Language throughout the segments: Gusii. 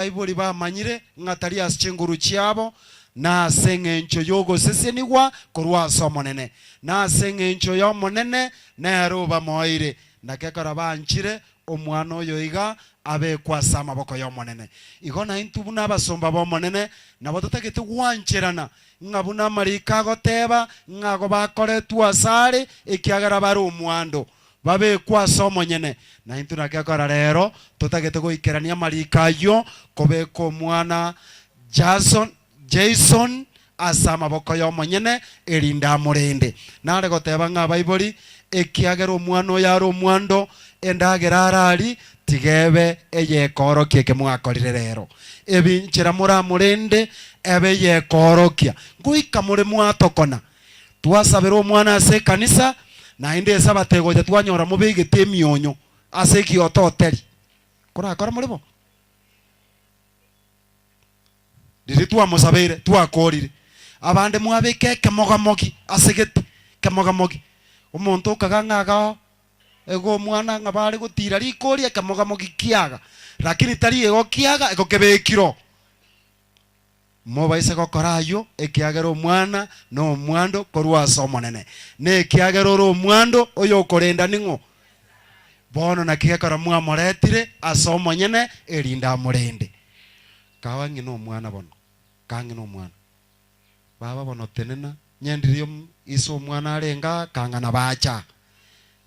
Abaibori bamanyire ng'a tari ase chinguru chiabo, na ase engencho y'ogosesenigwa korwa ase Omonene, na ase engencho y'Omonene nere obamoeire. Naki ekero banchire omwana oyo iga abekwe ase amaboko y'Omonene. Igo naintwe buna abasomba b'Omonene nabo totagete gwancherana ng'a buna amariko agoteba, ng'a ago bakoretwe asare ekiagera bare omwando. Babekwe ase omonyene. Na intwe naki ekora rero totagete goikerania amariko ayio, kobeka omwana Jason, Jason ase amaboko y'omonyene, erinde amorende. Nare goteba ng'a abaibori, ekiagera omwana oyo are omwando, endagera ararie, tiga ebe eyekoorokia eke mwakorire rero. Ebinchera moramorende ebe eyekoorokia. Ngoika more mwatokona. Twasabera omwana ase ekanisa, naende esabato egocha twanyora mobegete emionyo ase egiototeri. Korakore more bo? Riria twamosabeire, twakorire. Abande mwabeka ekemogamogi ase gete, kemogamogi. Omonto okaga ng'a iga igo omwana ng'a bare gotira rikori ekemogamogi kiaga, lakini tari igo kiaga, igo kebekire oo. Mobaise gokora ayio, ekiagera omwana nomwando korwa ase Omonene, na ekiagera ore omwando oyokorenda ning'o? Bono naki gekora mwamoretire ase omonyene, erinde amorende. Kawa ng'ina omwana bono, kaa ng'ina omwana. Baba bono tenena, nyendirie ise omwana arenge aa, kang'ana bacha.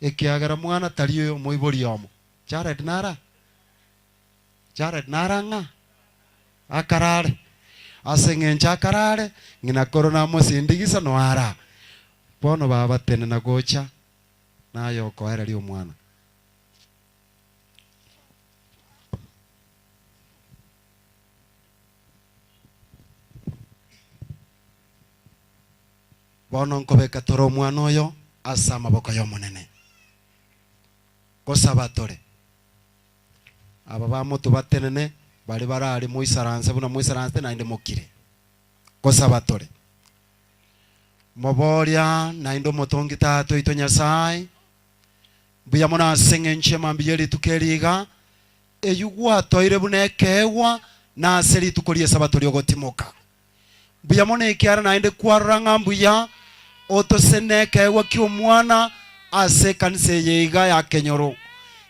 Ekiagera mwana tari oyo omoibori omo. Jared nara? Jared nara ng'a? Akarare. Ase engencho akarare, ng'ina koro namosindigisa noara. Bono baba tenena gocha, naye okoereria omwana. Bono nkobeka tore omwana oyo ase amaboko y'Omonene. Gosaba tore. Aba bamotwe batenene, baria barare moisaranse buna moisaransete, naende mokire. Gosaba tore. Moboria naende omotongi Tata oito Nyasae, mbuya mono ase eng'encho y'emambia ye rituko eri iga, eyio gwatoire buna ekeegwa na ase rituko ri'Esabato ri'ogotimoka. Mbuya mono ekiagera naende kwarora ng'a mbuya otosene ekeegwa ki'omwana ase ekanisa eye iga ya kenyoro,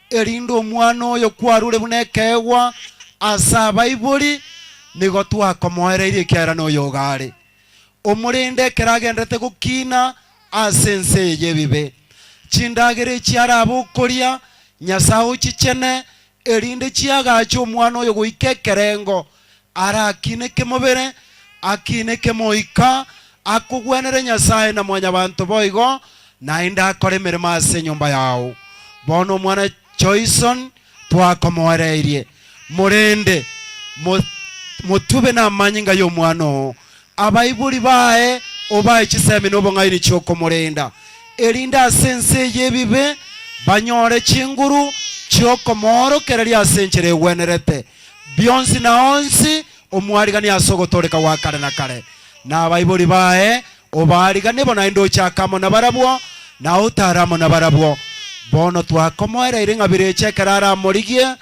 erinde omwana oyo kwarure buna ekeegwa ase abaibori, nigo twakomoereirie ekiagera noyo iga are. Omorende ekero agenderete gokina ase ense eye y'ebibe. Chindagera echi arabe okoria, Nyasae ochichene, erinde chiagache omwana oyo goika ekerengo Arakine kemobere, akine kemoika, akogwenere Nyasae na mwanyabanto boigo, naende akore emeremo ase enyomba yao. Bono omwana Joyson twakomoereirie, morende, motube namanyinga y'omwana oo. Abaibori baye obae chisemi na obong'aini chi'okomorenda, erinde ase ense eye y'ebibe banyore chinguru chi'okomoorokereria ase enchera egwenerete. Bionsi na onsi omwariganie ase ogotooreka gwa kare na kare, na abaibori baye obaariganie bo naende ochake amo nabarabwo, na otare amo nabarabwo. Bono twakomoereire ng'a birecha ekero aramorigie,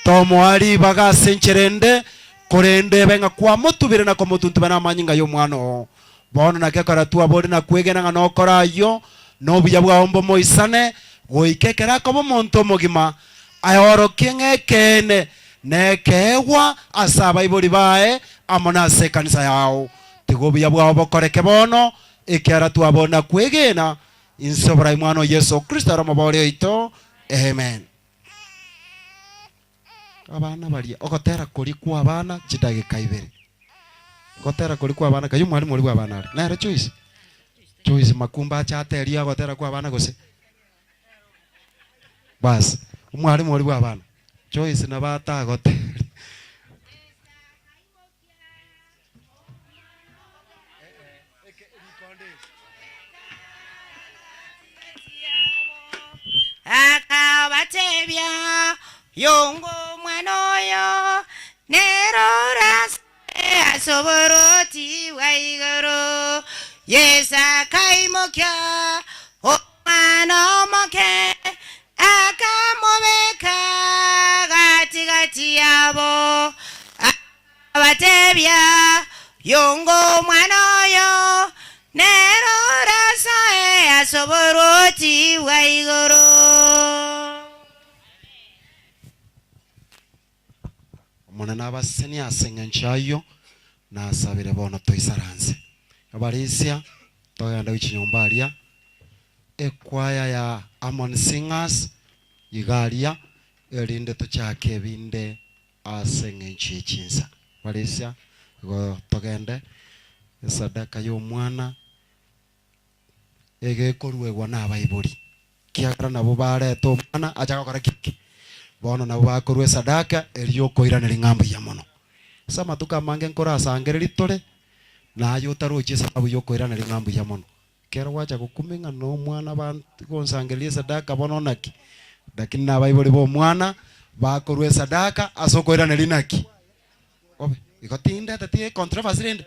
tomoa ribaga ase enchera ende, korende ebe ng'a kwamotubire na komotuntuba namanyinga y'Omwana oo. Bono naki ekero twabori na kwegena ng'a nokore ayio, na obuya bwao mbomoisane, goika ekero akoba omonto omogima, aorokie ng'a ekeene nekeegwa ase abaibori baye amo nase ekanisa yao. Tiga obuya bwao bokoreke bono, ekiagera twabori na kwegena inse oborai Mwana o Yeso Kristo ere Omobori oito. Amen. Abana baria, ogotera koria kw'abana chidageka ibere. Gotera koria kw'abana, karia omwalimu oria bw'abana are. Nere Joyce? Joyce Makumba ache aterie ogotera kw'abana gose? Bas, omwalimu oria bw'abana. Joyce nabo atagoteria. Akabatebia, Yongo omwana oyo nere orasoe ase oborwoti bwa igoro. Yeso akaimokia omwana omoke, akamobeka gati-gati yabo. Akabatebia, Yongo omwana oyo nere orasoe ase oborwoti bwa igoro. Omonene abasesenie ase engencho y'ayio nasabire bono toisaranse. Abarisia, togende gochia nyomba aria, ekwaya ya Harmony Singers iga aria, erinde tochake ebinde ase engencho ye chinsa. Abarisia, igo togende, esadaka y'omwana egekoruegwa nabaibori, ekiagera nabwo bareta omwana ache gokora ki? Bono nabwo bakorua esadaka eria y'okoiraneria ng'a mbuya mono. Ase amatuko amange nkorasangereria tore, na aye otarochi esababu y'okoiraneria ng'a mbuya mono. Ekero gwacha gokumia ng'a nomwana gonsangereria esadaka bono naki? Lakini nabaibori b'omwana bakorua esadaka ase okoiraneria naki? Bobe. Igo tindeteti econtroversy rende.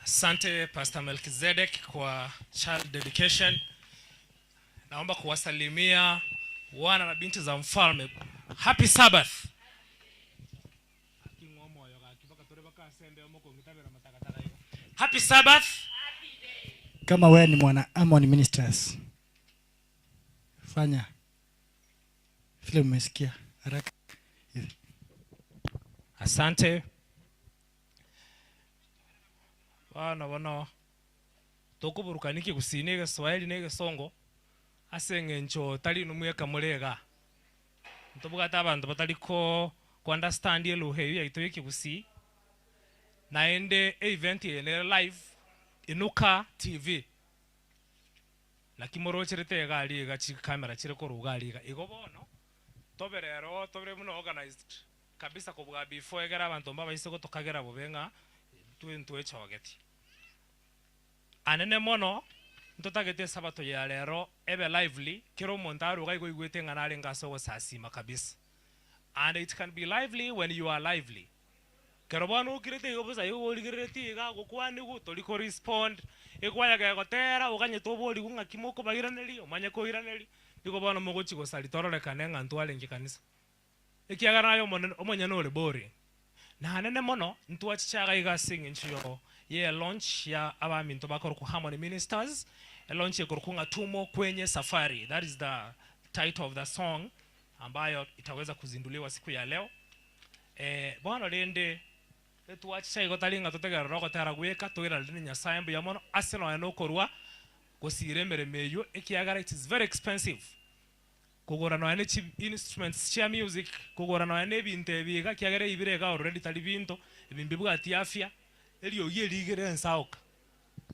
Asante Pastor Melkizedek kwa child dedication. Naomba kuwasalimia wana na binti za mfalme. Happy Sabbath. Happy Sabbath. Kama wewe ni mwana Amon Ministers, fanya vile umesikia haraka. Asante. Bono bono tokoburukania ekegusii na egeswahili na egesongo ase eng'encho tari inwe mweka more igaa. Ntobwate abanto batari ko ko understand elugha eywo yaito ya ekegusii, naende e event eye nere live Inuka TV. Naki morocherete iga aria iga chicamera chire korwa iga aria iga. Igo bono, tobe rero tore buna organised kabisa kobua before egere abanto mbabaise gotokagera bobe ng'a ntwe ntwechogetie. Anene mono, ntotagete esabato ya rero ebe lively, kera omonto arwe iga igo oigwete ng'a narenge ase ogosasima kabisa. And it can be lively when you are lively. Kero bono okirete igo bosa igo origereretie iga agokwanigwa tori ko respond, ekwaya gegotera oganyete oborigwe ng'aki mokobairaneria omanye koiraneria, nigo bono mogochia gosaria tororekane ng'a ntwarenge kanisa. Ekiagera naye Omonene omonyene ore boring. Nanene mono ntwachiche iga iga ase eng'encho yo ye launch ya abaminto bakorokwa Harmony Ministers, elaunch ekorokwa ng'a Tumo Kwenye Safari, that is the title of the song ambayo itaweza kuzinduliwa siku ya leo. Eh, bono rende etwachicha igo tari ng'a totegerere ogotera gweka, toiranerie na Nyasaye mbuya mono ase nonya nokorwa gosira emeremo eywo ekiagera it is very expensive. Kogora nonya ne chi instruments chia music, kogora nonya ne ebinto ebi iga ekiagera ebi bire iga already tari binto, ebi mbibwati afya, eriogi eri rigere ensaoka.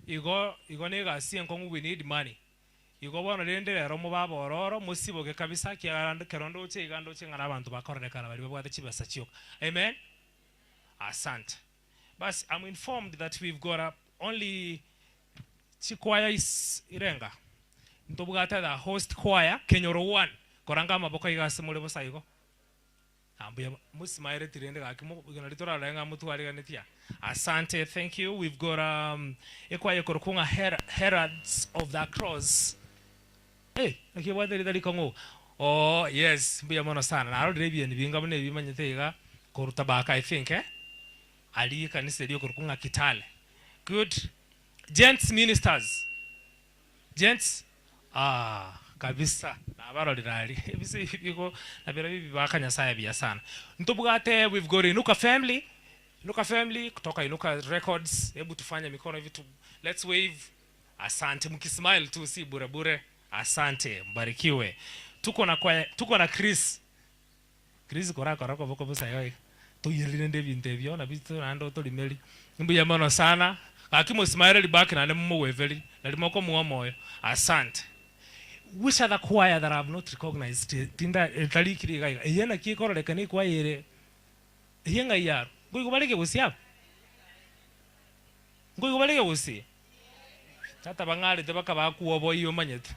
Igo igo na egasi enkong'u we need money. Igo bono rende rero mobe abororo, mosiboke kabisa ekiagera ekero ndoche iga ndoche ng'a nabanto bakororekana baria babwate chibesa chioka. Amen? Asante. Basi I'm informed that we've got a only Chikwaya is irenga? Ntobwate the host choir Kenyoro one koranga amaboko iga ase more bosa igo. Ah mbuya mosimaereti rende gaki mo nari torarore ng'a motwariganetie aa. Asante thank you we've got um ekwaya ekorokwa ng'a Her Heralds of the Cross eh naki ebwate erita rikong'u iga oh yes mbuya mono sana narorire ebieni binga buna ebi manyete iga korwa Tabaka I think eh aria ekanisa eria ekorokwa ng'a Kitale good. Gents ministers gents aah kabisa nabarorire aria ebise ebi bigo nabirobio bibaka Nyasaye buya sana. Ntobwate we've got Inuka family, Inuka family kutoka Inuka records hebu tufanye mikono hivi tu let's wave asante mkismile tu si bure bure asante mbarikiwe. Tuko na kwaya tuko na Chris Chris korakore okoboko bosa iga iga, toiyereri rende ebinto ebio nabio naende otorimerie. Mbuya mono sana, gaki mosimaereri back naende momogweveri, nari mokomoa omoyo. Asante. Which other choir that I have not recognized tinda etarikiri iga iga, eye naki ekororekana echoir ere, eye ng'ai yarwa? Nkoigwa bare ekegusii aba? Nkoigwa bare ekegusii? Tata bang'arete bakabakuoboyia omanyete.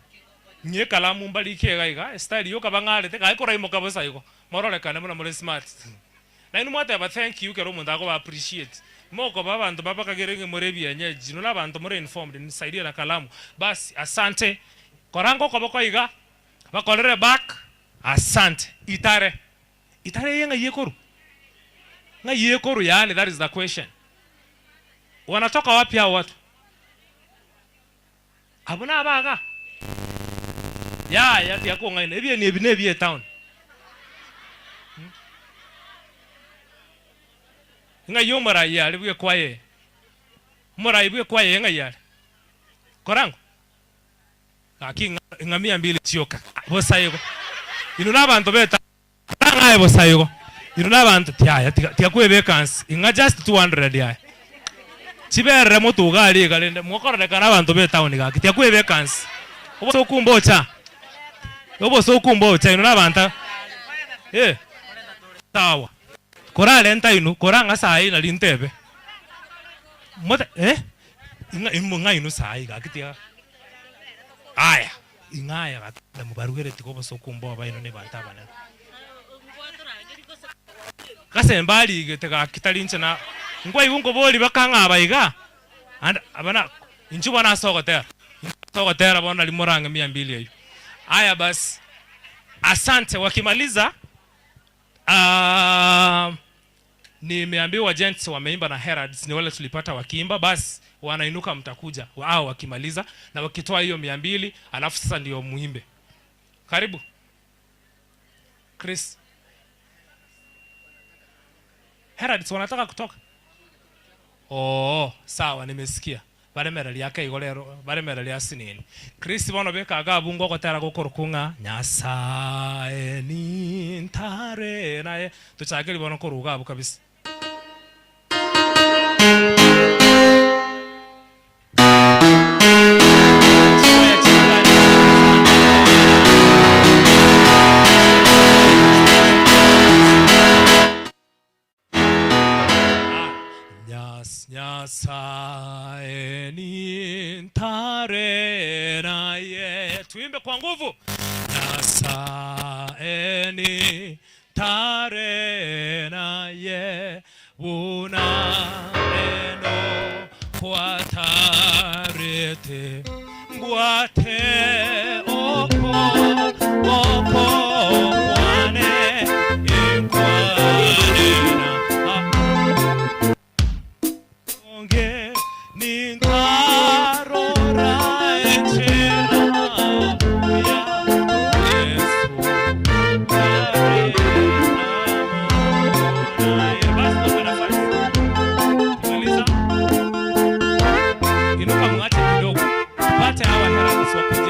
Ng'ia ekalamu mbarike iga iga, estyle yoka bang'arete, gaki koraimoka bosa igo, mororekane buna more smart. Nainwe mwateba thank you ekero omonto akoba appreciate. Mokoba abanto babakagere ng'a more ebienyeji, inwe nabanto more informed, nisaidie na kalamu. Basi, asante. Koranga okoboko iga, bakorere back, asante. Itare. Itare eye ng'ai ekorwa? Ng'ai ekorwa yaani that is the question. Wanatoka wapi hao watu? Abwo nabaga? Yaya tiga kong'aina, ebieni ebi nebie etown. Ng'ai omorai are bw'ekwaya eye? Omorai bw'ekwaya eye ng'ai are? Korango? Gaki ing'a mia mbili chioka. Bosa igo. Inwe nabanto b'etown. Korang'aye bosa igo. Inwe nabanto tiaya tiga tiga kwebeka nse. Ing'a just 200 aye. Chiberere motwe iga aria iga rende mokororekana abanto b'etown gaki tiga kwebeka nse. Obosoku mbocha. Obosoku mbocha inwe nabanto eh. Sawa. Korarenta inwe korang'a saii nari ntebe. Mote eh ing'a ing'a inwe saii gaki tiga. Aya, ing'a aya gaki namobarugere tiga obosoku mboba inwe nebanto abanene. Gase mbarigete gaki tari inche na nkwaigwa nkoboria bakang'aba iga, ande aba na inchuo bono ase ogotera, inchuo ase ogotera bono nari morang'e mia mbili eyio. Aya basi, asante wakimaliza Nimeambiwa gents wameimba na Heralds ni wale tulipata wakiimba, basi wanainuka mtakuja hao wakimaliza na wakitoa hiyo 200 alafu sasa ndio muimbe. Karibu Chris. Heralds wanataka kutoka? Oo, sawa nimesikia. Baremererie ake igo rero, baremererie asinini. Chris bono beka iga abwo ngogotera gokorokwa ng'a Nyasae nintare naye. Tochakerie bono korwa iga abwo kabisa. Chikoya chingani Nyasae nintare naye. Tuimbe kwa nguvu. Nyasae nintare naye buna eno kwatarete mbwate okoboko kwane inkwane na onge ninkarora enchera buya Yesu are amo naye. Basi tupe nafasi. Kimaliza inuka mwache kidogo tupate hawa Heralds wakuje.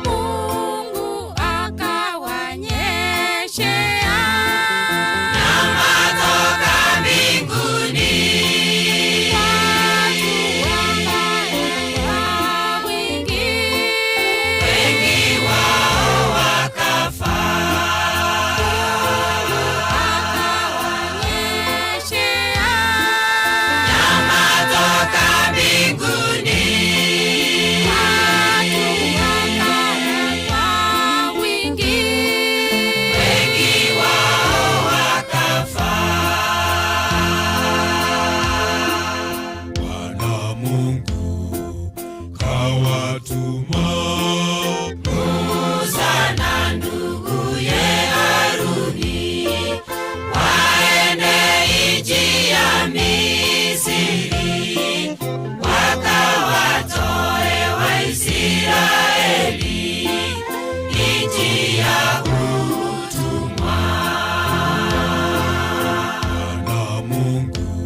Mungu akawanyeshea watu wakala kwa wingi, Mungu akawanyeshea watu wakala kwa wingi. Bwana Mungu kawatuma Bwana Mungu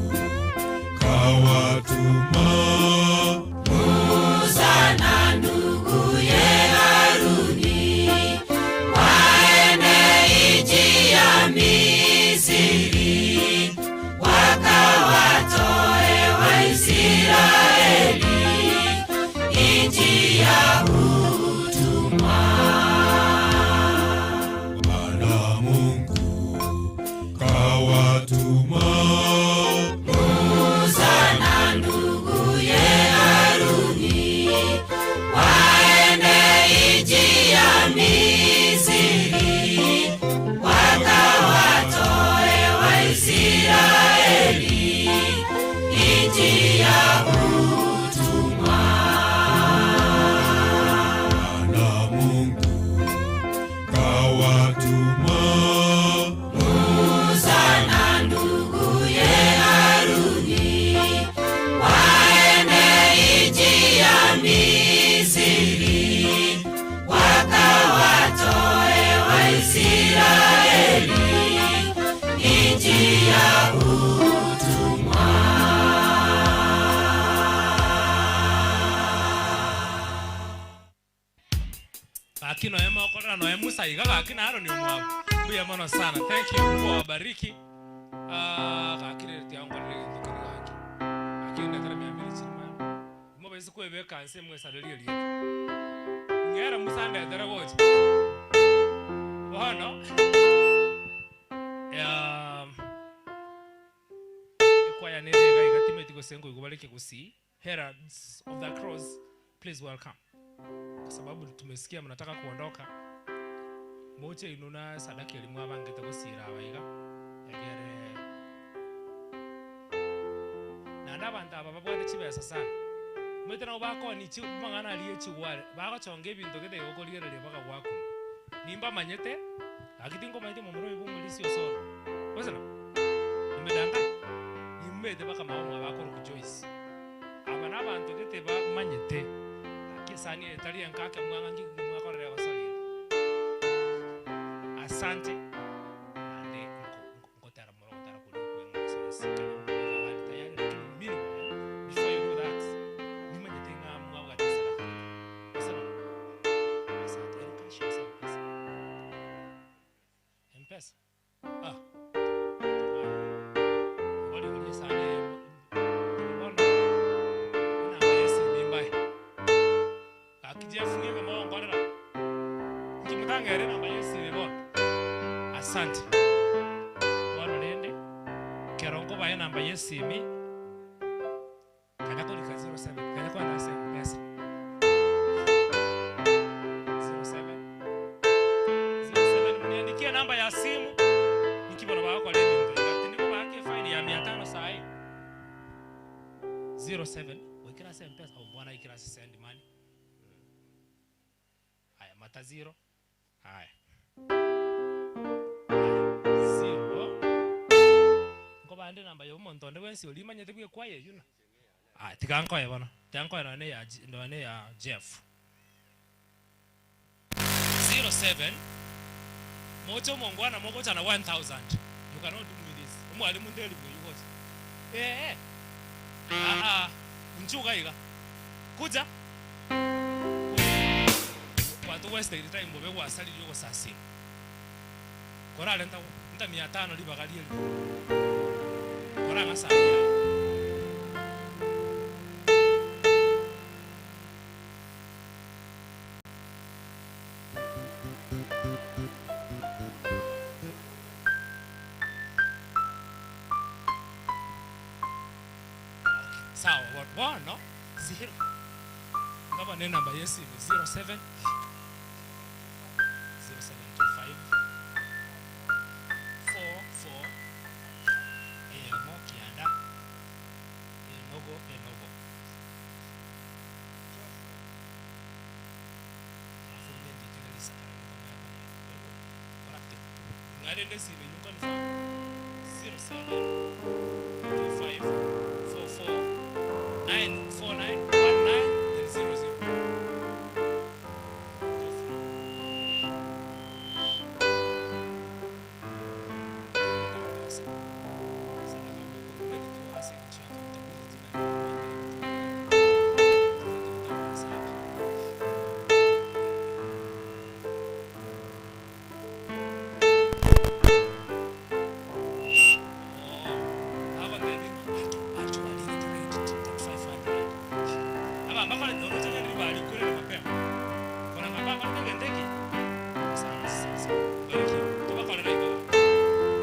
kawatuma Bwana Mungu kawatuma Bwana Mungu kawatuma Gaki noe mokorora noe Musa iga gaki na Aaron omwabo. Mbuya mono sana. Thank you. Mungu awabariki. Ah, gaki rero tiankorire gento keri gaki. Gaki ndetera mia mbili chiri mano. Mobaise kwebeka nse mwesarerie erieta. Ng'era Musa ndetere gocha. Bono ekwaya nere iga iga timeti gose nkoigwa bare ekegusii. Heralds of the Cross, please welcome. Kwa sababu tumesikia mnataka kuondoka. Moche inwe na sadaka eria mwabangete gosiira aba iga, egere naende abanto aba babwate chibesa sana. Omanyete nabo bakooni chi amang'ana aria echigware, bagochonga ebinto gete igo okorigereria mpaka gwakuna. Nimbamanyete, gaki tinkomanyeti momura oyo bwa omorisia Osoro. Gose nabo? Nimedanganya? Nimomanyete mpaka mama omwabo akorokwa Joyce. Aba nabanto gete bamanyete, gaki esani eye tari enka ake mwang'a nki mwakorera egosori iga. Asante, naende nko- nko- nkotera more ogotera koria okweng'usa gose ekero mokobeka abande tayari lakini meanwhile, before you do that, nimanyete ng'a mwabwate esadaka gete. Gose bono? Asante. Ere cash gose mpesa? Mpesa? Ah, igo rigoria esani eye bono enamba ya esimi mbae. Gaki Jeff ng'ebe mogonkorera. Inki motangere enamba ya esimi bono? Asante. Bono rende, kero nkobae enamba ya esimi, kanya korika 07, kanya kogenda ase mpesa. 07, 07, mniandikie enamba ya simu, inki bono bagokora ebinto iga. Tindi kobaaka efaini ya mia tano saii. 07, goikera ase mpesa, oh mbwana aikire ase send money. Aya, mata zero. Aya. Aya, zero. Nkobande namba ya omonto onde bwensi oria imanyete bw'ekwaya eyio na. Aya, tiga nkoe bono. Tiga nkoe nonye ya nonye ya Jeff. 07 moche omongwana mogocha na 1000. You cannot do me this. Omwalimu nteri bweywo gocha. Ee. Aa, inchuga iga. Kuja. Kwatowastire time bobe gwasaririe ogosasima. Korarenta nta mia tano ribaga ri'elifu. Kora ng'a sahi yaye. Okay, sawa bono bono zero ngaba nenamba yesimi 07 0725 44 eyemo kianda enogo enogo alafu onye ndikere risakara riko ng'akore correct ng'arende esimi eywo confirm 07 25 44 9 49 19 then 00 Geoffrey.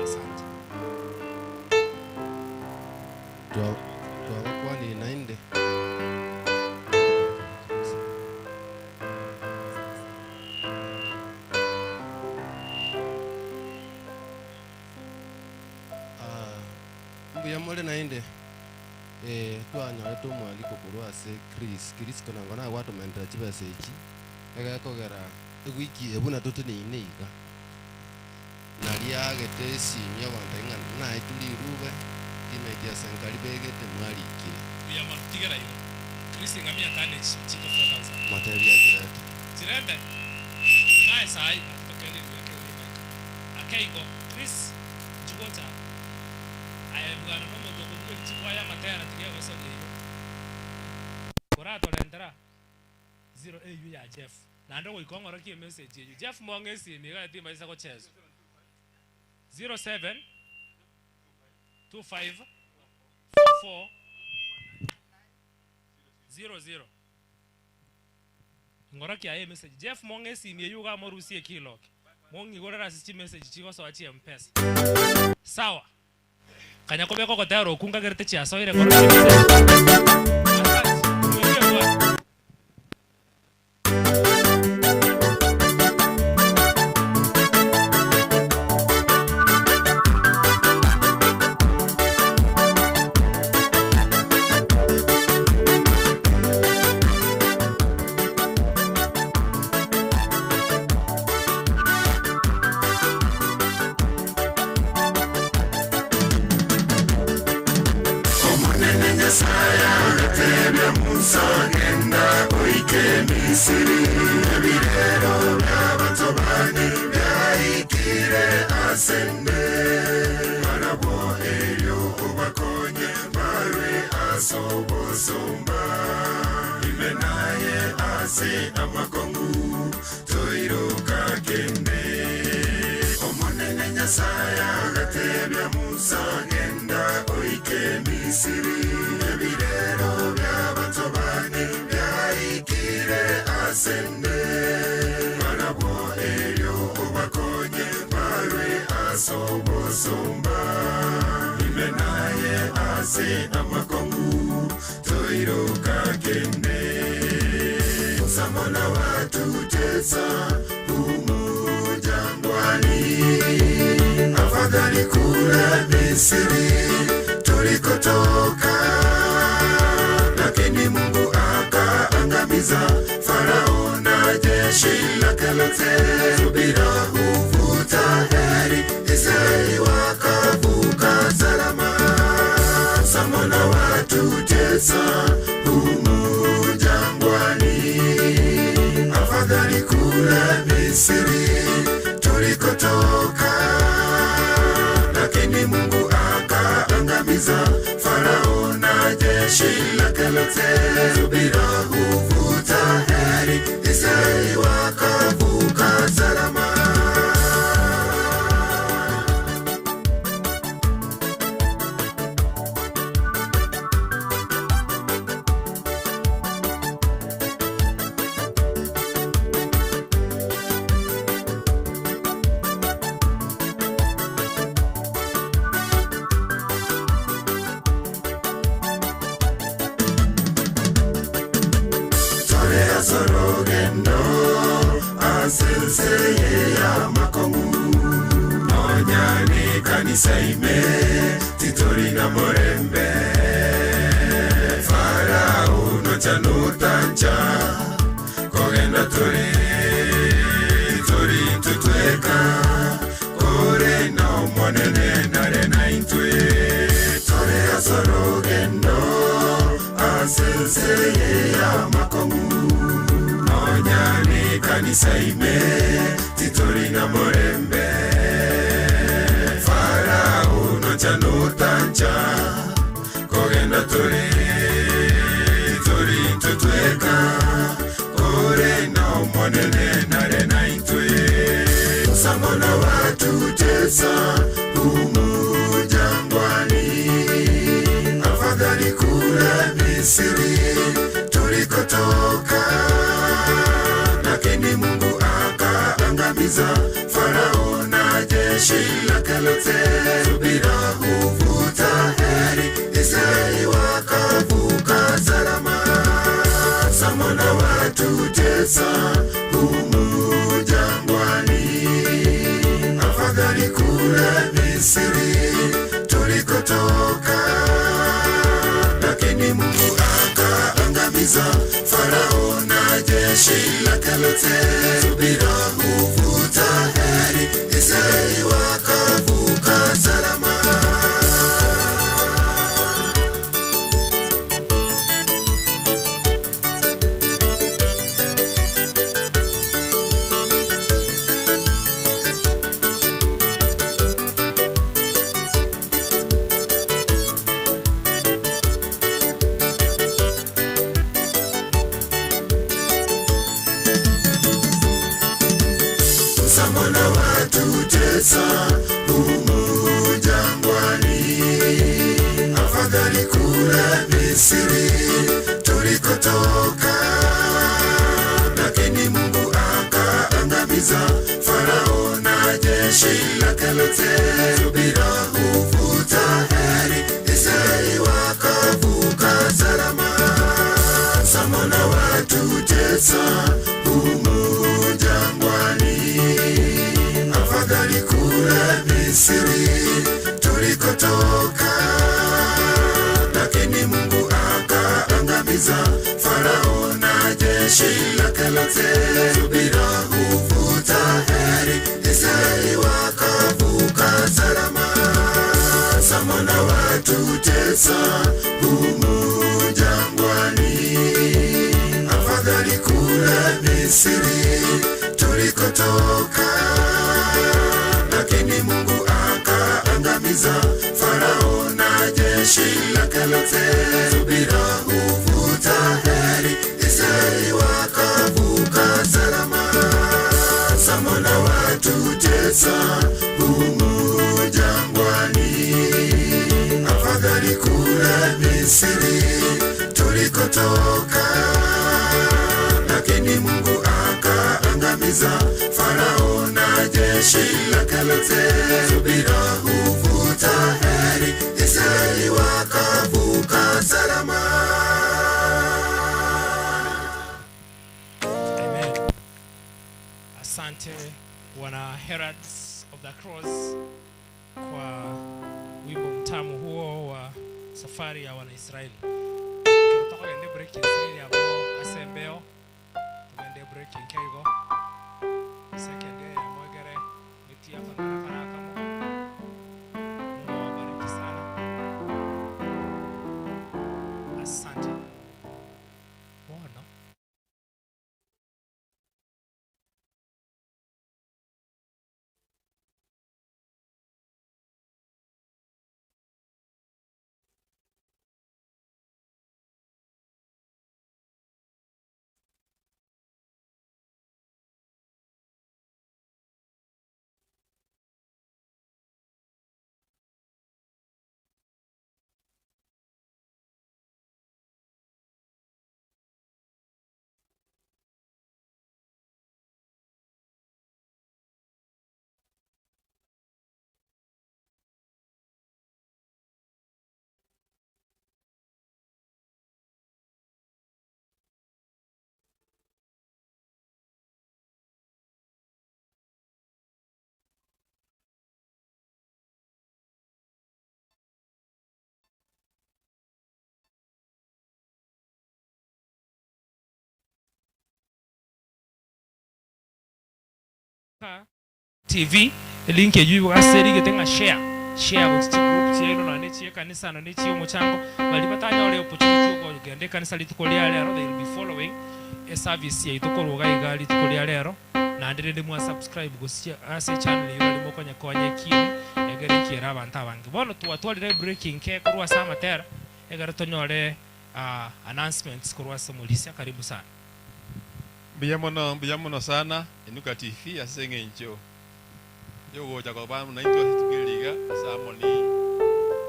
Asante. Twabakwanire naende. Ah, mbuya more naende eh, twanyorete omwaliko korwa ase Chris Chris konango nagwatomentera chibesa echi egekogera ewiki eye buna toteneine iga Naria aagete esimi agontebia ng'a naetwe rirube rimechi ase nkaribegete mwarikire. Mbuya mono, tigera igo. Chris ng'a mia tano echi chiko 4000. Motebie achirete. Chirete ng'a esai gaki tokende ribuya kere rimaika. Ake igo Chris nchigocha aye bwana nomonto okobugeria chikwaya amatera tiga egosoria eyio. Koratorentera zero eyio ya Jeff. Naende goika ong'orokie emessage eyio. Jeff mong'e esimi iga timbaisa gocheswa. 07 25 44 00 Ng'orokia aye emessage. Jeff mong'e esimi eyio iga morusie ekiloki. Mong'igorere ase chimessage chigosoa chia mpesa. Sawa. Kanya kobeka ogotera okwo nkagerete chiasoire ng'orokia emessage. Asante. Mwerie bwana. Omonene Nyasae agateebia Musa, Genda oike Misiri, ebirero bi'abanto baane biaikire ase 'nde. Barabwo erio obakonye barwe ase obosomba. Ime naye ase amakong'u, toiroka kende. Omonene Nyasae agateebia Musa, Genda oike Misiri, ebirero bi'abanto baane biaikire ase 'nde. Barabwo erio obakonye barwe ase obosomba. Ime naye ase amakong'u, toiroka kende. Musa mbona watutesa humu jangwani? Afadhali kule Misri tulikotoka. Lakini Mungu akaangamiza Farao na jeshi lake lote. Subira huvuta heri, Israeli wakavuka salama. Samona watutesa humu jangwani, afadhali kule Misri tulikotoka. Lakini Mungu akaangamiza Farao na jeshi lake lote. Subira. Ase ense eye y'amakong'u, nonya n'ekanisa ime, titori na morembe. Farao nocha notancha, kogenda tore, titori intwe tweka, kore na Omonene nare naintwe. Tore ase orogendo, ase ense eye y'amakong'u, nonya n'ekanisa ime, titori na morembe. Farao nocha notancha, kogenda tore, titori intwe tweka, kore na Omonene nare naintwe. Samona watutesa humu jangwani, afadhali kule Misri tulikotoka, lakini Mungu akaangamiza Farao na jeshi lake lote. Subira huvuta heri, Israeli wakavuka salama. Samona watutesa humu jangwani, afadhali kule Misri tulikotoka, lakini Mungu akaangamiza Farao na jeshi lake lote. Subira huvuta heri, Israeli wakavuka salama. Samona watutesa humu jangwani, afadhali kule Misri tulikotoka, lakini Mungu akaangamiza Farao na jeshi lake lote. Subira huvuta heri, Israeli wakavuka salama. Samona watutesa humu jangwani, afadhali kule Misri tulikotoka, lakini Mungu akaangamiza Farao na jeshi lake lote. Subira huvuta heri, Israeli wakavuka salama. Samona watutesa humu jangwani, afadhali kule Misri tulikotoka, lakini Mungu akaangamiza Farao na jeshi lake lote. Subira huvuta heri, Israeli wakavuka salama. Samona watutesa humu jangwani, afadhali kule Misri tulikotoka, lakini Mungu akaangamiza Farao na jeshi lake lote. Subira huvuta heri, Israeli wakavuka salama. Amen. Asante wana Heralds of the Cross kwa wimbo mtamu huo wa safari ya Wanaisraeli. Tokogende break ensiriri abo ase embeo, togende break nkeigo. Second ya mwegere mitia kang'ana karakamo. Mungu awabariki sana. Asante. Bwana. TV, elink eyio igo ase erigete ng'a share, share gochia chigroup chiaino nonya ne chi'ekanisa nonya ne chi'omochango, baria batanyore opportunity okogenda ekanisa rituko ria rero they will be following eservice yaito korwa iga iga rituko ria rero, naende rende mwa subscribe gochia ase echannel eyio nari mokonyekonya ekiine egere ekiere abanto abange. Bono twatwarire ebreak nke korwa ase amatera egere tonyore announcements korwa ase omorisia, karibu sana. Mbuya mono, mbuya mono sana Inuka TV ase eng'encho yogocha koba amo naintwe ase rituko eri iga ase amo ni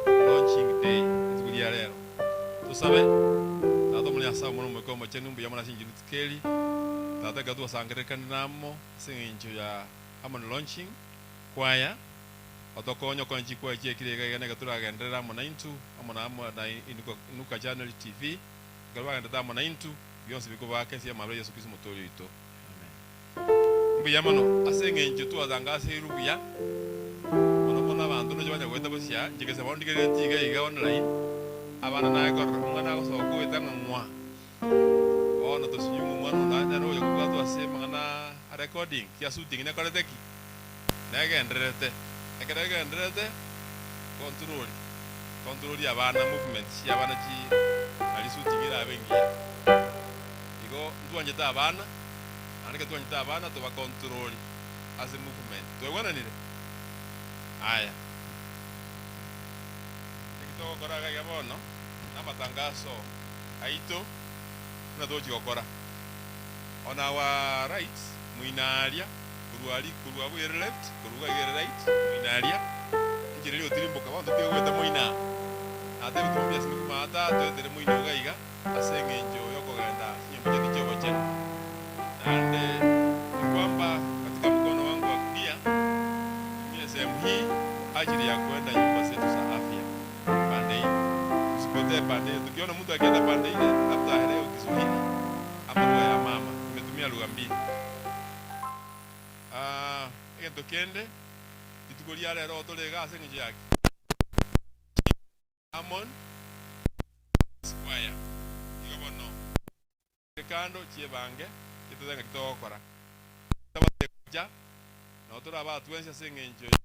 launching day rituko ria rero. Tosabe, Tata omore Nyasae omore Omoika Omochenu mbuya mono ase eng'encho rituko eri, Tata ekero twasangererekanire amo ase eng'encho ya amo ni launching kwaya, otokonye okonye chikwaya chiekire iga iga na ekero toragenderere amo naintwe amo na amo na Inuka Inuka Channel TV, ekero bagenderete amo naintwe. Bionsi bikobaaka ense y'amabera a Yeso Kristo Omotoori oito. Amen. Mbuya mono ase eng'encho twatangaseirwe buya, mono mono abanto nonya banya goeta bosia, inche gese bono ndigereretie iga iga online, abana naye korora omwana agosoka goeta ng'a ng'wa. Bono tosinywe ng'a omwana one nere oyo kobwatwa ase amang'ana a recording, kia shooting nekorete ki? Negendererete. Ekero egendererete, control, control abana, movement chia abana chi nari shooting erabe engiya. Igo ntwanchete abana, naende ekero twanchete abana toba control ase movement. Twaigwananire? Aya. Eki togokora iga iga bono, na amatangaso aito buna togochia gokora. On our right, moino aria. Korwa aria, korwa abwo ere left, korwa iga iga ere right, moino aria, enchera eria otirimboka bono totige goeta moino aa. Natebete mambia ase maata toetere moino iga iga ase eng'encho yokogenda chinyomba chiaito chi'obochenu. Naende ni kwamba katika mkono wangu wa kulia tumie sehemu hii ajili ya kuenda nyumba zetu za afya pande hii. Tusipotee pande hiyo. Tukiona mtu akienda pande ile labda haelewi Kiswahili ama lugha ya mama. Nimetumia lugha mbili. Aa, egento kende, rituko ria rero tore iga ase engencho ya ki? Amon Square. Igo bono kando chiebange chitotebe ng'aki togokora. Tabate gocha, nabo torabe atwensi ase engencho ya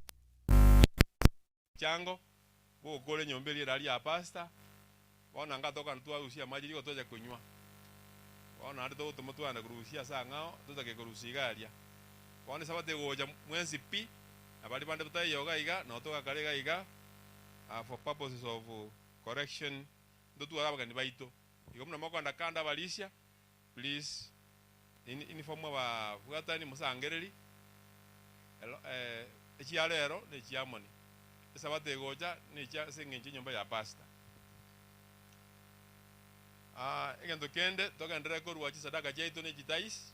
Chango, bogokora enyomba eria erari ya pastor, bono anga tokana twarusia amache rigo tocha konywa. Bono naende togotoma twagenda korusia ase ang'ao, totake korusia iga aria. Bono esabato egocha mwensi pi, na baria bande bataiyo iga iga, nabo togakare iga iga for purposes of correction, ntotware abageni baito. Igo buna mokoenda kando abarisia, please inform ababwatani mosangereri echia rero na echia moni. Esabato egocha nechia ase eng'encho y'enyomba ya pastor. Egento kende togenderere korua chisadaka chiaito ne chitithes,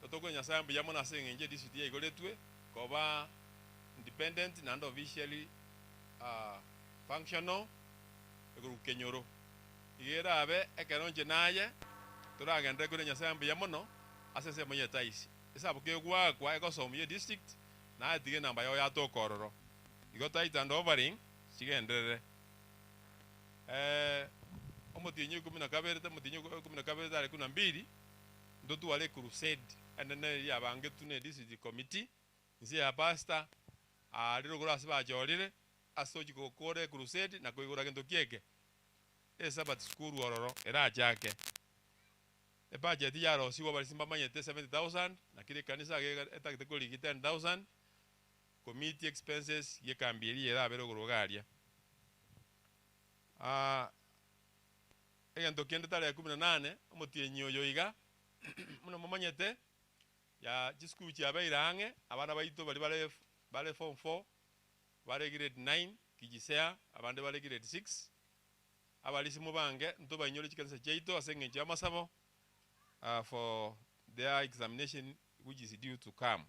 totokore Nyasaye mbuya mono ase eng'encho edistrict yaigoretwe koba independent naende officially functional ekorwa kenyoro. Iga erabe ekero inche naye toragenderere koira Nyasae mbuya mono ase ensemo y'etaisi. Esabuku egoakwa egosomia edistrict naye tiga enamba yao yatoka ororo. Igo tithe and offering chigenderere. Omotienyi o ikomi na kabere omotienyi o ikomi na kabere tarehe kumi na mbili ntotware ecrusade enene eria yabangetwe ne district committee inse ya pastor aria rogoro ase bachorire ase tochia gokora ecrusade na koigora gento kieke. Esabato sukuru ororo erachake. Ebudget yarosigwe abarisia mbamanyete 70,000 na kera ekanisa iga etagete korigia 10,000 committee expenses yekambi eria erabere igoro iga aria. Egento kende tarehe kumi na nane omotienyi oyo iga buna momanyete ya chisukuru chiabeire ang'e abana baito baria bare bare form four bare grade nine Kijisea abande bare grade six Abarisia mobange ntobainyore chikanisa chiaito ase engencho y'amasabo for their examination which is due to come.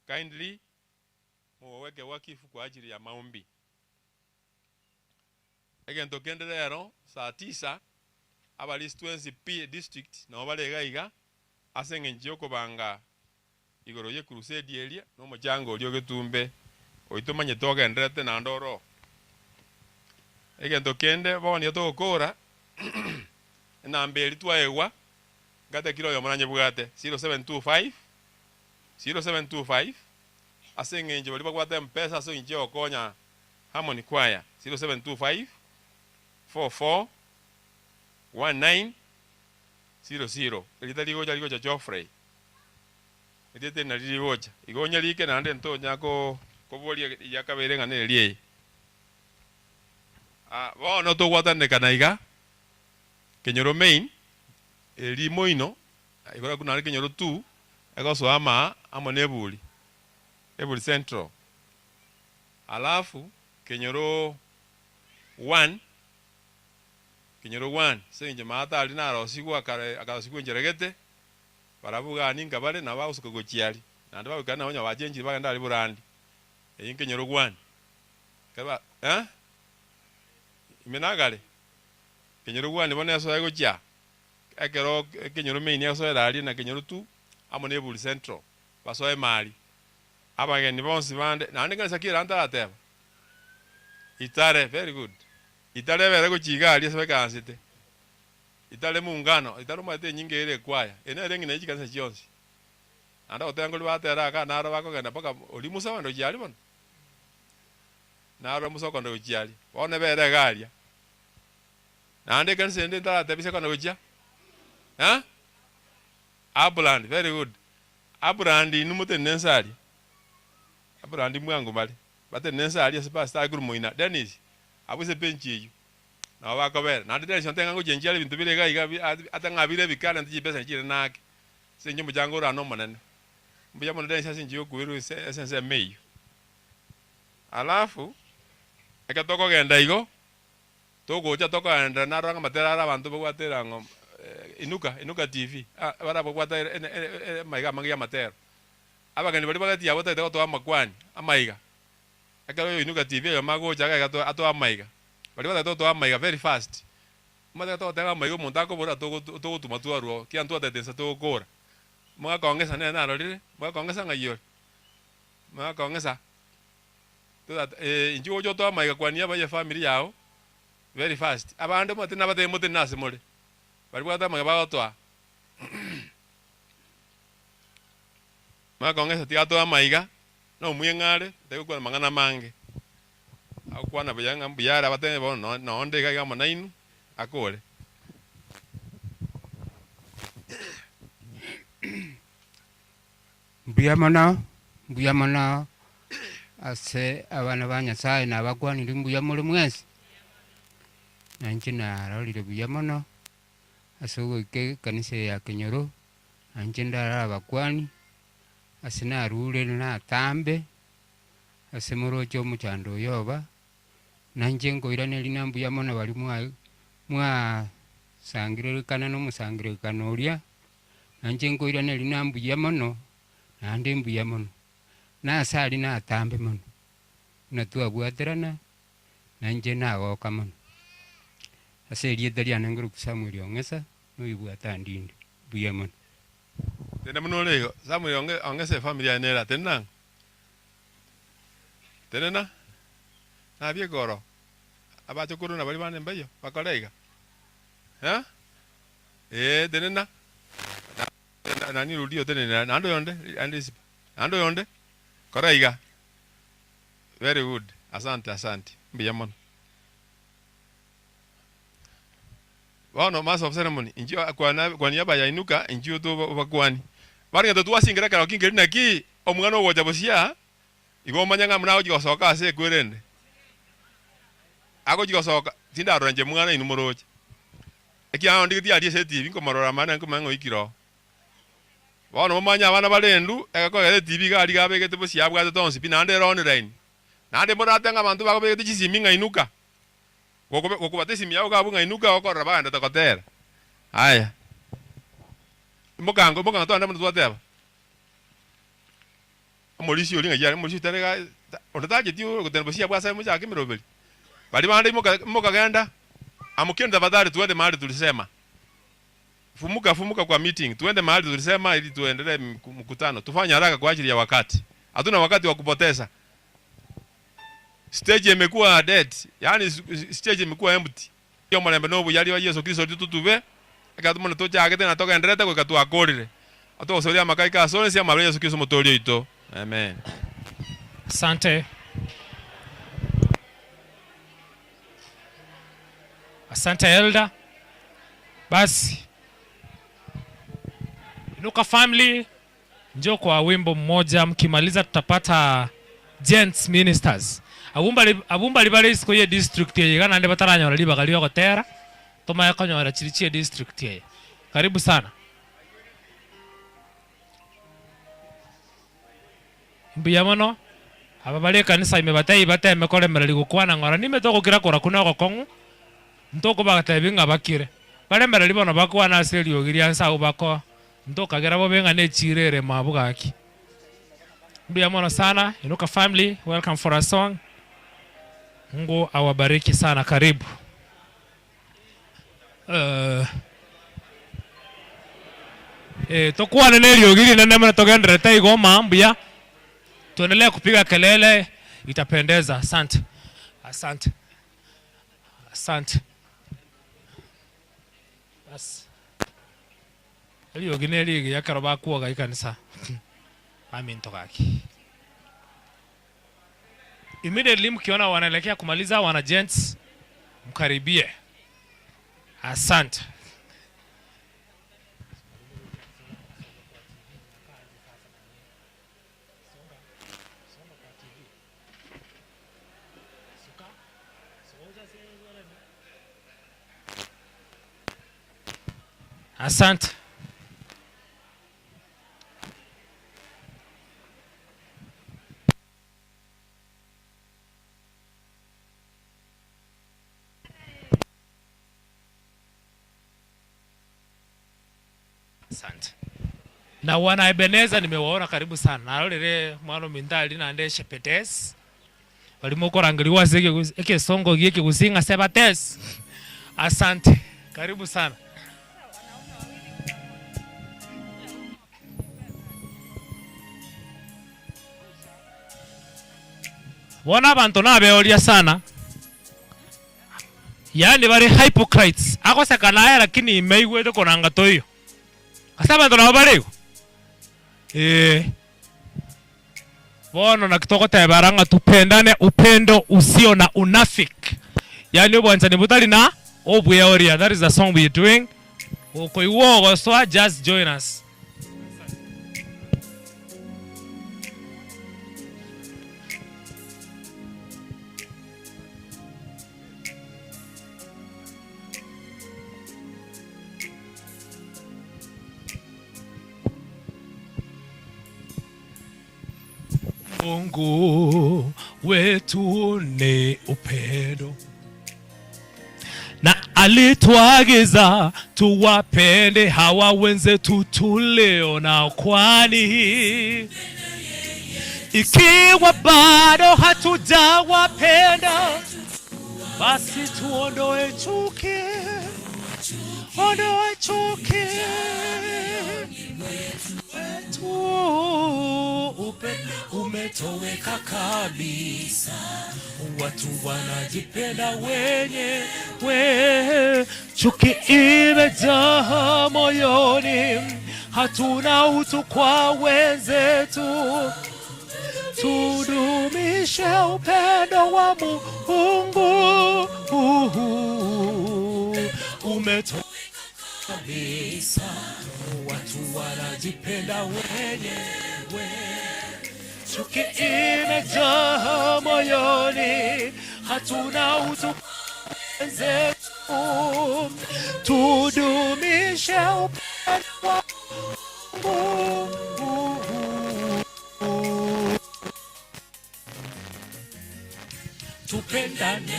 Kindly moweke wakifu kwa ajili ya maombi. Egento kende rero saa tisa abarisia twensi pi district nabo bare iga iga ase engencho y'okobanga igoro ye crusade eria na omochango oria o getumbe oito omanyete ogendererete naende oro. Egento kende bono nigo togokora enamba eria twaegwa ngatakire oyomo nanyebwate 0725. 0725 ase eng'encho baria babwate M-pesa ase eng'encho yogokonya Harmony Choir 0725 44 19 00 Erieta rigocha rigocha Geoffrey erieta eri nario rigocha igo onyarike naende ntonya koboria riakabere ng'a neri eye. Bono togwatanekana iga Kenyoro main eri moino igoro akwo nare Kenyoro two egosoa amaa amo na eburi, eburi central alafu Kenyoro one, Kenyoro one ase eng'encho maate aria narosigwe akare akarosigwa enchera gete, barabwo iga ninka bare nabo bagosuka gochia aria, naende bagoikera nabo onye bachenchire bagende aria borandi, eyio nkenyoro one. Ekero ba eh? Ime nagare, Kenyoro one bono esoe gochia ekero ekenyoro main egosoera aria na kenyoro two amo na eburi central, basoe maria. Abageni bonsi bande, naende nkanisa ki erante arateba? Itare, very good. Itare ebere gochia iga aria ase baikaransete. Itare muungano, itare omanyete enyinga ere ekwaya. Eye nere eng'ina ye chikanisa chionsi. Naende ogoteba nkori batera aka naro bakogenda mpaka oria Musa ogenda gochia aria bono. Naro Musa okogenda gochia aria. Bono ebere iga aria. Naende ekanisa ende ntaratebia ase okogenda gochia? Eh? Upland, very good. Upland inwe motenene inse aria. Upland mwango bare. Batenene inse aria ase pastor aye korwa moina. Dennis, abwo ase ebench eywo. Nabo bakobera. Naende Dennis ontebie ng'a ngochenchia are ebinto bire iga iga bi ata ng'a bire ebike arente chibesa chire nake. Ase eng'encho omochango ore ano omonene. Mbuya mono Dennis ase eng'encho yokoirwa ase ase ensemo eywo. Alafu, ekero tokogenda igo, Togocha tokoenderera narora ng'a amatera are abanto babwate erang'o Inuka, Inuka TV, baria babwate amaiga amange y'amatero. Abageni baria bagati abwo tagete gotoa amakwani, amaiga. Ekero oyo Inuka TV oyomo agocha iga iga atoe amaiga. Baria batagete gotoa amaiga very fast. Omanyete togoteba amaiga omonto akobora togotuma twarwa oo, ekiagera ntwatagete inse togokora. Mogakong'esa nere narorire, mogakong'esa ng'ai ore? Mogakong'esa. Inchuo gocha otoe amaiga kwania abaye efamiri yao very fast. Abande omanyete nabatebie motenene ase more. Baria bwate amaiga bagotoa. Makong'esa tiga atoe amaiga, na omweng'are, tari gokwana amang'ana amange. Agokwana buya ng'a mbuya are abatebie bono nonde iga iga amo nainwe, akore. Mbuya mono, mbuya mono ase abana ba Nyasaye nabakwanire mbuya more mwensi? Na inche narorire buya mono ase ogoika ekanisa eye ya Kenyoro, na inche ndarabakwani ase narure natambe ase moroche omochando oyo oba, na inche nkoiraneria na mbuya mono baria mwa mwasangererekana na omosangererekano oria. Na inche nkoiraneria na mbuya mono, naende mbuya mono, na ase aria natambe mono, buna twabwaterana, na inche nagoka mono. Ase erieta riane nkorokwa Samuel Ong'esa, na oyobwate andinde. Mbuya mono. Tende buna ore igo, Samuel Ong'esa efamiri yaye nere aa, tenena ang'o? Tenena, nabie igoro, abachokoro na baria bande mbaiyo, bakore iga, eh? Ee, tenena, na, nani rudia otenene naende oyonde, naende risipa, naende oyonde, kora iga. Very good, asante asante, mbuya mono. Bono master of ceremony, inchuo kwana kwania abayainuka, inchuo to obakwani. Barenge totwasingera ekero kinkeri naki, omwana ogocha bosia, igo omanye ng'a buna agochia gosoka ase ekwerende. Agochia gosoka, tindarora inche mwana inwe moroche. Ekiagera ondigetie aria ase etibi, nkomorora amang'ana nkomanya ng'a oikire oo. Bono momanye abana barendu, egekogera etibi iga aria iga abegete bosio abwatete onsi pi, naende ere online. Naende morate ng'a abanto bakobegete chisimi ng'a inuka, gokobe gokobata esimi yao iga abwo ng'a inuka okorora bagendete gotera. Aya, imoka ango imoka ango togende buna twateba. Omorisia oria ng'ai are? Omorisia oria tari iga onde tacheti ogotenda bosio abwo ase mochake emeroberi. Baria bande imoka imoka genda, amkeni tafadhali twende mahali tulisema. Fumuka fumuka kwa meeting twende mahali tulisema ili tuendelee mkutano. Tufanye haraka kwa ajili ya wakati. Hatuna wakati wa kupoteza. Stage imekuwa dead, yaani stage imekuwa empty. Omorembe na obuya riba Yeso Kristo ritotube, ekero mono tochagete na togendererete goika twakorire. Atogosoria amakaika asore ense y'amabera Yeso Kristo Omotoori oito. Amen. Asante. Asante Elder. Basi Inuka family, njoo kwa wimbo mmoja, mkimaliza tutapata gents ministers. Abwo mbare abwo mbari bare isiko ye district eye iga naende bataranyora ribaga riogotera, tomanye konyora chiri chie district eye. Karibu sana. Mbuya mono, aba bare ekanisa ime batebie bateme koremereria gokwana ng'a ora nimete ogokira korakwo nogokong'u, ntokobatebia ng'a bakire. Baremererie bono bakwane ase eriogi ria nse abwo bako ntokagera bobe ng'a nechiira ere mabwo gaki. Mbuya mono sana, Inuka family, welcome for a song. Mungu awabariki sana, karibu. Eh, tokwane neriogi rinene mono togendererete igo ma mbuya, tuendelee kupiga kelele itapendeza. Asante, asante, asante. Bas, eriogi nerigiya ekero bakwoga ekanisa, baminto gaki. Immediately mkiona wanaelekea kumaliza wana gents mkaribie. Asante. Asante. Asante. Na wana Ebeneza nimewaona karibu sana. Narorire mwana ominto aria naende Shepetes. Baria mokorangerigwa ase ekesongo gie ekegusii ng'a Sebates. Asante. Karibu sana. Bono abanto nabeoria sana, yaani bare hypocrites, agoseka naye lakini ime aigwete koranga toiyo. Ase abanto nabo bare igo? Ee. Bono naki togoteba ara ng'a tupendane upendo usio na unafiki, yaani obwanchani botari na obweoria, that is the song we are doing. Okoigwa ogosoa just join us. Mungu wetu ni upendo na alituagiza tuwapende hawa wenzetu tulio nao, kwani ikiwa bado hatujawapenda basi tuondoe chuki, ondoe chuki wetu upe umetoweka kabisa, watu wanajipenda wenyewe, chuki imejaa moyoni, hatuna utu kwa wenzetu. Tudumishe upendo wa Mungu umetoweka kabisa, watu wanajipenda wenyewe, chuki imejaa moyoni, hatuna utu wenzetu. Tudumishe upendo wa Mungu. Tupendane,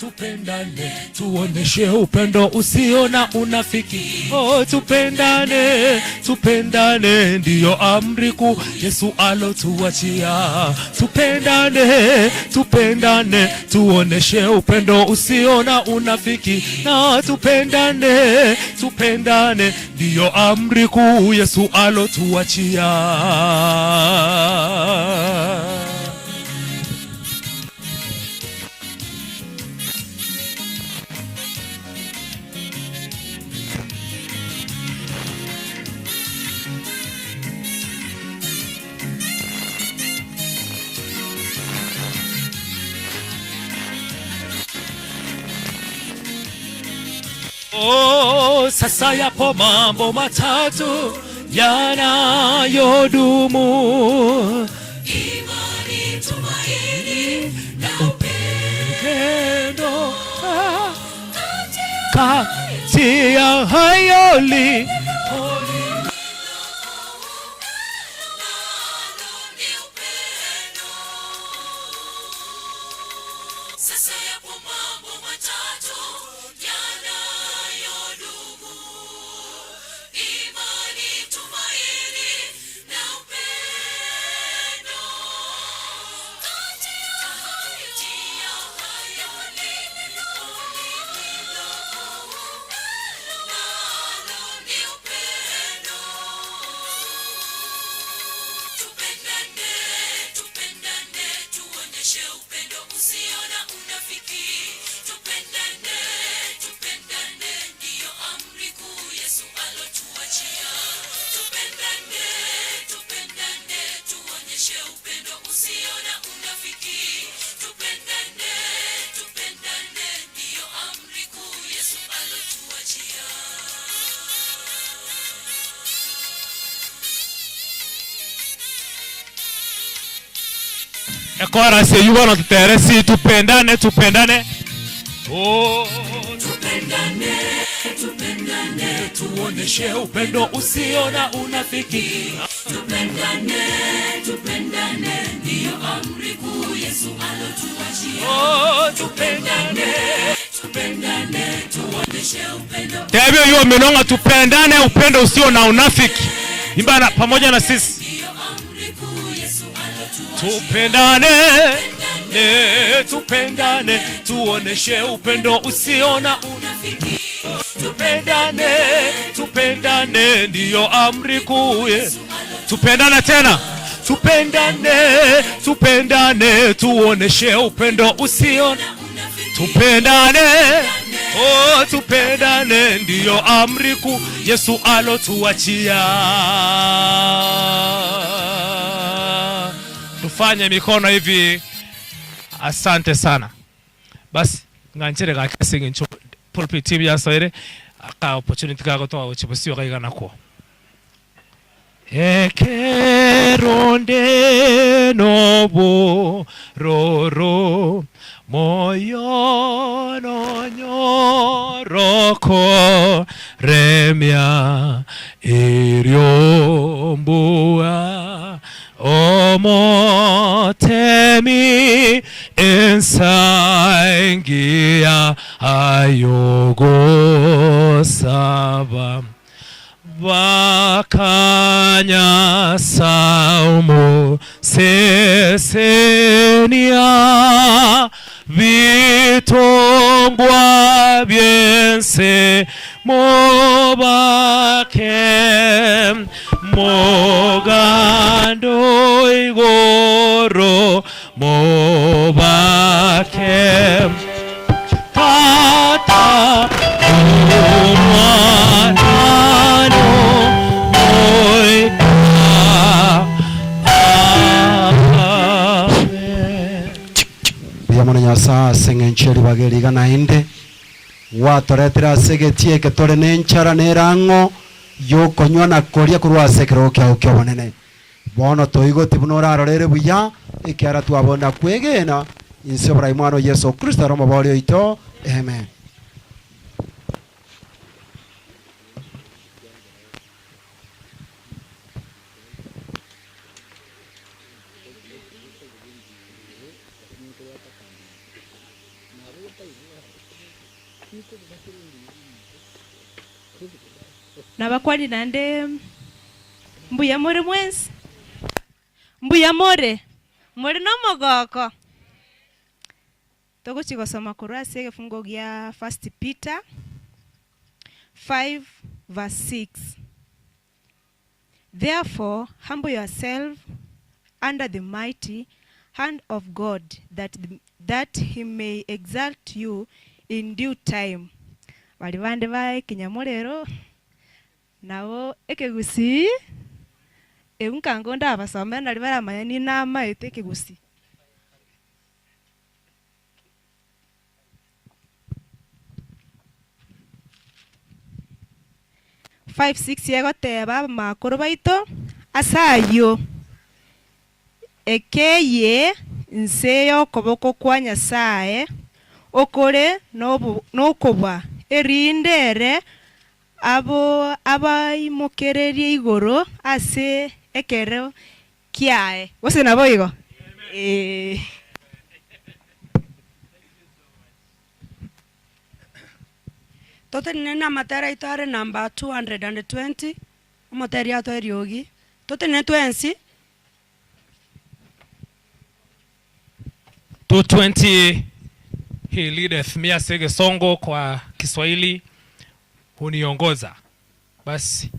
tupendane, tuoneshe upendo usio na unafiki. Oh, tupendane, tupendane, ndiyo amri kuu Yesu alotuachia. Tupendane, tupendane, tuoneshe upendo usio na unafiki. Na tupendane, tupendane, ndiyo amri kuu Yesu alotuachia. Oh, sasa yapo mambo matatu yanayodumu: Imani, tumaini na upendo. Kati ya hayo li Sasa yapo mambo matatu yanayodumu: imani, tumaini na upendo. Kati ya hayo lipo lililo kuu, nalo ni upendo. Tupendane, tupendane, tuonyeshe upendo usio na unafiki. Tupendane, tupendane, ndiyo amri kuu Yesu alotuachia. Tupendane, tupendane, tuonyeshe upendo usio na unafiki. Tupendane, tupendane, ndiyo amri kuu Yesu alotuachia. Ekorasi eyio bono totere si tupendane tupendane oh. Tupendane, tupendane, tuoneshe upendo usio na unafiki. Tupendane, tupendane, ndiyo amri kuu Yesu alotuachia. Oh, tupendane, tupendane, tuoneshe upendo. Tebio hiyo menonga tupendane upendo usio na unafiki. Imba na, pamoja na sisi. Tupendane, ne, tupendane, tuoneshe upendo usio na unafiki. Tupendane, tupendane, ndiyo amri kuu. Tupendane tena. Tupendane, tupendane, tuoneshe upendo usio na tupendane, oh, tupendane, ndiyo amri kuu Yesu alotuachia. Tufanye mikono hivi. Asante sana. Basi ng'anchere gake ase eng'encho pulpit team yasoire aka opportunity kagotoa gochia bosio gaiga nakwo. Ekero nde nobororo moyo nonyoroko remia erio mbua omotemi ensa engiya ayogosaba bakanya saumu sesenia bitongwa byense mobake mogando igoro mobake tata omwanano moika amen. Mbuya mono Nyasae ase eng'encho ye ribaga eri iga naende gwatoretire ase egetii eke tore nenchara na erang'o y'okonywa na koria korwa ase ekerogo kiao ki'obonene. Bono toigoti buna orarorere buya, ekiagera twabonda kwegena inse oborai Mwana o Yeso Kristo ere Omoboori oito. Amen. Nabakwani naende mbuya more mwensi? Mbuya more? More nomogoko? Togochia gosoma korwa ase egefungo gia First Peter 5 verse 6. Therefore humble yourself under the mighty hand of God that, that he may exalt you in due time. Baria bande ba ekenyamorero nabo ekegusii ebu nkango ndabasomere nari baramanye ninamaete ekegusii. 5:6 egoteba abamakoro baito ase ayio, Ekeyie inse y'okoboko kwa Nyasae okore nokobua, erinde ere abaimokererie igoro ase ekero kiaye. Gose naboigo? Ee. Totenene namatera aito are number 220, omoteri atoe eriogi. Totenene twensi. 220 He leadeth me ase egesongo kwa Kiswahili huniongoza. Basi.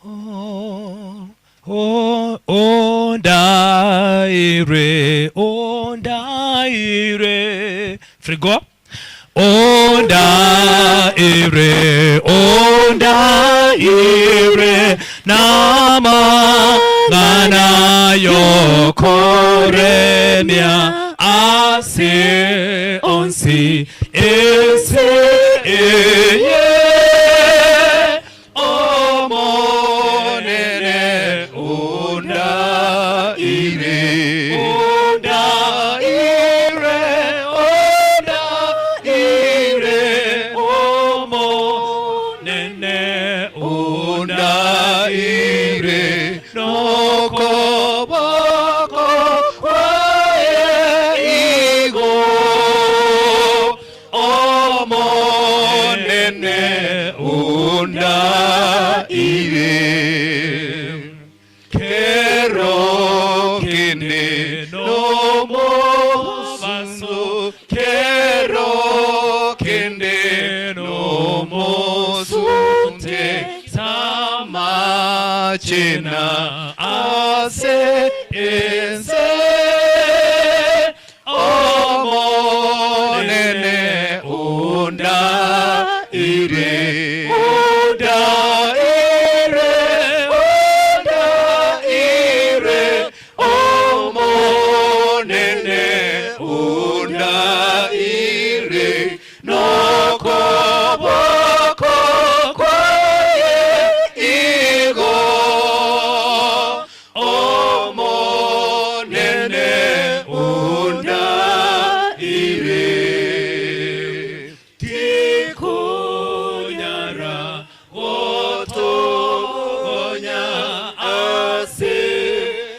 Oh, oh, ondaire, ondaire. Frigo. Ondaire, ondaire, namang'ana y'okoremia ase onsi ense eye. Omonene ondaire, ondaire, ondaire, Omonene ondaire, nokoboko kwaye igo. Omonene ondaire, kero kende nomobaso, kero kende nomosunte, samachena ase ense. Omonene ondaire, ondaire, ondaire, Omonene ondaire, nokoboko kwaye igo. Omonene ondaire, tikonyara gotogonya ase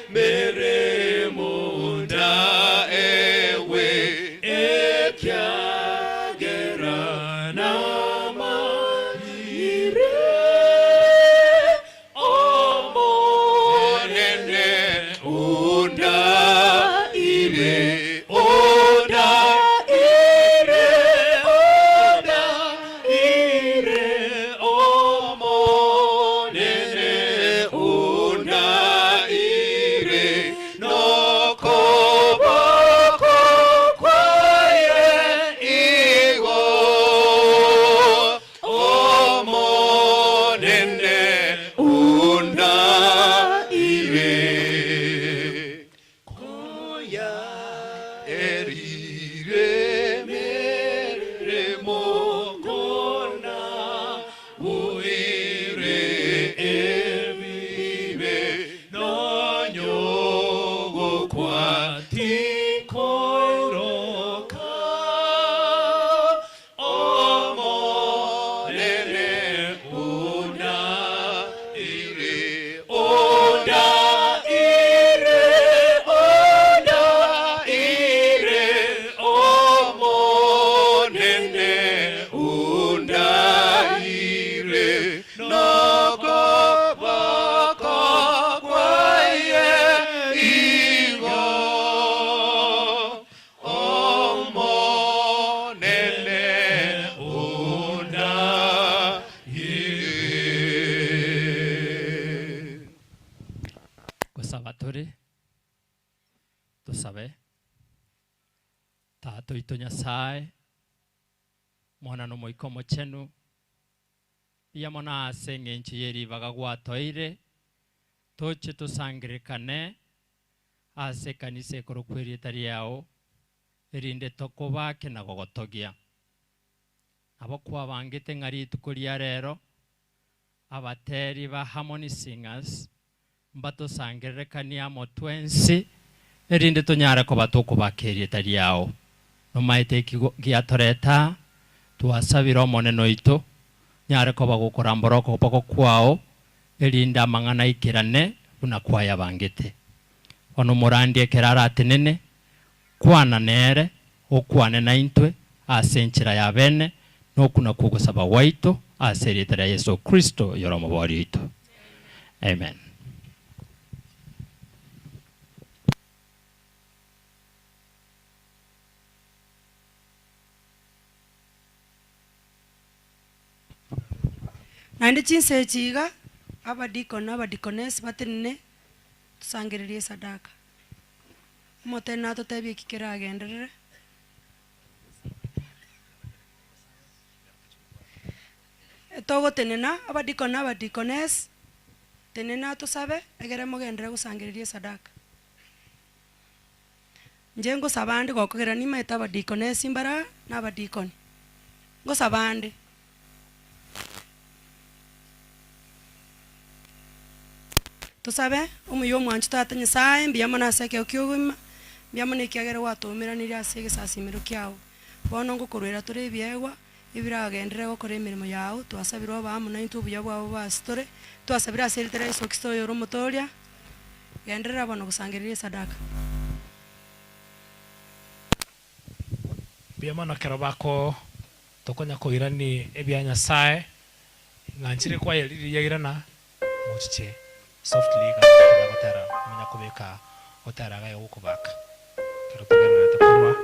meremo ndaegwe, ekiagera namanyire. Omonene ondaire, ondaire, ondaire, Omonene ondaire, nokoboko kwaye igo. Omonene ondaire, koya erire meremo kona buire ebibe nonyogokwa tikoiroka. Omonene ondaire, ondaire, ondaire, Omonene ondaire, nokoboko kwaye igo. Omonene ondaire. Gosaba tore, tosabe. Tata oito Nyasae, Mwana na Omoika Omochenu, mbuya mono ase eng'encho ye ribaga gwatoeire, toche tosangererekane ase ekanisa ekorokwa erieta riao, erinde tokobake na gogotogia. Nabo kwabangete ng'a rituko ria rero abateri ba Harmony Singers mbatosangererekanie amo twensi, erinde tonyare koba tokobaka erieta riao. Nomaete eki giatoreta aa, twasabire Omonene oito, nyare koba gokorambora okoboko kwao, erinde amang'ana aikerane buna kwayabangete. Bono omorandi ekero aratenene, kwana nere, okwane naintwe ase enchera ya bene, nokuna kw'ogosaba gwaito, ase erieta ria Yeso Kristo, oyore Omobooria oito. Amen. Naende chinsa echi iga, abadikoni na abadikonesi batenene tosangererie esadaka. Omotene natotebie eki keragenderere. Togotenena, abadikoni na abadikonesi, tenena tosabe, egere mogenderere gosangereria esadaka. Inche ngosaba ande gokogera nimaete abadikonesi mbare aa na abadikoni. Ngosaba ande. Tosabe, Omuya omwanchu Tata Nyasae, mbuya mono ase ekero kia obogima, mbuya mono ekiagera gwatoumeranirie ase egesasimero kiao. Bono ngokoruera tore ebiegwa, ebiragenderere gokora emeremo yao, twasabire obe amo naintwe obuya bwabo bobe ase tore, twasabire ase erieta ria Yeso Kristo oyore Omotoria. Genderera bono gosangereria esadaka. Mbuya mono ekero bako tokonya koirani ebia Nyasae, ng'a nchire kwaya riria yairana mochiche softly iga tonya gotera omanya kobeka gotera iga gokobaka ekero togendererete korwa.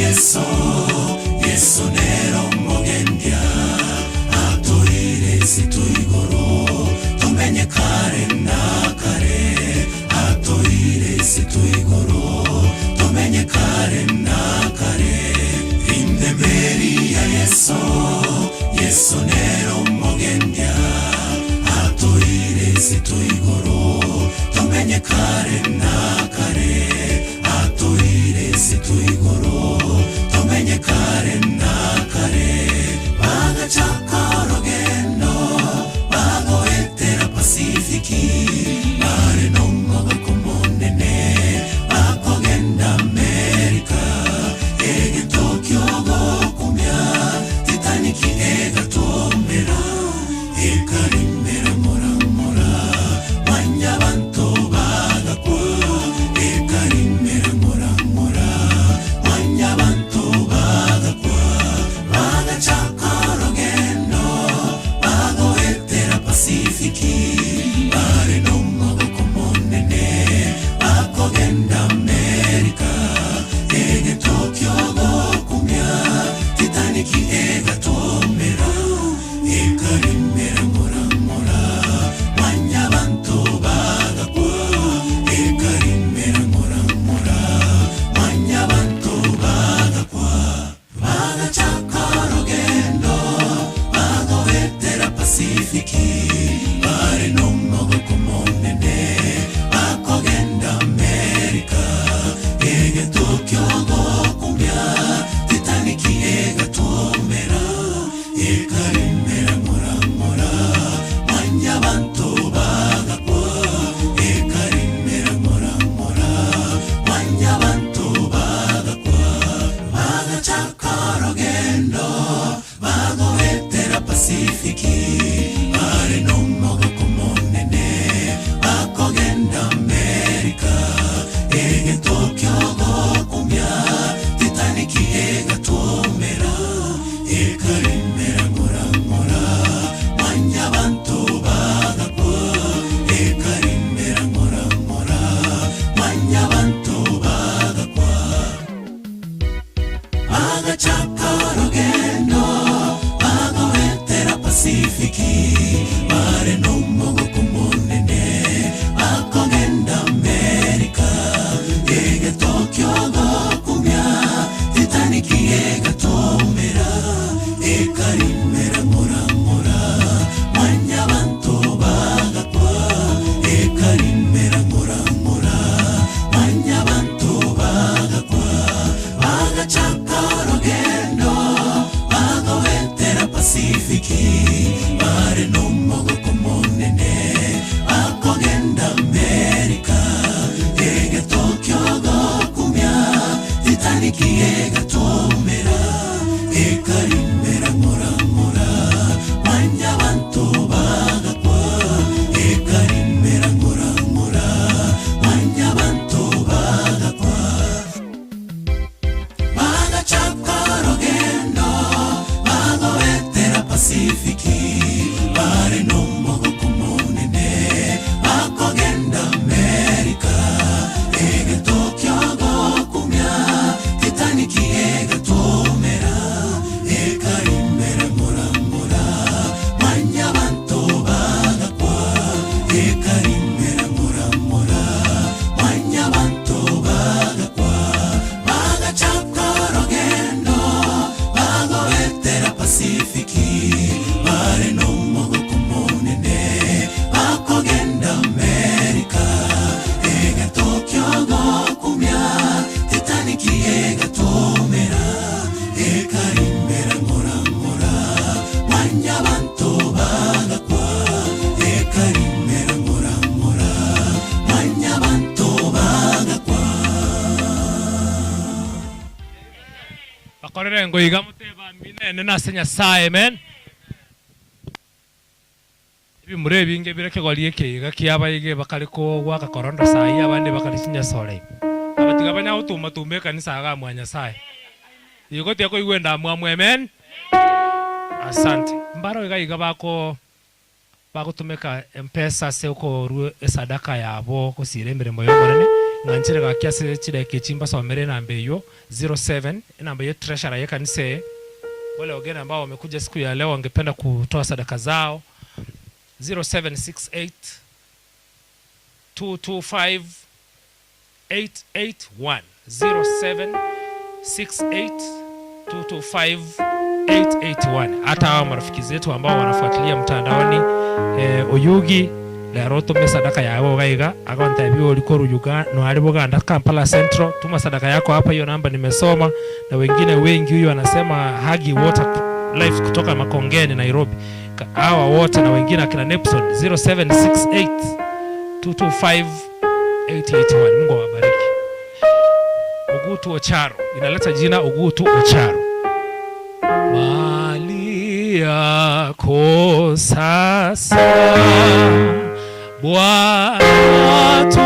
Yeso, Yeso nere omogendia, Atoire ase igoro, tomenye kare na kare. Atoire ase igoro, tomenye kare na kare. Rinde meri ya Yeso, Yeso nere omogendia, Atoire ase igoro, tomenye kare na kare. Atoire ase igoro, tomenye kare na kare. Bagachaka orogendo, bagoetera Pasifiki, bare nomogoko monene, bakogenda Amerika. Egento kiogokumia, Titanic egatomera, ekarimera ng'ora ng'ora, mwanyabanto bagakwa. Ekarimera ng'ora ng'ora, mwanyabanto bagakwa. Bagachaka orogendo, bagoetera Pasifiki, bare nomogoko monene, bakogenda Amerika. Egento kiogokumia, Titanic egatomera, ekarimera ng'ora ng'ora, mwanyabanto bagakwa. Ekarimera ng'ora ng'ora, mwanyabanto bagakwa. Bagachaka orogendo, bagoetera Pasifiki, bare nomogoko monene, bakogenda Amerika. Egento kiogokumia, Titanic egatomera, ekarimera ng'ora ng'ora, mwanyabanto bagakwa. Ekarimera ng'ora ng'ora, mwanyabanto bagakwa. Bagachaka orogendo, bagoetera Pasifiki, bare nomogoko monene, bakogenda Amerika. Egento kiogokumia, Titanic egatomera, ekarimera ng'ora ng'ora, mwanyabanto bagakwa. Ekarimera ng'ora ng'ora, mwanyabanto bagakwa. Bagachaka orogendo, bagoetera Pasifiki, bare nomogoko monene, bakogenda Amerika. Egento kiogokumia, Titanic egatomera, ekarimera ng'ora ng'ora, mwanyabanto bagakwa. Ekarimera ng'ora ng'ora, mwanyabanto bagakwa. Bagachaka orogendo, bagoetera Pasifiki, bare nomogoko monene, bakogenda Amerika. Egento kiogokumia, Titanic egatomera, ekarimera ng'ora ng'ora, mwanyabanto bagakwa. Ekarimera ng'ora ng'ora, mwanyabanto bagakwa. Bagachaka orogendo, bagoetera Pasifiki, bare nomogoko monene, bakogenda Amerika. Egento kiogokumia, Titanic egatomera, ekarimera ng'ora ng'ora, mwanyabanto bagakwa. Ekarimera ng'ora ng'ora, mwanyabanto bagakwa. Bagachaka orogendo, bagoetera Pasifiki, bare nomogoko monene, bakogenda Amerika. Egento kiogokumia, Titanic egatomera, ekarimera ng'ora ng'ora, mwanyabanto bagakwa. Ekarimera ng'ora ng'ora, mwanyabanto bagakwa. Bakorere ngoiga moteba minene nase Nyasaye, amen. Ebimura ebinge bire kegori ekeiga kiabaige bakare kogwaka korondo saii abande bakare chinyasore. Abatiga banya gotuma tuma ekanisa iga mwa Nyasaye. Igo tiga koigwa endamwamu, amen. Asante. Mbaro iga iga bako bagotumeka mpesa ase okorua esadaka yabo gosira emeremo y'Omonene. Ng'anchere gaki ase chidakika echi mbasomere enamba eyio, 07, enamba ye treasurer y'ekanisa eye. Wale wageni ambao wamekuja siku ya leo wangependa kutoa sadaka zao, 0768 225 881, 0768 225 881. Hata hawa marafiki zetu ambao wanafuatilia mtandaoni eh, Oyugi rero otome sadaka yawe iga iga agontebia ori korwa Uganda noari Buganda Kampala Central tuma sadaka yako hapa hiyo namba nimesoma na wengine wengi huyu anasema Hagi Water Life kutoka Makongeni Nairobi hawa wote na wengine akina Nepson 0768 225 881 Mungu awabariki Ogutu Ocharo inaleta jina Ogutu Ocharo Mali yako sasa Bwana tu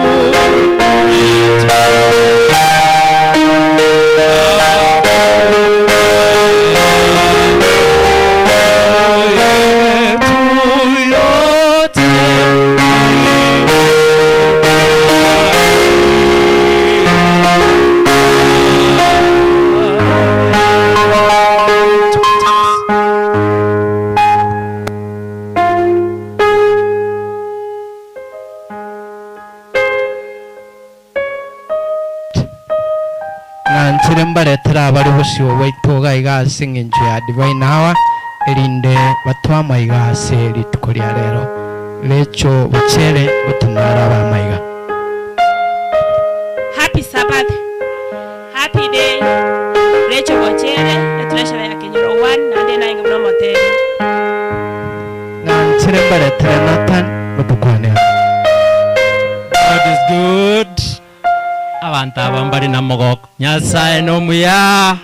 yetu yote Ng'anchire mbaretere abare bosio bwaito iga iga ase engencho ya Divine Hour, erinde batoe amaiga ase rituko ria rero. Recho bochere gotomara abe amaiga. Happy Sabbath, Happy day, Rachel Bochere, etreasurer ya Kenyoro One, naende nainge buna omotebia. Ng'anchire mbaretere Nathan gotokwanera. God is good. Abanto aba mbare namogoko. Nyasae nomuya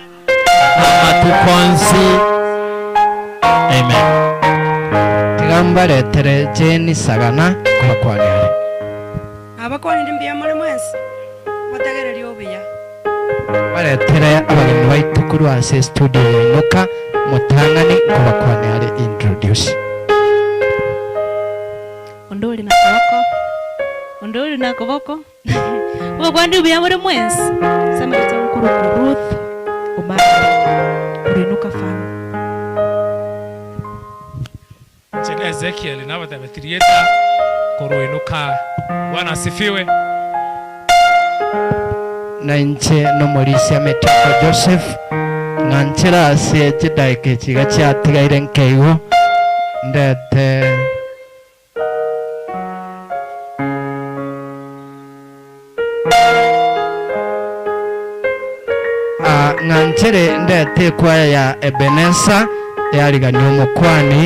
amatuko onsi. Amen. Tiga mbaretere Jane Sagana kobakwanera. Nabakwanire mbuya more mwensi, motegererie obuya. Mbaretere abageni baito korwa ase estudio ya Inuka, motang'ani nkobakwanera are introduce. Onde ore na koboko, onde ore na koboko, Obokwanire buya more mwensi. Ase amagecho nkorokwa Ruth Omari, korwa Inuka Farm. Inche na Ezekiel nabatebetie rieta korwa Inuka. Bwana asifiwe. Na inche nomorisia Metioko Joseph, ng'anchere ase chidaeka echi iga chiatigaire nkeigo, ndete. Aa, ng'anchere ndete ekwaya ya Ebenesa yarigania omokwani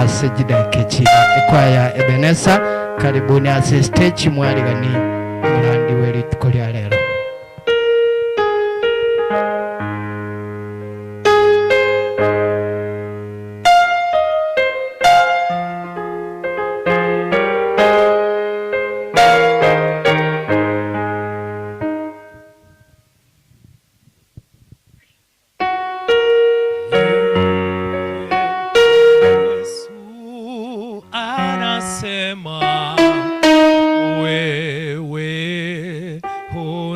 ase chidaeka echi iga. Ekwaya ya Ebenesa, karibuni ase stage mwarigani omorandi bwe rituko ria rero. Yesu anasema wewe hu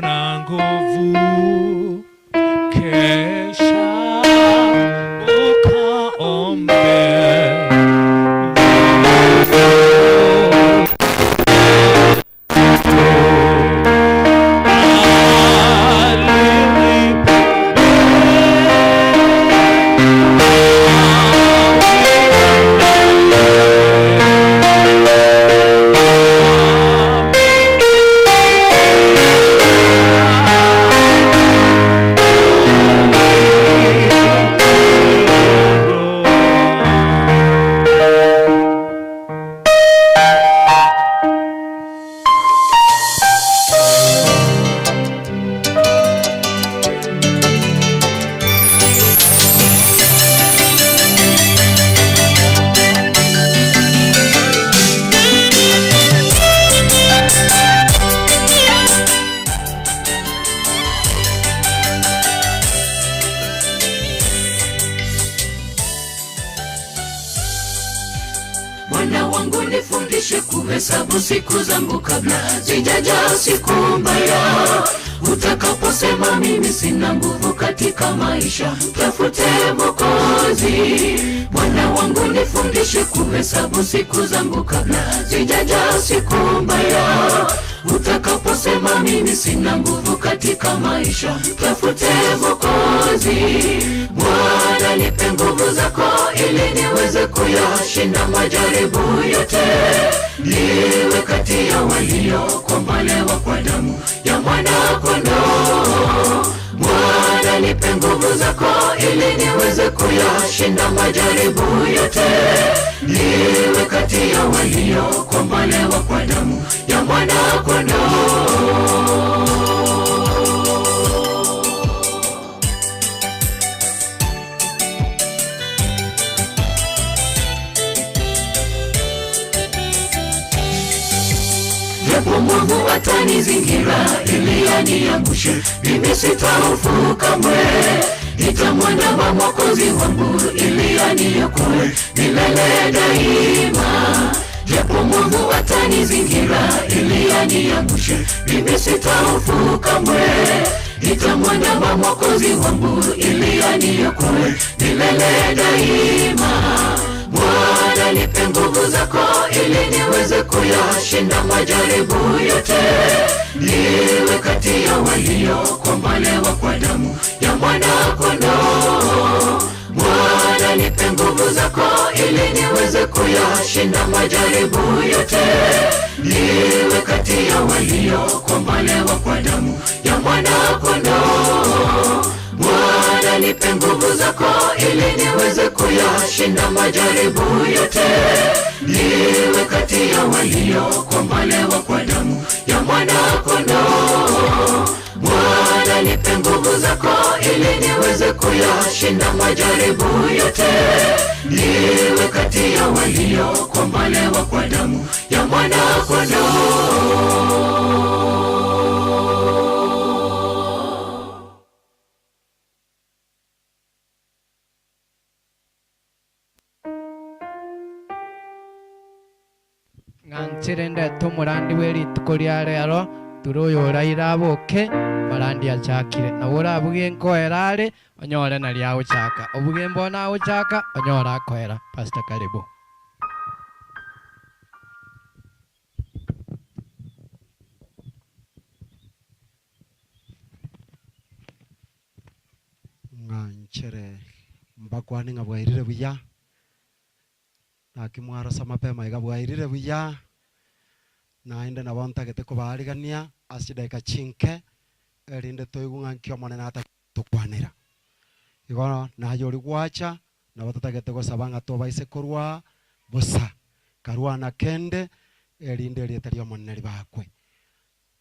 wangu nifundishe kuhesabu siku zangu kabla zijaja siku mbaya. Utakaposema mimi sina nguvu katika maisha, tafute Mwokozi. Bwana wangu nifundishe kuhesabu siku zangu kabla zijaja siku mbaya. Utakaposema mimi sina nguvu katika maisha, tafute Mwokozi. Bwana nipe nguvu zako ili niweze kuyashinda majaribu yote, niwe kati ya waliokombolewa kwa damu ya mwana kondoo. Bwana nipe nguvu zako ili niweze kuyashinda majaribu yote, niwe kati ya waliokombolewa kwa damu ya mwana kondoo. Japo mwovu atanizingira ili aniangushe, mimi sitahofu kamwe. Nitamwandama Mwokozi wangu ili aniokoe milele daima. Japo mwovu atanizingira ili aniangushe, mimi sitahofu kamwe. Nitamwandama Mwokozi wangu ili aniokoe milele daima. Bwana nipe nguvu zako ili niweze kuyashinda majaribu yote, niwe kati ya waliokombolewa kwa damu ya mwana kondoo. Bwana nipe nguvu zako ili niweze kuyashinda majaribu yote, niwe kati ya waliokombolewa kwa damu ya mwana kondoo. Bwana nipe nguvu zako ili niweze kuyashinda majaribu yote, niwe kati ya waliokombolewa kwa damu ya mwana kondoo. Bwana nipe nguvu zako ili niweze kuyashinda majaribu yote, niwe kati ya waliokombolewa kwa damu ya mwana kondoo. Ng'anchire ndete omorandi bwe rituko ria rero, ture oyo oraire aboke, marandi achakire. Nabo orabuge nkoera are, onyore nari agochaka. Obuge mbono agochaka, onyore akoera. Pastor karibu. Ng'anchere mbakwane ng'a bwairire buya, naki mwarosa mapema iga bwairire buya, naende nabo ntagete kobaarigania ase chidaeka chinke, erinde toigwe ng'a nki Omonene atatokwanera. Igo naye oria gwacha, nabo totagete gosaba ng'a tobaise korwa bosa, karwana kende, erinde erieta ri'Omonene ribakwe.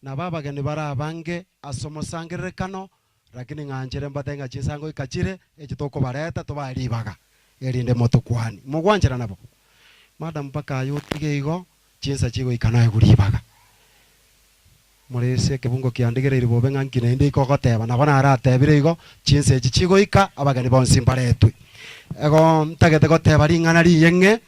Nabo abageni bare abange ase omosangererekano, lakini ng'anchere mbate ng'a chinsango ika chire, echi tokobareta tobae ribaga, erinde motokwanie. Mogwanchera nabo? Madam mpaka aye otige igo, chinsa chigoika noegwe ribaga. More ase ekebungo kiandigereiri bobe ng'a nki naende iko ogoteba, nabo naratebire igo, chinsa echi chigoika, abageni bonsi mbaretwe. Igo ntagete goteba ring'ana riye ng'e,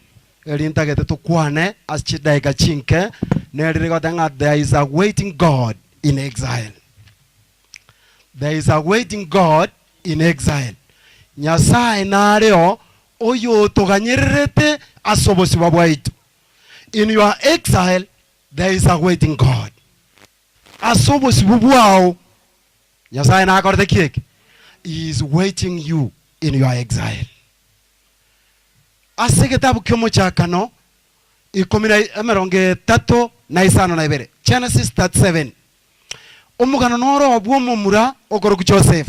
eri ntagete tokwane ase chidaeka chinke, neri rigoteba ng'a there is a waiting God in exile. There is a waiting God in exile. Nyasae nareo oyotoganyererete ase obosibwa bwaito. In your exile there is a waiting God. Ase obosibwa bwao Nyasae nakorete ki eke? He is waiting you in your exile. Ase egetabu ki'omochakano ikomi na emerongo etato na isano na ibere, Genesis 37, omogano noro bw'omomura okorokwa Joseph.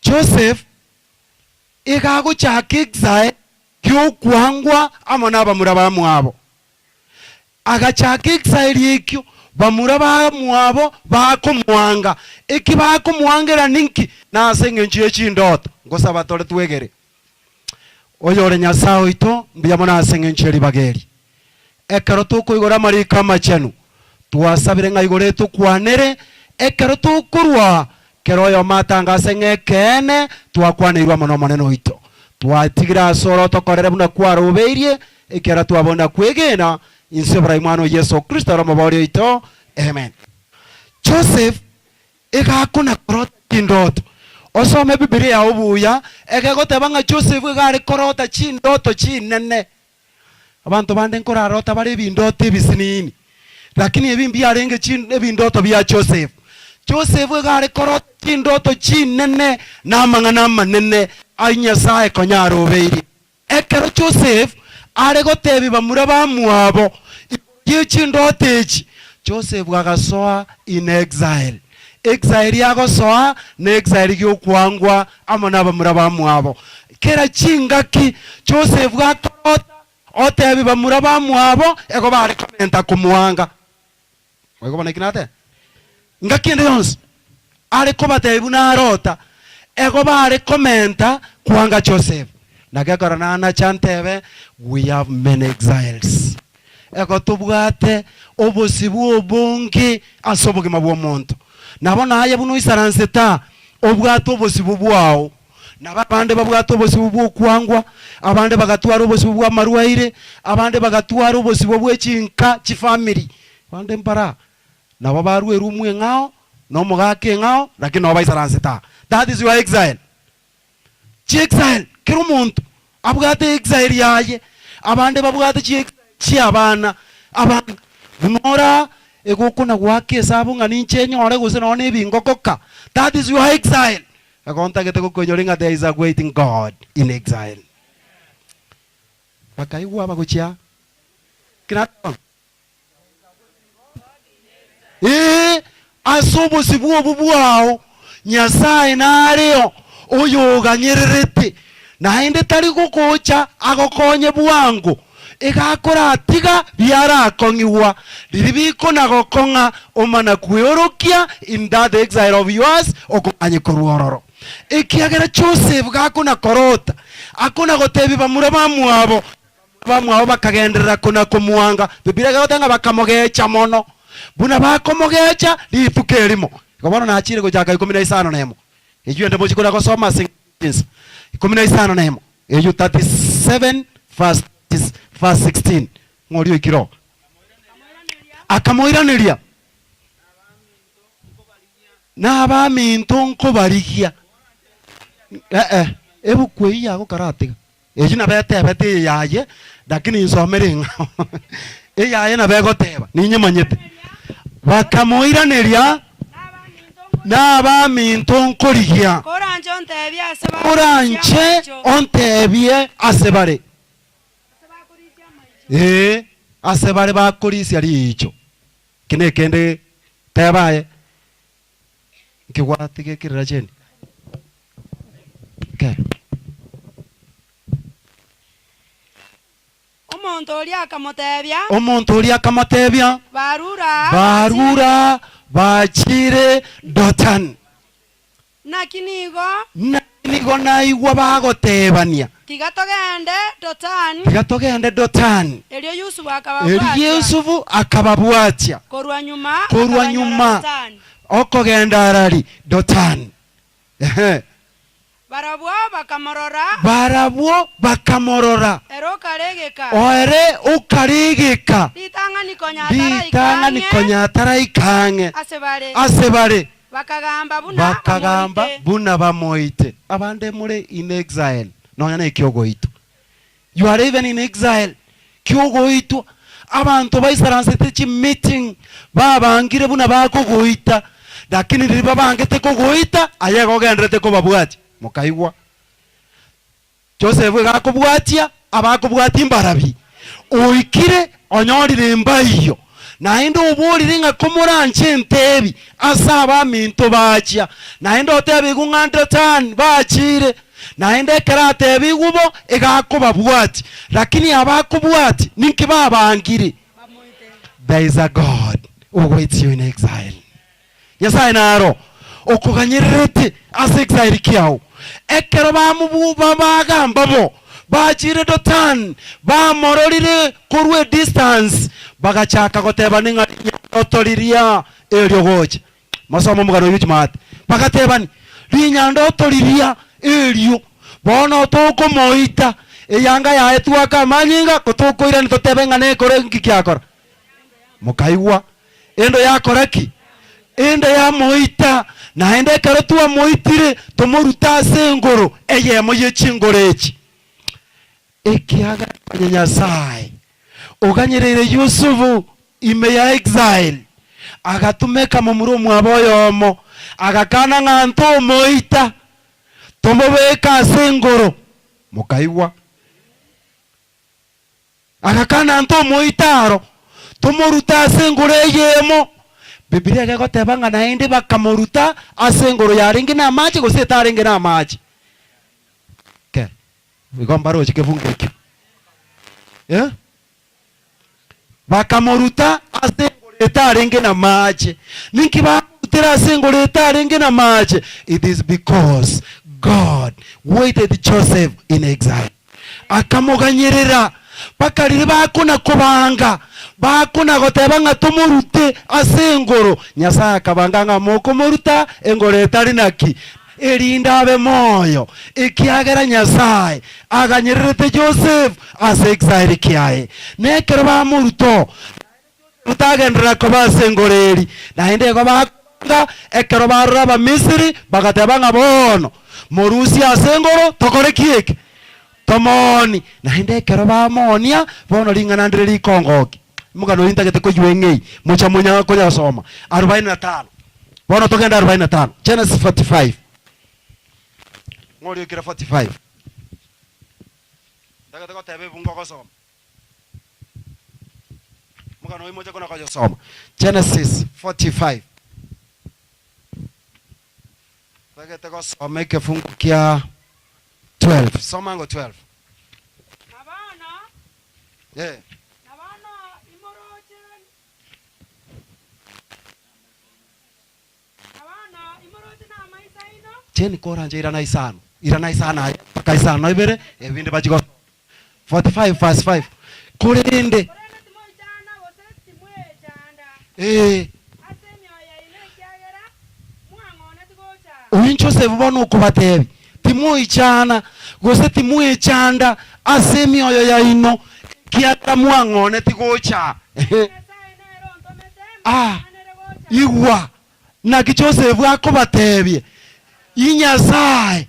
Joseph iga agochaka exile gi'okwangwa amo nabamura bamwabo. Agachaka exile ekio bamura bamwabo bakomwanga. Eki bakomwangera ninki? Nase engencho ye chindoto. Ngosaba tore twegere. Oyore Nyasae oito, mbuya mono ase engencho ye ribaga eri. Ekero tokoigora amariko amachenu, twasabire ng'a igoro etokwanere, ekero tokorwa kera oyomo atangase ng'a ekeene twakwaneirwe amo n'Omonene oito. Twatigire ase ore otokorere buna kwarobeirie. Ekiagera twabonda kwegena inse oborai Mwana o Yeso Kristo ore Omobooria oito. Amen. Joseph egakona korota chindoto. Osome Bibilia yao buya, egegoteba ng'a Joseph iga are korota chindoto chinene. Abanto bande nkorarota bare ebindoto ebisinini, lakini ebi mbiarenge chi ebindoto bia Joseph. Joseph iga are korota chindoto chinene na amang'ana amanene ayio Nyasaye konya arobeirie. Ekero Joseph are gotebia bamura bamwabo igoro ye chindoto echi, Joseph agasoa in exile. Exile agosoa ne exile giokwangwa amo nabamura bamwabo. Kera chingaki Joseph akorota otebia bamura bamwabo ego bare komenta komoanga. Boigo bono eki nateba, ngaki ende yonsi are kobatebia buna arota, ego bare komenta kwanga Joseph. Naki ekero nanacha ntebe, we have many exiles. Ego tobwate obosibwa obonge ase obogima bw'omonto. Nabo naye buna oisaransete aa, obwate obosibwa bwao. Nabo abande babwate obosibwa bw'okwangwa, abande bagatwara obosibwa bw'amarwaire, abande bagatwara obosibwa bwe chinka, chifamiri. Abande mbara nabo barwa erumu eng'ao, na omogaka eng'ao, lakini nabo baisaransete aa. That is your exile. Chiexile, kera omonto abwate exile yaye, abande babwate chiexile chi'abana, abana buna ora egokona goaka esabu ng'a ninche nyore gose nonye na ebingokoka, that is your exile. Igo ntagete gokoinyora ng'a there is a waiting God in exile. Bakaigwa abagochia ki nateba? Ee, ase obosibwa obwo bwao Nyasae nareo oyoganyererete, naende tari gogocha agokonye bwango, iga akoratiga biarakong'igwa, riria bikona-gokong'a omana kweorokia in that exile of yours, okomanye korwa ororo. Ekiagera Joseph gakona-korota, akona-gotebia bamura bamwabo, Abamwabo bakagenderera kona-komoanga. Biblia egoteba ng'a bakamogecha mono, buna bakomogecha rituko erimo. Igo bono nachire gochaka ikomi na isano na emo, eyio ende mochie kona gosoma ase engaki chinsa ikomi na isano na emo, eyio 37 verse verse 16. Ng'a oria oikire oo. Akamoiraneria, Nabaminto nkobarigia. Eh-eh, ebuku eyio yagokaratiga. Eyio nabo etebete eye yaye, lakini insomere eng'ao. Eyaye nabo egoteba, ninyemanyete. Bakamoiraneria, Nabaminto nkorigia, Koranche ontebie ase bare koranche ontebie ase bare. Ee, ase bare bakorisia riicho. Eki nekende teba aye, nkegwatiga ekerera cheni. Okay. Omonto oria akamotebia. Omonto oria akamotebia. Barure aa, Barure aa, bachire Dotani. Naki nigo. Naki nigo naigwa bagotebania. Tiga togende Dotani. Tiga togende Dotani. Erio Yusufu Erio akababwatia. Yusufu akababwatia. Korwa nyuma Korwa akabanyora nyuma Dotani. okogenda arari Dotani. Ehe. Barabwo bakamorora. Barabwo bakamorora. Ere okaregeka. Ere okaregeka. Ritang'ani konya ataraika Ritang'ani ang'e. konya ataraika ang'e. Ase bare. Ase bare. Bakagamba buna Bakagamba bamoite. buna bamoite. Abande more in exile nonya na ekiogoitwa. You are even in exile kiogoitwa. Abanto baisaransete chi meeting babangire buna bakogoita lakini riria babangete kogoita aye igo ogendererete kobabwatia. Mokaigwa Joseph iga akobwatia abakobwatia mbarabi oikire onyorire embaiyo naende oborire ng'a komoranche ntebi ase abaminto bachia naende otebigwe ng'a Dotani bachire Naende ekero atebigwe bo, iga akobabwatia. Lakini abakobwatia, ninki babangire? There is a God who waits you in exile. Nyasae naro okoganyererete ase exile kiao. Ekero bamobu bagamba bo, bachire Dothan, bamororire korwa edistance, bagachaka gotebani ng'a rinyandoto riria erio gocha. Mosome omogano oyio chimate. Bagatebania, Rinyandoto riria erio, bono tokomoita. Eyanga yaye twake amanyinga, ko tokoirania totebe ng'a nekore nki kiakora? Mokaigwa. Endo yakora ki? Endo yamoita, naende ekero twamoitire, tomorute ase engoro eyemo ye chingoro echi. Ekiagera onye Nyasae oganyereire Yusufu ime ya exile, agatumeka momura omwabo oyomo, agakana ng'a ntomoita, tomobeke ase engoro. Mokaigwa? Agakana ntomoita aro, tomorute ase engoro eyemo. Bibilia egegoteba ng'a naende bakamoruta ase engoro yarenge namache gose etarenge namache. Kera. Igo mbaroche kebungo ekio. Eh? Bakamoruta ase engoro etarenge namaache. Ninki bamorutire ase engoro etarenge namaache? It is because God waited Joseph in exile. Akamoganyerera mpaka riria bakona kobanga, bakona goteba ng'a tomorute ase engoro. Nyasae akabanga ng'a mokomoruta engoro etari naki? Erinde abe moyo, ekiagera Nyasae aganyererete Yosefu ase egesaeri kiaye. Na ekero bamoruta oo, naende Yosefu tagenderera koba ase engoro eria. Naende igo bakobanga, ekero barora Abamisiri, bagateba ng'a bono morusie ase engoro, tokore ki eke? Tomoonie. Naende ekero bamoonia, bono ring'ana ndire rikongoki. Omogano oyio ntagete koyua eng'ei, mocha monya koyosoma. Arubaini na tano. Bono togende arubaini na tano. Genesis 45. Ng'o oria oikire 45? Ntagete goteba ebungo ogosoma. Omogano oyio moche kona koyosoma. Genesis 45. Ntagete gosoma ekefungu kia 12. Soma ango 12. Na bono, Eh. na bono imoroche, na bono imoroche namaiso aino. Cheni koranche irana isano, irana isano aye mpaka isano ibere, ebinde bachie gosoma. 45 verse 5. Korende. Korende timoichana gose timwechanda Eh. ase emioyo yaino, ekiagera mwang'oneti gocha aa. Oyio Joseph bono okobatebia, Timoichana gose timwechanda ase emioyo yaino, ekiagera mwang'oneti gocha aa. Ehe. Nyasae nere ontomete Ah, mbatanere gocha aa. igwa, naki Joseph akobatebia, Inyasae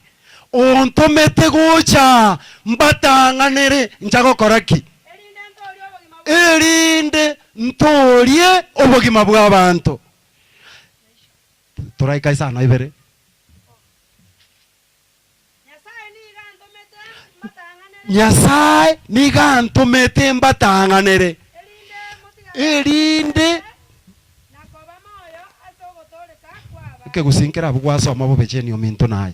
ontomete gocha aa mbatang'anere ncha gokora ki? Erinde ntoorie Erinde obogima ntoorie obogima bw'abanto. Toraika isano ibere. Nyasae nigo antomete mbatang'anere, erinde Ekegusii nkerabwo gwasoma bobe cheni ominto naye.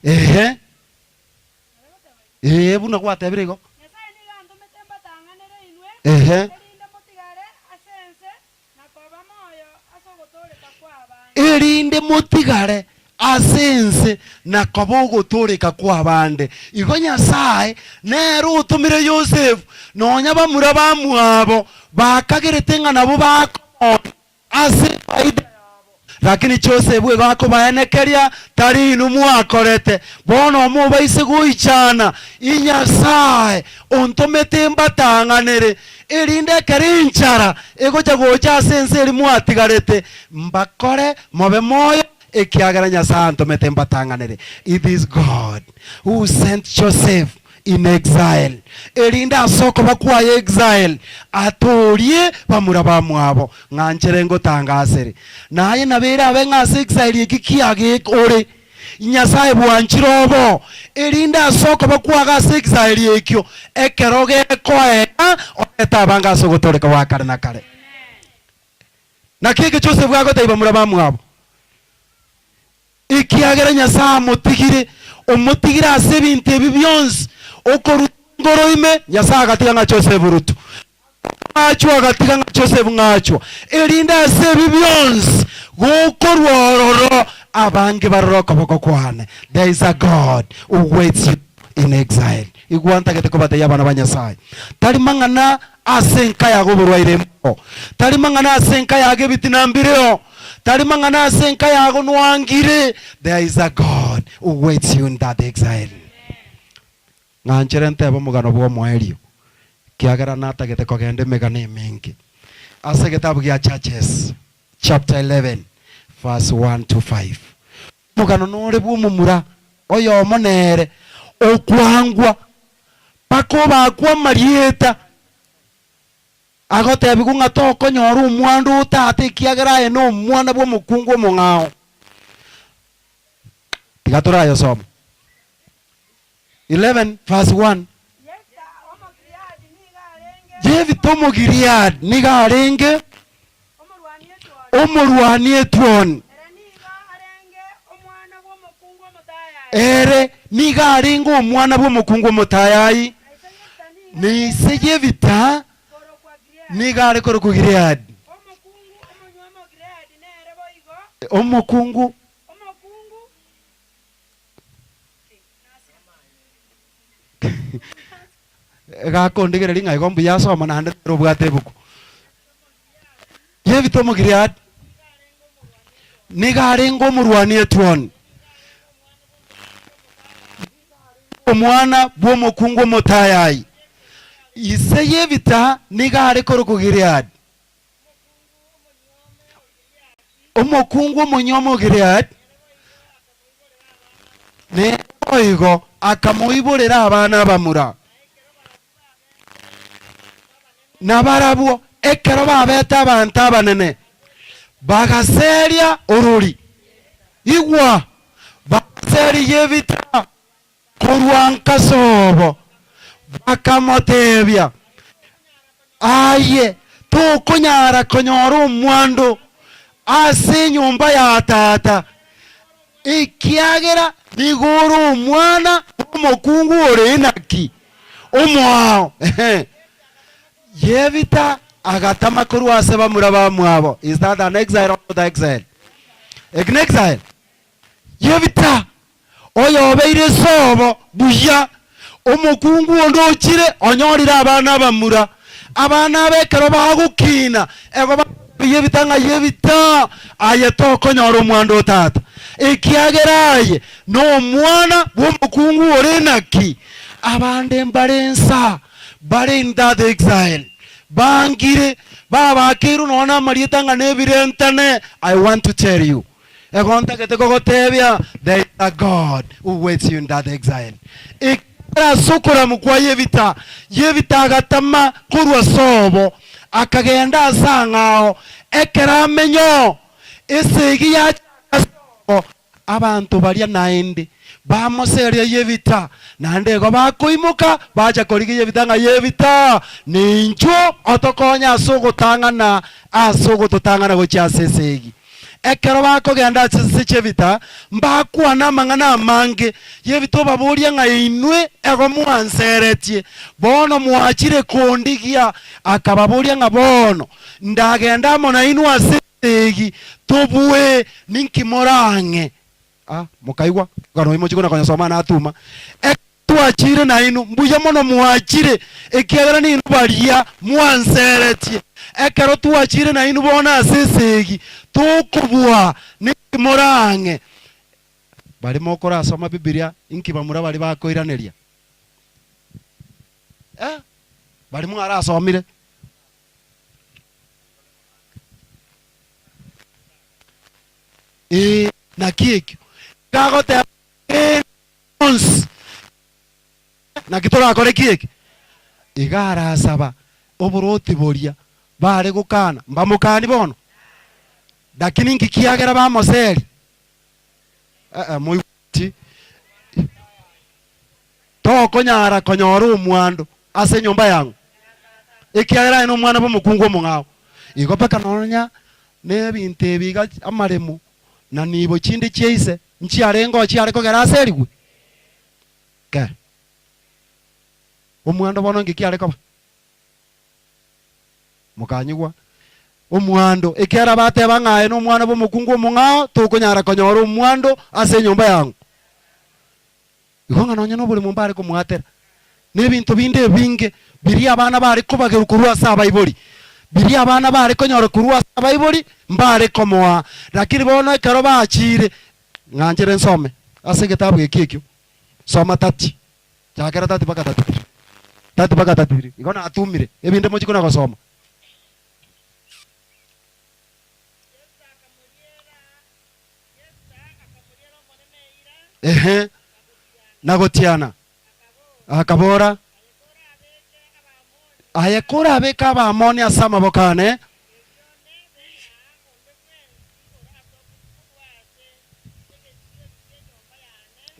Ehe. Ee, buna gwatebire igo. Ehe. Erinde motigare ase ense na koba ogotooreka kw'abande. Igo Nyasae nere otomire Yosefu, nonya bamura bamwabo bakagerete ng'a nabwo bakomonya ase efaida yabo. Lakini Josefu igo akobaenekeria, Tari inwe mwakorete, bono mobaise goichana, Inyasae ontomete mbatang'anere, erinde ekero enchara egocha gocha ase ense eria mwatigarete, mbakore mobe moyo, ekiagera Nyasae antomete mbatang'anere. It is God who sent Joseph in exile, erinde ase okoba kwaye exile atoorie bamura bamwabo. Ng'a nchere ngotangasere, naye nabo erabe ng'a ase exile eki kiage ore, Nyasae bwanchire obo, erinde ase okoba kwago ase exile ekio, ekero gekoera, orete abange ase ogotooreka gwa kare na kare. Naki eke Joseph agotebia bamura bamwabo? Ekiagera Nyasae amotigire, omotigire ase ebinto ebi bionsi, okoruta engoro ime, Nyasae agatiga ng'a Joseph rutu. Ng'achwa agatiga ng'a Joseph ng'achwa, erinde ase ebi bionsi gokorwa ororo, abange barore okoboko kwane. There is a God who waits you in exile. Igwa ntagete kobatebia abana ba Nyasae, tari mang'ana ase enka yago oborwaire mboo, tari mang'ana ase enka yago ebitina mbireo. Tari mang'ana ase enka yago nwangire, there is a God who waits you in that exile. Ng'anchere ntebe omogano bw'omoerio, ekiagera natagete kogenda emegano emenge. Ase egetabu gia Judges chapter 11 verse 1 to 5. Omogano nore bw'omomura oyomo nere okwangwa mpaka obakwe amarieta, agotebigwa ng'a tokonyora omwando o tata ekiagera aye nomwana bw'omokungu omong'ao. Tiga torayosome. 11 verse 1. Jefita Omogiliadi nigo arenge omorwani etuoni. Ere nigo arenge omwana bw'omokungu omotayayi, na ise Jefita nigo are korokwa Gileadi. Omokungu Egakondigereria ng'a igo mbuya asoma naende nere obwate ebuku. Yefita Omogileadi nigo arenge omorwani etuoni, omwana bw'omokungu omotayayi. Ise Yefita nigo are korokwa Gileadi. Omokungu omonyia o Gileadi nere boigo akamoiborera abana abamura. Na barabwo ekero babete abanto abanene, bagaseria orori. Igwa, bagaseria Yefita Korwa nkasobo bakamotebia, Aye tokonyara konyora omwando ase enyomba ya tata, ekiagera nigo ore omwana bw'omokungu ore inaki omoao. Yefita agatama korwa ase bamura bamwabo. Is that an exile or not exile? An exile. Yefita, oyobeire esobo buya, omokungu onde ochire onyorire abana abamura. Abana aba ekero bagokina, ego bagatebia Yefita ng'a Yefita, aye tokonyora omwando o tata, ekiagera aye nomwana bw'omokungu ore naki. Abande mbare insa, bare in that exile, bangire, babakeirwe nonya namarieta ng'a nebirentane, I want to tell you. Ego ntagete kogotebia, there is a God who waits you in that exile. Ekiagera ase okoramu kwa Yefita, Yefita agatama korwa sobo, akagenda ase ang'ao. Ekero amenye oo, esegi yachaka sobo, abanto baria naende bamoseria Yefita, naende igo bakoimoka bacha korigia Yefita ng'a Yefita, ninchwo otokonye ase ogotang'ana ase ogototang'ana gochia ase esegi. Ekero bakogenda ase ense chi'ebita, mbakwane amang'ana amange y'ebita obaborie ng'a inwe ego mwanseretie, bono mwachire kondigia. Akababoria ng'a bono ndagende amo nainwe ase esegi, tobue, ninki morang'e? Ah, mokaigwa? Omogano oyo mochie kona-konyosoma natuma. Twachire nainwe, mbuya mono mwachire, ekiagera ninwe baria mwanseretie. Ekero twachire nainwe bono ase esegi, tokobua ninki more ang'e. Baria mokorasoma Bibilia, inki bamura baria bakoiraneria? Eh, baria mwarasomire. Ee, naki ekio? Iga agoteba, Ee. Onsi. Naki torakore ki eke? Iga arasaba oboroti boria bare gokana, mbamokani bono? Lakini inki kiagera bamoseria? Eh, moigweti? Tokonyara konyora omwando ase enyomba yang'o, ekiagera aye nomwana bw'omokungu omong'ao. Igo mpaka nonya nebinto ebi iga amaremo na nibo chinde chia ise Nchiarenge oo chiare kogera aserigwe? Kere. Omwando bono inki kiare koba? Mokanyigwa. Omwando, ekiagera bateba ng'a aye nomwana bw'omokungu omong'ao, tokonyara konyora omwando ase enyomba yang'o. Igo ng'a nonya noboremo mbare komwatera, na ebinto binde ebinge biria abana bare kobagerwa korwa ase abaibori. Biria abana bare konyora korwa ase abaibori mbare komoa, lakini bono ekero bachiire, ng'anchere nsome ase egetabu eki ekio, soma 30, chakera 30 mpaka 33, 30 mpaka 33, igo natumire ebinde mochie kona gosoma. Ehe, na gotiana, akabora, Aye korabeke Abaamoni ase amaboko aane,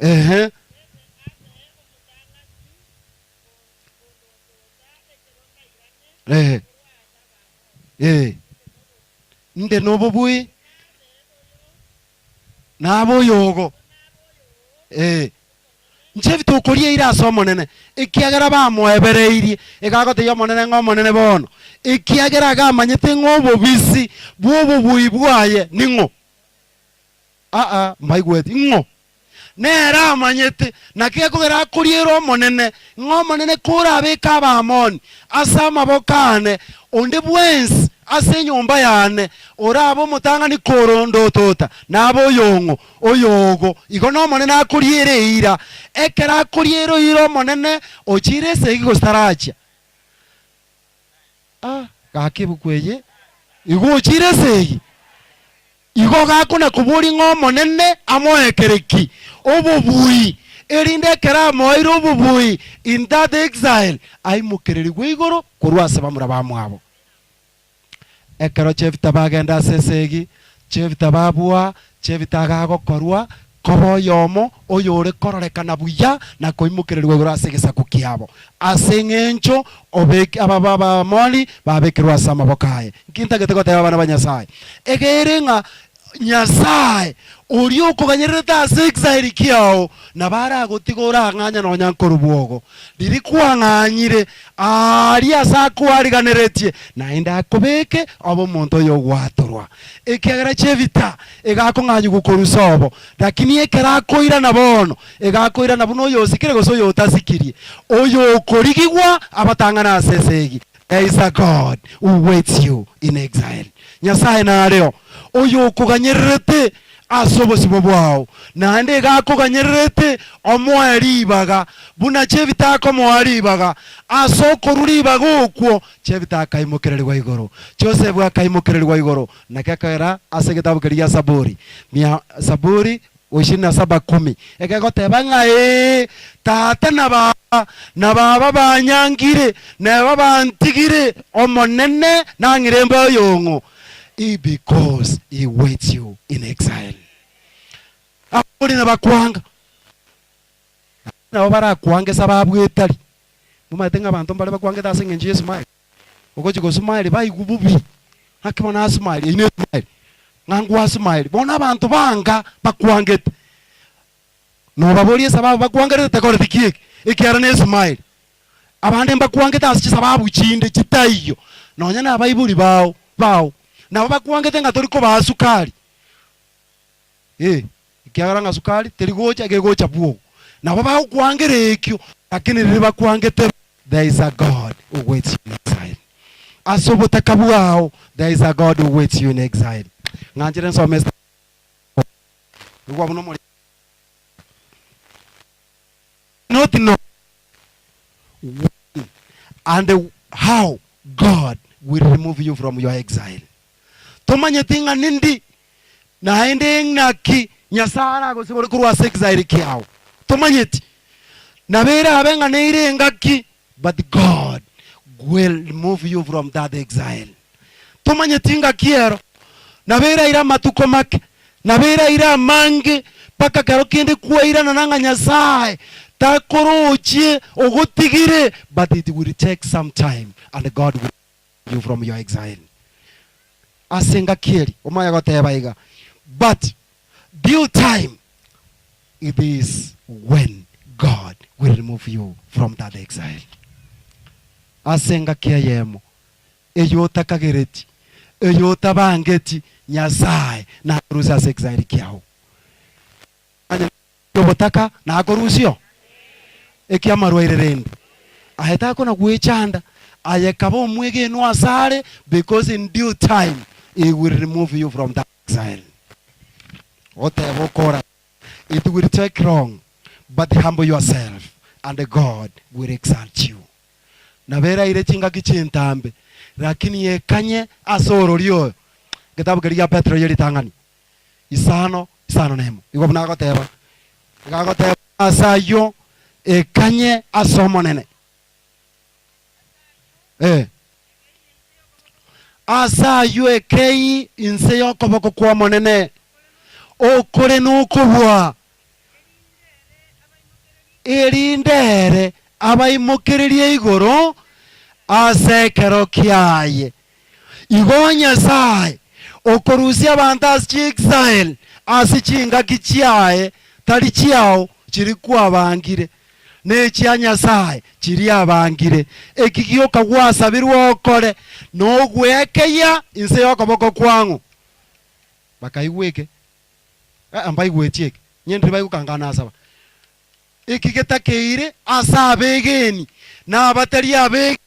ehe, ehe, ee, inde nobobui, nabe oyogo, ee. Inche ebitokoria eira ase Omonene, ekiagera bamoebereirie. Egagotebia Omonene ng'a Omonene bono, ekiagera agamanyete ng'a obobisi bw'obobui bwaye ning'o. Aa, mbaigweti, ng'o? Nere amanyete, naki gekogera akoriera Omonene, ng'a Omonene korabeke Abaamoni ase amaboko aane, onde bwensi ase enyomba yane orabe omotang'ani korondotota, nabe oyong'o, Oyogo. Igo n'Omonene akoriera eira. Ekero akoriera eira Omonene, ochiire esegi gose tarachia? Ah, gaki ebuku eye, igo ochiire esegi. Igo gakona koboria ng'a Omonene amoekere ki? Obobui, erinde ekero amoeire obobui in that exile, aimokererigwe igoro korwa ase bamura bamwabo. Ekero Jefta bagenda ase esegi, Jefta babua, Jefta agagokorwa koba oyomo oyore kororekana buya na koimokererigwa igoro ase egesaku kiabo, ase eng'encho obek aba b'Abaamori babekerwe ase amaboko aye. Nki ntagete goteba abana ba Nyasae? Egere ng'a Nyasae oria okoganyererete ase exile kiao, nabo aragotige orang'anye nonya nkorobwogo riria kwang'anyire aaria ase akoariganeretie, naende akobeke obe omonto oyogwatorwa. Ekiagera chi'ebita egakong'anyigwa korwa sobo, lakini ekero akoirana bono, egakoirana buna oyosikire gose oyotasikirie, oyokorigigwa abatang'ane ase esegi. There is a God who waits you in exile. Nyasae nareo, oyokoganyererete ase obosibwa bwao, naende iga akoganyererete omoe ribaga, buna Jefita akomoa ribaga. Ase okorua ribaga okwo, Jefita akaimokererigwa igoro, Josefu akaimokererigwa igoro. Naki akagera ase egetabu keria gia Saburi, mia, Saburi ishirini na saba kumi, egegoteba ng'a ee, tata na baba, na baba banyangire, neba bantigire, Omonene nang'ire mbe oyong'o. He because he waits you in exile. Abori nabakwanga, nabo barakwange sababu etari. Momanyete ng'a abanto mbare bakwangete ase eng'encho y'esmile? Ogochia gosmile baigwe bobe, ng'aki bono asmile, eyio nesmile, ng'a ngwasmile. Bono abanto banga bakwangete, nobaborie esababu bakwangerete takoreti ki eke, ekiagera nesmile. Abande mbakwangete ase chisababu chinde chitaiyo, nonya na abaibori bao bao, nabo bakwangete ng'a tori kobaa sukari. Ee, ekiagera ng'a sukari teri gocha, gegocha bwogo. Nabo bagokwangera ekio, lakini riria bakwangete there is a God who waits you in exile. Ase obotaka bwao there is a God who waits you in exile. Ng'anchire nsome ase igwa buna omori not know when and how God will remove you from your exile. Tomanyeti ng'a nindi Naende ng'aki Nyasae aragosibore korwa ase exile kiao? Tomanyeti. Nabo erabe ng'a neire engaki, but God will remove you from that exile. Tomanyeti ngaki ero. Nabo eraire amatuko make, nabo eraire amange, mpaka kero kende kwairanana ng'a Nyasae takorochie ogotigire, but it will take some time and God will you from your exile. Ase engaki eri omanye goteba iga, but due time it is when God will remove you from that exile. Ase engaki eyemo eyio otakagereti, eyio otabangeti, Nyasae nakorusie ase exile kiao. Obotaka nakorusia oo, ekiamarwaire rende aye takona gwechanda. Aye kaba omwegenwa asare because in due time he will remove you from that exile. Goteba okora it will take long but humble yourself and God will exalt you. Nabo eraire chingaki chintambe lakini ekanye ase orori oyo. Egetabu keria gia Petero ye ritang'ani isano isano nemo igo buna agoteba iga agoteba ase ayio ekanye ase Omonene. Eh. Ase ayio ekei inse y'okoboko kw'Omonene, okore nokobua, erinde ere abaimokererie igoro ase ekero kiaye. Igo Nyasae okorusia abanto ase chiexile ase chingaki chiaye tari chiao chiria kwabangire, nechia Nyasae chiria abangire. Eki gioka gwasabirwe okore nogwekeyia inse y'okoboko kwang'o. Bakaigwa eke? Ee, mbaigweti eke. Inye ndiri baigokangana nasaba. Eki getakeire ase abegeni na abatari abegeni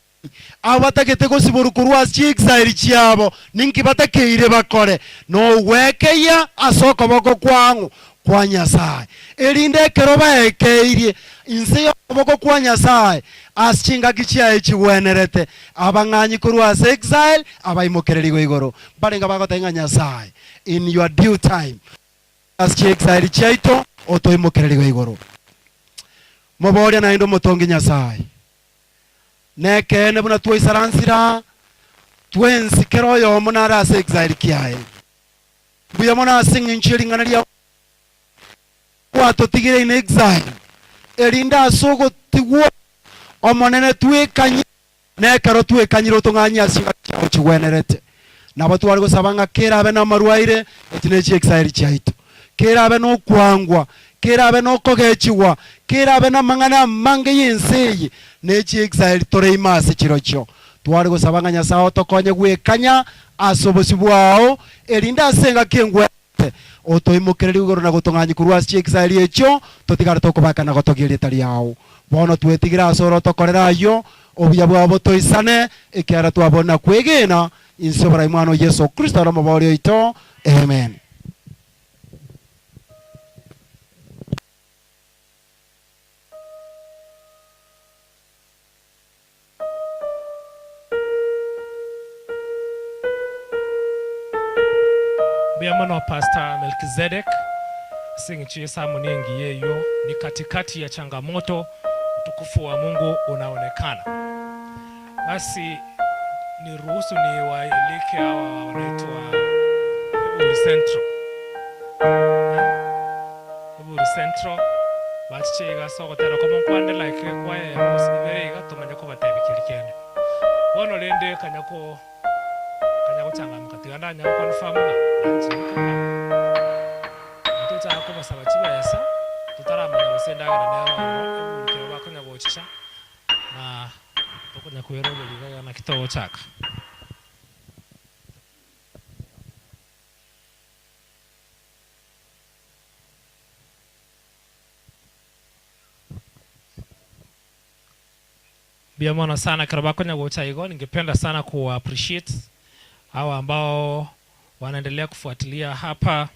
Abwo batagete gosiborwa korwa ase chiexile chiabo, ninki batakeire bakore? Nogwekeyia ase okoboko kwang'o kwa Nyasae, erinde ekero baekeirie inse y'okoboko kwa Nyasae ase chingaki chiaye chigwenerete, abang'anyi korwa ase exile abaimokererigwe igoro. Mbarenge bagoteba ng'a Nyasae, in your due time, ase chiexile chiaito otoimokererigwe igoro. Moboria naende omotongi Nyasae. Nekeene buna twaisaransire aa, twensi kera oyomo nare ase exile kiaye. Mbuya mono ase eng'encho ye ring'ana riao gwatotigire in exile, erinde ase ogotigwa Omonene twekanye, na ekero twekanyire otong'anyie ase chingaki chiao chigwenerete. Nabo tware gosaba ng'a kerabe namarwaire, echi ne chiexile chiaito, kerabe nokwangwa, kerabe nokogechigwa, kerabe namang'ana amange y'ense eye, ne chiexile tore ime ase chirochio. Tware gosaba ng'a Nyasae otokonye gwekanya ase obosio bwao, erinde ase engaki engwenerete otoimokererie igoro na gotong'anyia korwa ase chiexile echio, totigare tokobaka na gotogia erieta riao. Bono twetigire ase ore otokorere ayio, obuya bwao botoisane, ekiagera twabonire na kwegena inse oborai Mwana o Yeso Kristo ore Omoboori oito. Amen. Mbuya mono Pastor Melkizedek ase eng'encho y'esamoni engiya eyio ni katikati ya changamoto utukufu wa Mungu unaonekana. Basi niruhusu niwaalike hawa wanaitwa Eburi Central. Eburi Central bachiche iga ase ogotera komo nkwande like ekwaya yabo gose ibere iga tomanye kobatebia keri kende. Bono rende kanya ko kanya gochangamka tiga ndanyare go confirm ng'a nanchire nkare. Ntochaka kobasaba chibesa totaramanya gose endagera nero ororo eburi kero bakonya gochicha na tokonya kweroberia iga iga naki togochaka. Mbuya mono sana ekero bakonya gocha igo, ningependa sana ku appreciate hawa ambao wanaendelea kufuatilia hapa.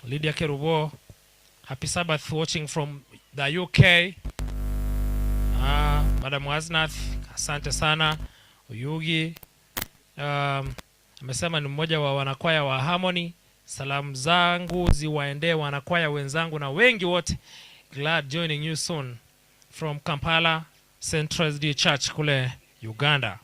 Lydia Kerubo, happy Sabbath watching from the UK. Ah, Madam Aznath, asante sana. Oyugi amesema ni mmoja wa wanakwaya wa Harmony. Salamu zangu ziwaendee wanakwaya wenzangu na wengi wote. Glad joining you soon from Kampala Central SDA Church kule Uganda.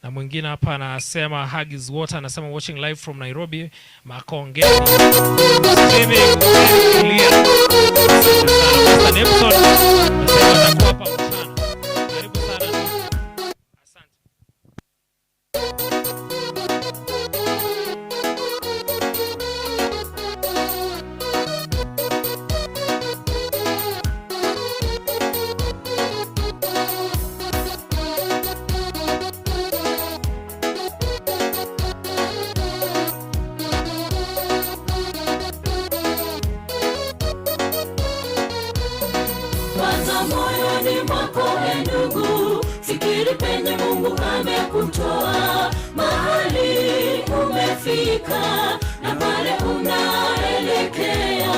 Na mwingine hapa anasema Huggies Water anasema watching live from Nairobi Makongeni. Streaming very clear. Asante sana. Pastor Nelson anasema atakuwa hapa mchana. Karibu sana ndugu. Asante. Waza moyoni mwako, e ndugu, Fikiri penye Mungu amekutoa, mahali umefika na pale unaelekea.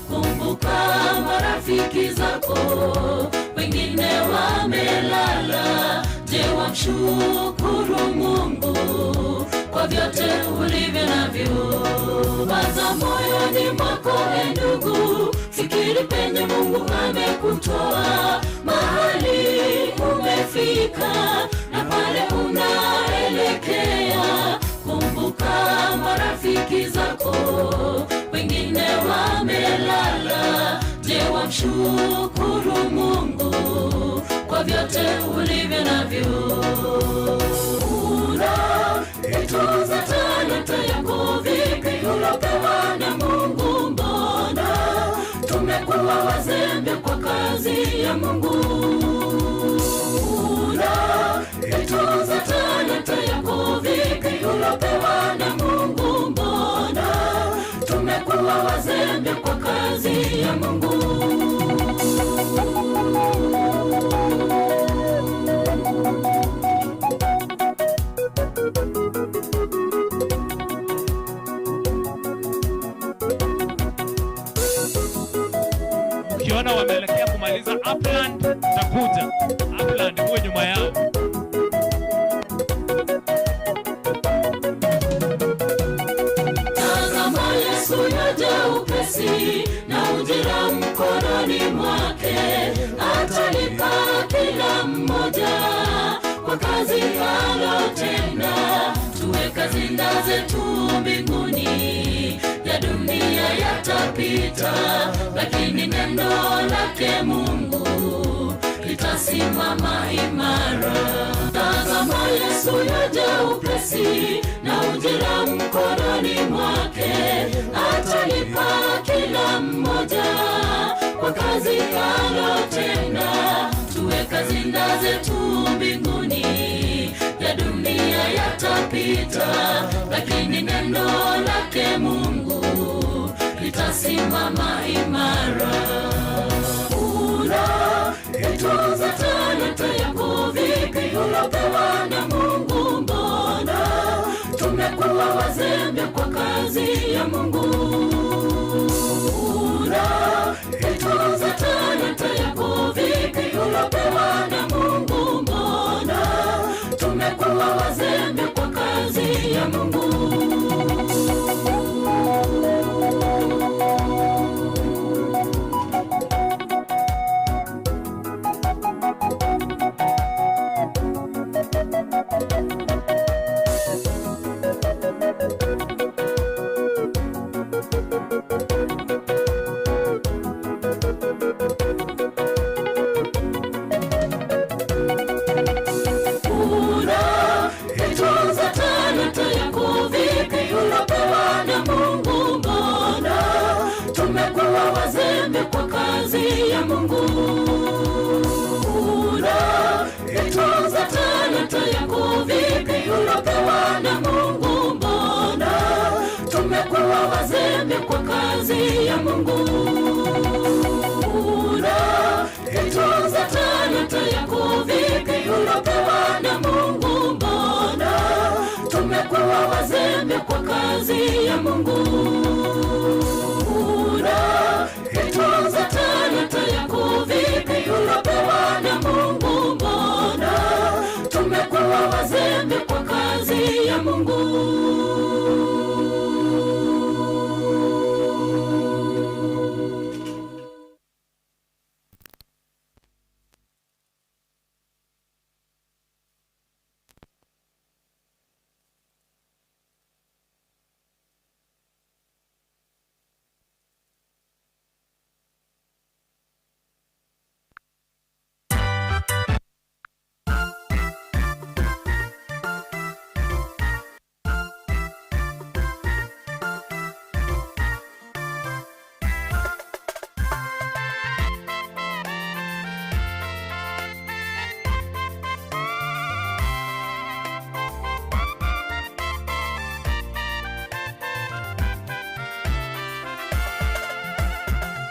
Kumbuka marafiki zako, wengine wamelala. Je, wamshukuru Mungu kwa vyote ulivyo navyo? Waza moyoni mwako, e ndugu, fikiri penye Mungu amekutoa, mahali umefika na pale unaelekea. Kumbuka marafiki zako, wengine wamelala. Je, wamshukuru Mungu kwa vyote ulivyo navyo? Unaitunza talanta yako vipi ulopewa na Mungu? Mbona tumekuwa wazembe kwa kazi ya Mungu? Unaitunza talanta yako vipi ulopewa na Mungu? Mbona tumekuwa wazembe kwa kazi ya Mungu? Ukiona wameelekea kumaliza Upland, takuja Upland, muwe nyuma yao. Tazama Yesu yaja upesi na ujira mkononi mwake, atalipa kila mmoja kwa kazi alotenda. Tuwe hazina zetu mbinguni, ya dunia yatapita, lakini neno lake Mungu litasimama imara. Tazama Yesu yaja upesi na ujira mkononi mwake, atalipa kila mmoja kwa kazi alotenda. Tuwe hazina zetu mbinguni, ya dunia yatapita, lakini neno lake Mungu litasimama imara. Unaitunza talanta yako vipi ulopewa na Mungu? Mbona tumekuwa wazembe kwa kazi ya Mungu? Unaitunza talanta yako vipi ulopewa na Mungu? Mbona tumekuwa wazembe kwa kazi ya Mungu? Unaitunza talanta yako vipi ulopewa na Mungu? Mbona tumekuwa wazembe kwa kazi ya Mungu? Unaitunza talanta yako vipi ulopewa na Mungu? Mbona tumekuwa wazembe kwa kazi ya Mungu? Unaitunza talanta yako vipi ulopewa na Mungu? Mbona tumekuwa wazembe kwa kazi ya Mungu? Unaitunza talanta yako vipi ulopewa na Mungu? Mbona tumekuwa wazembe kwa kazi ya Mungu?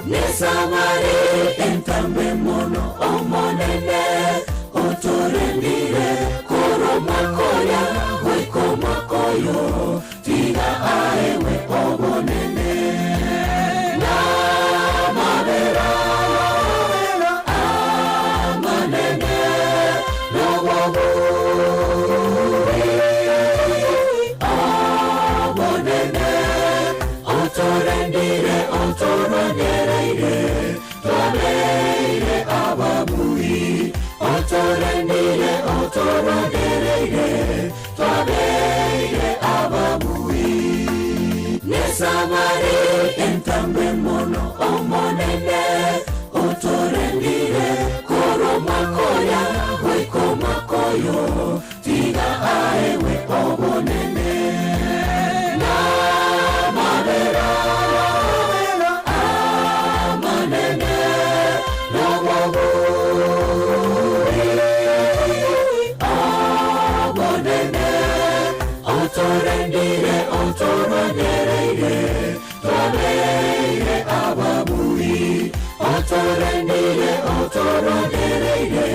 Nesabare entambe mono omonene otoreni. Omonene otorendire korwa omwaka oria goika omwaka oyo, tiga aegwe obonene. Namabera amanene nobobui obonene otorendire otorwanereire twabeire ababui otorendire otorwanereire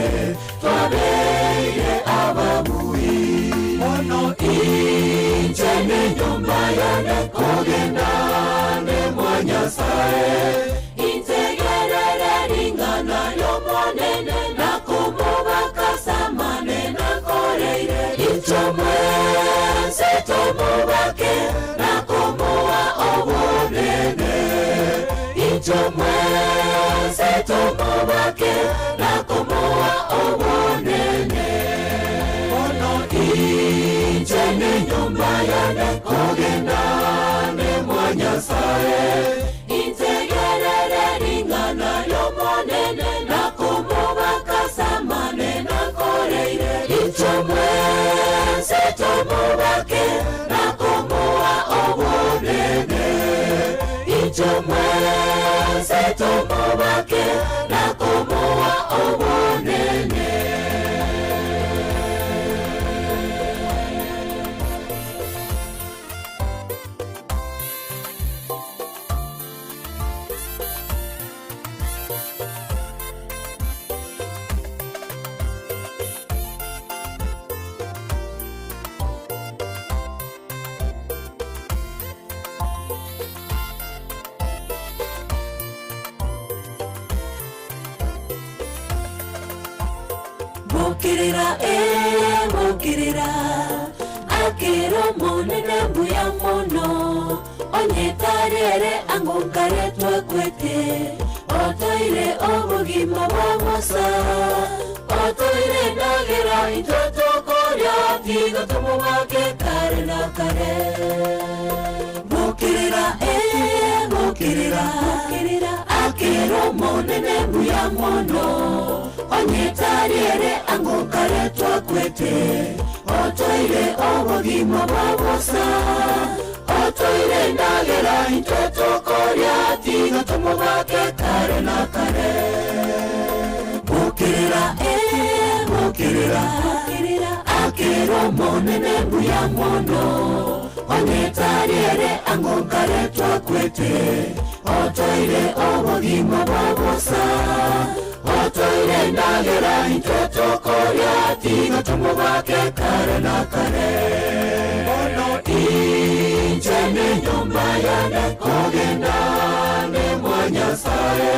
twabeire ababui ono inche nenyomba yane kogendane mwa Nyasaye integerere ring'ana ri'Omonene nakomobakasa manene akoreire inche mwense tomobake nakomoa obonene inche mwense tomobake nakomoa obonene ono inche nenyomba yane kogendane mwa Nyasaye integerere ring'ana ri'Omonene nakomobakasa manene akoreire inche mwense tomobake nakomoa obonene inche mwense tomobake nakomoa obonene. Mukirira e mukirira akiro munene mbuya mono onyetarere angukare twakwete otoire obogima bwa bosa otoire ndagera itwe tukoria tiga tumubake kare na kare mukirira e mukirira akiro munene mbuya mono onyetarere angukare twakwete otoire obogima bwa bosa otoire ndagera itwe tukoria tiga tumubake kare na kare mukirira e mukirira akiro munene mbuya mono onyetarere angukare twakwete otoire obogima bwa bosa otoire ndagera itwe tukoria tiga tumubake kare na kare ono inche nenyomba yane kogendane mwa Nyasaye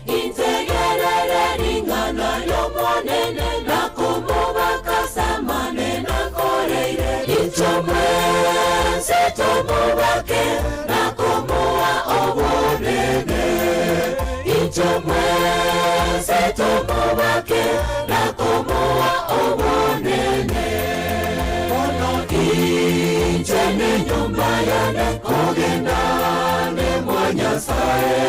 integerere ring'ana ri'Omonene nakomobakasa manene akoreire inche mwense tumubake nakomoa obonene inche mwense tumubake nakomoa obonene ono inche nenyomba yane kogendane mwa Nyasaye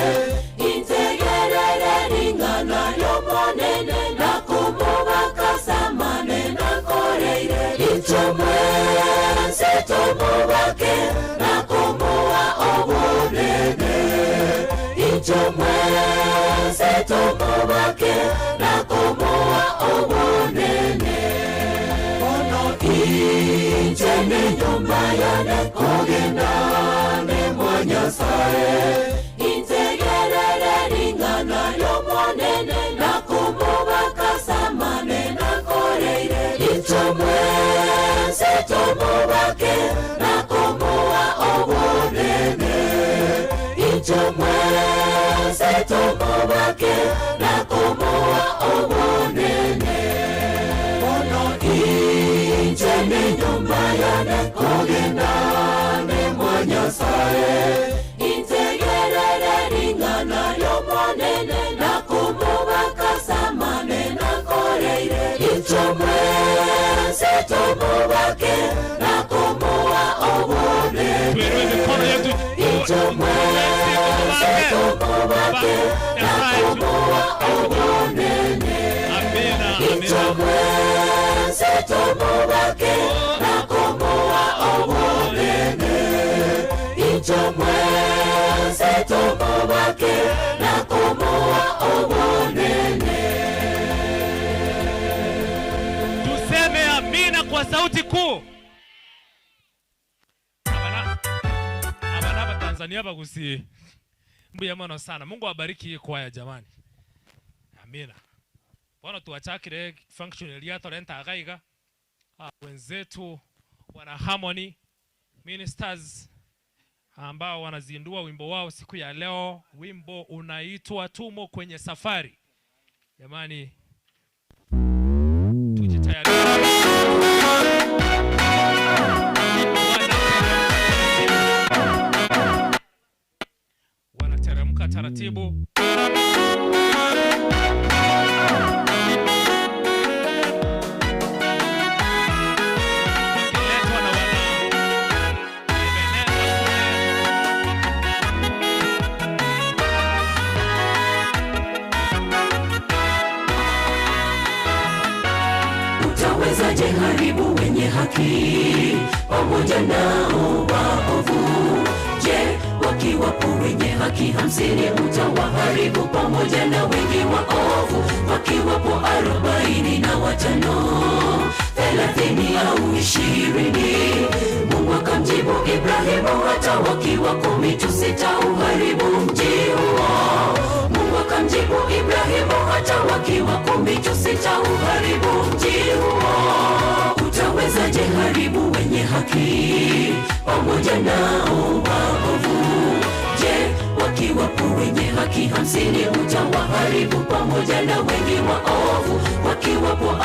integerere ring'ana ri'Omonene nakomobakasa manene akoreire inche mwense tumubake nakomoa obonene inche mwense tumubake nakomoa obonene ono inche nenyomba yane kogendane mwa Nyasaye integerere ring'ana ri'Omonene nakomobakasa manene akoreire inche mwense tumubake nakomoa obonene inche mwense tumubake nakomoa obonene ono inche nenyomba yane kogendane mwa Nyasaye integerere ring'ana ri'Omonene nakomobakasa manene akoreire inche mwense tumubake nakomoa obonene inche mwense tumubake. tumubake na kumuwa obonene. Inche mwensi tumubake na kumuwa obonene. Inche mwensi tumubake na kumuwa obonene. Tuseme amina kwa sauti kuu. Abana abana ba Tanzania bagusi mbuya mono sana. Mungu awabariki hii kwaya jamani. Amina. Bwana tuwachakire function elia torenta agaiga. Wenzetu wana Harmony Ministers ambao wanazindua wimbo wao siku ya leo. Wimbo unaitwa Tumo Kwenye Safari. Jamani, wanateremka taratibu. Wakiletwa na wana Ebeneza kule. Utawezaje haribu wenye haki pamoja nao waovu? Je, wakiwapo wenye haki 50 utawaharibu pamoja na wengi waovu? Wakiwapo 45, 30 au 20? Mungu akamjibu Ibrahimu, hata wakiwa 10 tu sitauharibu mji huo. Mungu akamjibu Ibrahimu, hata wakiwa 10 tu sitauharibu mji huo. Utawezaje haribu wenye haki pamoja nao waovu? Je, wakiwapo wenye haki 50 utawaharibu pamoja na wengi waovu? Wakiwapo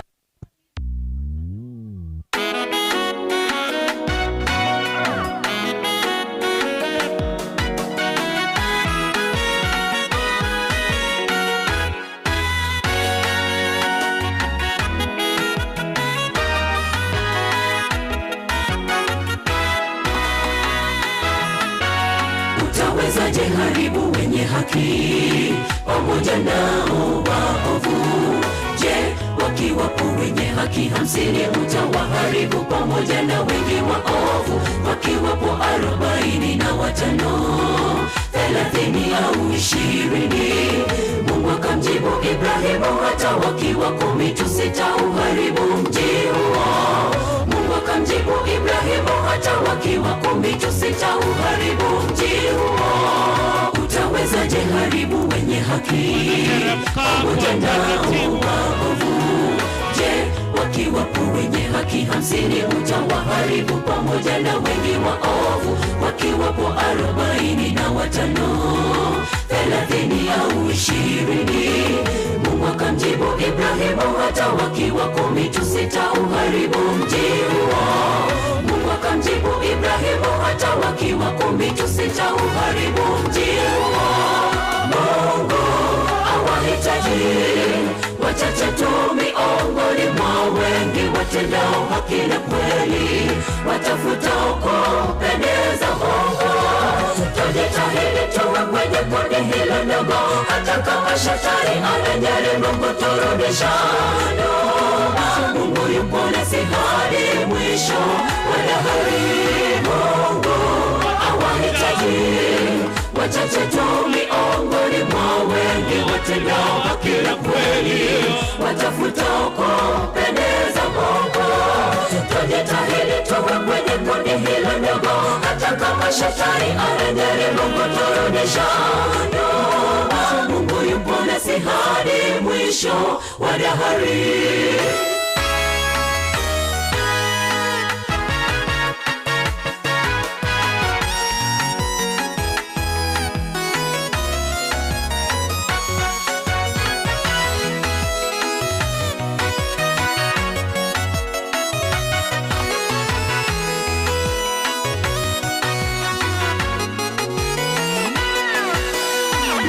Utawezaje haribu wenye haki pamoja nao waovu? Je, wakiwapo wenye haki 50 utawaharibu pamoja na wengi waovu? Wakiwapo 45, 30 au 20? Mungu akamjibu Ibrahimu, hata wakiwa 10 tu sitauharibu mji huo. Mungu akamjibu Ibrahimu, hata wakiwa 10 tu sitauharibu mji huo. Utawezaje haribu wenye haki pamoja nao waovu? Je, wakiwapo wenye haki 50 utawaharibu pamoja na wengi waovu? Wakiwapo 45, 30 au 20? Mungu akamjibu Ibrahimu, hata wakiwa 10 tu sitauharibu mji huo. Mungu akamjibu Ibrahimu, hata wakiwa 10 tu sitauharibu mji huo. Mungu awahitaji wachache tu miongoni mwa wengi watendao haki na kweli, watafutao kumpendeza Mungu. Tujitahidi tuwe kwenye kundi hilo ndogo, hata kama shetani anajaribu kuturudisha nyuma. Mungu yupo nasi hadi mwisho wa dahari. Mungu awahitaji wachache tu miongoni mwa wengi watendao haki na kweli, watafutao kumpendeza Mungu. Tujitahidi tuwe kwenye kundi hilo ndogo, hata kama shetani anajaribu kuturudisha nyuma. Mungu yupo nasi hadi mwisho wa dahari.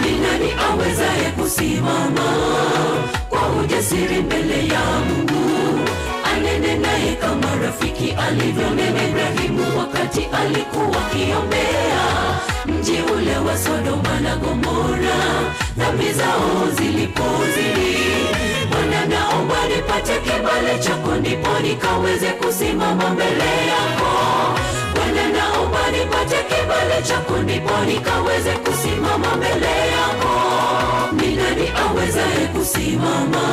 Ni nani awezaye kusimama kwa ujasiri mbele ya Mungu, anene naye kama rafiki? rafiki alivyonena Ibrahimu wakati alikuwa akiombea mji ule wa Sodoma na Gomora, dhambi zao zilipozidi. Bwana, naomba nipate kibali chako, ndipo nikaweze kusimama mbele yako. Bwana, naomba nipate kibali chako, ndipo nikaweze kusimama mbele yako. Ni nani awezaye kusimama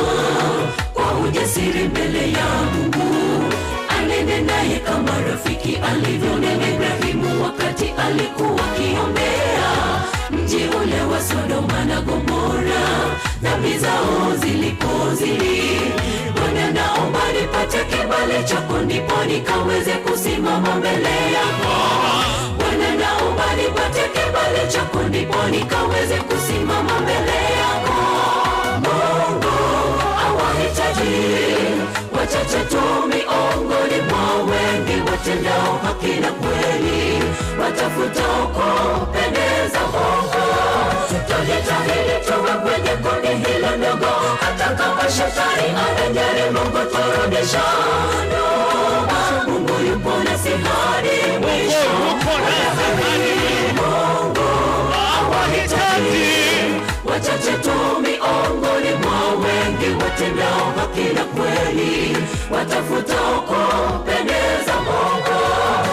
kwa ujasiri mbele ya Mungu? Anene naye kama rafiki alivyonena Ibrahimu wakati alikuwa akiombea mji ule wa Sodoma na Gomora, dhambi zao zilipozidi. Bwana, naomba nipate kibali chako, ndipo nikaweze kusimama mbele yako. Bwana, naomba nipate kibali chako, ndipo nikaweze kusimama mbele yako. Mungu awahitaji wachache tu miongoni mwa wengi watendao haki na kweli, watafutao kumpendeza Mungu. Tujitahidi tuwe kwenye kundi hilo ndogo, hata kama shetani anajaribu kuturudisha nyuma. Mungu yupo nasi hadi mwisho. Mungu awahitaji wachache tu miongoni mwa wengi watendao haki na kweli, watafutao kumpendeza Mungu.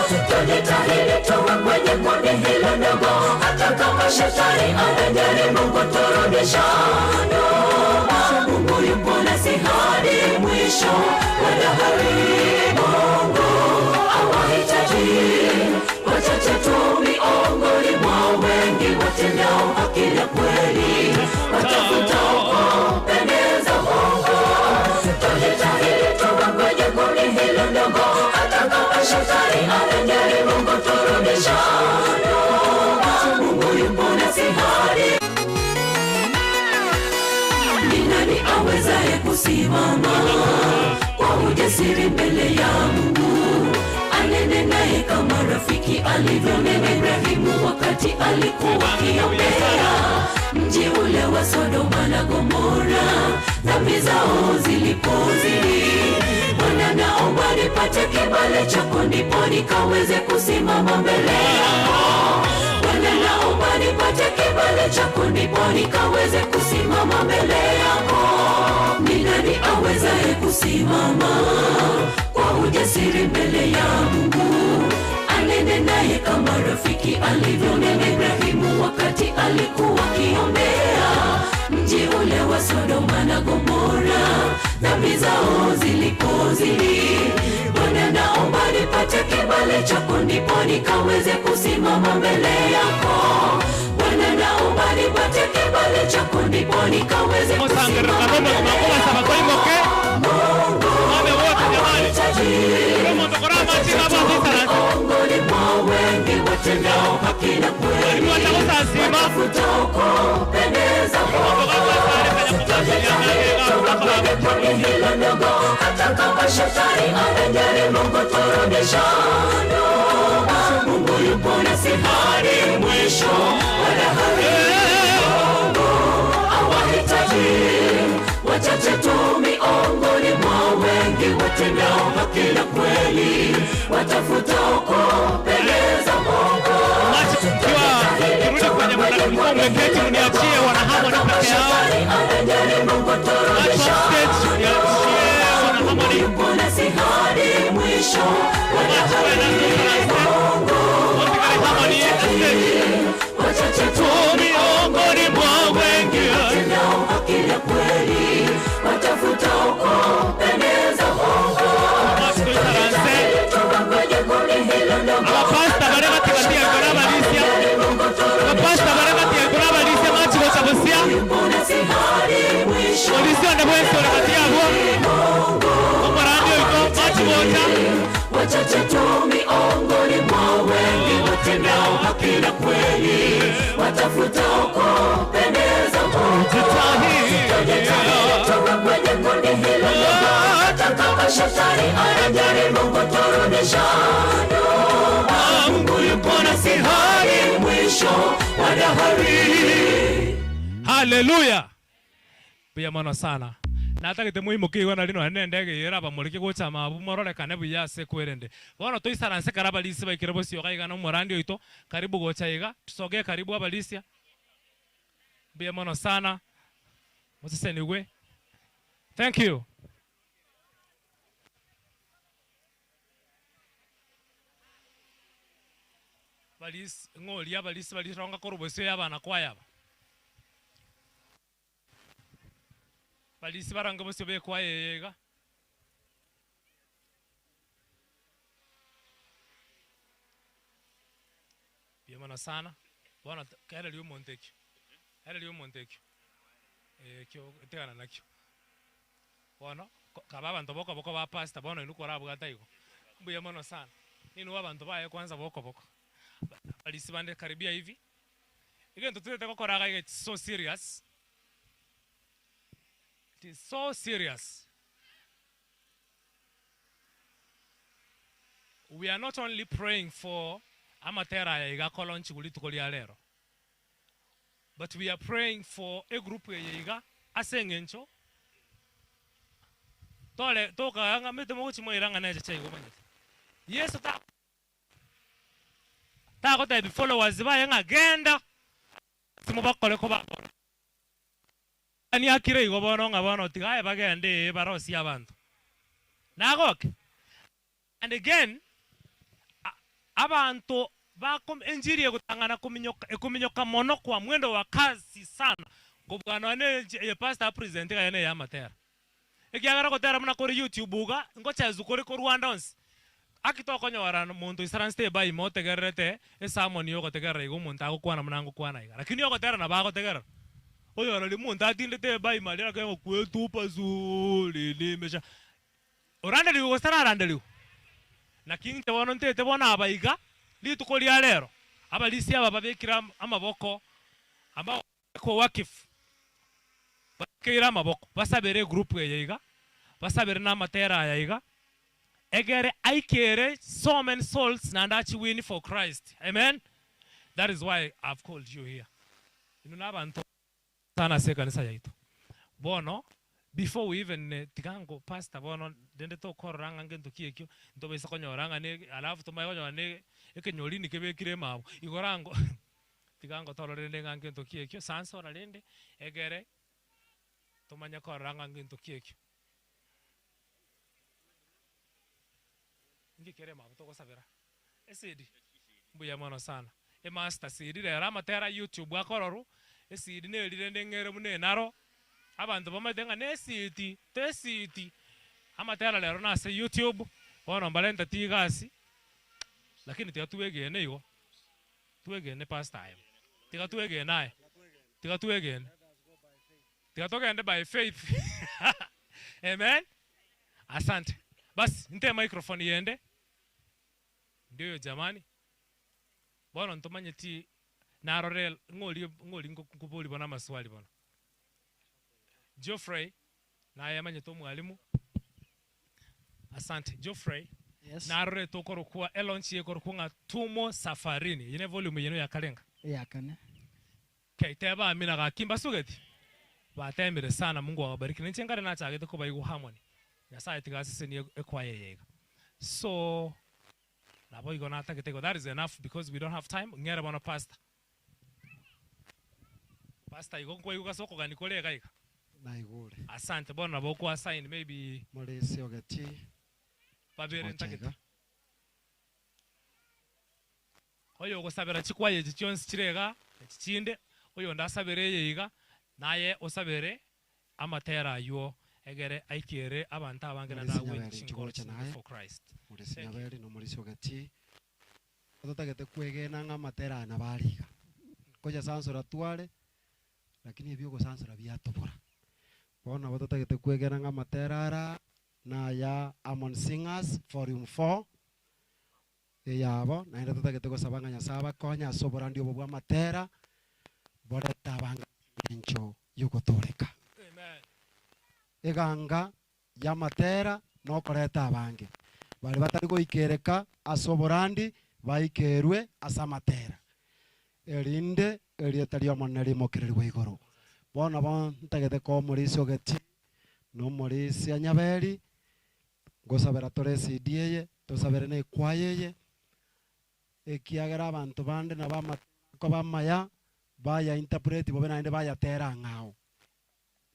Tujitahidi tuwe kwenye kundi hilo ndogo, hata kama shetani anajaribu kuturudisha nyuma. Mungu yupo nasi hadi mwisho wa dahari. Mungu awahitaji wachache tu miongoni mwa wengi watendao haki na kweli, watafutao kumpendeza Mungu. Tujitahidi tuwe kwenye kundi hilo ndogo, hata kama shetani anajaribu kuturudisha nyuma. Mungu yupo nasi hadi ni nani awezaye kusimama kwa ujasiri mbele ya Mungu? Anene naye kama rafiki alivyonena Ibrahimu wakati alikuwa akiombea mji ule wa Sodoma na Gomora, dhambi zao zilipozidi. Bwana, naomba nipate kibali chako, ndipo nikaweze kusimama mbele yako. Bwana, naomba nipate kibali chako, ndipo nikaweze kusimama mbele yako. Ni nani awezaye kusimama kwa ujasiri mbele ya Mungu? Anene naye kama rafiki alivyonena Ibrahimu wakati alikuwa akiombea mji ule wa Sodoma na Gomora, dhambi zao zilipozidi. Bwana, naomba nipate kibali chako, ndipo nikaweze kusimama mbele yako. Bwana, naomba nipate kibali chako, ndipo nikaweze kusimama mbele yako. Mungu awahitaji wachache tu miongoni mwa wengi watendao haki na kweli, watafutao kumpendeza Mungu. Tujitahidi tuwe kwenye kundi hilo ndogo, hata kama shetani anajaribu kuturudisha nyuma. Mungu yupo nasi hadi mwisho wa dahari. Mungu awahitaji wachache tu miongoni mwa wengi watendao haki na kweli, watafutao kumpendeza Mungu. Kirudi kwenye mlikuwa mmeketi, mniachie wana Harmony peke yao. Watu wa stage, mniachie wana Harmony. Yupo nasi hadi mwisho wa dahari. Mungu awahitaji wachache tu miongoni mwa wengi watendao haki na kweli, watafutao kumpendeza Mungu. Tujitahidi tuwe kwenye kundi hilo ndogo, Abapasita bare batikatia kora balisia. Abapasita bare batia kora balisia machigocha busia. Polisi onde bwensi ore gati abwo. Omorandi oito machigocha. Wachache tu miongoni mwa wengi watendao haki na kweli, watafutao kumpendeza Mungu. Tujitahidi tuwe kwenye kundi hilo ndogo, hata kama shetani anajaribu kuturudisha nyuma. Mungu yupo nasi hadi mwisho wa dahari. Haleluya. Buya mono sana. Natagete moimoke igo nari nonya nendege eye erabamoreke gocha amabu mororekane buya ase kwerende. Bono toisaranse kare abarisia baikire bosio iga iga na omorandi oito karibu gocha iga. Tusogee karibu abarisia. Mbuya mono sana. Mosesenigwe. Thank you. Barisia, ng'oria abarisia barironga korwa bosio y'abana kwaya aba. Barisia baronge bosio b'ekwaya eye iga. Mbuya mono sana. Bono kereria omonto ekio, ereria omonto ekio, eh ekio tigana nakio. Bono, kaba abanto b'okoboko ba pastor bono inwe korabwate igo. Mbuya mono sana. Inwe abanto baye kwanza b'okoboko. Abarisia bande karibia hivi. Egento totaete gokora iga iga it's so serious, it is so serious. We are not only praying for amatera aya iga akolonchigwa rituko ria rero, but we are praying for egroup eye iga ase eng'encho tore tokaga ng'a mete mogochia moira ng'a necheche igo omanyete. Yeso ta tagotebia followers baye ng'a genda ase mobakore kobakora. Yaani akire igo bono ng'a bono tiga aye bagende ee barosie abanto. Nagoke. And again, abanto bako enchiri egotang'ana kominyoka ekominyoka mono kwa mwendo wa kasi sana kobua nonya ne eye pastor a present iga eye amatera. Ekiagera ogotera buna kore YouTube iga, ngocheswa kore korwa ande onsi. Aki tokonyora monto oisaransete ebaima otegererete esermon ya ogotegerera iga omonto agokwana buna ngokwana iga. Lakini ogotera nabo agotegerera. Onyora riria omonto atindete ebaima aria akegwa kwetu pazuri nimesha. Oranderigwe gose tararanderigwe? Naki inche bono ntete bono aba iga, rituko ria rero, abarisia aba babekire amaboko amaboko wakifu, babekeire amaboko, basabere egroup eye iga, basabere na amatera aya iga, egere aikere so many souls naende achi win for Christ. Amen. That is why I've called you here. Inwe nabanto sana ase ekanisa yaito. Bono before we even tiga nko pastor bono rende tokorora ng'a ngento ki ekio, ntobaisa konyora ng'a ne alafu tomanye konyora ne ekenyorini kebekire emabo, igoro ango tiga ngo torore rende ng'a ngento ki ekio, sansora rende egere tomanye korora ng'a ngento ki ekio. Inki kere emabo togosabera? Esidi? Mbuya mono sana. Emaster CD rero amatera a YouTube akororwa, esidi neri rende ng'ere buna enaro, abanto bamaete ng'a nesiti, tesiti. Amatera rero nase YouTube, bono mbarenteti egasi, lakini tiga twegene igo, twegene pastor aye, tiga twegene aye, tiga twegene, tiga togende by faith amen, asante. Basi nte emicrophone yende. Ndiyo jamani, bono ntomanyeti narore ng'ori ng'ori nkobori bono amaswali bono. Geoffrey naye amanyete omwalimu, asante Geoffrey. Yes. Narorete okorokwa elaunch ekorokwa ng'a Tumo Safarini, eye ne volume yenu ya karenga? Eya kane. Okay, teba amina gaki mbasugeti? Batemire sana Mungu awabariki ninche nkare nachagete kobaigwa harmony Nyasaye tiga asesenie ekwaya eye iga so naboigo natagete igo that is enough because we don't have time ng'ere bono pastor pastor igo nkwaigwa ase okogani kore iga iga Naigure. Asante bono nabo okwa sign maybe Morisi ogeti babere gocha ntagete. iga. Oyogosabera chikwaya echi chionsi chire iga, echi chinde, oyonde asabere eye iga, naye osabere amatera ayio, egere aikere abanto abange naende Morisi agwe Nyaberi chinkoro nchigocha chinene naye. for Christ. Morisi Thank you. Nyaberi nomorisi ogeti. Totagete kwegena ng'a amatera aya nabo are iga. Nkoyasansora tware, lakini ebiogosansora biatobora. Bono nabo totagete kwegena ng'a amatera ara naya Harmony Singers volume 4, Eyabo, naende totagete gosaba ng'a Nyasae abakonye ase oborandi obo bw'amatera, borete abange ase engencho y'ogotooreka. Eganga y'amatera nokoreta abange baria batari goikereka ase oborandi baikerwe ase amatera, erinde erieta ri'Omonene rimokererigwe igoro. Bono nabo ntagete koa omorisia ogetie. Na omorisia Nyaberi, ngosabera tore esidi eye, tosabere na ekwaya eye, ekiagera abanto bande nabo amatera akoba amaya, baya interpret bobe naende bayatera ang'ao.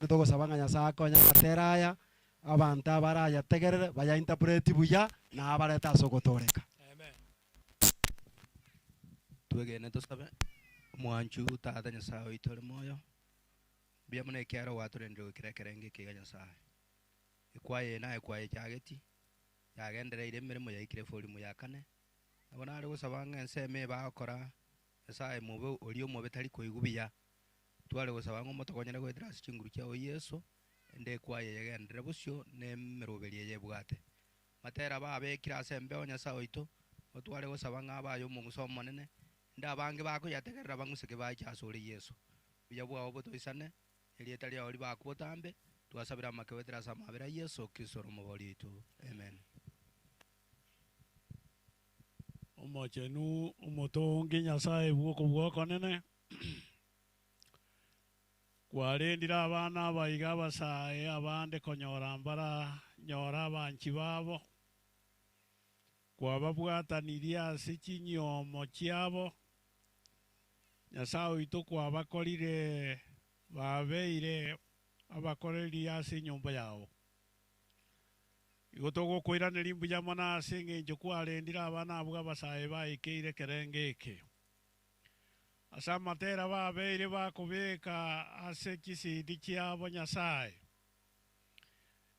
Togosaba ng'a Nyasae akonye amatera aya, abanto abarayategerere baya interpret buya, na abarete ase ogotooreka. Twegene tosabe, Omwanchu Tata Nyasae oito ore moyo, mbuya mono ekiagera gwatorendire goikera ekerengo eke iga Nyasae. Ekwaya eye naye kwayechageti, yagendereire emeremo yaikire eforimu ya kane, nabo nare gosaba ng'a ensemo eye bagokora Nyasae mobe oria omobe tari koigwa buya, Tware gosaba ng'a omotokonyere goetera ase chinguru chiao Yeso, ende ekwaya eye egenderere bosio na emeroberi eye ebwate. Matera babekire ase embeo Nyasae oito, nigo tware gosaba ng'a abaye omong'uso omonene, ende abange bakoyategerera bang'useke bache asore Yeso. Obuya bwao botoisane, erieta riao ribakwe botambe, twasabire amake goetera ase amabera a Yeso Kristo ore Omobori oito. Amen. Omochenu omotongi Nyasae bw'okobua okonene, Kwarendire abana abaiga abasae abande konyora mbaranyore abanchi babo, kwababwatanirie ase chinyiomo chiabo, Nyasae oito kwabakorire babeire abakoreri ase enyomba yao. Igo togokoiraneria mbuya mono ase engencho kwarendire abana abwo abasae baikeire ekerengo eke. Ase amatera babeire bakobeka ase chisidi chiabo Nyasae.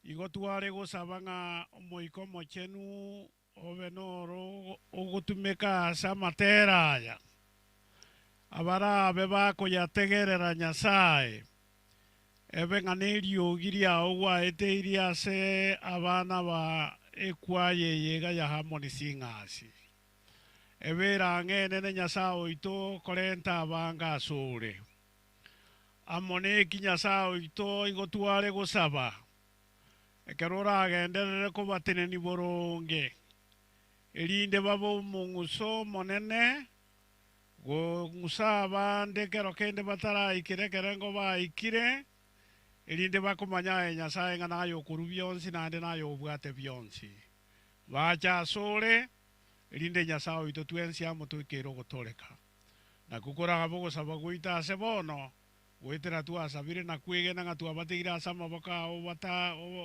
Igo tware gosaba ng'a Omoika Omochenu obe noro ogotumeka ase amatera aya, abarabe bakoyategerera Nyasae, ebe ng'a neriogi riao gwaeteirie ase abana ba ekwaya eye iga ya Harmony Singers. Ebeere ang'e enene Nyasae oito korenta abange asore. Amo neki Nyasae oito igo tware gosaba, ekero oragenderere kobatenenia boronge, erinde babe omong'uso omonene, gong'usa abande ekero kende bataraikera ekerengo baikire, erinde bakomanye aye Nyasae ng'a naye okorua bionsi naende naye obwate bionsi. Bache asore, erinde Nyasae oito twensi amo toikeire ogotooreka. Nakwo korabe ogosaba gwaito ase bono, goetera twasabire na kwegena ng'a twabatigire ase amaboko ao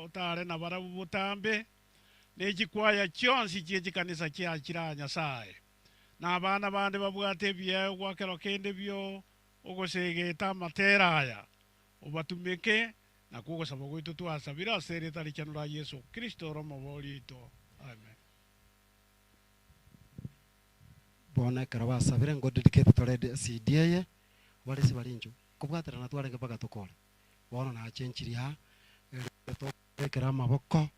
otare nabarabwo botambe, ne chikwaya chionsi chie chikanisa chiachire aa Nyasae, na abana bande babwate ebiegwa kero kende bio ogosegeta amatera aya, Obatumeke, nakwo ogosaba gwaito twasabire ase erieta richenu ria Yeso Kristo ore Omobori oito. Amen. Bono ekero basabire ngo dedicate tore CD eye, abarisia baria inchuo, kobwaterana twarenge mpaka tokore. Bono nachenchirie aa, erinde tobekere amaboko,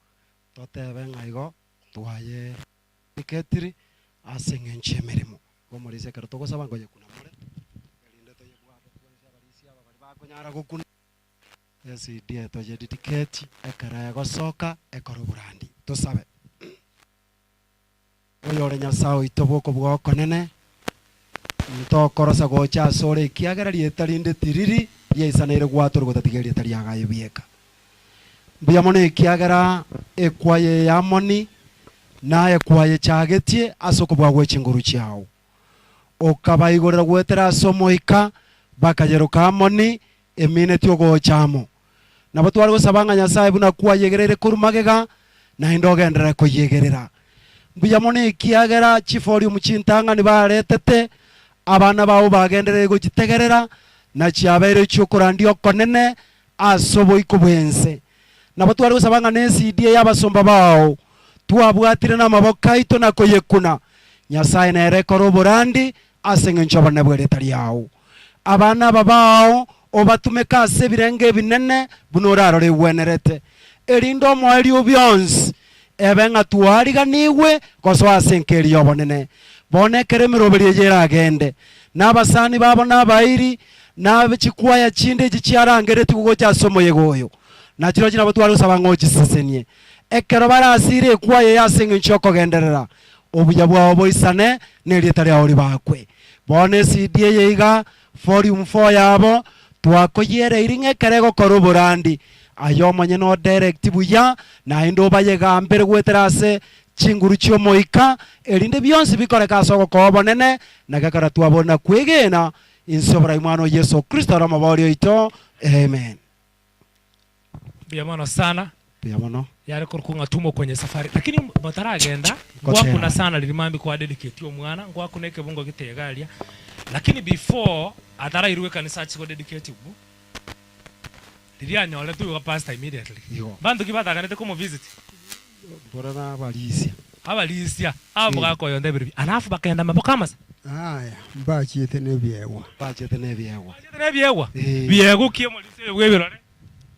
totebe ng'a igo twaye dedicatiri ase eng'encho y'emeremo. Igo omorisia ekero togosaba ngoyekuna more, erinde toyebwate twensi abarisia aba baria bakonyara gokuna ECD eye toyededicate ekero egosoka ekore oborandi. Tosabe. Oyore Nyasae oito bw'okobua okonene, ntokorosa gocha asore ekiagera rieta rinde tiriri riaisaneire gwatorwa gotatiga erieta ria Gayo bieka. Mbuya mono ekiagera ekwaya eye y'Amoni naye kwayechagetie ase okobua gwe chinguru chiao. Okabaigorera goetera ase Omoika, bakayeroka Amoni, eminetie ogocha amo. Nabo tware gosaba ng'a Nyasae buna kwayegereire korwa magega, naende ogenderere koyegerera. Mbuya mono ekiagera chiforiumu chintang'ani baretete, abana bao bagendereire gochitegerera, na chiabeire chi'okorandia okonene ase oboiko bw'ense. Nabo tware gosaba ng'a nesidi eye abasomba bao twabwatire namaboko aito na koyekuna, Nyasae nere ekore oborandi ase engencho y'obonene bw'erieta riao. Abana aba bao obatumeke ase ebirengo ebinene buna orarore egwenerete, erinde omoerio o bionsi ebe ng'a twariganigwe gosoa ase enka eria y'obonene. Bono ekero emeroberio eye eragende, na abasani babo na abairi, na chikwaya chinde echi chiarangeretigwe gocha ase omoyega oyo, na chirochio nabo tware gosaba ng'a ochisesenie. Ekero barasire ekwaya eye ase engencho y'okogenderera, obuya bwao boisane, na erieta riao ribakwe. Bono esidi eye iga, volume four yabo, twakoyiereirie ng'a ekero egokora oborandi, Aye omonyene o direct buya, naende obayegambere goetera ase chinguru chi'Omoika, erinde bionsi bikoreke ase ogokoa obonene, na gekero twabori na kwegena inse oborai Mwana o Yeso Kristo ore Omobori oito. Amen. Mbuya mono sana. Mbuya mono. Yare korokwa ng'a tumo kwenye safari lakini motaragenda Gotera. ngwakuna sana riria mambia kwa dedicate omwana ngwakuna ekebungo gete iga aria lakini before atarairwe ekanisa achie go dedicate bu riria anyoretwe igo pastor immediately Igo. mbanto ki bataganete komo visit? Mbora na abarisia. Abarisia abo gakoyonda ebiro bi alafu bakenda maboko amasa. Aya, mbachiete nebiegwa. Mbachiete nebiegwa. Mbachiete nebiegwa? Biegwa ki omorisia oyo bw'ebirore?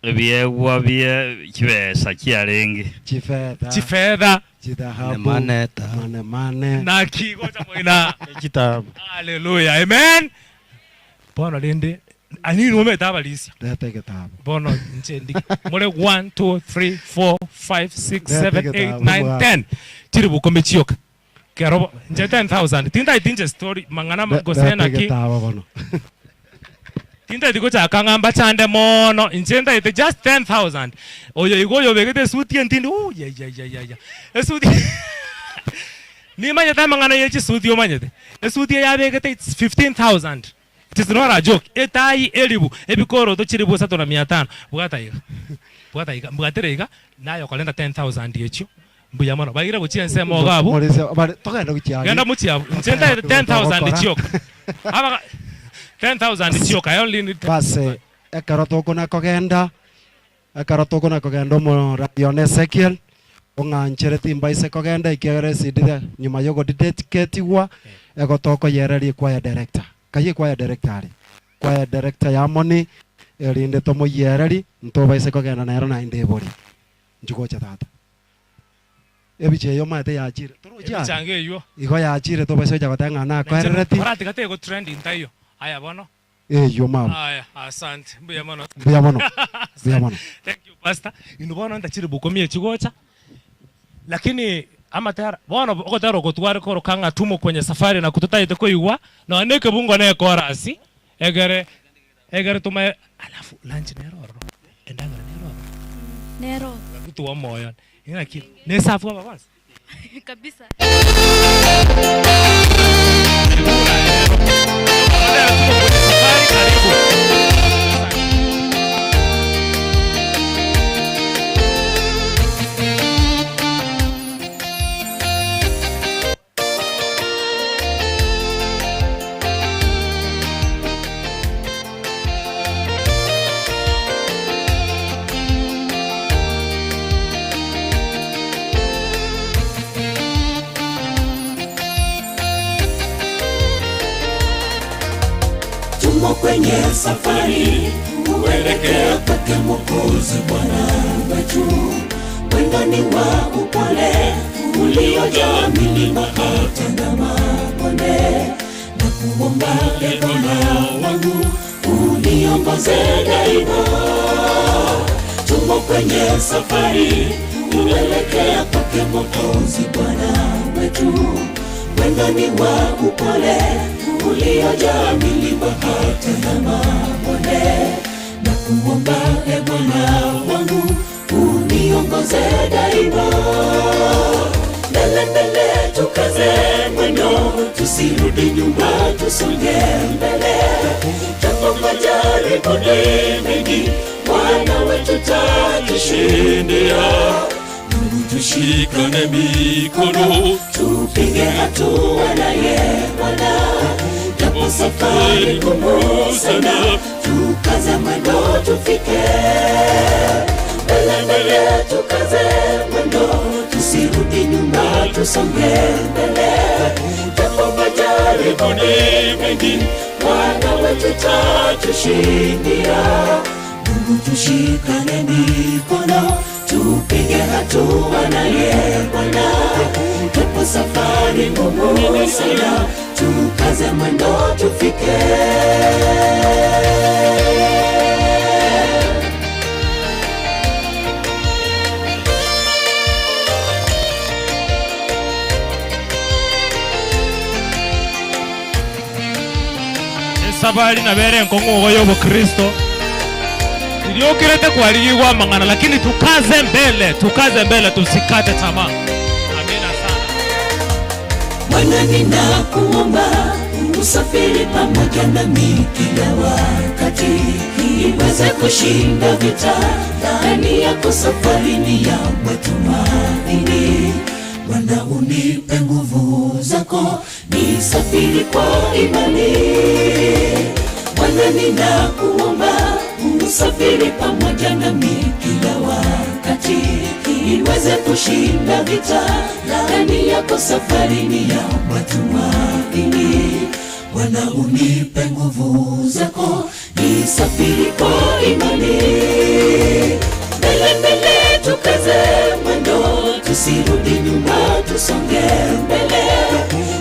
Ebiegwa bie chibesa chiarenge. Chifetha. Chifetha. Chithahabu. Manemane. Manemane. Naki gocha moina. Chitaabu. Haleluya. Amen. Bono rende ani nomete abarisia. Reta egetabu. Bono inche ndi more 1 2 3 4 5 6 Reta 7 8 egetabu 9 bwana. 10 chiri bukome chioka. Kero bo inche 10000 tintaeti inche story mang'ana gose Reta naki. egetabu bono. Tintaeti gochaka ng'a mbachande mono, inche ntaete just 10,000. Oyo igo oyobegete esuti entindi, ooh yayayaya, esuti nimanyete amang'ana ye chisuti omanyete, esuti eye abegete it's 15,000, it is not a joke, etai elibu, ebikoroto chilibu isato na mia tano, bwata iga, bwata iga, mbwatera iga, naye okorenta 10,000 echio, mbuya mono, baire gochia ensemo iga abwo, Morisia, bare, togende gochia aria. genda mochie abwo, inche ntaete 10,000 chioka, abaga 10,000 chioka, I only need 10,000. Base ekero tokona kogenda, ekero tokona kogenda omoraia one Ezekiel, ong'anchere timbaise kogenda ekiagera esidire nyuma ya ogodediketigwa, ego tokoyereria echoir director. Kai echoir director are? Choir director ya Harmony, erinde tomoyereri, ntobaise kogenda nero naende ebori. Inchuo gocha tata. Ebicha eye omanyete yachire. Torochi aye? Ebichanga eywo. Igo yachire tobaisa gocha goteba ng'a nakoerereti. Oratiga tego trend ntaiyo. Aya bono. Eywo mama. Aya, asante. Mbuya mono. Mbuya mono. Mbuya mono. Thank you pastor. Inwe bono ntachire bokomia echi gocha. Lakini amatera bono ogotera oko tware koroka ng'a tumo kwenye safari naku totaete koigwa nonya na ekebungo na echorus egere egere tomaye alafu lunch nere ororo endagera nere ororo. Nere ororo. Gaki omoyo Ng'aki nesafu aba bonsi? Kabisa. Tumo kwenye safari kuelekea kwake Mwokozi Bwana wetu, mwendo ni wa upole uliojaa milima hata na mabonde, na kuomba e Bwana wangu uniongoze daima. Tumo kwenye safari kuelekea kwake Mwokozi Bwana wetu, mwendo ni wa upole uliojaa milima hata na mabonde, na kuomba e Bwana wangu uniongoze daima. Mbele mbele tukaze mwendo, tusirudi nyuma, tusonge mbele, japo majaribu ni mengi, Bwana wetu tatushindia. Ndugu, tushikane mikono, tupige hatua naye Bwana, japo safari ngumu sana, tukaze mwendo tufike mbele mbele, tukaze mwendo, tusirudi nyuma, tusonge mbele, japo majaribu ni mengi, Bwana wetu tatushindia. Ndugu, tushikane mikono, tupige hatua naye Bwana, japo safari ngumu sana, tukaze mwendo tufike. Esabari nabo ere enkong'u igo ya obokristo. Riria okerete kwarigigwa amang'ana lakini tukaze mbele, tukaze mbele tusikate tamaa. Amina sana. Bwana ninakuomba usafiri pamoja nami kila wakati, niweze kushinda vita ndani yako. Safari ni ya matumaini. Bwana unipe nguvu zako, nisafiri kwa imani. Bwana ninakuomba usafiri pamoja nami kila wakati, niweze kushinda vita ndani yako. Safari ni ya matumaini. Bwana unipe nguvu zako, nisafiri kwa imani. Mbele mbele tukaze mwendo, tusirudi nyuma, tusonge mbele.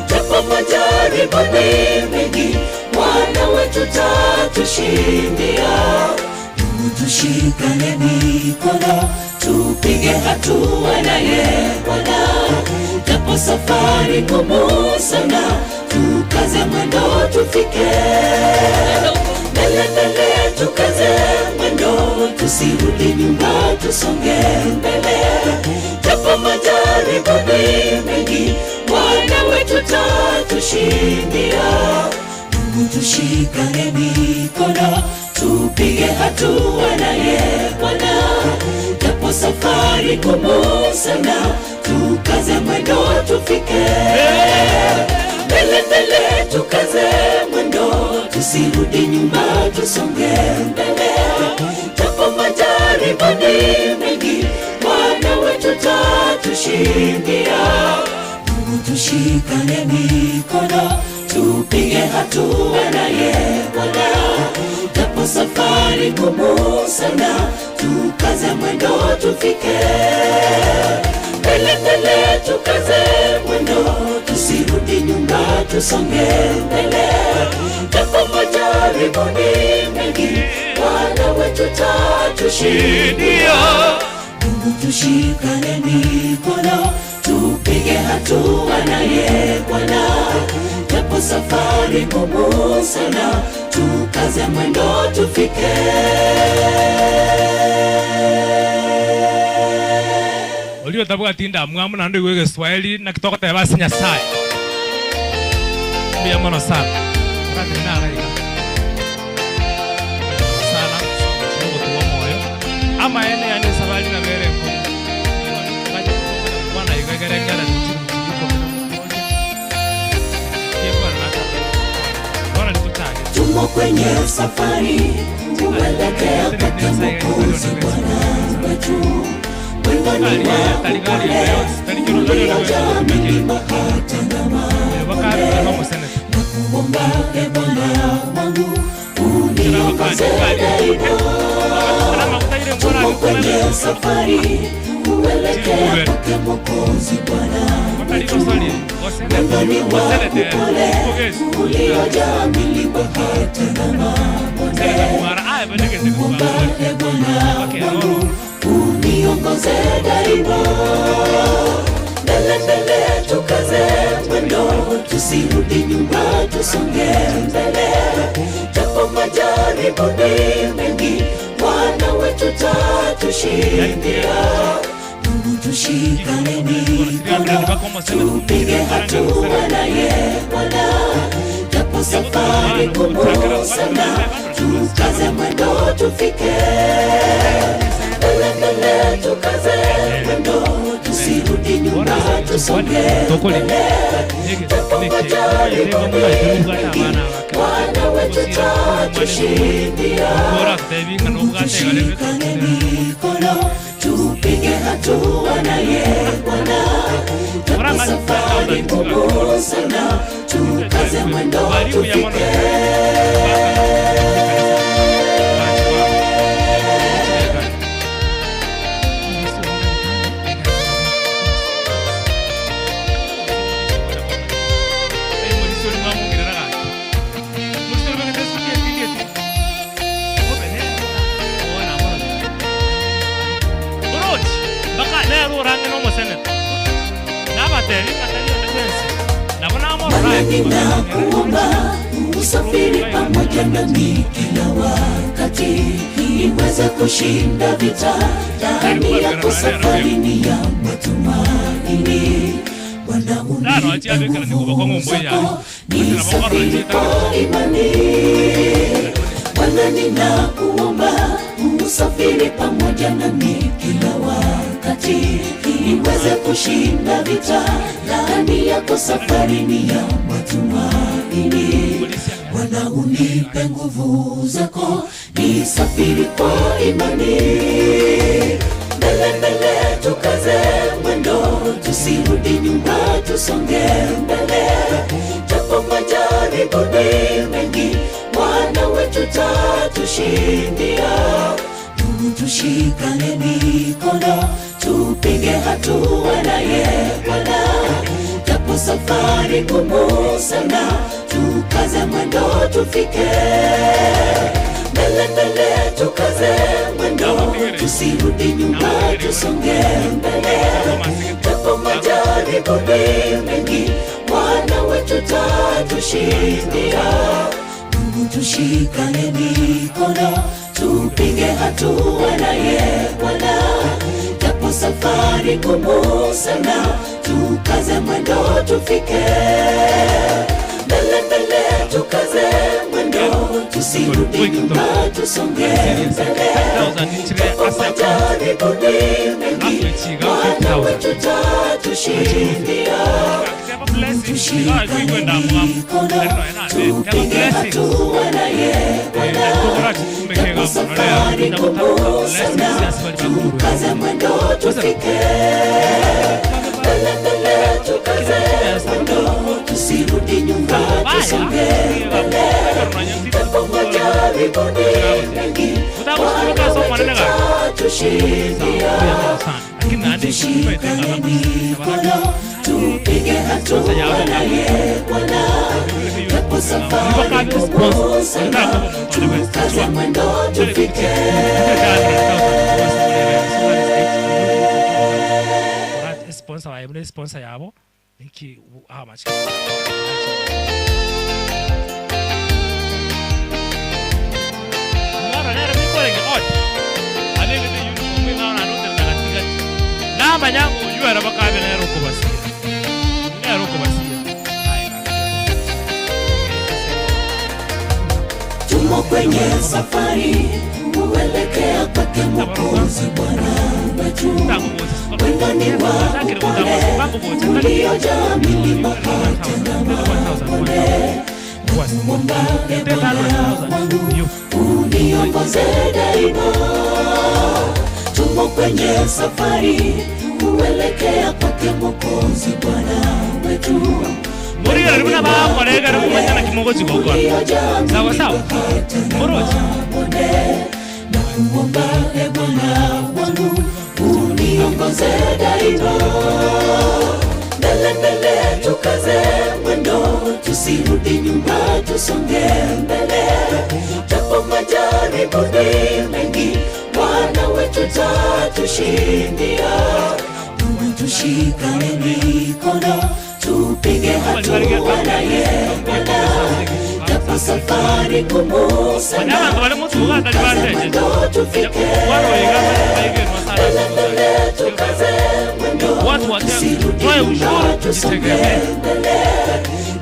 Japo majaribu ni mengi, Bwana wetu tatushindia. Ndugu, tushikane mikono, tupige hatua naye Bwana, japo safari ngumu sana, tukaze mwendo tufike mbele mbele, tukaze mwendo, tusirudi nyuma, tusonge mbele, japo majaribu ni mengi, Bwana wetu tatushindia. Ndugu, tushikane mikono, tupige hatua naye Bwana, japo safari ngumu sana, tukaze mwendo tufike mbele mbele, tukaze mwendo, tusirudi nyuma, tusonge mbele, japo majaribu ni mengi, Bwana wetu tatushindia. Ndugu, tushikane mikono, tupige hatua naye Bwana, japo safari ngumu sana, tukaze mwendo tufike mbele mbele, tukaze mwendo, tusirudi nyuma, tusonge mbele, japo majaribu ni mengi, Bwana wetu tatushindia. Ndugu, tushikane mikono, tupige hatua naye Bwana, japo safari ngumu sana, tukaze mwendo tufike. Oria otabwati ndamwamu naende oigwe egeswahili naki togoteba ase Nyasaye. Mbuya mono sana. Toratenene ara iga. Mbuya mono sana ase omochie ogotuba omoyo. Amaene yaani esabari nabo ere enkong'u. Nigo togocha gokwana iga egere ekero chiri ikomi na moja. Kiekwana naka. Bono nitochagete. Tumo kwenye safari kuelekea kwake Mwokozi Bwana wetu. Mwendo ni wa upole uliojaa milima hata na mabonde. Nakuomba e Bwana wangu uniongoze daima. Tumo kwenye safari kuelekea kwake Mwokozi Bwana wetu. Mwendo ni wa upole uliojaa milima hata na mabonde. Nakuomba e Bwana wangu uniongoze daima. Mbele mbele tukaze mwendo, tusirudi nyuma, tusonge mbele, japo majaribu ni mengi, Bwana wetu tatushindia. Ndugu, tushikane mikono, tupige hatua naye Bwana, japo safari ngumu sana, tukaze mwendo tufike mbele mbele, tukaze mwendo, tusirudi nyuma, tusonge mbele, japo majaribu ni mengi, Bwana wetu tatushindia. Ndugu, tushikane mikono, tupige hatua naye Bwana, japo safari ngumu sana, tukaze mwendo tufike. Oroche, mpaka nere orange na omoseneta. Nabatebi ng'a tari onde bwensi, nabo namorora Bwana aye. ninakuomba Usafiri pamoja nami kila wakati, niweze kushinda vita. Ndani yako safari ni ya matumaini. Bwana unipe nguvu zako, nisafiri kwa imani. Bwana ninakuomba, usafiri pamoja nami kila wakati, niweze kushinda vita. Ndani yako safari ni ya matumaini. Bwana unipe nguvu zako, nisafiri kwa imani. Mbele mbele tukaze mwendo, tusirudi nyuma, tusonge mbele. Japo majaribu ni mengi, Bwana wetu tatushindia. Ndugu, tushikane mikono, tupige hatua naye Bwana. Japo safari ngumu sana, tukaze mwendo tufike mbele mbele, tukaze mwendo, tusirudi nyuma, tusonge mbele. Japo majaribu ni mengi, Bwana wetu tatushindia. Ndugu, tushikane mikono, tupige hatua naye Bwana. Japo safari ngumu sana, tukaze mwendo tufike mbele mbele, tukaze mwendo, tusirudi nyuma, tusonge mbele. Japo majaribu ni mengi, Bwana wetu tatushindia. Tushikane mikono, tupige hatua naye Bwana. Japo safari ngumu sana, tukaze mwendo tufike mbele mbele, tukaze mwendo, tusirudi nyuma, tusonge mbele. Japo majaribu ni mengi, Bwana wetu tatushindia. Tushikane mikono, tupige hatua naye Bwana. Japo safari ngumu sana, tukaze mwendo tufike. Sponsor waye mune sponsor yabo ninki how much Ngaro nere mikorenge ot abegete uniform ing'ao naende oterete gatigati namanya ng'a oywo ere bakabe nere okobasia nere okobasia. Tumo kwenye safari kuelekea kwake Mwokozi Bwana wetu. Mwendo ni wa upole uliojaa milima hata na mabonde. Nakuomba e Bwana wangu uniongoze daima. Tumo kwenye safari kuelekea kwake Mwokozi Bwana wetu. Morigereri buna bagokora ekero komanya naki mogochi gokora. Sawa sawa. Morochi. Nakuomba e Bwana wangu uniongoze daima. Mbele mbele tukaze mwendo, tusirudi nyuma, tusonge mbele. Japo majaribu ni mengi, Bwana wetu tatushindia. Ndugu, tushikane mikono, tupige hatua naye Bwana. Japo safari ngumu sana, tukaze mwendo tufike. Mbele mbele tukaze mwendo, tusirudi nyuma, tusonge mbele.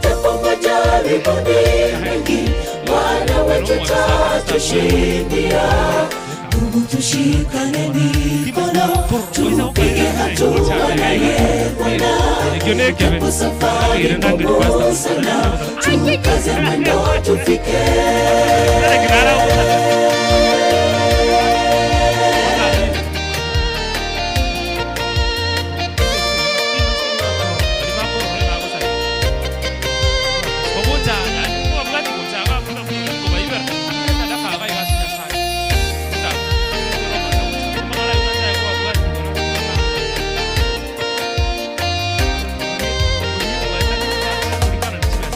Japo majaribu ni mengi, Bwana wetu tatushindia. Ndugu, tushikane mikono, tupige hatua naye Bwana. Japo safari ngumu sana, tukaze mwendo tufike.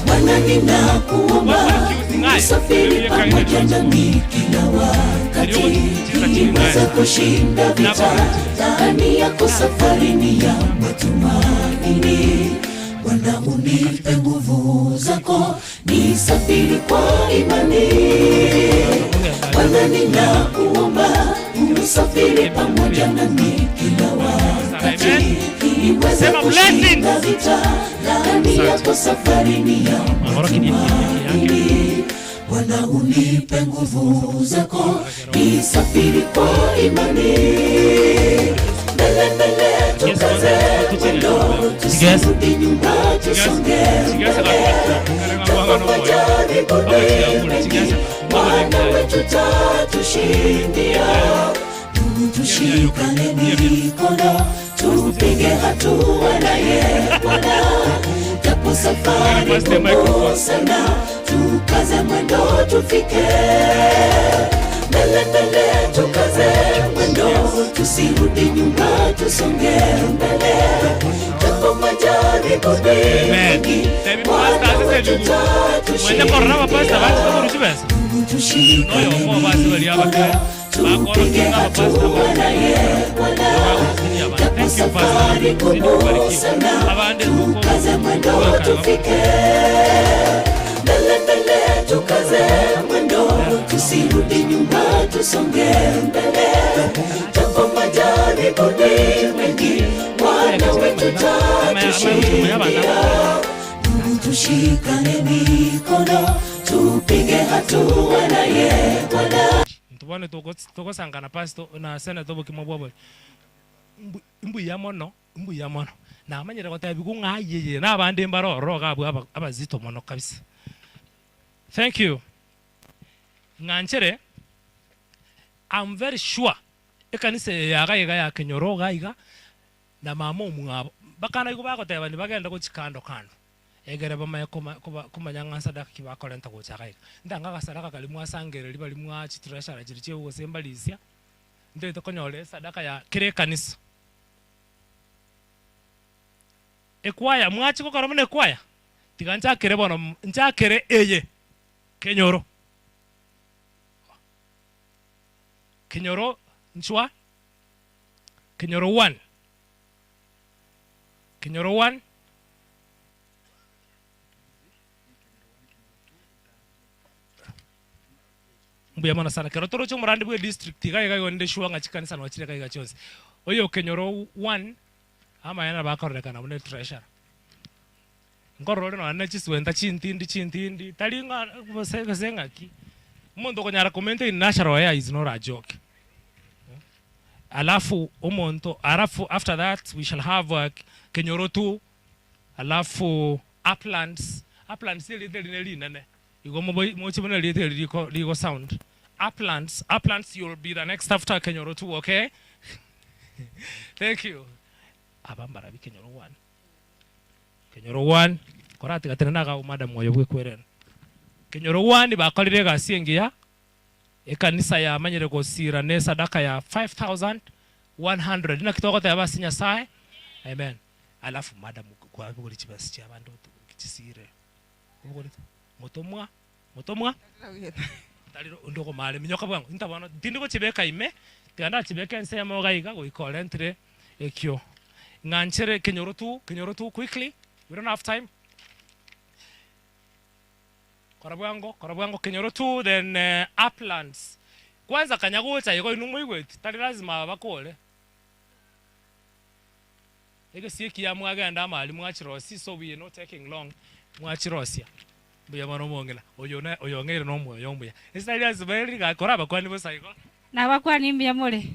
Bwana ninakuomba usafiri pamoja nami kila wakati, niweze kushinda vita. Ndani yako safari ni ya matumaini. Bwana unipe nguvu zako, nisafiri kwa imani. Bwana ninakuomba, usafiri pamoja nami kila wakati, niweze kushinda vita. Laani yako safari ni ya matumaini. Bwana unipe nguvu zako, nisafiri kwa imani. Mbele mbele tukaze mwendo, tusirudi nyuma, tusonge mbele. Japo majaribu ni mengi, Bwana wetu tatushindia. Ndugu, tushikane mikono, tupige hatua naye Bwana, japo safari ngumu sana, tukaze mwendo tufike mbele mbele, tukaze mwendo, tusirudi nyuma, tusonge mbele, japo majaribu ni mengi, Bwana wetu Mwende korora abapastor bache tatushindia. bakorusia chibesa. Ndugu, tushikane Noyo omo basi bari abake. mikono, tupige hatua naye Bwana, japo safari ngumu sana, tukaze mwendo tufike mbele mbele, tukaze mwendo, tusirudi nyuma, tusonge mbele, japo majaribu ni mengi, Bwana wetu tatushindia. Ndugu, tushikane mikono, tupige hatua naye Bwana. Ntubone togosangana pastor na senator obokima bwa bori. Mbuya mono, mbuya mono. Namanyire gotebiwa ng'a ayeye na abande mbare ororo iga abwo aba abazito mono kabisa. Thank you. Ng'anchere, I'm very sure ekanisa eye ya iga iga ya Kenyoro iga iga na mama omwabo bakana igo bagotebani bagende gochia kando kando egere bamanye koma koba komanya ng'a sadaka ki bakorenta gocha iga iga. Ntanga agasadaka karia mwasangereria baria mwa chitreasurer chiria chia gose mbarisia, ntaete konyora esadaka ya kera ekanisa. Ekwaya, mwachia gokora buna ekwaya? Tiga nchakere bono nchakere eye Kenyoro. Kenyoro nchwa, Kenyoro one, Kenyoro one. Mbuya mono sana. Kero toroche omorandi bwe district iga iga igo ninde sure ng'a chikanisa noo chire iga iga chionsi. Oyo Kenyoro one, amaene nabo akororekana buna etreasurer. Nkorora ore nonya ne chiswenta chintindi chintindi, tari ng'a gose gose ng'aki, omonto okonyara ko maintain natural hair is not a joke. Alafu omonto alafu after that we shall have Kenyoro two, alafu Uplands, Uplands erieta eri ne rinene, igo mobo moche buna erieta eri riko rigo sound, Uplands, Uplands you will be the next after Kenyoro two okay, thank you. Aba mbarabi Kenyoro one. Kenyoro one, koratiga tenena iga madam oyo bwekwerera. Kenyoro one bakorire egasi engiya, ekanisa yamanyire gosira ne esadaka ya 5100 naki togoteba ase Nyasaye, amen. Alafu madam kwabogori chibesa chia abande chisire, obogorete motomwa motomwa tari onde okomara eminyoka bwango inta bono tindi gochibeka ime tiga ndachibeke ensemo iga iga goika orentire ekio ng'anchere kenyoro tu kenyoro tu quickly we don't have time kora bwango kora bwango kenyoro tu then uplands kwanza kanya gocha igo inwe moigweti tari lazima aba bakore egesie ekiya mwagenda amo aria mwachirosia so we are not taking long mwachirosia. Mbuya mono omong'ina, oyo ne oyo ong'eire nomoyo omuya. Ase tari ase baria iga korabakwani bosa igo. Nabakwani mbuya more?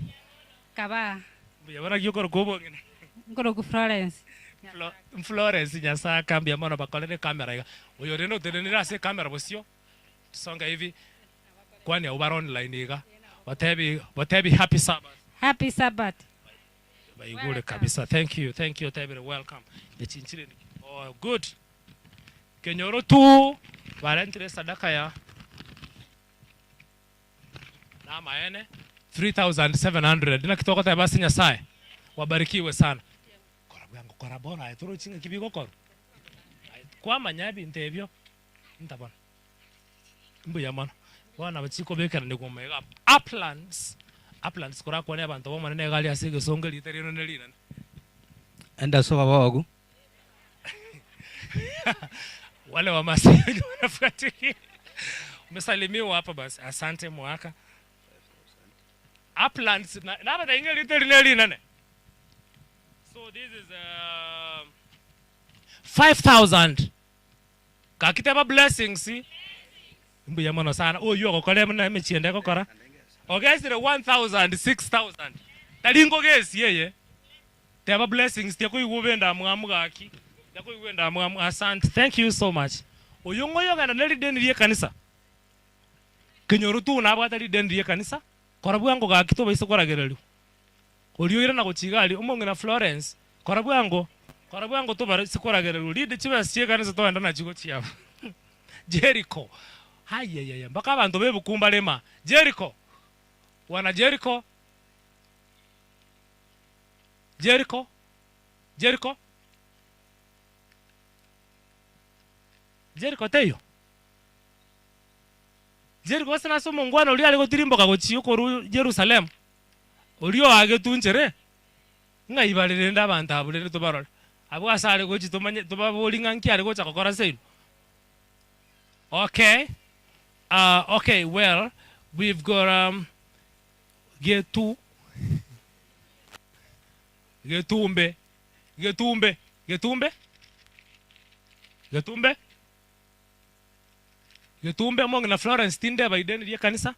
Kabaa. Mbuya mono naki okorokwa obong'ina? Nkorokwa Florence. Flo Florence Nyasaka mbuya mono bakorere ecamera iga. Oyo rende otenenire ase ecamera bosio, tusonge hivi, kwani abwo bare online iga, batebi batebi happy sabbath. Happy Sabbath. Baigure kabisa thank you thank you otebire welcome. Echinchire oh good. Kenyoro tu barentire esadaka ya namaene 3700 naki togoteba ase Nyasaye wabarikiwe sana. Kora bwango kora bono aye torochi ng'aki bigokorwa aye kwamanya ebinto ebio ntabona mbuya mono bono nabo chikobekeranigwa omaiga abwo uplands uplands korakwane abanto b'Omonene iga aria ase egesongo erieta riaino ne rinene. Enda soba bogu. Wale wa Masai wenye wanafuatilia. Umesalimiwa hapa basi. Asante mwaka. Uplands na na bata inge literi ne linene. So this is 5000. Kakiteba blessings. Mbuya mono sana. Oyu ogokora muna emichiende egokora. Ogesire 1000 6000. Tari ngogesi eye. Teba blessings tiakoigwa obe endamwamu gaki. Tiakoigwa endamwamu. Asante. Thank you so much. Oyo ng'oyo ogenda ne rideni rie ekanisa. Kenyoro tu nabwate rideni rie ekanisa. Kora bwango gaki tobaisa koragereriwa. Oria oirana gochia iga aria, omong'ina Florence, kora bwango, kora bwango tobaise koragereriwa. Rinde chibesa chia ekanisa togenda nachio gochia aba. Jericho. Ayayaya, mpaka abanto b'ebuku mbarema. Jericho. Wana Jericho. Jericho. Jericho. Jericho teiyo. Jericho gose nase omongwana oria are gotirimboka gochia okorwa Jerusalemu, oria oagetwe inchere, ng'ai bare rende abanto abwo rende tobarore. Abwo ase are gochia tomanye tobaborie ng'a nki are gocha gokora seino. Okay, ah okay well we've got um, getu getumbe getumbe getumbe getumbe Getumbe omong'ina Florence tindeba ideni ri'ekanisa.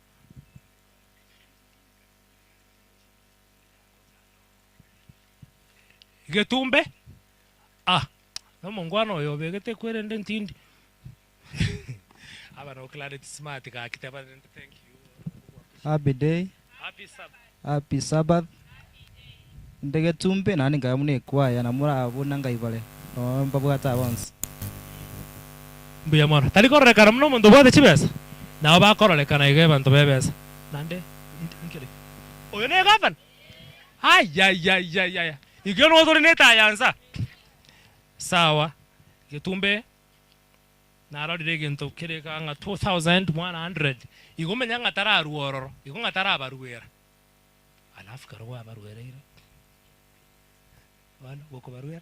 Getumbe ah nomongwana oyo obegete kwerende ntindi aba no Claret smart gaki teba rende thank you. Happy day. Happy Sabbath. Happy Sabbath. Inde getumbe naende nkabe buna ekwaya na morabuna nkaibare noo mbabwate aba bonsi. Mbuya mono. Tari kororekana buna omonto obwate chibesa? Nabo bakororekana iga abanto b'ebesa. Naende nkere ki? Oyo ne gavana? Ayayayaya. Igo nigo tore netaya nsa. Sawa. Getumbe narorire egento kere iga ng'a 2100. Igo menya ng'a tararua ororo. Igo ng'a tarabaruera. Alafu ekero gwabaruereire, bono gokobaruera,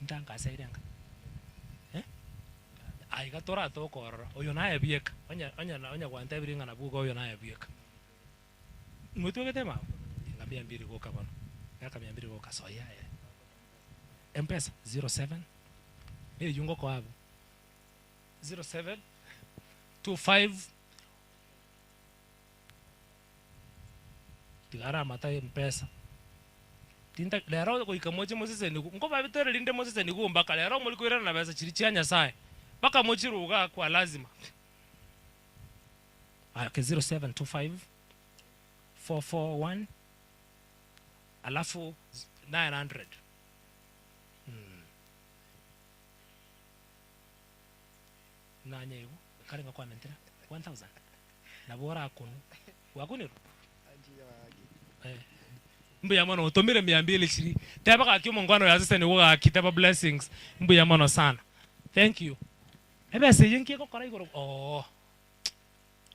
ntangaseire enka eh, aiga toratoke ororo, oyo naye bieka, onye onye onye gwantebirie ng'a nabwo iga oyo naye bieka. Mwetwegete mao? Inga mia mbiri goka bono, miaka mia mbiri goka soyia aye. Mpesa, 07, eywo ngokoa abwo, 07, 25. Tiga aramata mpesa. Tinta rero goika moche mosesenigwe, nkobabitere rinde mosesenigwe mpaka rero mori koirana na besa chiria chia Nyasaye, mpaka mochiruge igaa kwa lazima. Aya okay, 0725 441 alafu 900 mm. Nanye igo, kare ngakwamentera 1000 nabo orakonwe. Gwakunirwe? Eh. Mbuya mono otomire mia mbili chiri. Teba gaki omongwana oyo aseseniwe gaki teba blessings. Mbuya mono sana. Thank you. Ebesa eye nki egokora igoro oo.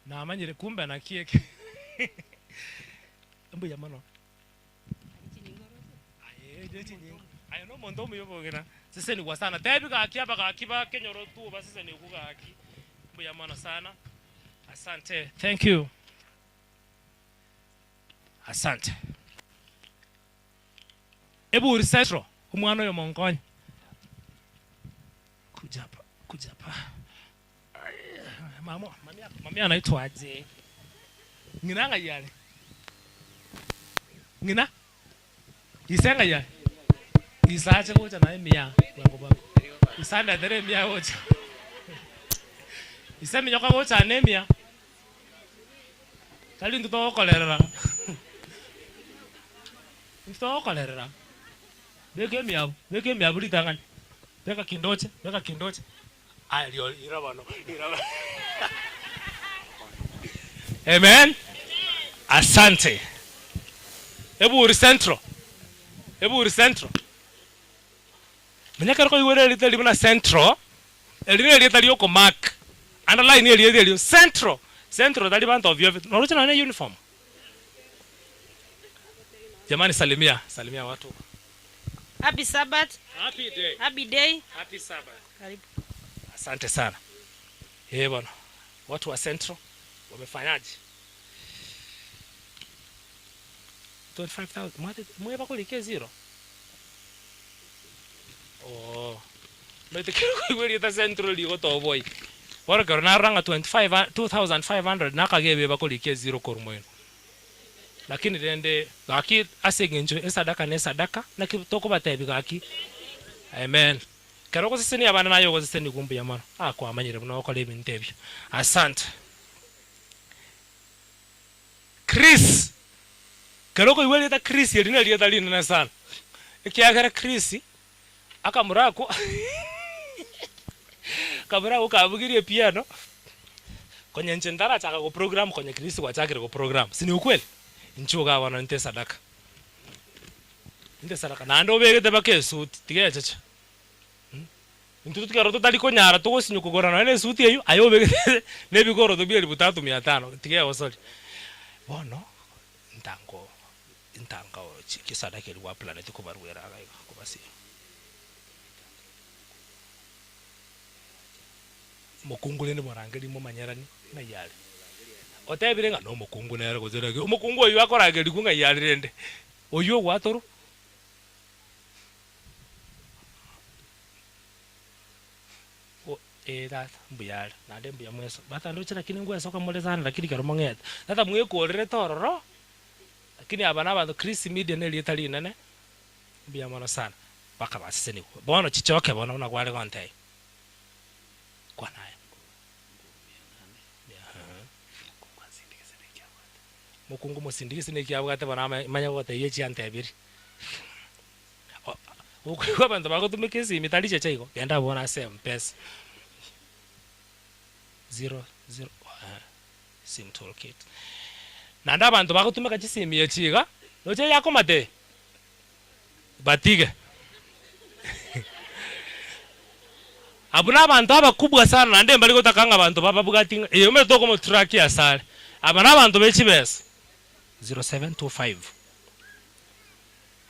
Namanyire kumbe naki eke. Mbuya mono. Aye chinyingo. Aye nomonto omuya obogena. Sesenigwa sana. Tebi gaki abagaki ba kenyoro tu basesenigwe gaki. Mbuya mono sana. Asante. Thank you. Asante. Eburi Central, omwana oyo monkonye. Kuja hapa, kuja hapa. Mama, mami, mami anaitwa aje? Ng'ina ng'ai are? Ng'ina? Ise ng'ai are? Ise ache gocha naye emiya bwango bwango. Ise andetere emiya gocha. Ise minyoka gocha ane emiya. Tari intwe togokorerera. Intwe togokorerera. Beka emiabu, beka emiabu ritang'ani. Beka kindoche, beka kindoche. Aya rio ira bono, ira bono. Amen. Asante. Eburi Central. Eburi Central. Manya ekero koigwera erieta eri buna Central, eri nerieta riokomark. Underline erieta erio Central. Central tari banto ovyo ovyo. Noroche nonya ne uniform. Jamani salimia, salimia watu. Happy Sabbath. Happy day. Happy day. Happy Sabbath. Karibu. Asante sana. Eh bwana. Watu wa Central wamefanyaje? 25,000. Mwate mweba kulike zero. Oh. Metekero kuigweri ta Central ligo to boy. Bora kero naranga 25 2500 nakagebe bakulike zero kormoino. Lakini rende gaki ase eng'encho esadaka ne esadaka naki tokobatebi gaki. Amen. Kero ogosesenia abana naye ogosesenia mbuya mono. Ah kwamanyire buna ogokora ebinto ebio. Asante. Chris. Kero okoigwa erieta Chris eri nerieta rinene sana. Ekiagera Chris akamura ako akamura ako kabugirie epiano konya inche ntarachaka go program konya Chris gwachakire go program. Si ni ukweli? Inchuo iga bono nte esadaka. Nte esadaka naende obegete mpaka esuti tiga echeche. Intwe ekero totari konyara togosinywa kogora nonya na esuti eywo, aye obegete na ebikoroto bia elfu tatu mia tano, tiga egosori. Bono, ntango ntango chisadaka eria gwaplaneti kobaruera iga iga kobasiria. Mokungu rende morangerie momanyeranie ng'ai are. Otebire ng'a nomokungu nere gose naki, omokungu oyio akorangerigwa ng'ai are rende? Oyio ogwatorwa. O ee tata, mbuya are, naende mbuya mweso, tata ndoche lakini ngwesoka more sana lakini ekero mong'ete, tata mwekorerete ororo, lakini aba na abanto Chris Media na erieta rinene, mbuya mono sana, mpaka basesenigwe. Bono chichoke bono buna kware gontebia, kwana aye. Mokungu mosindigise neki abwate bono ama manye gotebia echi antebirie. Okoigwa abanto bagotumeka esimi tari cheche igo, genda bono ase mpesa. Zero zero eh sim toolkit. Naende abanto bagotumeka chisimi echi iga, roche yakomate eye, batige. Abwo nabanto abakubwa sana naende mbari gotaka ng'a abanto bababwati ng'a eh omanyete tokomotrack asare. Aba nabanto be chibesa. 0725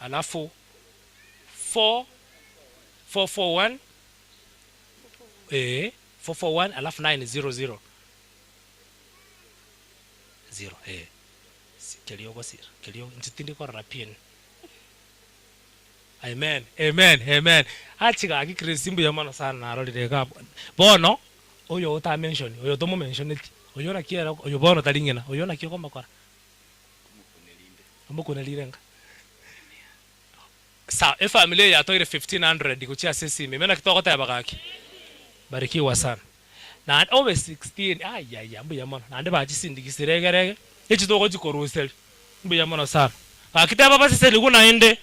alafu 4 441 eh 441 alafu 900 zero eh keria ogosira keria inche tindi korora pin. Amen amen amen achi gaki Chris mbuya mono sana narorire iga abwo bono oyo ota mention oyo tomo mentioneti oyo naki ere oyo bono tari ng'ina oyo naki okomokora omokunerire nka Sawa efamily eye yatoire 1500 gochia ase esimi ime naki togoteba gaki barikiwa sana naende obe 16 ayaya mbuya mono naende bachisindigisire egere ege echi togochi koruseria mbuya mono sana gaki teba basesenigwe naende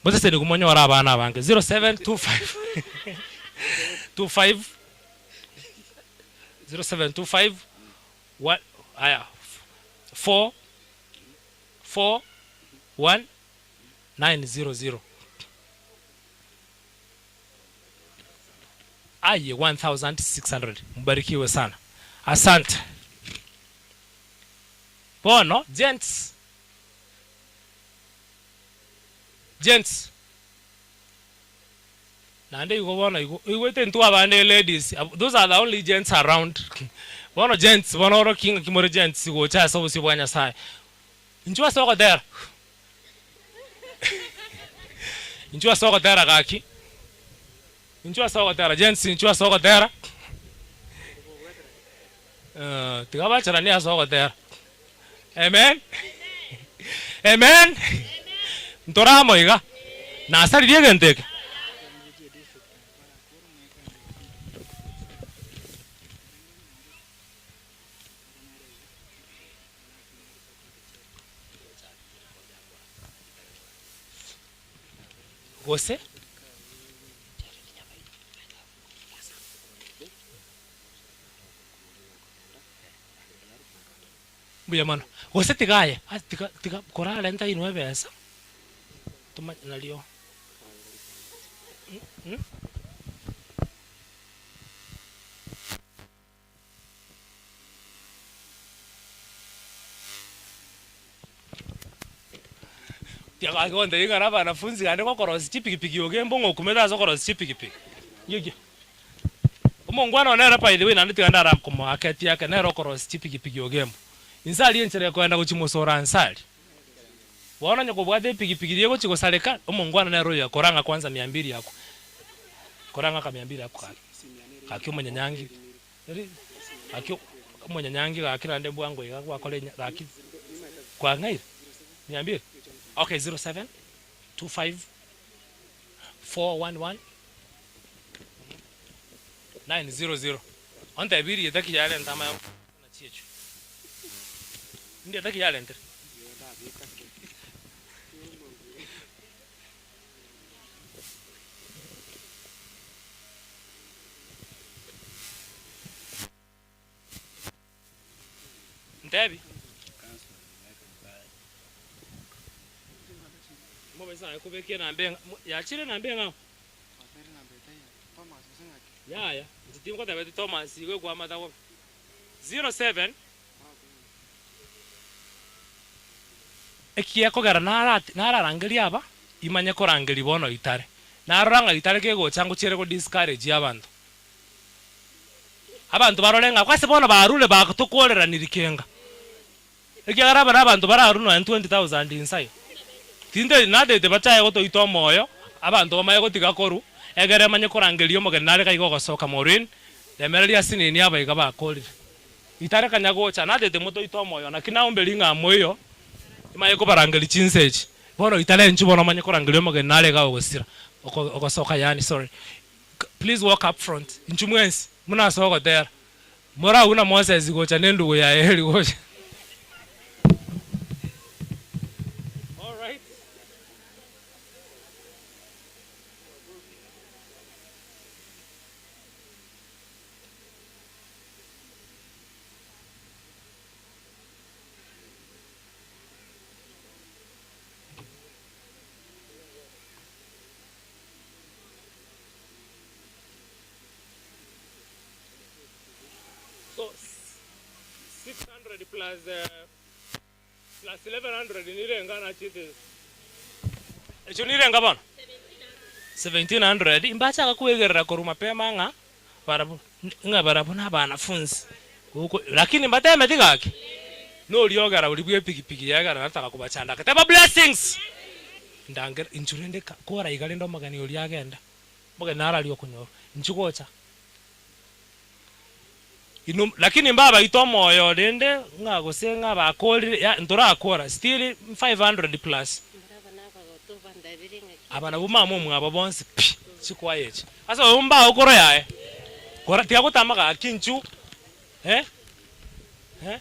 mosesenigwe monyore abana abange 0725 25 0725 1 aya 4 4 1 900 Aye 1600 Mbarikiwe sana Asante Bono gents Gents Naende igo bono igo oigwete intwe abande ladies those are the only gents around bono gents bono orokie ng'aki more gents gocha ase obosio bwa Nyasaye Inchuo ase ogotera Inchuo ase ogotera gaki Inchuo ase ogotera gents inchuo ase ogotera Tiga bacharanie ase ogotera Amen Amen Ntore amo iga Nasaririe egento eke. Gose. Mbuya mono. Gose tiga aye, tiga tiga korarenta inwe ebesa, toma nario. Gaki gontebia ng'a nabanafunzi naende gokorosia chipikipiki ogembe ng'a okumete ase okorosia chipikipiki. Ng'iki. Omongwana one nere by the way naende tiga ndara komoaketia ake nere okorosia chipikipiki ogembo. Inse aria enchera ekoenda gochia mosoro anse aria. Bono onye kobwate epikipiki riria egochia gosareka, omongwana nere oyo korang'a kwanza mia mbili akwo. Korang'a ka mia mbili akwo gaki. Gaki omonyanyangi. Gaki omonyanyangi gaki naende bwango iga gwakora enya gaki kwang'aire? Mia mbili? Okay 07 25 411 900 ontebi erieta ki yarenta amaya nachi echio. Ndieta ki yarentire? Ntebi. Mobisa aye kobeka enamba eng'a yachire enamba eng'ao? Yaya, inche tingotebeti Thomas igo ekwamata bobe. 07. Ekiekogera narati nararangerie aba, imanye korangeria bono itare. Narora ng'a itare kegocha ngochiere go discourage abanto. Abanto barore ng'a ase bono barure batokoreraniri kenga. Ekiagera aba nabanto bararue nonya 20,000 inse iga. Tinteti natete bachaye gotoita omoyo, abanto bamanye gotiga korwa, egere manye korangeria omogeni nare gaiga ogosoka Maureen, remereria asinini aba iga bakorire. Itare kanya gocha, natete motoite omoyo, naki naomberie ng'a moiyo, imanye kobarangeria chinsa echi. Bono itare inchuo bono omanye korangeria omogeni nare iga ogosira, ogosoka yaani sorry. Please walk up front, inchuo mwensi, buna ase ogotera. Moragwe na Moses gocha nendugu yaye eri gocha. Alright. So 600 plus plus 1100 nirenga nachete echo nirenga bono 1700 imbachaka kwegerera korwa mapema ng'a barabwo ng'a barabwo na abanafunzi goko lakini mbatemeti gaki noriogera oria bwa epikipiki yegera nataka kobachanda ake teba blessings ndangera inchu rende ka kora iga rende omogeni oria agenda omogeni naro aria okonyorwa inchu gocha. Inwe lakini mbabaite omoyo rende ng'a gose ng'a bakorire ya ntorakora still 500 plus. Aba nabwo mama omwabo bonsi pi chikwaya echi. Ase oyo mbao koro yaye kora tiga gotama gaki inchu eh eh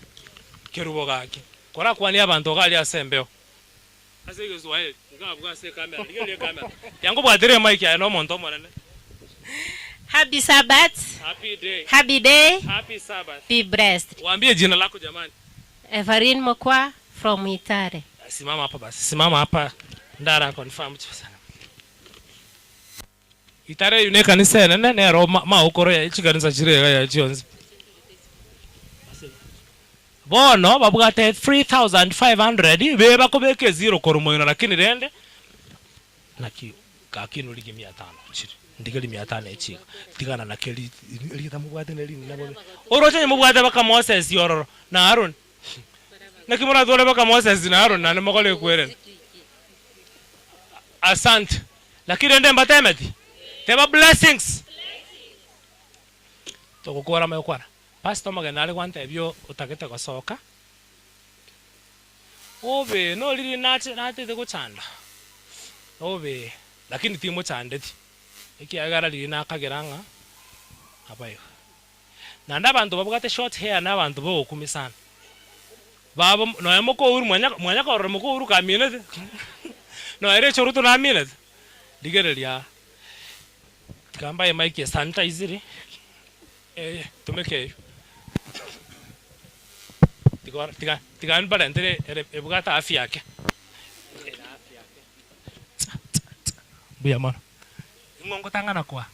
kerubo gaki korakwanie abanto iga aria ase embeo. Ase egeswahili iga abwo ase ekamera rigereria ekamera tiga nkobwatere emic aye nomonto omonene. Happy Sabbath. Happy day. Happy day. Happy Sabbath. Be blessed. Waambie jina lako jamani. Everine Mokwa from Itare. Simama hapa basi, simama hapa ndara confirm sana. Itare eyio nekanisa enene nero maokoro yaye chikanisa chire iga yaye chionsi. Bono babwate 3500 bebakobeka eziro korwa moino lakini rende naki gaki inwe rigia mia tano chire ndigerie mia tano echi iga tigana na keri erieta mobwate neri rinene bobe. Oroche onye mobwate baka Moses ororo na Aaron naki moratware baka Moses na Aaron naende mokore ekwerena. Asante. Lakini rende mbatemeti? Teba blessings. Togokora amaya okwana. Pastor omogeni nare gwantebia otagete gosoka. Obe noriri nache natete gochanda. Obe lakini timochandeti. Ekiagera riria nakagera ng'a abaiga. Naende abanto babwate short hair na abanto bogokumia sana. Babo nonya mokouru mwanya mwanya korora mokouru kaminete nonya Rachel Ruto naminete rigereria aa. Tiga mbae emic esanitizire eye tumeka eywo. Tiga tiga tiga mbarentere ere ebwate afya ake. Mbuya mono. Ing'o ngotang'ana koa?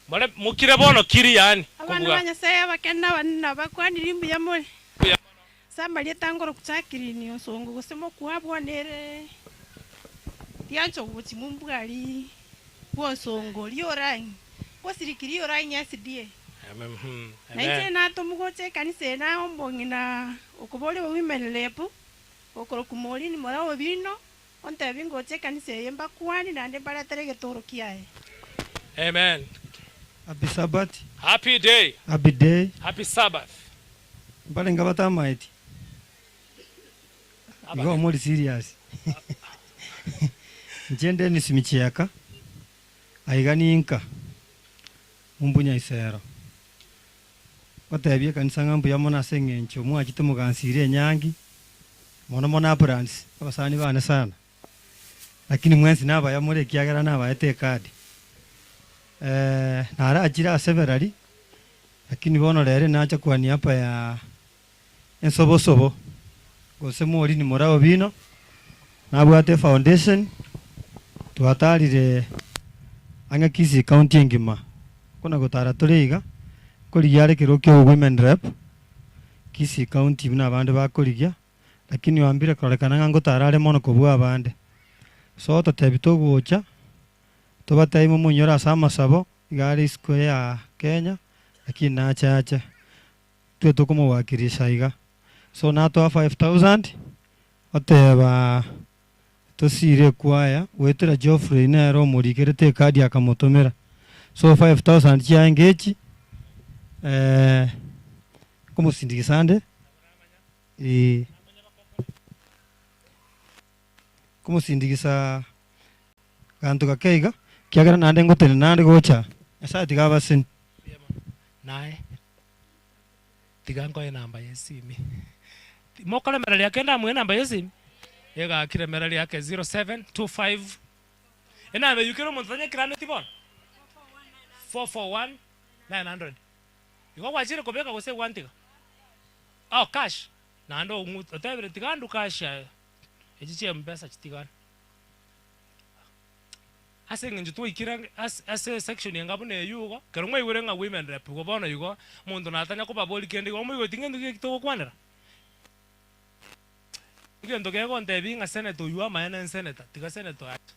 More mokire bono kiri yaani Abana kobua. ba Nyasae abakeni na abanene nabakwanirie mbuya more. Mbuya mono. Ase amarieta ngoroku Jacqueline Osongo gose mokwabwa nere riancha ogochi mombwari bw'Osongo riorang'i gosiriki riorang'i SDA. Na inche natomwa gocha ekanisa eye na omong'ina okoboria women rep okorokwa Maureen Mora Obino ontebie ngocha ekanisa eye mbakwanie naende mbaretere egetoro kiaye. Amen. Happy Sabbath. Happy day. Happy day. Happy Sabbath. Mbarenge batamaeti? Igo mori serious? Inche Dennis Michieka, aiga ninka Mumbunya Isero. Ngotebia ekanisa ng'a mbuya mono ase eng'encho mwachete mogansiire enyangi, mono mono Abrams, abasani bane sana. Lakini mwensi nabaya more ekiagera nabaete ekadi. Narachire ase berari, lakini bono rero nacha kwa niaba ya ensobosobo, gose Morini Murao Bino, nabwate efoundation, twatarire ang'e Kisii County engima, kona gotara tore iga, nkorigia are ekerogo kia obowomen rep, Kisii County buna abande bakorigia, Lakini oambire kororekana ng'a ngotara are mono kobua abande. So totebi togocha, tobatebi momoinyore ase amasabo, iga are isiko ya Kenya, lakini nache ache. Ntwe tokomowakilisha iga. So natoa 5000, oteba tosire ekwaya, goetera Geoffrey nere omorikerete ekadi akamotomera. So 5000 chiaenge echi, nkomosindikisa ande. Ee. Nkomosindigisa ganto gake iga, ekiagera naende ngotenena ande gocha. Nyasae tiga abaseni. Naye tiga nkoe enamba ya esimi. Mokoremereria kende amoe enamba ya esimi? Egaki remereria ake 0725 enamba eyio kera omonto tanyekiraneti bono 441 900. Igo gwachire kobeka gose gwantiga? Oh cash naende ong'u otebire tiga ndu cash aye echi chia mpesa chitigane. Ase eng'encho twaikire ase ase esection enga buna eywo igo, ekero mwaigure ng'a women rep igo bono igo, omonto natanya kobaboria kende igo moigweti ng'ento ki togokwanera? Egento kegontebia ng'a senator oywo amaene nsenator, tiga senator ache.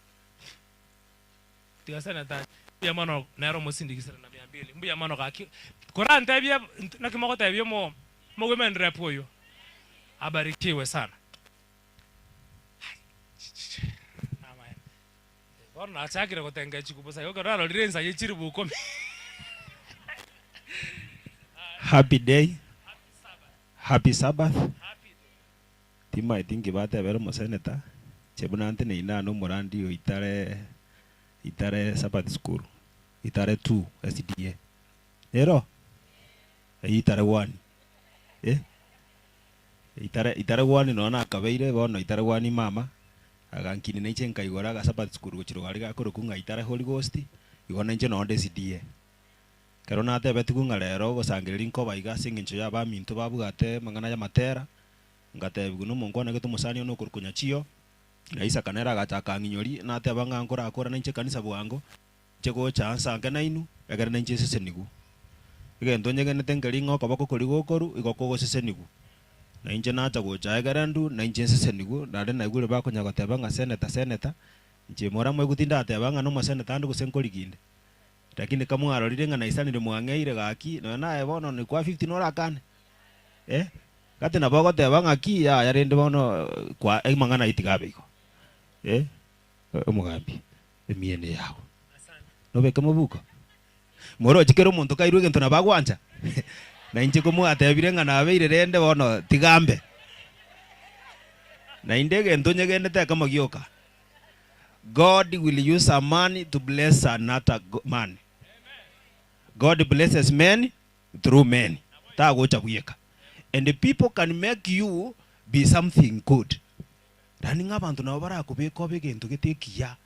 Tiga seneta ache. Mbuya mono nere omosindigisera na mia mbili. Mbuya mono gaki. Korantebie naki mogotebia omo omo women rep oyo. Abarikiwe sana. Namaene. Bono nachakire gotenga chikubu sahi ekero narorire ensa ye chiribu ikomi. Happy day. Happy Sabbath. Timaeti nki batebere omoseneta, inche buna nteneine aa nomorandi o Itare Itare Sabbath School, Itare 2 SDA. Nero? Eyio Itare 1 eh? Itare Itare 1 nonya nakabeire bono Itare 1 mama, agankinia nainche nkaigora aga Sabbath School gochia rogari gakorokwa ng'a Itare Holy Ghost, igo nainche nonde SDA. Ekero natebetigwe ng'a rero ogosangereria nkoba iga ase engencho y'abaminto babwate amang'ana y'amatera, Ngatebigwa nomonkwana gete omosani one okorokwa Nyachio, na Isaka nere agacha akang'inyoria, nateba ng'a nkorakora nainche ekanisa bwango, nche gocha nsanke nainwe, ekere nainche nsesenigwe. Egento nyegenete nkeri ng'a okoboko koria gokorwa igo kogosesenigwa. Na inche nacha gocha egere ndue, nainche nsesenigwe, naende naigure bakonya goteba ng'a seneta, seneta, inche moramwegwe tindateba ng'a nomoseneta ande gose nkorigia inde. Lakini kamwarorire ng'a naisanire mwang'eire gaki, nonya naye bono nikwa fifty norakane? Eh? Gati nabo ogoteba ng'aki yaya rende bono kwa amang'ana ayio tiga abe igo. Eh, omogambi, emiene yago. Nobeke mobuko? Moroche kera omonto kairwe egento nabo agwancha? Na inche komwatebire ng'a nabeire rende bono tiga mbe. Naende egento nyegenete ekemo gioka, God will use a man to bless another man. God blesses men through men tagocha bweka and people can make you be something good yaani ng'a abanto nabo barakobeke obe egento gete ekiya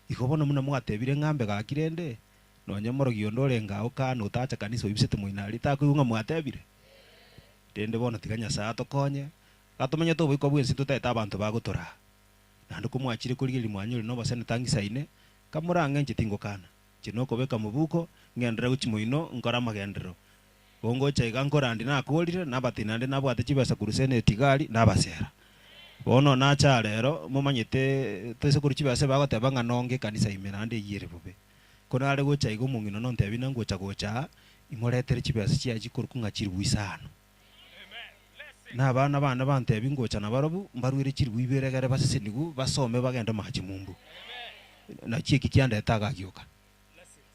igo bono buna mwatebire ng'a mbe gaki rende nonye omorogi onde orenge agwo kando otacha kanisa oibisete moino aria takoigwa ng'a mwatebire rende bono tiga Nyasaye atokonye gatomenyete oboiko bwensi totaete abanto bagotoraa naende komwachire korigereria mwanyorire na oboseneta ng'isaine kamorang'e inche tingokana. Inche nokobeka mobuko, ng'enderere gochia moino, nkore amagenderero. Gongocha iga nkorandi nakorire, nabati naende nabwate chibesa korwa senate iga aria, nabasera. Bono nacha rero, momanyete toise korwa chibesa bagoteba ng'a nonge ekanisa ime naende eyio ere bobe. Ko nare gocha iga omong'ina one ontebia buna ngocha gocha aa, imoretere chibesa chiaye chikorokwa ng'a chilifu isano. Na abana bane bantebia ngocha nabarobwo, mbaruere chilifu ibere egere basesenigwe, basome bagende mache mumbu. Naki eki kiandete agagioka.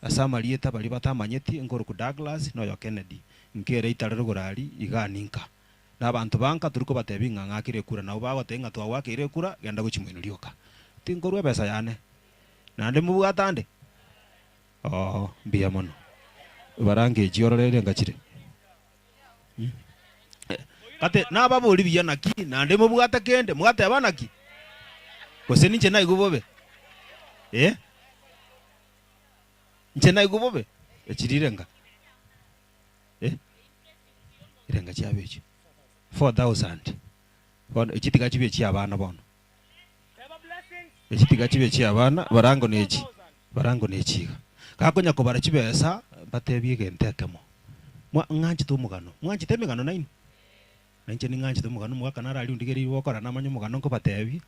Ase amarieta baria batamanyeti, nkorokwa Douglas na oyo Kennedy, nkere itare rogoro aria, igaa ninka. Na abanto ba nka tori kobatebia ng'a ng'akere ekura, nabo bagotebia ng'a twagoakeire ekura, genda gochia moino rioka. Tinkorua ebesa yane. Naende mobwate ande? Oo, mbuya mono. Barange echi orore erenga chire. Kate nababori buya naki, naende mobwate kende, mwateba naki? Gose ninche naigwe bobe? Eh? Inche naigwe bobe? Echi rirenga? Eh? Rirenga chiabo echio. 4000. Bono echi tiga chibe echiabana bono. Echi tiga chibe echiabana, barango nechi, barango nechi iga. Gakonya kobara chibesa, mbatebie egento ekemo. Mwa ng'anchete omogano, mwanchete emegano nainwe? Na inche ning'anchete omogano, omogaka naro aria ondigereire gokora namanye omogano nkobatebie,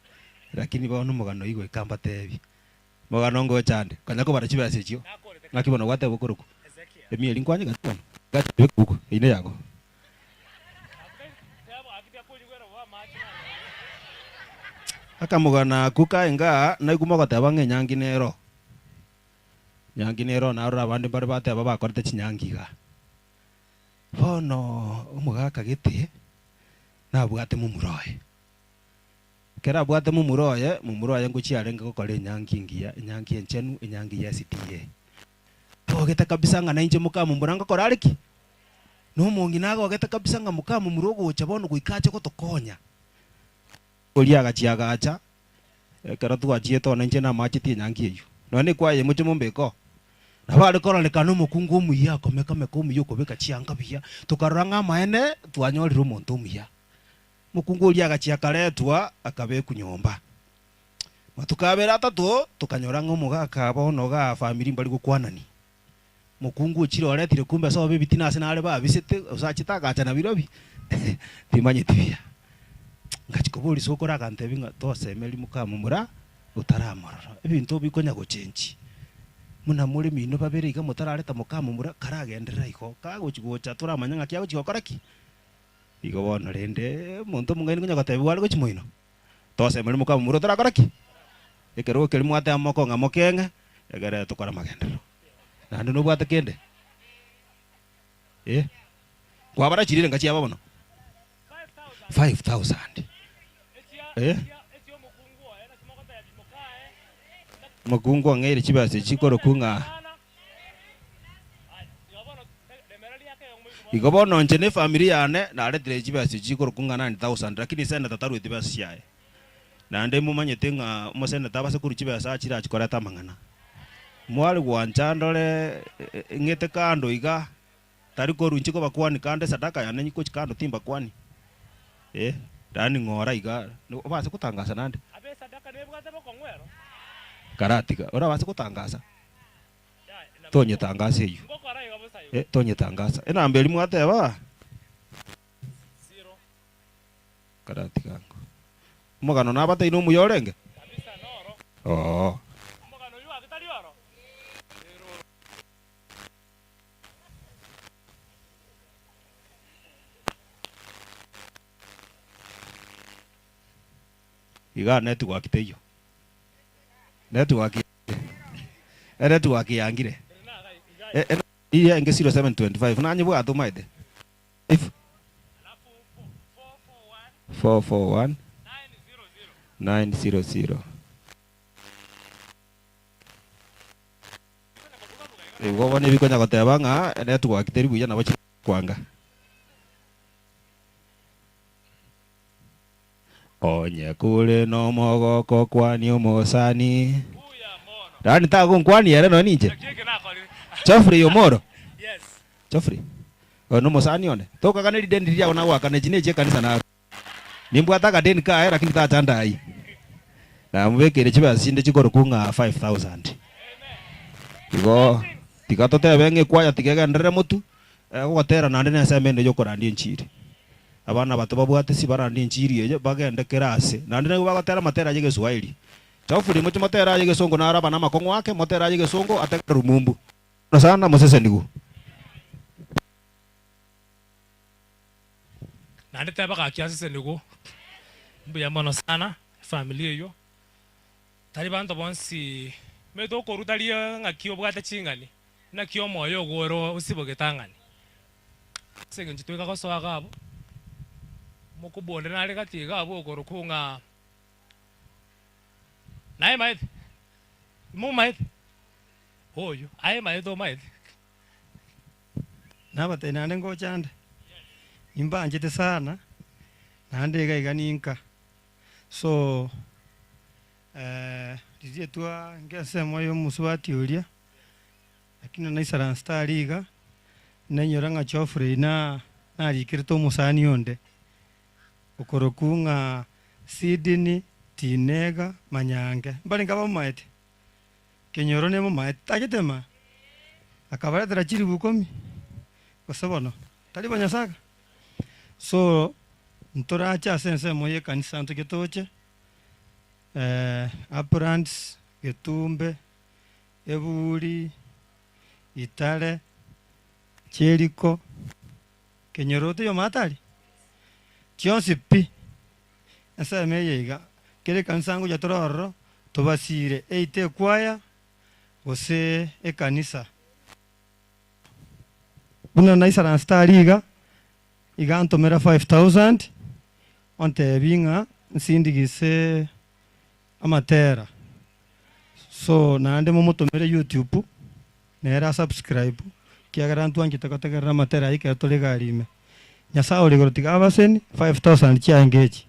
lakini bono omogano oyio goika mbatebie. Mogano ngocha ande, konya kobara chibesa echio, ng'aki bono gwateba okorokwa emieri nkwanye gati bono, gati ebuku eyio neyago. Akamogano akwo kae ngaa naigwe mogoteba ng'a enyangi nero, enyangi nero narora abande mbare bateba bakorete chinyangi igaa. Bono omogaka gete nabwate momura oye. Ekero abwate momura oye, momura oye ngochia arenge gokora enyangi engiya, enyangi enchenu, enyangi ya SDA. Agogete kabisa ng'a nainche mokamomura ngokora are ki? Nomong'ina agogete kabisa ng'a mokamomura ogocha bono goika ache gotokonya. Oria agachia agacha, ekero twachiete one inche namachetie enyangi eyio. Nonya nekwaya eye moche mombeke oo. Nabo are kororekana omokungu omuya akomeka-meka omuya okobeka chianga buya, tokarora ng'a amaene twanyorire omonto omuya. Omokungu oria agachia akaretwa, akabekwa nyomba. Matuko abere atato, tokanyora ng'a omogaka bono igaa famiri mbari gokwanani. Omokungu ochire oretire kumbe ase obe ebitina ase nare babisete, gose achete agacha nabirobio, timanyeti buya. Ngachia koboria sokoro agantebia ng'a tosemeri mokamomura otaramorora, ebinto bikonya gochenchi. Buna more mino babere iga motarareta mokamomura, karagenderera igo, kagochi gocha toramanya ng'aki agochi gokora ki? Igo bono rende, omonto omong'aini konya gotebigwa are gochia moino, tosemeri mokamomura otarakora ki? Ekerogo keria mwateba mokong'a mokeng'e, egere tokore amagenderero. Naende nobwate kende? Eh? Kwabara chirire enga chiabo bono? 5000. Eh? Omokungu ong'eire chibesa echi chikorokwa ng'a Igo bono inche ne efamiri yane naretire chibesa echi chikorokwa ng'a 9000 lakini senator tarueti besa chiaye. Naende momanyete ng'a omoseneta abase korwa chibesa achire achie koreta amang'ana. Mware gwancha ndore ng'ete kando iga, tari korwa inche kobakwani kando esadaka yane gochia kando timbakwani, eh, yaani ng'ora iga, obase gotangasa naende? Karatiga, orabase gotangasa? Tonyetangasa eyio, eh, tonyetangasa. Enamba eria mwateba? Karatiga ango. Omogano nabateine omuya orenge? Oo. Igaa network teiyo. Network Enetwork yangire. Eye enge 0725 nanyebwate omaete. 441 900. Igo bono ebikonya goteba ng'a enetwork teri buya nabo chikwanga. Onye kore nomogoko kwania omosani. Yaani tagonkwania ere nonya ninche. Geoffrey Omoro. Geoffrey, oyo nomosani one. Tokagana rideni riria riago nagoakana echi nechi ekanisa naro. Nimbwate akadeni kaye lakini tacha ndai. Namobekeire chibesa chinde chikorokwa ng'a 5000. Igo tiga totebe ng'a ekwaya tiga egenderere motwe. Ogotera naende nensemo ende y'okorandia enchiri. Abana abato babwate si barandie enchiri eye, bagende kera ase. Naende nigo bagotera amatera y'Egeswahili. Geoffrey, mochie motere aye egesongo naro aba namakong'u ake, motere aye egesongo ategere rumumbu. Mono sana, mosesenigwe. Naende teba gaki asesenigwe. Mbuya mono sana, efamiri eyio. Tari banto bonsi omanyete okorwa tari ng'aki obwate ching'ani, naki omoyo ogo ore osibogete ang'ani. Ase eng'encho toika gosoa iga abwo, omokubwa onde nare gati iga abwo okorokwa ng'a naye maete? Momaete? Oyio, aye maete omaete? Nabatebia naende ngocha nde, nimbanchete sana, naende iga iga ninka. So riria twange ensemo ya omosubati oria, lakini naisaransete aria iga, nainyora ng'a Geoffrey na narikerete omosani onde, okorokwa ng'a Sydney Tinega Manyange, mbarenge abamomaete? Kenyoro nemomaete, tagete ma? Akabaretera chilifu ikomi, gose bono, tari bonyasaga? So, ntorache ase ensemo y'ekanisa ntoche toche, Uplands, Getumbe, Eburi, Itare, Jericho, Kenyoro toiyo maate aria? Chionsi pi, ensemo eye iga, kera ekanisa ngocha tore ororo, tobasire either ekwaya gose ekanisa. Buna naisaransete aria iga, iga antomera 5000, ontebie ng'a nsindigise amatera. So naende momotomere YouTube, nere asubscribe, ekiagera ntwanchete gotegerera amatera ayio ekero tore egari ime. Nyasae ore igoro tiga abaseni, 5000 chiaye echi.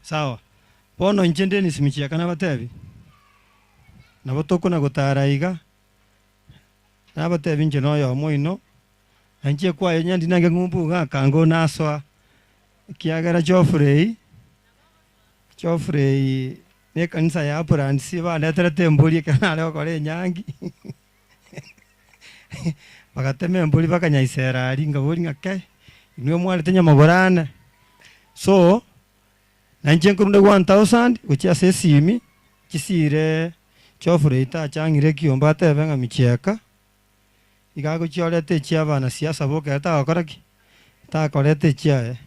Sawa. Bono inche Dennis Michieka nabatebi, nabo tokona gotara iga, nabatebi inche noyomo oino, na inche kwaye onye ndinange ng'umbu iga akango nasoa, ekiagera Geoffrey, Geoffrey na ekanisa ya Uplands bandeterete embori ekero nare gokora enyangi, bagatema embori bakanyaisera aria nkaboria ng'a kei, inwe mwarete nyamagoro ane. So, na inche nkorunda 1000 gochia ase esimi, chisiire Geoffrey tachang'ire ekiombe atebe ng'a michieka, iga agochia oreta echia abanasiasa boka ere tagokora ki? Takoreta echiaye.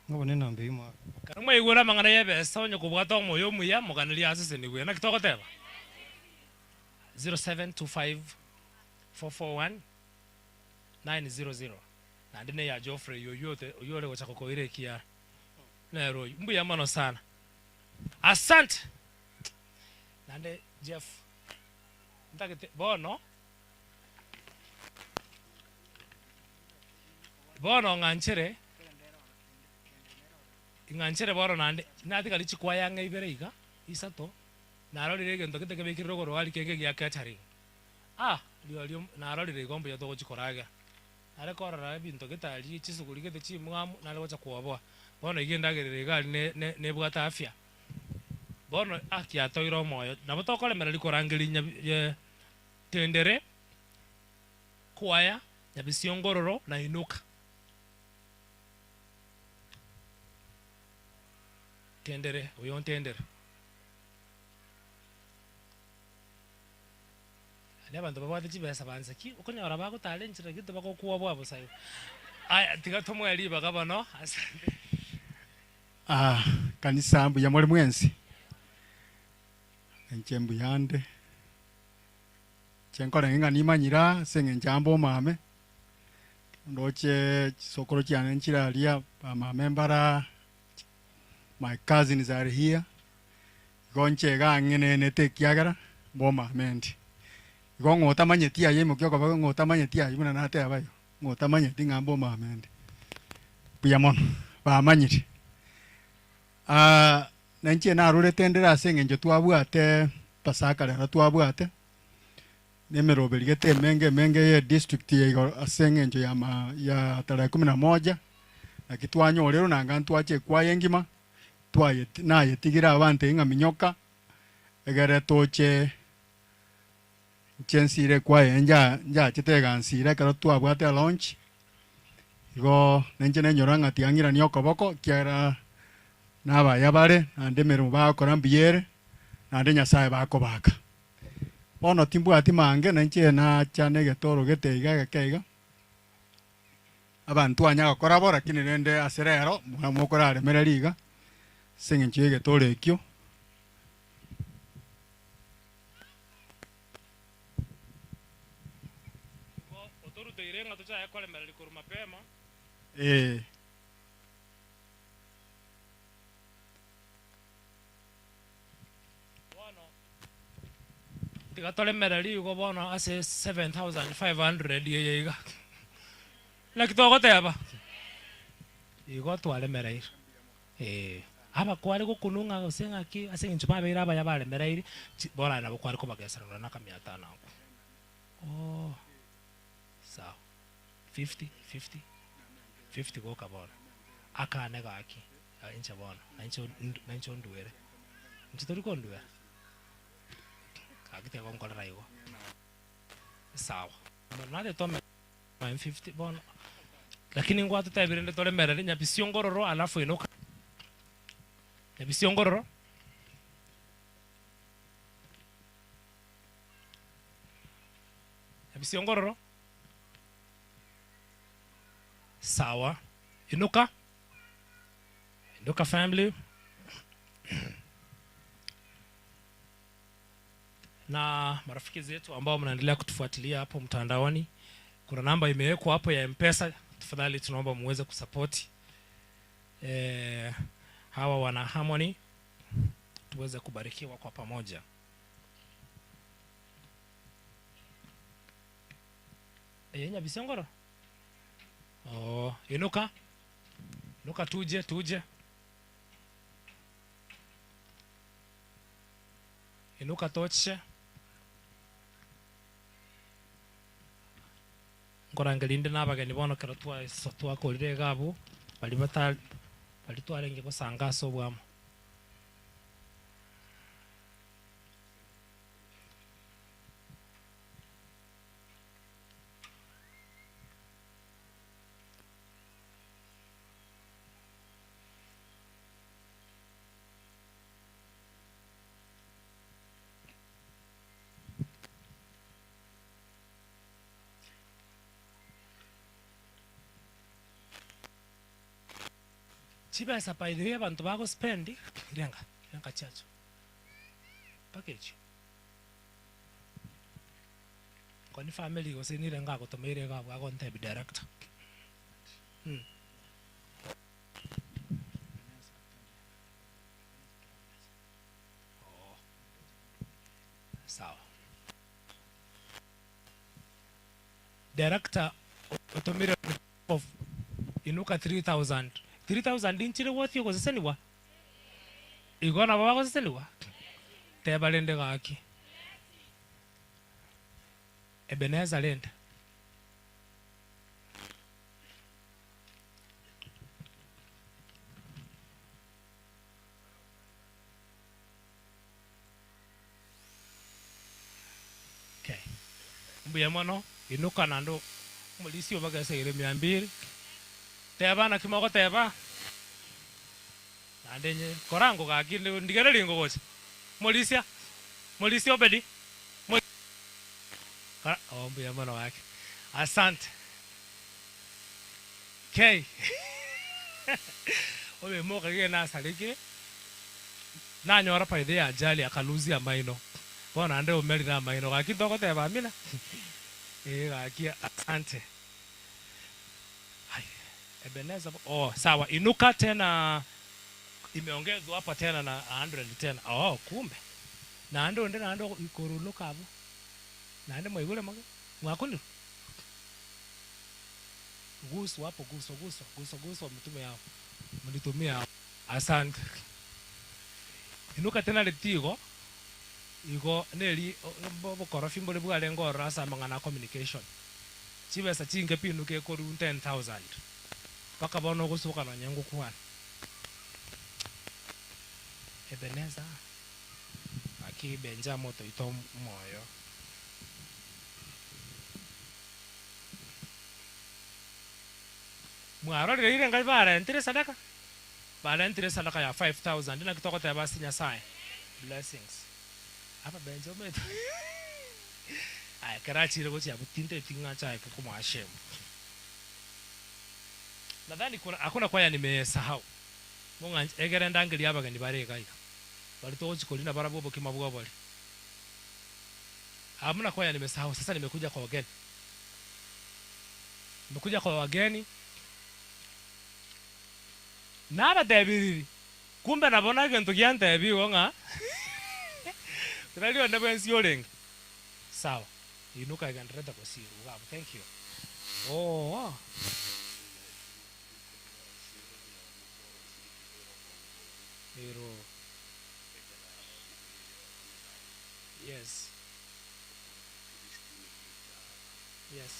Ng'a bono enamba eyio mwaka. Ekero mwaigure amang'ana y'ebesa onye kobwata omoyo omuya, moganerie asesenigwe. Naki togoteba? 0725 441 900 naende neya Geoffrey oyio ote oyio ore gocha gokoira ekiara nere oyio. Mbuya mono sana. Asante. Naende Jeff ntagete bono bono ng'anchere ng'anchere bono naende natigari chikwaya ang'e ibere iga isato Narorire egento gete kebekire rogoro aria kenge gia catering. Ah, rirorio narorire igo mbuya togochia koragera. Nare korora ebinto gete aria, chisuguri gete chimwamu, nare gocha kwoboa. Bono iga endagera ere iga aria ne ne nebwate afya. Bono ah kiatoire omoyo, nabo tokoremereria korangeria nyabi tendere, kwaya, nyabisiongororo na inuka. Tendere, oyo ntendere. Aria abanto babwate chibesa banse ki, okonyora bagotara enchera gete bagokwoboa bosa igo. Aya tiga tomoe ribaga bono asante. Ah, kanisa mbuya more mwensi? Inche mbuya nde. Inche nkorenge ng'a nimanyire aa ase eng'encho aa mbomame, ndoche chisokoro chiane nchire aria, bamame mbare aa, My cousins are here, igo inche iga ang'enenete ekiagera mbomame ndi. Igo ng'a otamanyeti aye imokia okoboko ng'a otamanyeti ayio buna nateba igo, ng'a otamanyeti ng'a mbomame ndi. Mbuya mono, bamanyire. Na inche narorete ndire ase eng'encho twabwate pasaka rero twabwate, na emeroberi gete emenge emenge ye district ya igoro ase eng'encho ya ma ya tarehe kumi na moja, naki twanyorerwe nanga ntwache ekwaya engima, twayeti nayetigire abanto eyio ng'a minyoka. Egere toche inche nsire ekwaya nja njachete egansira ekero twabwate elaunch, igo nainche nenyora ng'a tiga ng'iranie okoboko ekiagera na abaya bare naende emeremo bagokora mbuya ere, naende Nyasaye bakobaka. Bono timbwati mange nainche nacha na egetoro gete iga egeke iga, abanto twanya gokora bo lakini rende ase rero mwa mokoraremereria iga, ase eng'encho ya egetoro ekio. Igo otoruteire ng'a tochaye koremereria korwa mapema. Ee. Bono tiga toremererie igo bono ase 7500 eye iga. Naki togoteba? Igo twaremereire. Ee. Aba kware gokunwa ng'a gose ng'aki ase eng'encho babeire abaya baremereire, chi bono aye nabo kware kobagesera nonya na akamia atano akwo. Oh, sawa. Fifty, fifty, fifty goka bono. Akane gaki, inche bono, nainche nainche onduere. Inche tori konduera? Gaki tiga gonkorera igo. Sawa. Nare tome 50 bono lakini ngwatotebire rende toremerere nyabisiongororo alafu inuka nyabisiongororo nyabisiongororo sawa inuka inuka family na marafiki zetu ambao mnaendelea kutufuatilia hapo mtandaoni, kuna namba imewekwa hapo ya M-Pesa. Tafadhali tunaomba muweze kusapoti e, hawa wana Harmony tuweze kubarikiwa kwa pamoja. E, Nyabisengoro oh, inuka inuka, tuje tuje, inuka toche nkorangeria inde na abageni bono ekero twaso twakorire iga abwo, baria bata baria twarenge gosanga ase obwamo. Chibesa by the way abanto bago spend renga renga chiacho mpaka echio koni family gose nirenga agotomeire iga abwo agontebia director mm. Oh. Sawa. Director otomire of inuka 3000. 3000 inchire gwatia goseseniwa? Igo nabo bagoseseniwa? Teba rende gaki. Ebeneza rende. Okay. Mbuya mono, inuka naende omorisia obageseire mia mbili. Teba naki mogoteba, naende inye korango gaki ndigererie ngogocha. Morisia, morisia Obedi, mo kora oh mbuya mono gaki. Asante. Kei oyomo okagigena nasarekire, nanyora by the way ajali akalusia amaino, bono naende omerire amaino gaki ntogoteba amina? Ee gaki asante. Hai Ebeneza oh sawa inuka tena imeongezwa hapa tena na 100 tena oh kumbe naende onde naende ikorunuka abwo naende mwaigure moge mwakunirwe? Guswa hapo guswa guswa guswa guswa mtume yao mnitumie hapo asante inuka tena ritigo igo neri obokorofi mbore bwarenge ororo ase amang'ana a communication chibesa chinke pi inuka ekorwa 10000 mpaka bono ogosoka nonye ngokwana Ebeneza gaki. Gaki Benjamu otoite omoyo. Mwarorire ire ngai barentire esadaka? Barentire esadaka ya 5000 naki togoteba ase Nyasaye? Blessings. Aba Benja omanyete aya ekero achire gochia abwo tinteti ng'a achake komoa shame. Nadhani kuna hakuna kwaya nimesahau. Mong'anche egere ndangerie abageni bare iga iga. Baria togochia korina barabwo obokima bw'obori. Hamna kwaya nimesahau sasa nimekuja kwa wageni. Nimekuja kwa wageni. Nabatebirie, kumbe nabo negento giantebia igo ng'a tari onde bwensi orenge. Sawa, inuka egenderete gosirwa iga abwo, thank you. Oo. Ero. Yes. Yes.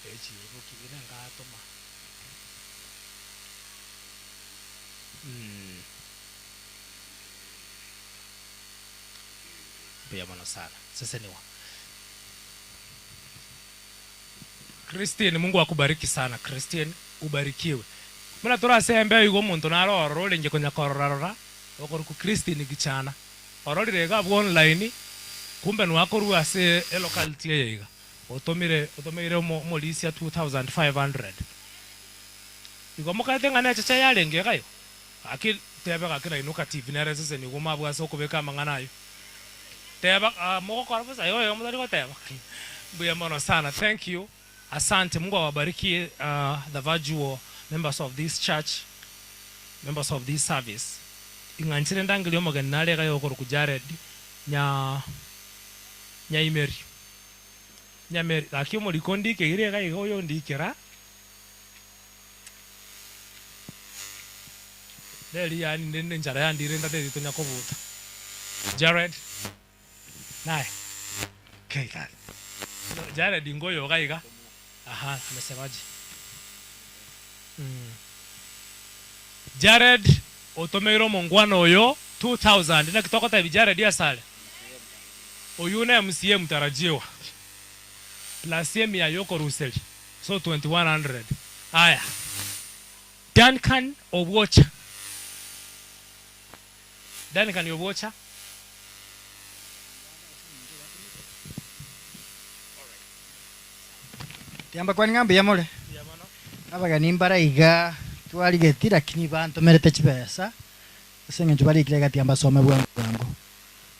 Echibuki ere ngatoma. Mm. Mbuya mono sana. Seseniwa. Christine Mungu akubariki sana Christine ubarikiwe. Buna torasembe igo omonto naro ororo orenge konya korora rora okorokwa Christine Gichana. Ororire iga abwo online kumbe nwakorwa ase elocality eye iga. Otomire otomeire omo omorisia 2500. Igo mokaete ng'a necheche yarenge iga igo? Gaki tebe gaki na Inuka TV nere eseseni igo mabwo ase okobeka amang'ana ayio. Teba ah mogokora bosa igo igo motari goteba. Mbuya mono sana thank you. Asante Mungu awabariki the virtual members of this church, members of this service. Ing'anchire ndangerie omogeni nare iga yokorokwa Jared nya Nyaimeri. Nyameri gaki omoriko ondikeire iga iga oyo ondikera. Neri yaani nde enchara yandire ntateti tonya kobuta. Jared naye okay no Jared ngoyo iga iga aha amesemaje mm. Jared otomeire omongwana oyo 2000 naki togotebi Jared asare oywo ne MCA mtarajiwa plus emia yokoruseria so 2100 aya Duncan Obwocha Duncan Obwocha. Tiamba kwani ng'a mbuya more? Abageni mbare iga twarigeti lakini bantomerete chibesa ase eng'encho barikire iga tiga mbasome bwango bwango.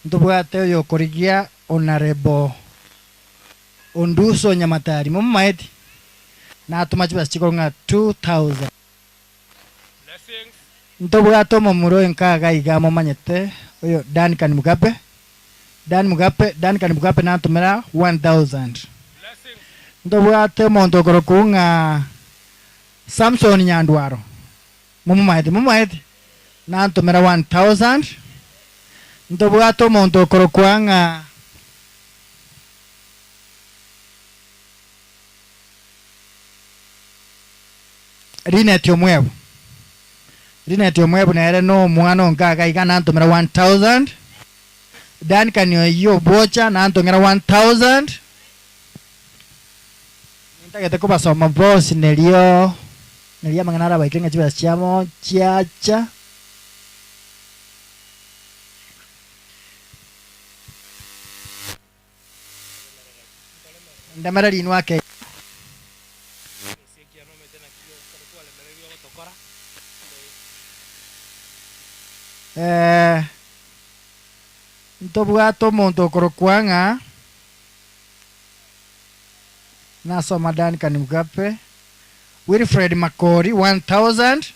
Ntobwate oyokorigia Honourable Onduso Nyamatari momomaeti? Natoma chibesa chikorwa ng'a 2000. Ntobwate omomura oyo nkaga iga momanyete, oyo Duncan Mugabe, Dan Mugabe, Duncan Mugabe nantomera 1000. Ntobwate omonto okorokwa ng'a Samson Nyandwaro, momomaete, momomaete? Nantomera 1000. Ntobwate omonto okorokwa ng'a. Linet Omwebu, Linet Omwebu nere nomwana o nkaga iga nantomera 1000. Duncan oyio Obwocha nantong'era 1000. Nintagete kobasoma bonsi nerio nerio amang'ana arabaike ng'a chibesa chiabo chiacha. Ndemereri inwe ake iga. Ee, ntobwate omonto okorokwa ng'a nasoma Duncan Mugabe, Wilfred Makori 1000,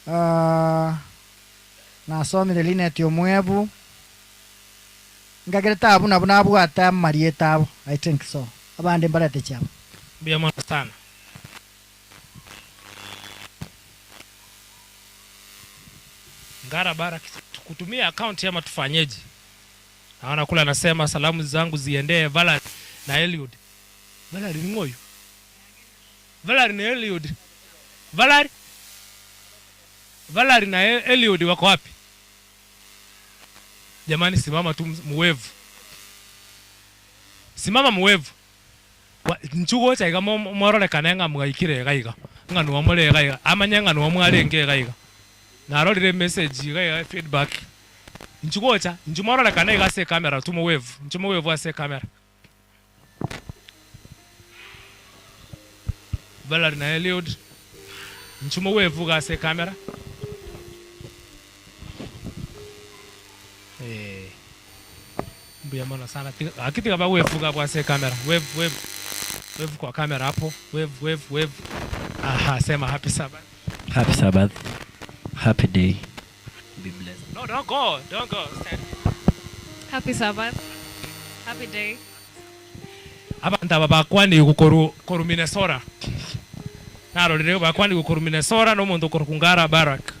ah, nasomire Linet Omwebu. Ngagerete abwo nabwo nabwate amarieta abo, I think so. Abande mbarete chiabo. Mbuya mono sana. Ngara Barak tukutumie account ama tufanyeje? Naona kule anasema salamu zangu ziendee Valerie na Eliud. Valerie ni ng'oyu? Valerie na Eliud. Valerie? Valerie na Eliud wako wapi? Jamani simama tu muwevu. Simama muwevu. Inchuo gocha iga mororekane ng'a mwaikire iga iga, ng'a noo more iga iga, amanye ng'a noo mwarenge iga iga. Narorire emessage iga iga feedback, inchuo gocha, inchuo mororekane iga ase ecamera tu mowevu, inchuo mowevu ase ecamera. Valerie na Eliud, inchuo mowevu iga ase ecamera. Eeh. Mbuya mono sana tiga gaki tiga ba wave iga abwo ase ecamera wave wave wave kwa camera hapo wave wave wave aha sema happy sabbath. Happy Sabbath, happy day, be blessed. No don't go don't go stand. Happy Sabbath. Happy day. Abanto aba bakwanigwe korwa korwa Minnesota narorire bakwanigwe korwa Minnesota na omonto okorokwa Ngara Barak.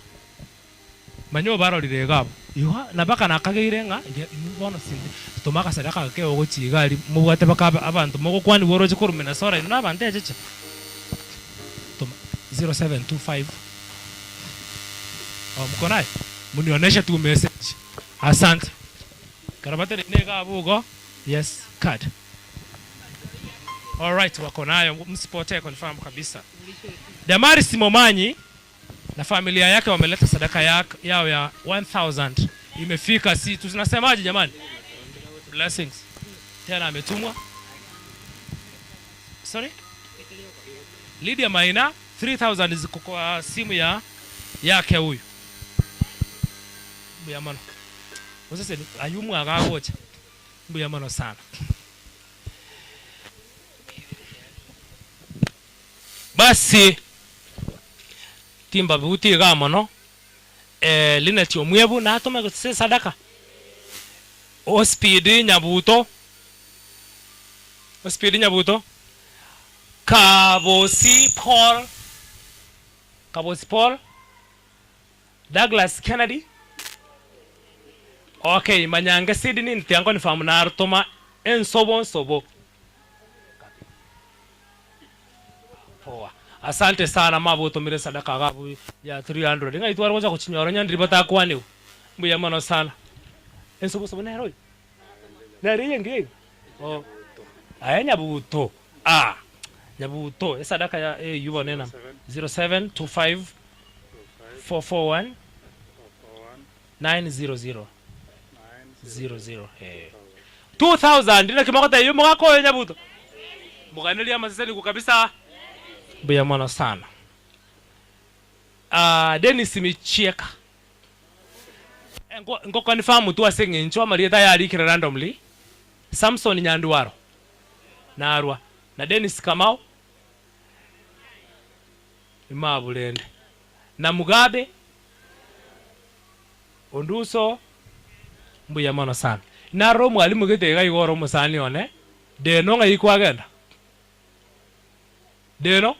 Manya obarorire iga abwo. Igo na mpaka nakageire ng'a inwe bono sinde toma agasadaka aka kegwe gochia iga aria mobwate mpaka abanto mogokwanigwa oroche korwa Minnesota inwe na abanto echeche. Toma 0725 oh mko naye? Munioneshe tu message. Asante. Ekero bateneine iga abwo igo, yes card. Alright wako nayo msipotee confirm kabisa. Damaris Momanyi na familia yake wameleta sadaka yao ya 1000 imefika, si tunasemaje jamani? Blessings tena ametumwa. Sorry, Lydia Maina 3000 ziko kwa simu ya yake huyu mbuya mono osese ayu mwaga agocha mbuya mono sana. Basi timbabuti igaa mono, Linet Omwebu natome gose esadaka, Ospeed Nyabuto, Ospeed Nyabuto, Kabosi Paul, Kabosi Paul, Douglas Kennedy, okay Manyange Sydney ntiga nconfirm narutoma ensobo nsobo. Poa. Asante sana maba otomire esadaka iga abwo ya 300 ng'ai tware gocha gochinyora onye ndiri batakwanigwa. Mbuya mono sana. Ensobosobo nere oyo? Nere eye engiya iga? Oh. Aye Nyabuto. Ah. Nyabuto esadaka ya eywo bono enamba 0725 441 900 00 eh. 2000 naki mogotebia omogaka oyo Nyabuto? Moganerie amasesenigwa kabisa. Mbuya mono sana. Ah, Dennis Michieka. Nko nko confirm tu ase eng'encho amarieta aya arikire randomly. Samson Nyandwaro narwa na Dennis Kamau Imabu rende na Mugabe Onduso mbuya mono sana. Narora omwalimu gete iga igo ore omosani one Deno ng'ai kwagenda? Deno?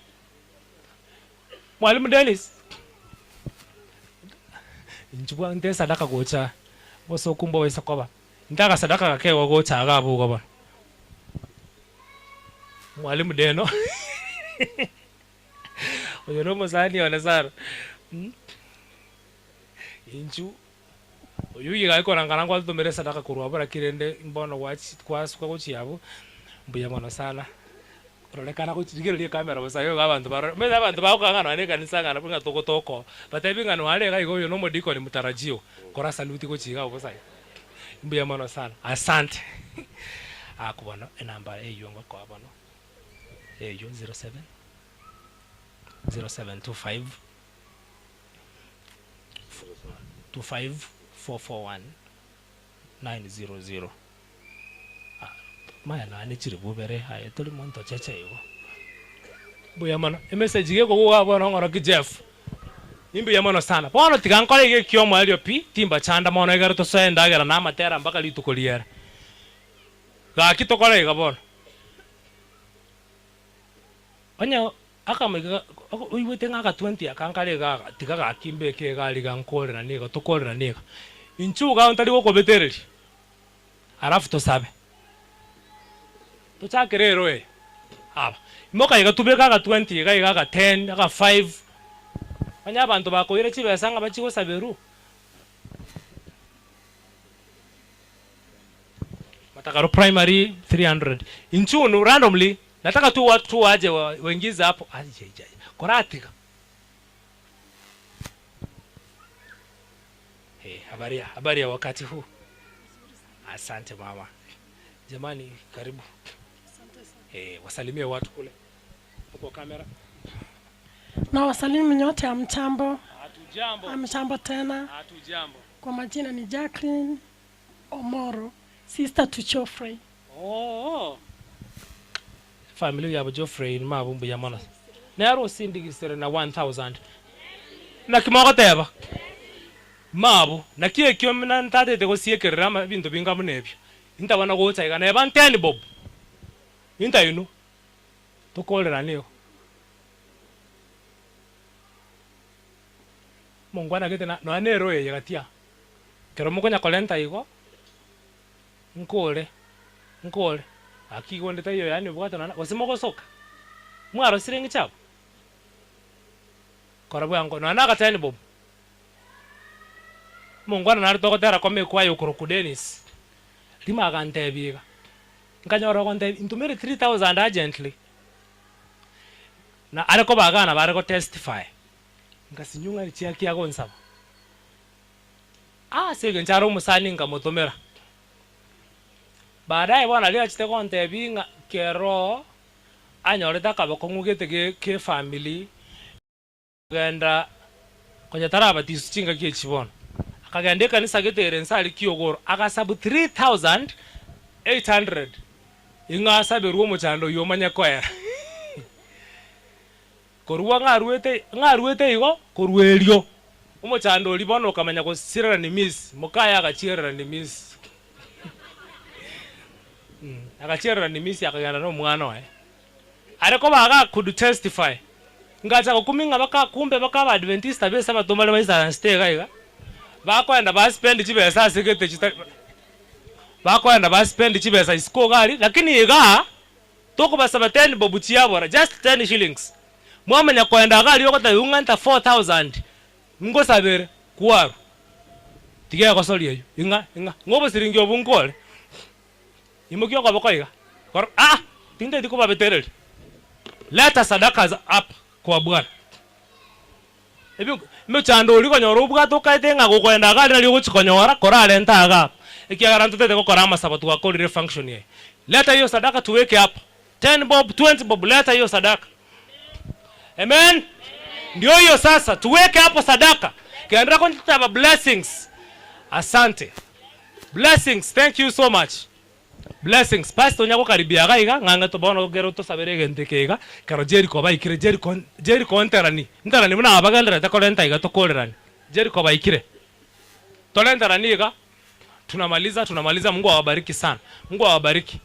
Mwalimu Dennis? Inchuo bwante esadaka gocha bosoku mbobaisa koba. Inte agasadaka gakegwa gocha iga abwo igo bono. Mwalimu Deno oyo nomosani one sana. Inchu oyio iga akorangana ngwatotomera esadaka korwa abwo lakini rende mbono gwachi kwasuka gochia abwo, mbuya mono sana. Rorekana gochi rigereria ecamera bosa igo abanto barore, omanyete abanto bagokora ng'a nonye na ekanisa ng'a nabwo ng'a togotoka oo, batebi ng'a noare iga igo oyo na omodikoni mtarajiwa, kora saluti gochia iga abwo bosa iga. Mbuya mono sana, asante. Aku bono enamba eywo ngokoa bono, eywo 07, 0725. 25441900 maya nane chire bobere aye tori monto cheche igo mbuya mono emessage iga ekogoka bono ng'oroki Jeff imbuya mono sana bono tiga nkore iga ekiomoerio pi timbachanda mono egere tosoe endagera na amatera mpaka rituko riere gaki tokore iga bono onye Akamoika, oigwete ng'a agatwenti aka nkare iga aa, tiga gaki mbeke iga aria iga nkoreranie iga, tokoreranie iga. Inchuo iga ntari gokobetereria, alafu tosabe. Tochake rero eye, aba. Imoka iga tobeke agatwenti iga iga aga ten, aga five, Onye abanto bakoira chibesa ng'a bachie gosaberwa. Matakaro primary 300 Inchunu randomly nataka tu watu waje waingize hapo ajajaja koratiga Hey, habari ya habari ya wakati huu. Asante mama. Jamani, karibu. Eh, wasalimie watu kule. Huko kamera. Na wasalimu nyote hamjambo. Hatujambo. Hamjambo tena. Hatujambo. Kwa majina ni Jacqueline Omoro, sister to Geoffrey. Oh. Family yabo Geoffrey mabo mbuya mono. Nero osindigisire na 1000. Naki mogoteba? Mabo, naki ekio na ntatete gosiekerera ama ebinto binga buna ebio. Intabana gocha iga neba nteni bob. Intainwe. Tokorerane igo. Mongwana gete na nonya nero eye gati aa. Ekero mokonya korenta igo, nkore, nkore, gaki igo onde taiyo yaani obwate nonya gose mogosoka, mwarosire eng'echo abwo? Kora bwango, nonya na agateni bob. Omongwana nare togotera koma ekwaya okorokwa Dennis, rimo agantebia iga, nkanyora ogontebia ntumere 3000 urgently, na are koba igaa nabo are go testify, nkasinywa ng'a chiaki agonsaba. Ase engencho are omosani nkamotomera. Baadaye bono aria achete gontebia ng'a kero anyorete akabokong'u gete ge kefamiri, Kogenda konya tarabatiswa chingaki echi bono, akagenda ekanisa gete ere inse aria Kiogoro, agasabu 3800 ing'a asaberwe omochando oyio omanye koera. Korwa ng'a aruete ng'a aruete igo, korwa erio omochando oria bono okamanya gosirera Nimisi, mokaye agachierera Nimisi. Agachierera Nimisi akagenda na omwana oye. Are koba iga could testify. Ngacha gokumia ng'a baka kumbe baka abadventista be esabato mbare baisaransete iga iga, bakoenda ba spend chibesa ase gete chitari bakoenda ba spend chibesa isiko iga aria, lakini igaa tokobasaba ten bob chiabora, just ten shillings. Mwamanya koenda iga aria ogotebiwa ng'a nta 4000 ngosabere, kwarwa. Tiga egosoria eywo, ing'a ing'a ng'a obosiringi obo nkore. Imokia okoboko iga, kora aa, tinteti kobabetereria. Leta sadaka up kwa Bwana. Ebio emechando oria okonyora obwate okaete ng'a gokoenda iga aria nario ogochi konyora, korarente iga aba, ekiagera ntotete gokora amasabo twakorire function eye. Leta hiyo sadaka tuweke hapa, ten bob, 20 bob, leta hiyo sadaka. Amen! Ndio hiyo sasa, tuweke hapo sadaka. Genderera kontotaba blessings. Asante. Blessings, thank you so much. Blessings, pastor onya gokaribia iga iga, ng'ang'e to bono kero tosabere egento eke iga, kero Jericho baikire, Jericho, Jericho nterani, nterani buna aba bagendererete korenta iga tokorerani, Jericho baikire. Torenterani iga, tunamaliza, tunamaliza, Mungu awabariki sana, Mungu awabariki.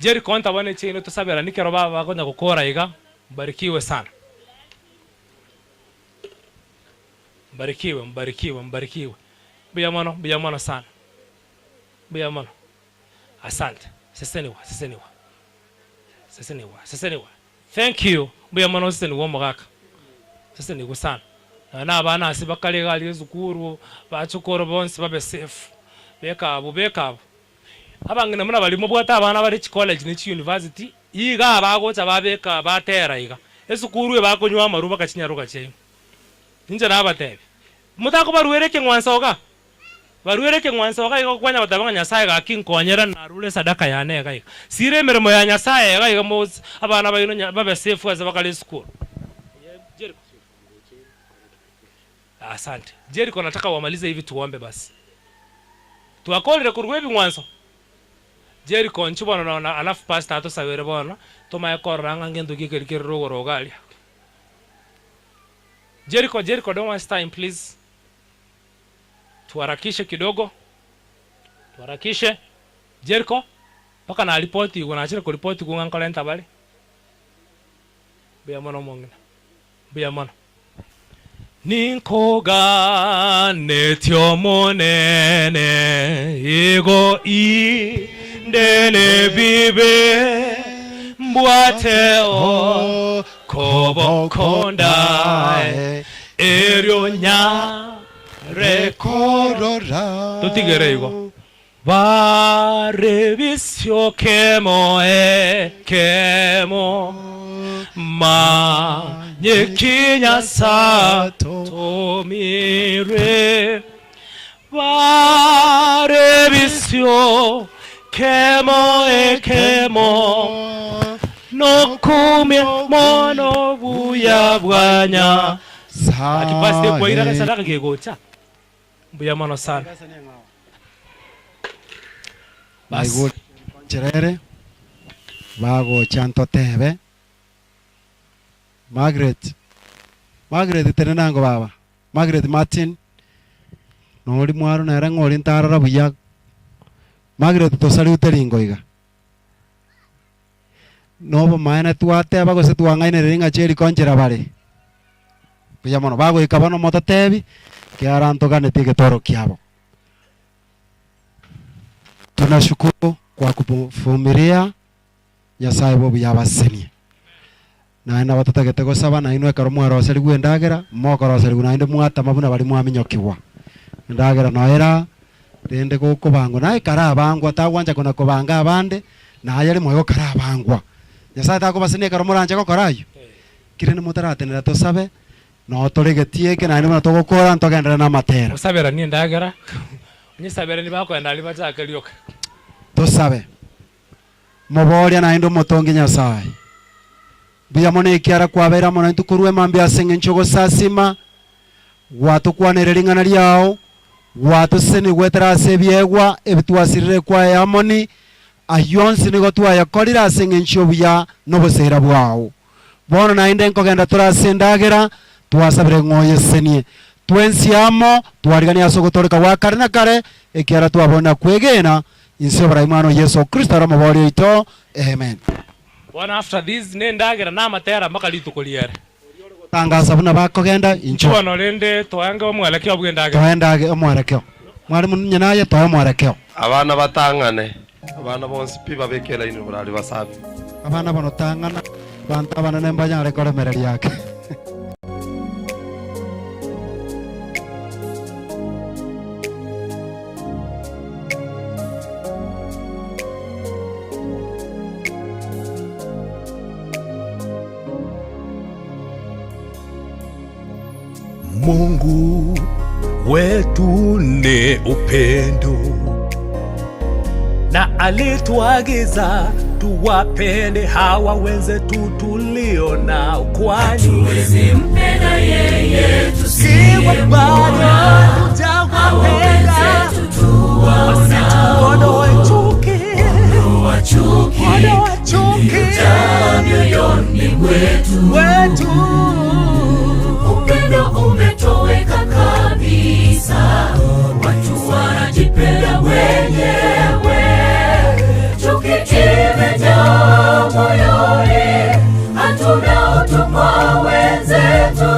Jericho ntabone chiaino tosaberani kero ba bakonya gokora iga, mbarikiwe sana. Mbarikiwe, mbarikiwe, mbarikiwe. Mbuya mono, mbuya mono sana. Mbuya mono. Asante. Seseniwa, seseniwa. Seseniwa, seseniwa. Thank you. Mbuya mono oseseniwe omogaka. Seseniwe sana. Nonya na abana ase bakare iga aria esukuru, bachukuru bonsi babe safe. Beka abwo, beka abwo. Abang'ina buna baria mobwate abana bare chicollege ne chiuniversity, igaa bagocha babeka batera iga. Esukuru ebakonywa amarwa baka chinyaroka chiaino. Inche nabatebia, motakobaruera ekeng'wanso iga, baruere ekeng'wanso iga iga gokwanya goteba ng'a Nyasae gaki nkonyera narure esadaka yane iga iga. Sira emeremo ya Nyasae iga iga mos abana baino nya babe safe ase bakare esukuru. Jericho. Asante. Jericho nataka wamalize hivi tuombe basi. Twakorire korwa ebing'wanso? Jericho inchuo bono nonya alafu pastor atosabere bono tomanye korora ng'a ngento ki ekeri kere rogoro iga aria. Jericho Jericho don't waste time please tuharakishe kidogo tuharakishe Jericho mpaka naripotigwe nachire koripotigwa ng'a nkorenta bare mbuya mono omong'ina mbuya mono. Ninkoganetie Omonene igo inde nebibe mbwate. Koboko ndae, erio nyare korora. Totigere igo. Bare bisio kemo ekemo, manye ki Nyasae atomirwe. Bare bisio kemo ekemo, nokumia mono obuya bwa Nyasae. Basi kwaira esadaka kegocha. Mbuya mono sana. Bas. Naigure enchera ere, bagocha ntotebe, Margaret, Margaret tenena ango baba, Margaret Martin, nori mwaro nere ng'a ori ntarora buya, Margaret tosariute ringo iga. Nobomaene twateba gose twang'ainereria ng'a chi'eriko nchera bare. Mbuya mono. Bagoika bono mototebi, kiagera ntoganetie egetoro kiabo. Tunashukuru kwa kuvumilia, Nyasaye bw'obuya abasenie. Naende nabo totagete gosaba nainwe ekero mwaroserigwe endagera, mokoroserigwa naende mwatama buna baria mwaminyokigwa. Endagera noyo ere aa, rende gokobangwa naye karabangwa tagwancha kona kobanga abande, naye rimo igo karabangwa. Nyasaye takobasenia ekero moranche gokora ayio? Ki rende motaratenena tosabe, noo toregetie eke naende buna togokora ntogenderere namatera. Osaberanie endagera, onyesaberanie bakoenda aria bachake rioka. Tosabe. Moboria naende omotongi Nyasae. Mbuya mono ekiara kwabeire amo naintwe korwa emambia ase engencho y'ogosasima, gwatokwaneire ring'ana riao, gwatosesenirie goetera ase ebiegwa ebi twasirire ekwaya ya Amoni, ayio onsi nigo twayakorire ase engencho y'obuya na oboseera bwao. Bono naende nkogenda tore ase endagera, twasabire ng'a oyesenie. Twensi amo twariganie ase ogotooreka gwa kare na kare, ekiagera twabonire na kwegena inse y'oborai Mwana o Yeso Kristo are Omoboori oito. Amen. Bono after this nendagera na amatera mpaka rituko riere. Gotangasa buna bakogenda, inchuo. Bono rende toenge omwerekeo bw'endagera. Toendage omwerekeo. Mwalimu nonya naye toe omwerekeo. Abana batang'ane, abana bonsi pi babeke elaini borari basabe. Abana bono tang'ana, abanto abanene mbanyare koremereria ake. Mungu wetu ni upendo na alituagiza tuwapende hawa wenzetu tulio nao, kwani Hatuwezi mpenda yeye Iwe bado tusiyemwona, hawa hatujawapenda, wenzetu tuwaonao. tuondoe chuki, Ondoa chuki ondoa chuki iliyojaa mioyoni mwetu. wetu. Upendo umetoweka kabisa, watu wanajipenda wenyewe, chuki imejaa moyoni, hatuna utu kwa wenzetu.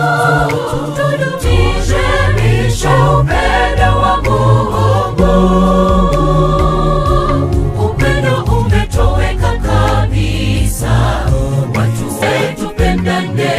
Tudumishe upendo wa Mungu. Upendo umetoweka kabisa, watu tupendane,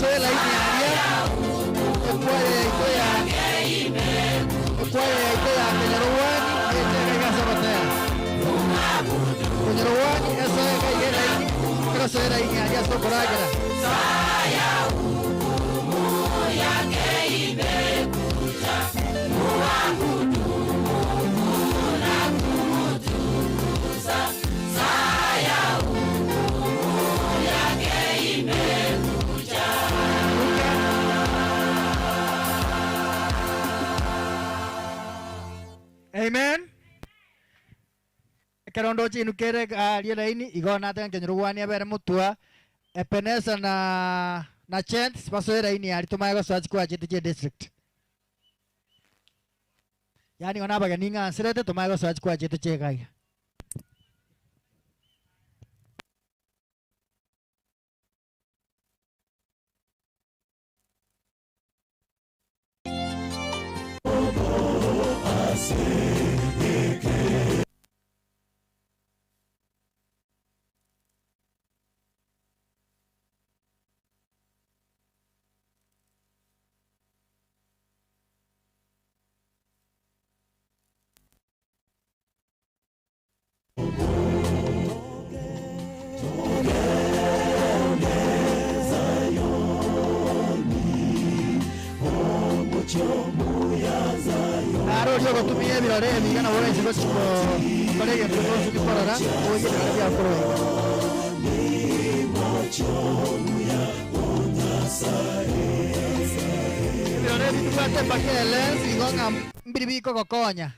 Esoe laini aria ekwaya yaito ya ekwaya yaito ya Kenyarwani echega igase gotera Kenyarwani esoe gaiga elaini erosoe elaini aria ase okoragera. Amen. Ekero ndoche inwe kere aria elaini, igo natega nkenyora ogwania abere motwa Ebeneza na na Chents basoe elaini aria tomanye gosoa chikura chiaito chie district. Yaani igo nabageni ng'a nserete tomanye gosoa chikura chiaito chia iga iga. Naro oria ogotumia ebirore ebi iga nabo oraise gochia gokora egento gionsi gikorora oige ebirore biao korwa iga. Ebirore ebi bibwate mpaka elens igo ng'a mbiri bikogokonya.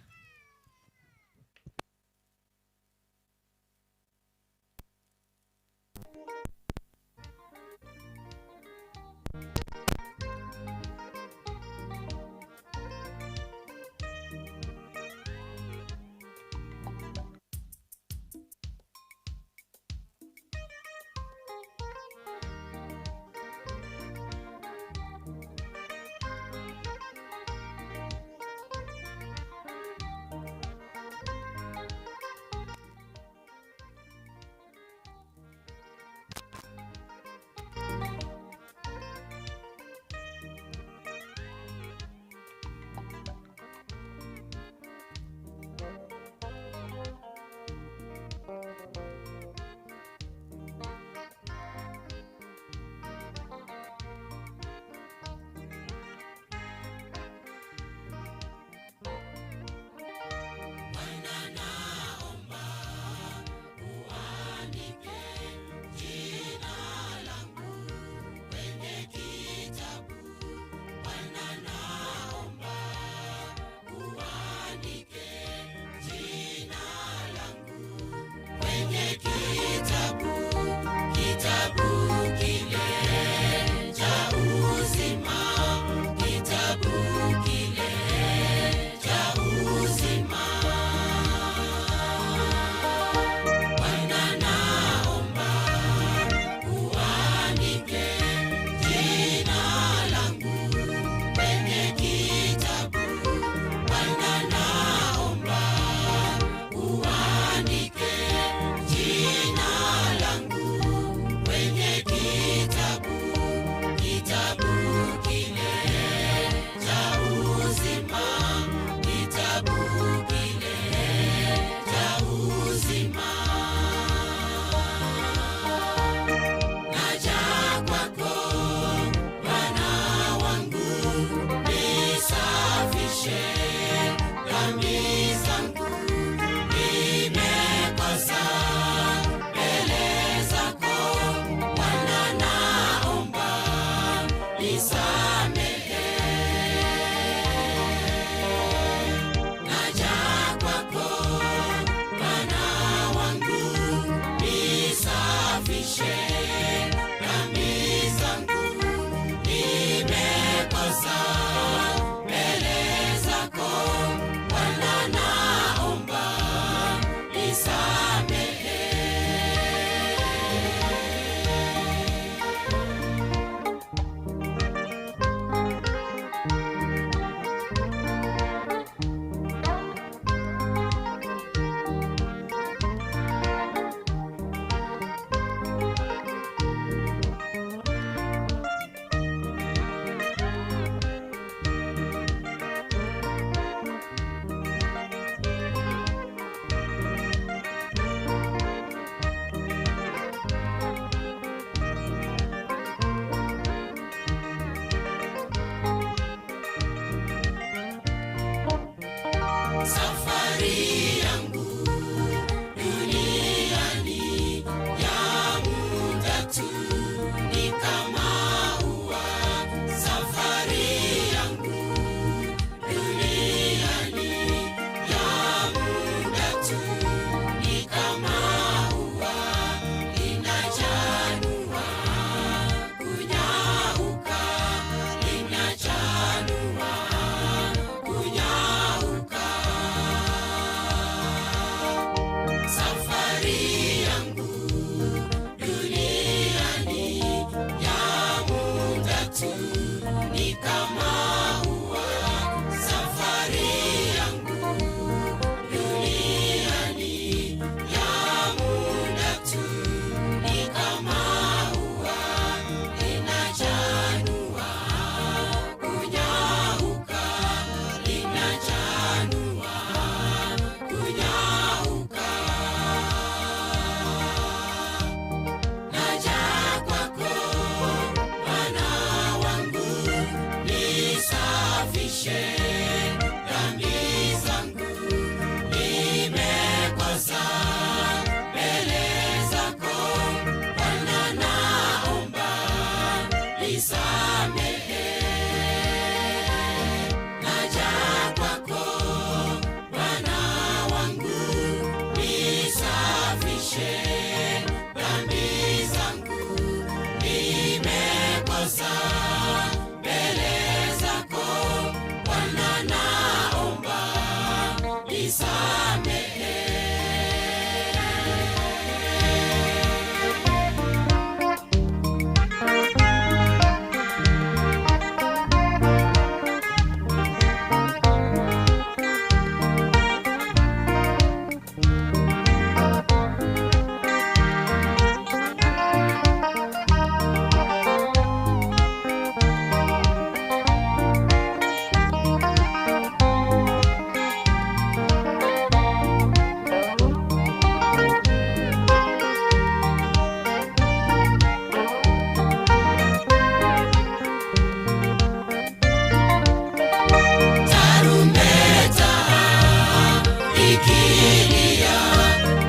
Ikilia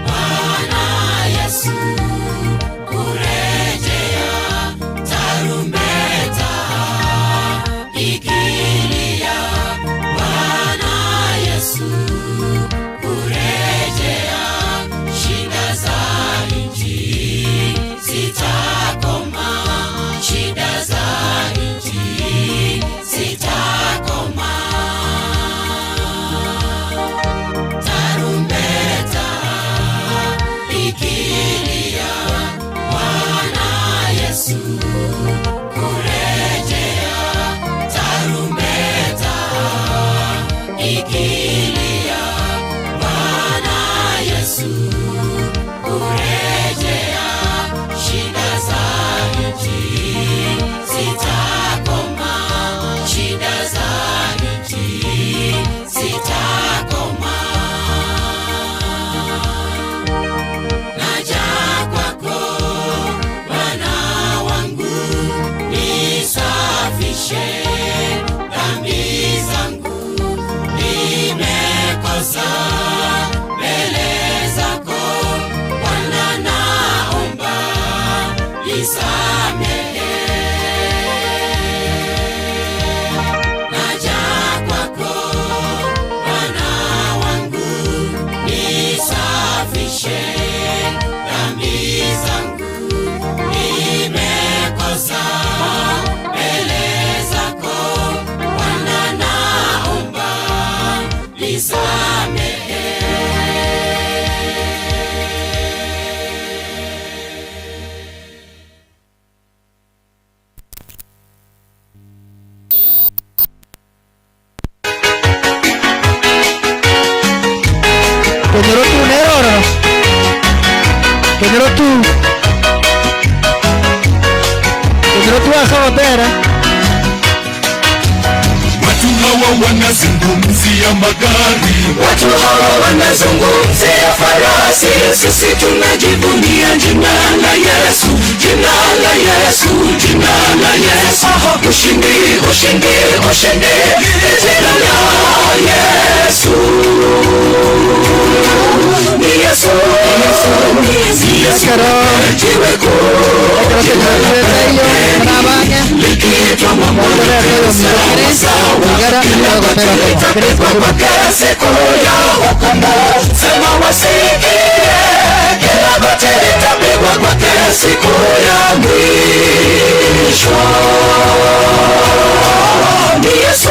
Bwana Yesu kurejea, tarumbeta ikilia Bwana Yesu kurejea, shida za nchi zitakoma, shida za nchi zitakoma. Tarumbeta ikilia Bwana Yesu kurejea, tarumbeta ikilia Bwana Yesu kurejea, shida za nchi zitakoma, shida za nchi zitakoma. Naja kwako Bwana wangu, nisafishe dhambi zangu, nimekosa mbele zako Bwana, naomba nisamehe. Naja kwako Bwana wangu, nisafishe dhambi zangu, nimekosa mbele zako Bwana, naomba nisamehe. Kenyoro tu nerororo. Kenyoro tu. Kenyoro tu asogotera. Watu hawa wanazungumzia magari, Watu hawa wanazungumzia farasi, sisi tunajivunia jina la Yesu, jina la Yesu, jina la Yesu. Ushindi, ushindi, ushindi, jina la Yesu. Ni Yesu, ni Yesu, jiwe kuu, jiwe la pembeni, likiitwa mambo sawa sawa, kila goti litapigwa kwake siku ya hukumu. Sema wasikie, kila goti litapigwa kwake siku ya mwisho. Ni Yesu,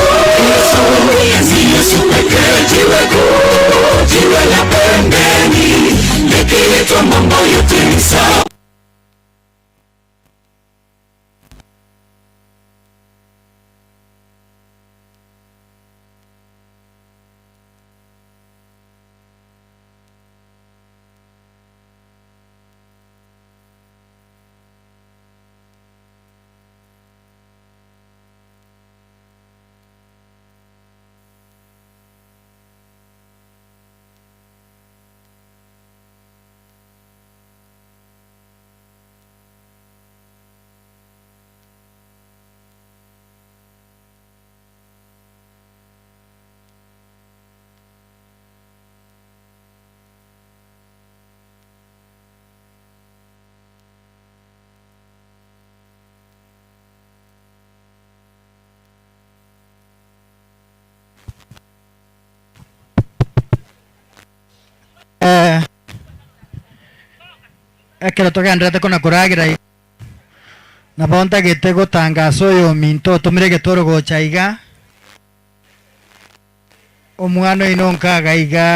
ni Yesu pekee, jiwe kuu, jiwe la pembeni, likiitwa mambo yote ni sawa. Ekero togenderete kona koragira iga, nabo ntagete gotangasa oyo ominto otomire egetoro gocha iga, omwana oino nkaga iga,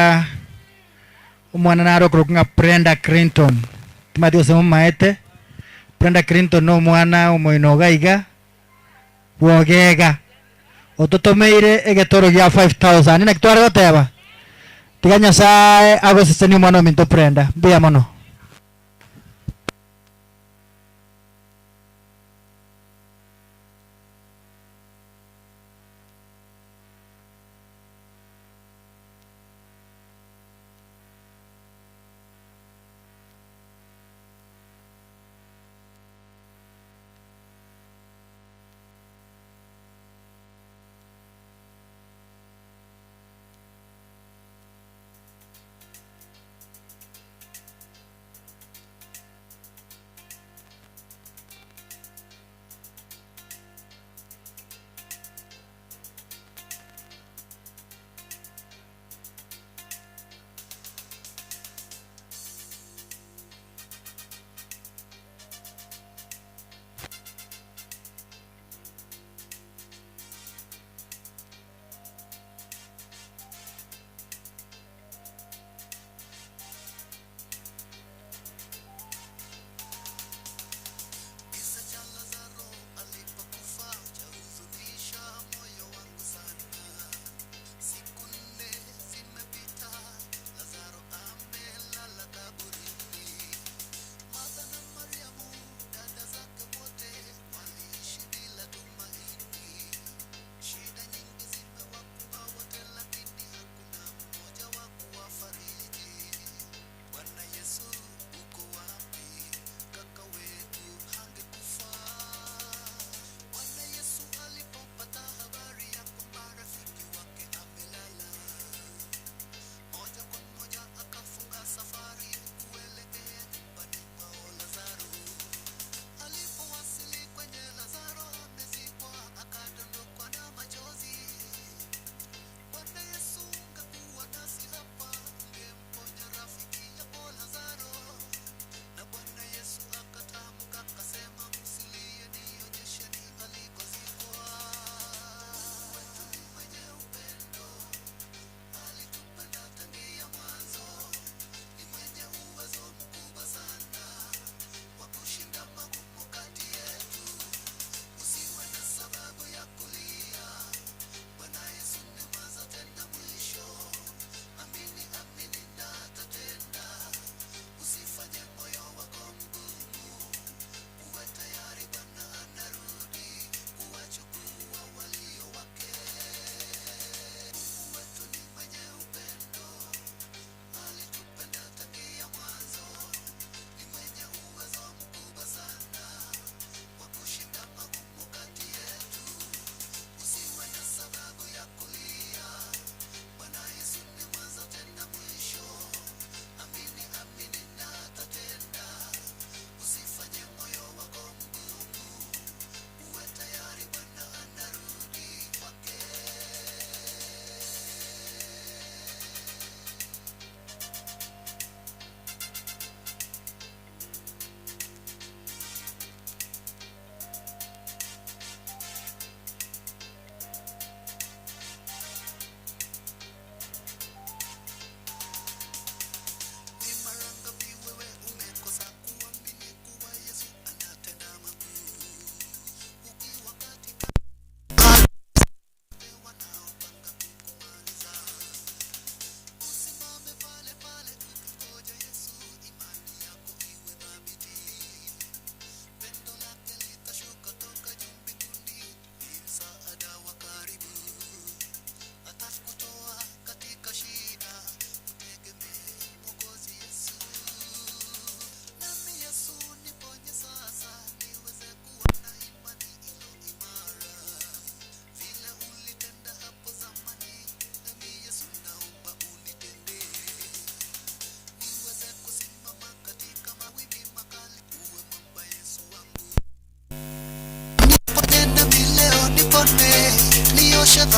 omwana nare okorokwa ng'a Brenda Clinton, timanyeti gose momaete, Brenda Clinton na omwana omoino iga iga, bwogega, ototomeire egetoro gia 5000, naki tware goteba, tiga Nyasaye agosesenie omwana ominto Brenda, mbuya mono.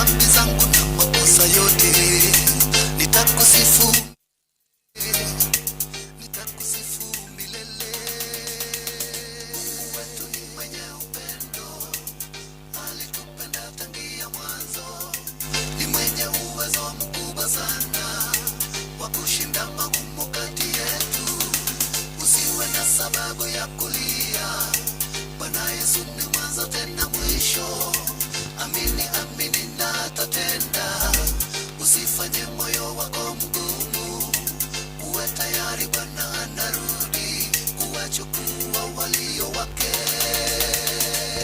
dhambi zangu na makosa yote, nitakusifu nitakusifu milele. Mungu wetu ni mwenye upendo, alitupenda tangia mwanzo, ni mwenye uwezo mkubwa sana wa kushinda magumu kati yetu. Usiwe na sababu ya kulia, Bwana Yesu ni mwanzo tena mwisho. Amini, amini na atatenda. Usifanye moyo wako mgumu, uwe tayari, Bwana anarudi kuwachukua walio wake.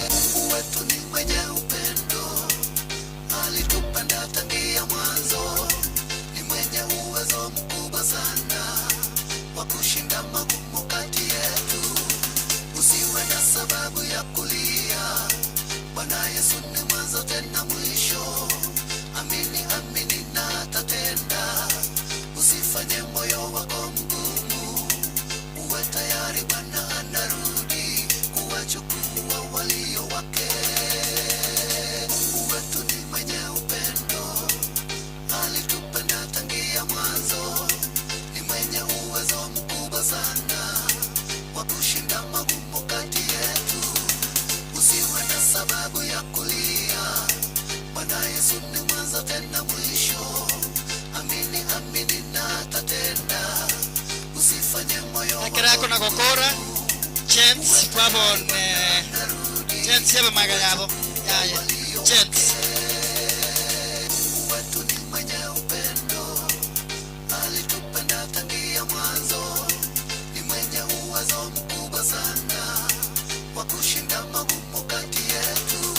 Mungu wetu ni mwenye upendo, alitupenda tangia mwanzo, ni mwenye uwezo mkubwa sana wa kushinda magumu kati yetu. Usiwe na sababu ya kulia, Bwana Yesu ni mwanzo tena mwisho. Amini, amini na atatenda. Usifanye moyo wako mgumu, uwe tayari, Bwana anarudi kuwachukua walio wake. Mungu wetu ni mwenye upendo, alitupenda tangia mwanzo, ni mwenye uwezo mkubwa sana wa kushinda magumu kati yetu. Usiwe na sababu ya kulia, Bwana Yesu ni mwanzo tena mwisho. Amini, amini na atatenda. Usifanye moyo wako Ekero na gokora chance twabone chance yabamaga yabo yaya chance Mungu wetu ni mwenye upendo, alitupenda tangia mwanzo, ni mwenye uwezo mkubwa sana wa kushinda magumu kati yetu.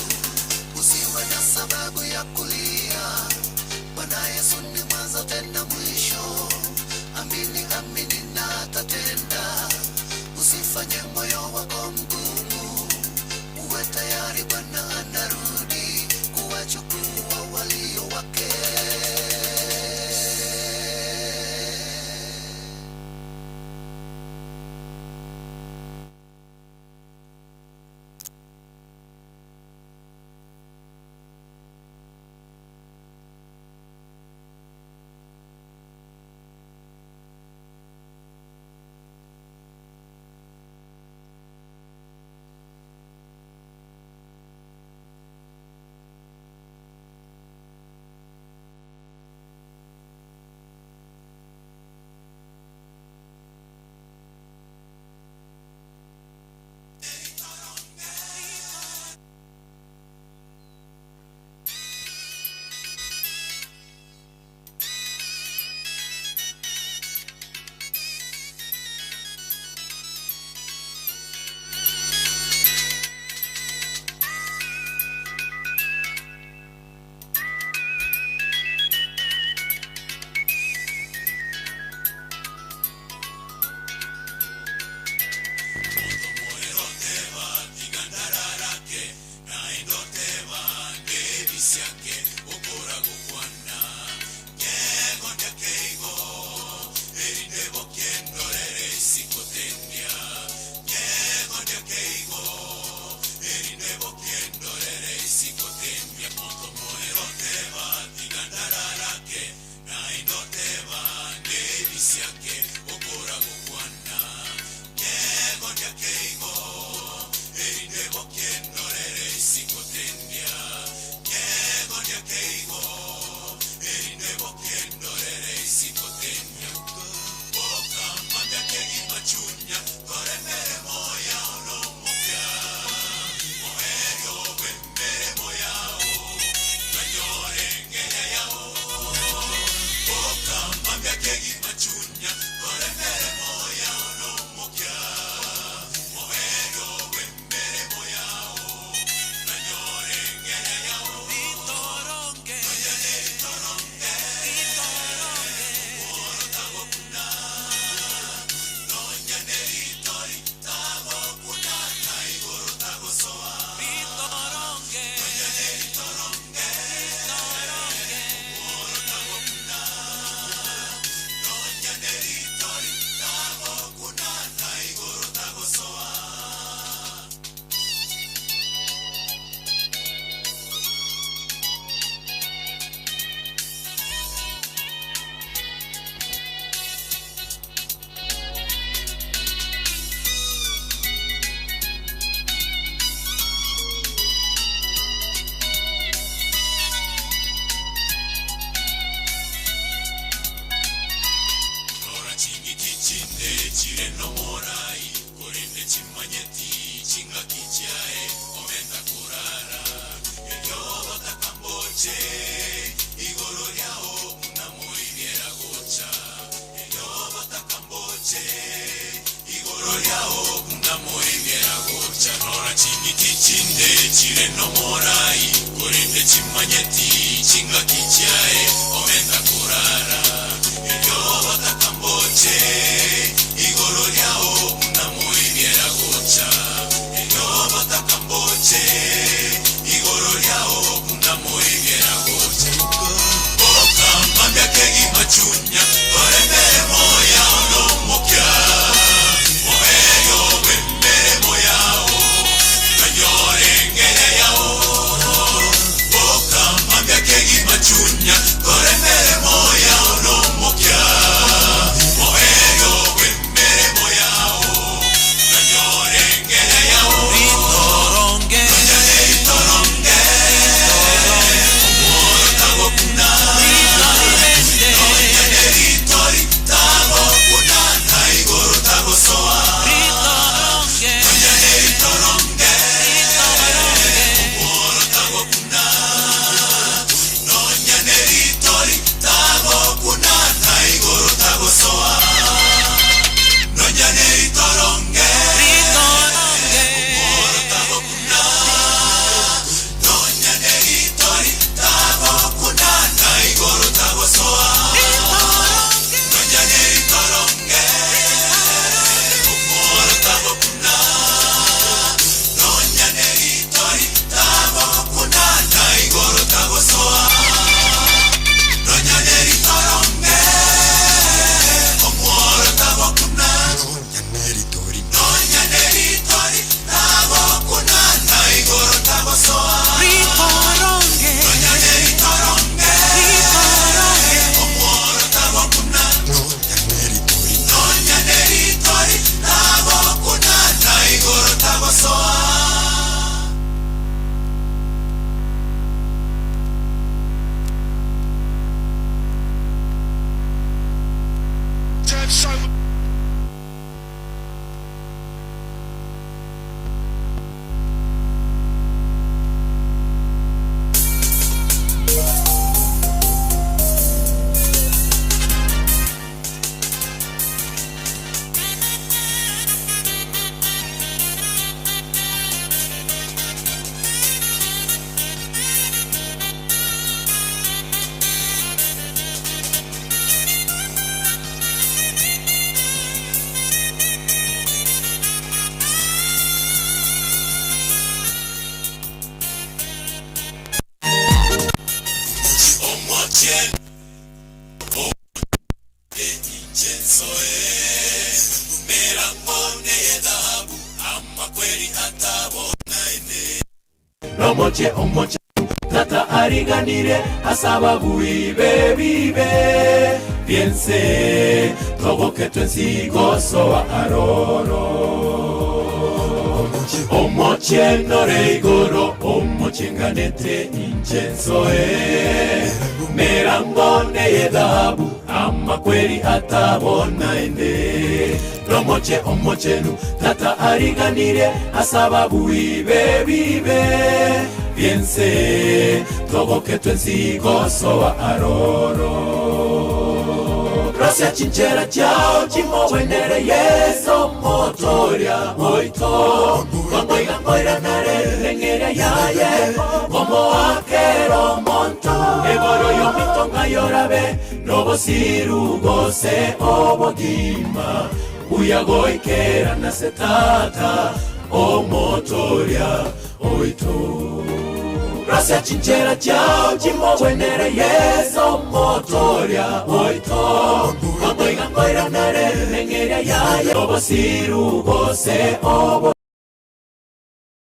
Usiwe na sababu ya kulia, Bwana Yesu ni mwanzo tena mwisho. Amini, amini na atatenda. Usifanye moyo wako mgumu, uwe tayari, Bwana anarudi kuwa chinde chire nomorai korende chimanyeti chingaki chiaye omenta kurara eryo batakamboche igoro ryao buna moibiera gocha eryo batakamboche igoro ryao buna moibiera gocha rora ching'iti chinde chire nomorai korende chimanyeti chingaki chiaye omenta kurara eryo batakamboche igoro ryao buna moibiera gocha eryo batakamboche igoro ryao buna moibiera gocha bokamambia kegimachunya koremere moyao nomokia moerio bw'emeremo yao nanyorengere yao bokamambia kegimachunya koremere moyao nomokia moerio bw'emeremo yao nanyorengere yao ritoronge nonyane ritoronge omworo tagokuna nonyane ritori tagokuna na igoro tagosoa nonyane ritoronge omworo tagokuna nonyane ritori tagokuna na igoro tagosoa nonyane ritoronge omworo tagokuna nonyane ritori tagokuna na igoro tagosoa nonyane ritoronge omworo tagokuna nonyane ritori tagokuna na igoro tagosoa nonyane ritoronge omworo tagokuna nonyane ritori nonyane ritori tagokuna na igoro tagosoa ritoronge nonyane ritoronge ritoronge omworo tagokuna nonyane ritori nonyane ritori tagokuna na igoro tagosoa. So Omochie injensoe merangone yedhahabu amakweli atabona ene nomoche omoche tata ariganire asababu ibe bibe byense togoke twensigosoa aroro omoche nore igoro omoche nganete injensoe merangone yedhahabu amakweli atabona ende nomoche omochenu tata ariganire asababu ibe bibe byense togoke twensigosoa aroro Rosia chinchera chao chimowenere yeso motoria oito Kongoiga ngoira nare lengera yaye Como akero monto Eboro yomitonga yorabe Nobosiru gose obogima Uyagoikera nase tata Omotoria oito Rosia chinchera chao chimowenere yeso motoria oito Kongoiga ngoira nare lengera yaye Obosiru gose obo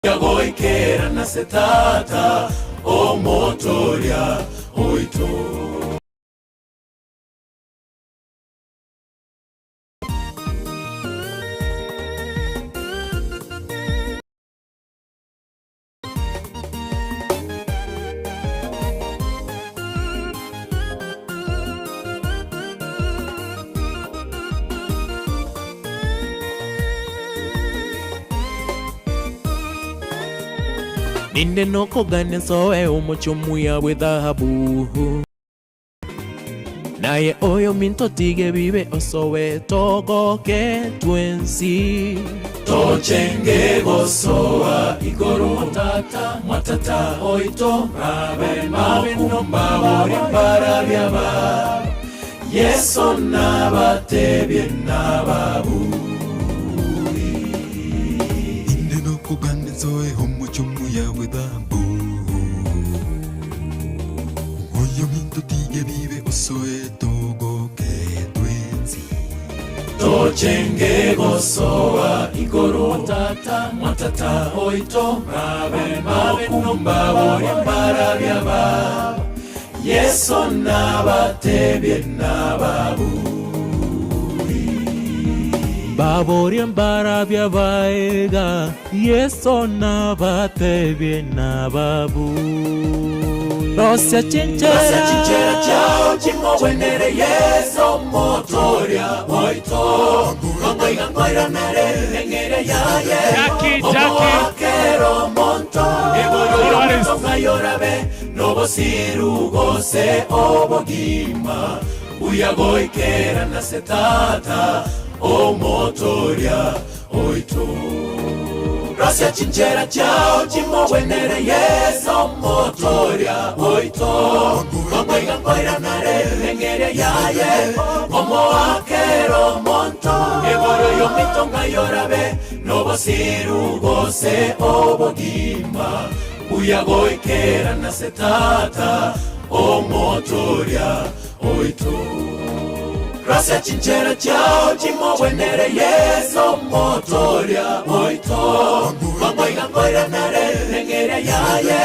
Yagoikera nase tata Omotoria oito. Ninde nokogania nsoe omochie omuya bw'ethahabu. Naye oyominto tiga ebibe osoe togoke twensi. Tochenge gosoa igoro mwatata mwatata oito babe nokumba boria mbarabia ba Yeso nabatebie nababui. Inde nokogania nsoe omochie omuya bw'ethahabu. Oyominto tiga ebibe osoe togoke twensi. Tochenge gosoa igoro mwatata mwatata oito babe nokumba boria mbarabia ba Yeso nabatebie nababui. Baborie mbarabia baega Yeso nabatebie nababui. Rosia chinchera Rosia chinchera chiao chimogwenere Yeso Omotoria oito. Ngoiga ngoiranere eng'eria yaye. Jackie, Jackie. Omoakera omonto eboro y'omonto ng'ayorabe nobosiru gose obogima buya goikera nase Tata Omotoria oito. Rosia chinchera chiao chimogwenere Yeso Omotoria oito. Ngoiga ngoiranare eng'eria yaye omoakera omonto eboro y'ominto ng'ayorabe nobosiru gose obogima buya goikera nase Tata Omotoria oito. Rosia chinchera chiao chimogwenere Yeso Omotoria oito. Ngoiga ngoiranare eng'eria yaye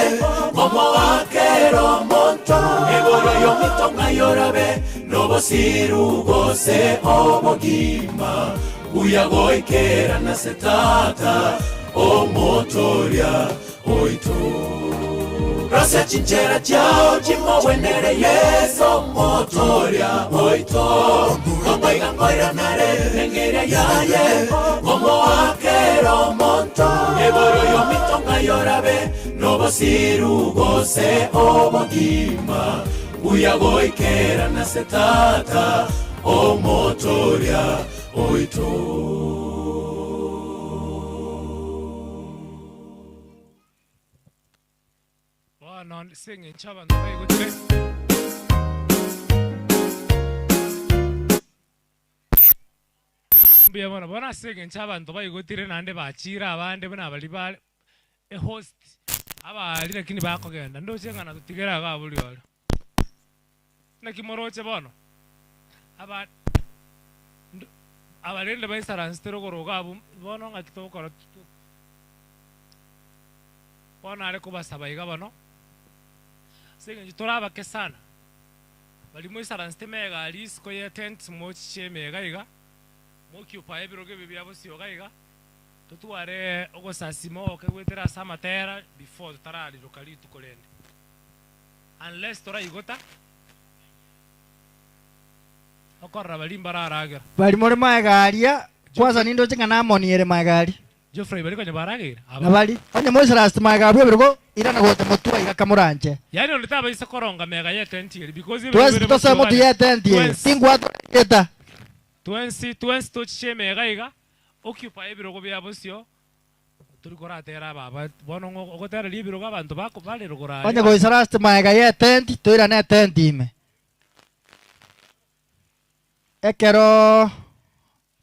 omoakera omonto eboro y'ominto ng'ayorabe nobosiru gose obogima buya goikera nase Tata Omotoria oito. Rosia chinchera chiao chimogwenere Yeso Omotoria oito. Ngoiga ngoiranare eng'eria yaye omoakera omonto eboro y'ominto ng'ayorabe nobosiru gose obogima buya goikera nase Tata Omotoria oito. Bono ase eng'encho abanto baigotire. Mbuya mono. Bono ase eng'encho abanto baigotire naende bachiire abande buna baria bare ehost, abaria lakini bakogenda, ndoche ng'a natotigere iga abwo rirorio. Naki moroche bono? Aba ndo aba rende baisaransete rogoro iga abwo, bono ng'aki togokora to bono nare kobasaba iga bono, ase eng'encho tore abake sana, baria moisaransete mega aria isiko ye tent mochiche ime iga iga, mokiupae ebirogo ebi bia bosio iga iga, totware ogosasima ogoke goetera ase amatera before totarariroka rituko rende. Unless toraigota okorora baria mbararagera. Baria more magega aria, kwanza nindoche ng'a namoniere magega aria. Geoffrey baria konya barageire aba. Na bari, onye moisaransete magega abwo ebirogo, irana gocha motwe aiga kamoranche. Yaani onde tabaisa koronga mega y'etenti eri because ebirogo Twensi bire tosoe bosio motwe gare. y'etenti eye, Twensi. tingwatora erieta. Twensi twensi tochiche emega iga, occupy ebirogo bia bosio Tori koratera ababa, bono ng'o ogotereria ebirogo abanto bako bare rogoro aria? Onye goisaransete magega y'etenti, toirane etenti ime. Ekero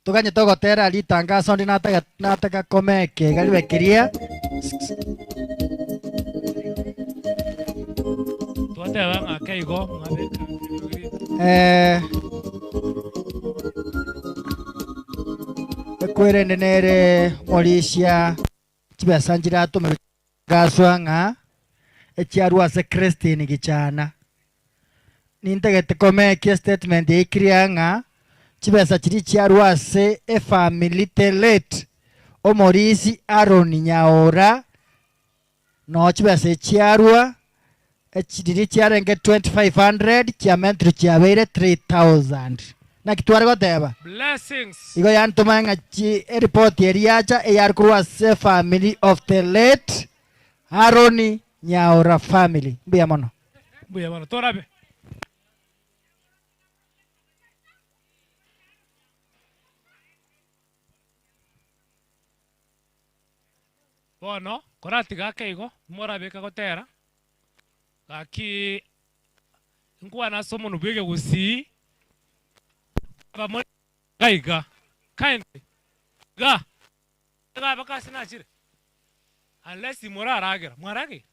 toganyete ogotera ritangaso onde nataka nataka kome ekega ribe keria. Twateba ng'a ake igo mwabeka ebirogo Eh, Ekwerende nere morisia chibesa nchiratomerwe chigaswa ng'a echiarwa ase Christine Gichana. Nintagete komekia estatement eye clear ng'a chibesa chiria chiarwa ase efamily the late omorisi Aaron Nyaora Noo chibesa echiarua, echi riria chiarenge 2500 chiamentirwe chiabeire 3000. Naki tware goteba? Blessings. Igo yaani tomanye ng'a chi eripoti eria yacha eyare korwa ase family of the late. Aaron Nyaora family. Mbuya mono. Mbuya mono. Torabe. Bono, koratiga ake igo, morabeke gotera, gaki nkwane ase omonwa bw'ekegusii, abamore iga iga, kindly, iga, iga abake ase nachire, unless moraragera, mwarageire?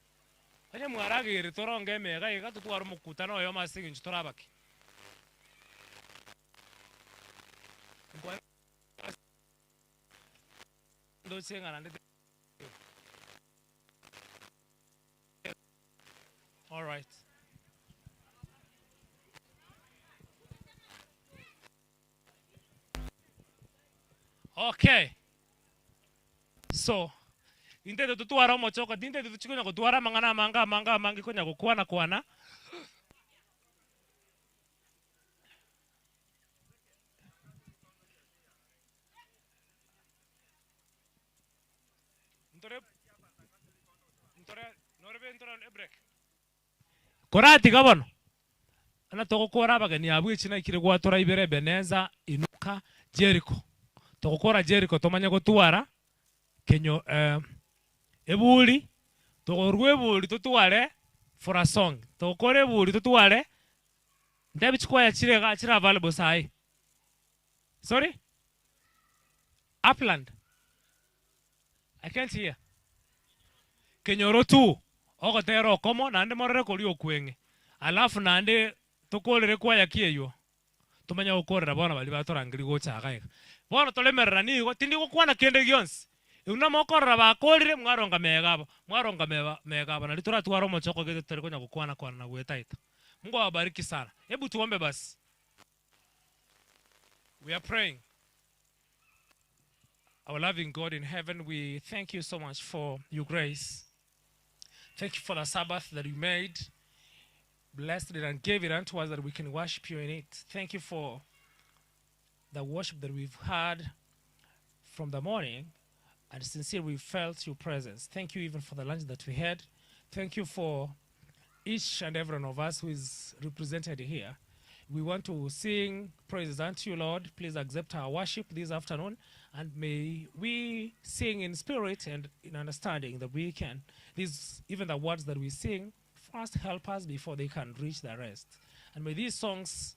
Onye mwarageire toronge emega iga totware omokutano oyomo ase eng'encho tore abake. Nkwane ase. Ndoche ng'a naende All right. Okay. So, intete totware omochoko, tintete tochie konya gotwara amang'ana amange amange amange konya gokwana kwana. Koratiga bono, buna togokora abageni abwo echi naikire gwatora ibere Ebeneza, Inuka, Jeriko. Togokora Jeriko tomanye gotwara kenyo eburi, togorwa eburi totware for a song. Togokora eburi totware, ntebi chikwaya chire igaa chire available saii. Sorry? Upland? I can't hear. Kenyoro tu, ogotera okomo naende morore koria okweng'e. Alafu naende tokorere kwaya ki eywo? Tomanye gokorera bono baria batorangeria gocha iga iga. Bono toremerera nigo, tindi gokwana kende gionsi. Erio namokorora bakorire, mwaronga mega abo, mwaronga meba mega abo nario toratware omochoko gete totari konya gokwana kwana na goetaeta. Mungu awabariki sana. Hebu tuombe basi. We are praying. Our loving God in heaven, we thank you so much for your grace. Thank you for the Sabbath that you made, blessed it and gave it unto us that we can worship you in it. Thank you for the worship that we've had from the morning, and sincerely we felt your presence. Thank you even for the lunch that we had. Thank you for each and every one of us who is represented here. We want to sing praises unto you, Lord. Please accept our worship this afternoon, and may we sing in spirit and in understanding that we can. These, even the words that we sing, first help us before they can reach the rest. And may these songs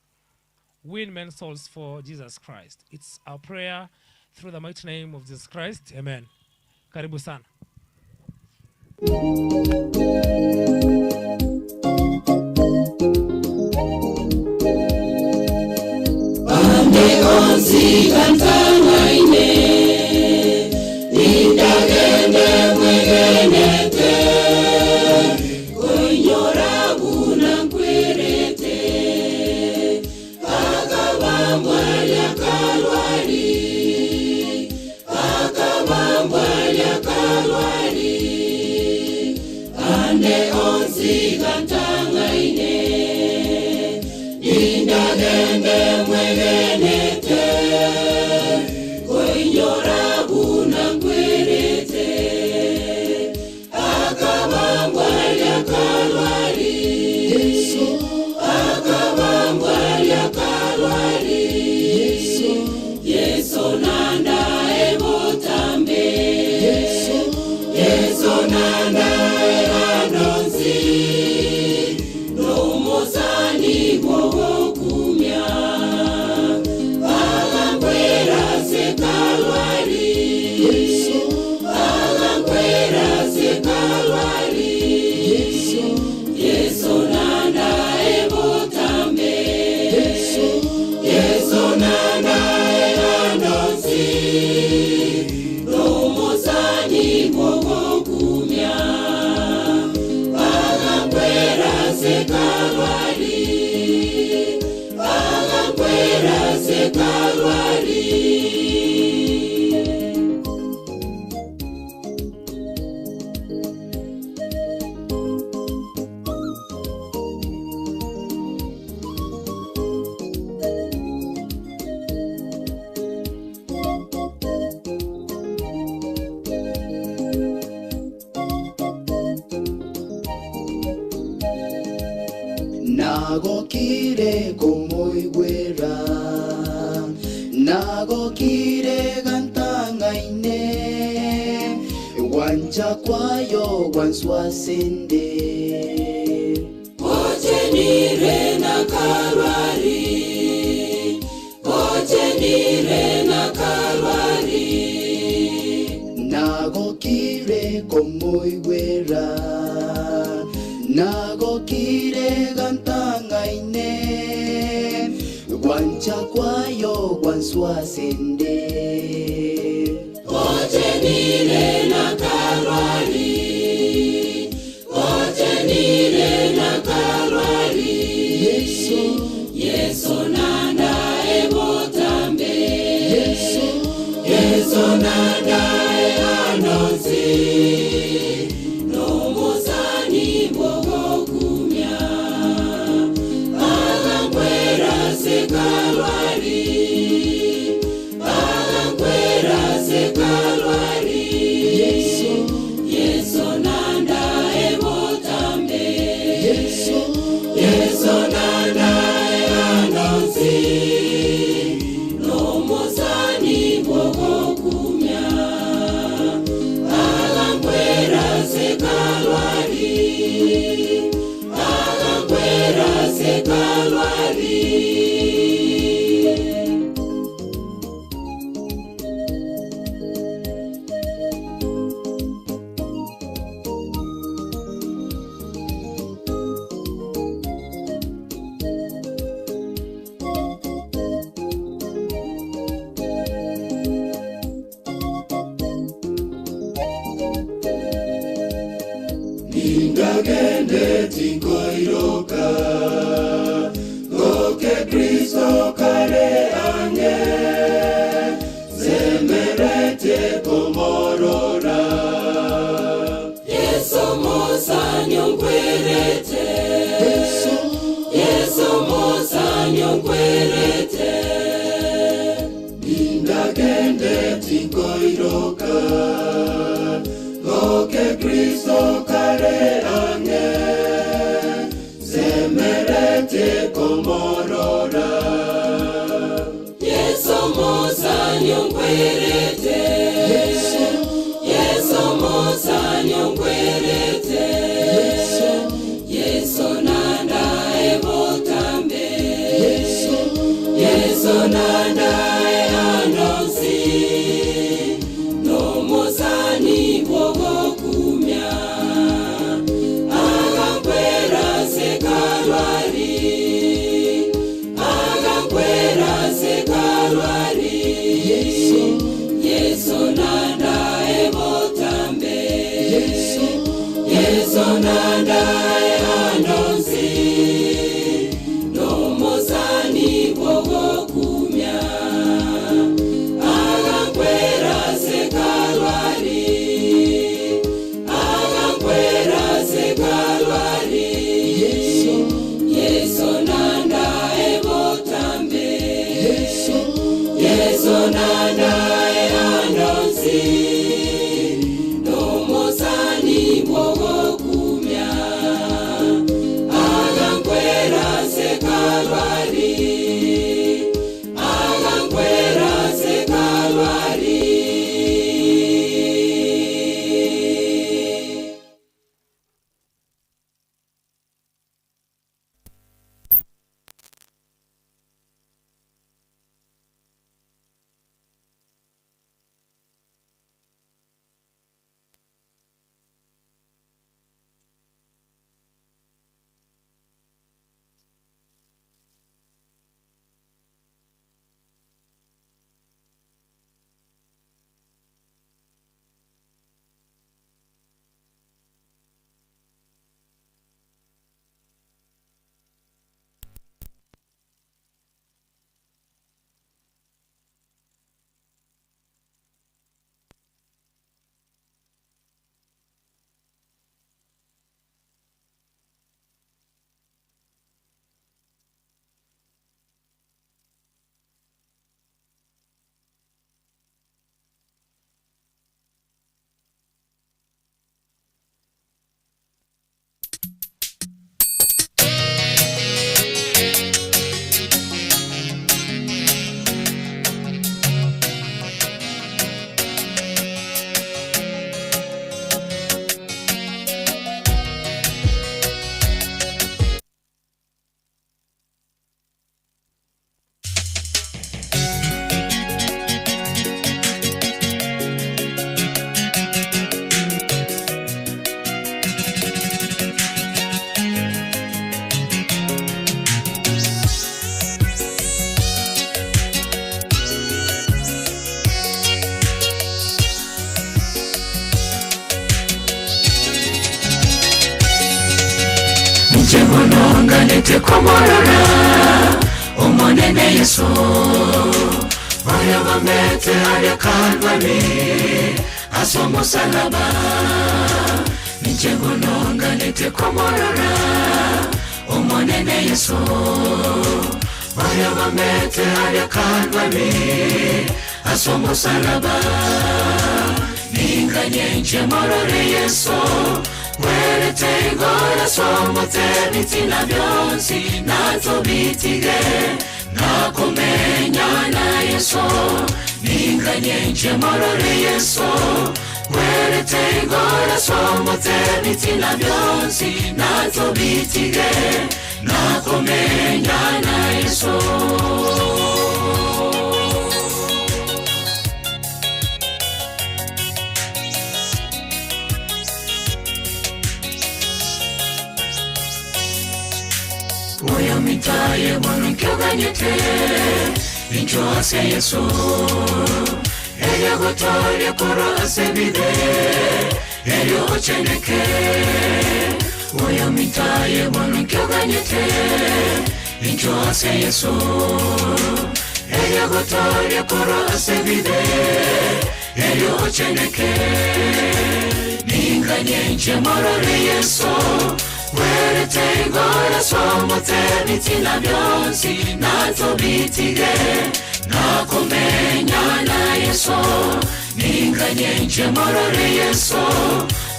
win men's souls for Jesus Christ. It's our prayer through the mighty name of Jesus Christ. Amen. Karibu sana. Ande onsi gantang'aine, nindagende mwegenete, koinyora buna nkwerete, akabambwa ria Kalwari, akabambwa ria Kalwari, ande onsi gantang'aine, nindagende mwegenete. Nagokire komoigwera, nagokire gantang'aine, gwancha kwayo gwanswasende. Ochenire na Kalwari, ochenire na Kalwari. Nagokire komoigwera, nagokire gantang'aine, gwancha kwayo gwanswasende. Ochenire na Kalwari, ochenire na Kalwari. Yesu, Yesu nanda ebotambe. Yesu, Yesu nanda eanonsi. Nomusani bwogokumya. Agankwera se Kalwari. Agankwera se Kalwari. Yesu, Yesu nanda ebotambe. Yesu, Yesu nanda eanonsi. Nomusani bwogokumya. Agankwera se Kalwari. Agankwera se Kalwari. Nindagende tinkoiroka Goke Kristo kare ange Semerete komorora Yesu Musa nyongwerete. Yesu Musa nyongwerete. Nindagende tinkoiroka Goke Kristo kare ange Semerete komorora Yesu Musa nyongwerete. Yesu Musa nyongwerete. Yesu nanda ebotambe. Yesu nanda eanonsi. Nomusani bwogokumya. Agankwera se Kalwari. Agankwera se Kalwari. Yesu, Yesu nanda ebotambe. Yesu, Yesu nanda eanonsi. Nomusani bwogokumya. Inche mono nganete komorora Omonene Yeso, oyo bambete aria Kalvari ase omosalaba. Inche mono nganete komorora Omonene Yeso, oyo bambete aria Kalvari ase omosalaba. Ninganye inche morore Yeso, werete igoro somote bitina byonsi natsobitige nakumenya na Yesu. Ninganye inche morore Yesu, werete igoro somote bitina byonsi natsobitige nakumenya na Yesu. Oyo mitaye bono nkyoganyete incho ase Yesu, eryo gotoria koro ase bide eryo ocheneke. Oyo mitaye bono nkyoganyete incho ase Yesu, eryo gotoria koro ase bide eryo ocheneke. Ninganye inche morore Yesu, werete igoro somote bitina byonsi natsobitige nakumenya na Yesu. Ninganye inche morore Yesu,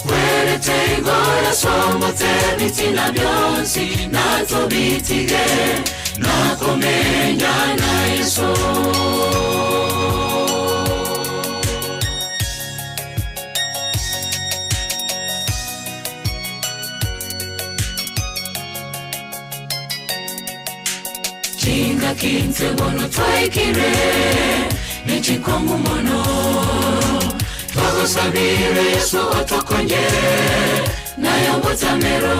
werete igoro somote bitina byonsi natsobitige nakumenya na Yesu. Chinga kinse bono twaikire nechikongu mono, twagusabire Yesu otokonye nayo butamero.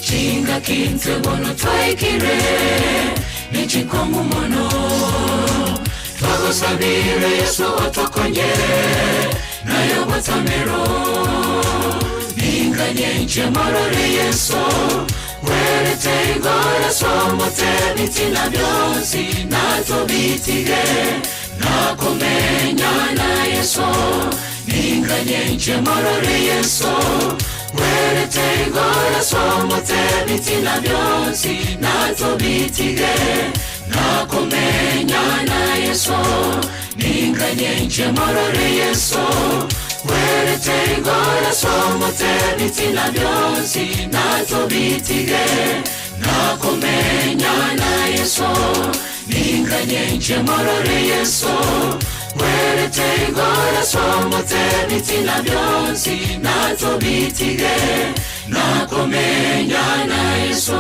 Chinga kinse bono twaikire nechikongu mono, twagusabire Yesu otokonye nayo butamero. Ninganye inche morore Yesu, werete igoro somote bitina byonsi natsobitige nakumenya na Yesu. Ninganye inche morore Yesu, werete igoro somote bitina byonsi natsobitige nakumenya na Yesu. Ninganye inche morore Yesu, werete igoro somote bitina byonsi natsobitige nakumenya na Yesu. Ninganye inche morore Yesu, werete igoro somote bitina byonsi natsobitige nakumenya na Yesu.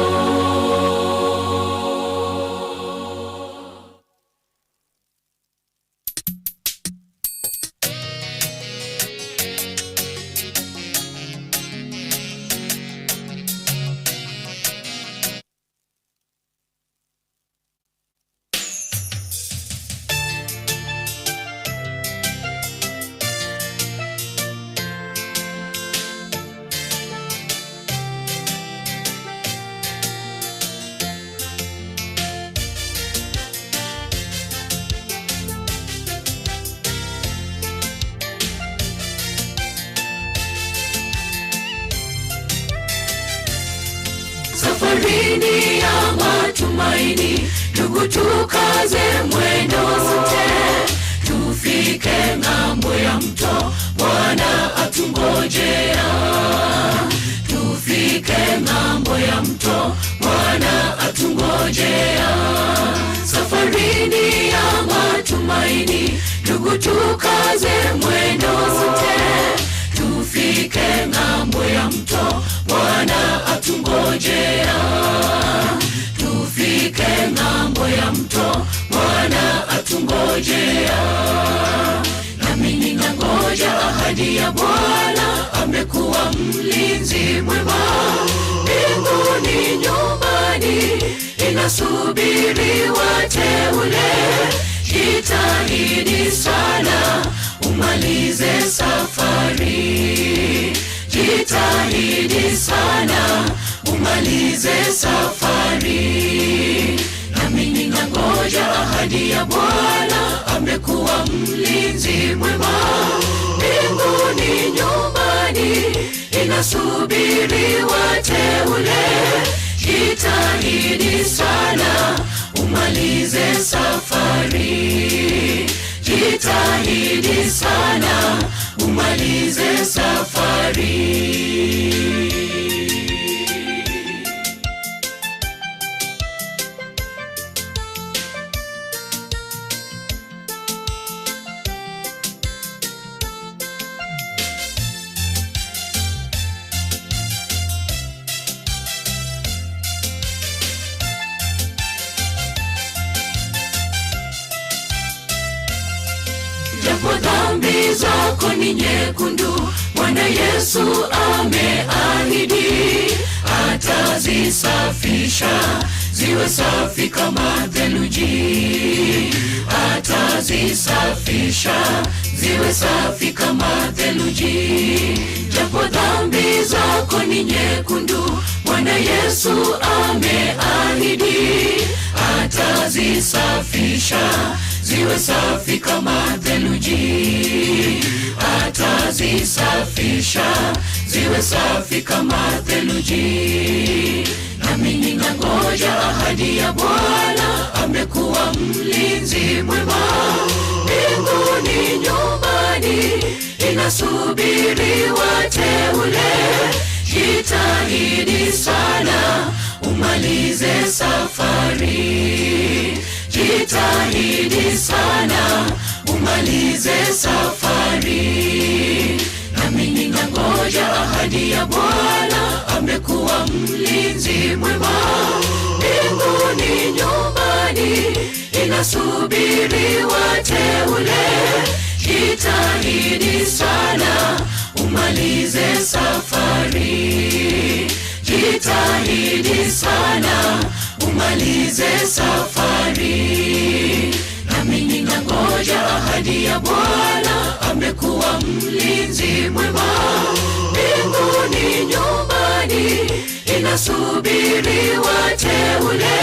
Safarini ya matumaini, ndugu, tukaze mwendo sote, tufike ng'ambo ya mto, Bwana atungojea. Tufike ng'ambo ya mto, Bwana atungojea. Safarini ya matumaini, ndugu, tukaze mwendo sote, tufike ng'ambo ya mto, Bwana atungojea. Tufike ng'ambo ya mto, Bwana atungojea. Nami ninangoja ahadi ya Bwana, amekuwa mlinzi mwema. Mbinguni nyumbani inasubiri wateule. Jitahidi sana umalize safari, jitahidi sana umalize umalize safari. Nami ninangoja ahadi ya Bwana, amekuwa mlinzi mwema. Mbinguni nyumbani inasubiri wateule. Jitahidi sana umalize safari, jitahidi sana umalize safari. Japo dhambi zako ni nyekundu, Bwana Yesu ameahidi atazisafisha ziwe safi kama theluji, atazisafisha ziwe safi kama theluji. Japo dhambi zako ni nyekundu, Bwana Yesu ameahidi atazisafisha ziwe safi kama theluji, atazisafisha ziwe safi kama theluji. Nami ninangoja ahadi ya Bwana, amekuwa mlinzi mwema. Mbinguni nyumbani inasubiri wateule. Jitahidi sana umalize safari, jitahidi sana umalize safari. Nami ninangoja ahadi ya Bwana, amekuwa mlinzi mwema. Mbinguni nyumbani inasubiri wateule. Jitahidi sana umalize safari, jitahidi sana umalize safari. Nami ninangoja ahadi ya Bwana, amekuwa mlinzi mwema. Mbinguni nyumbani inasubiri wateule.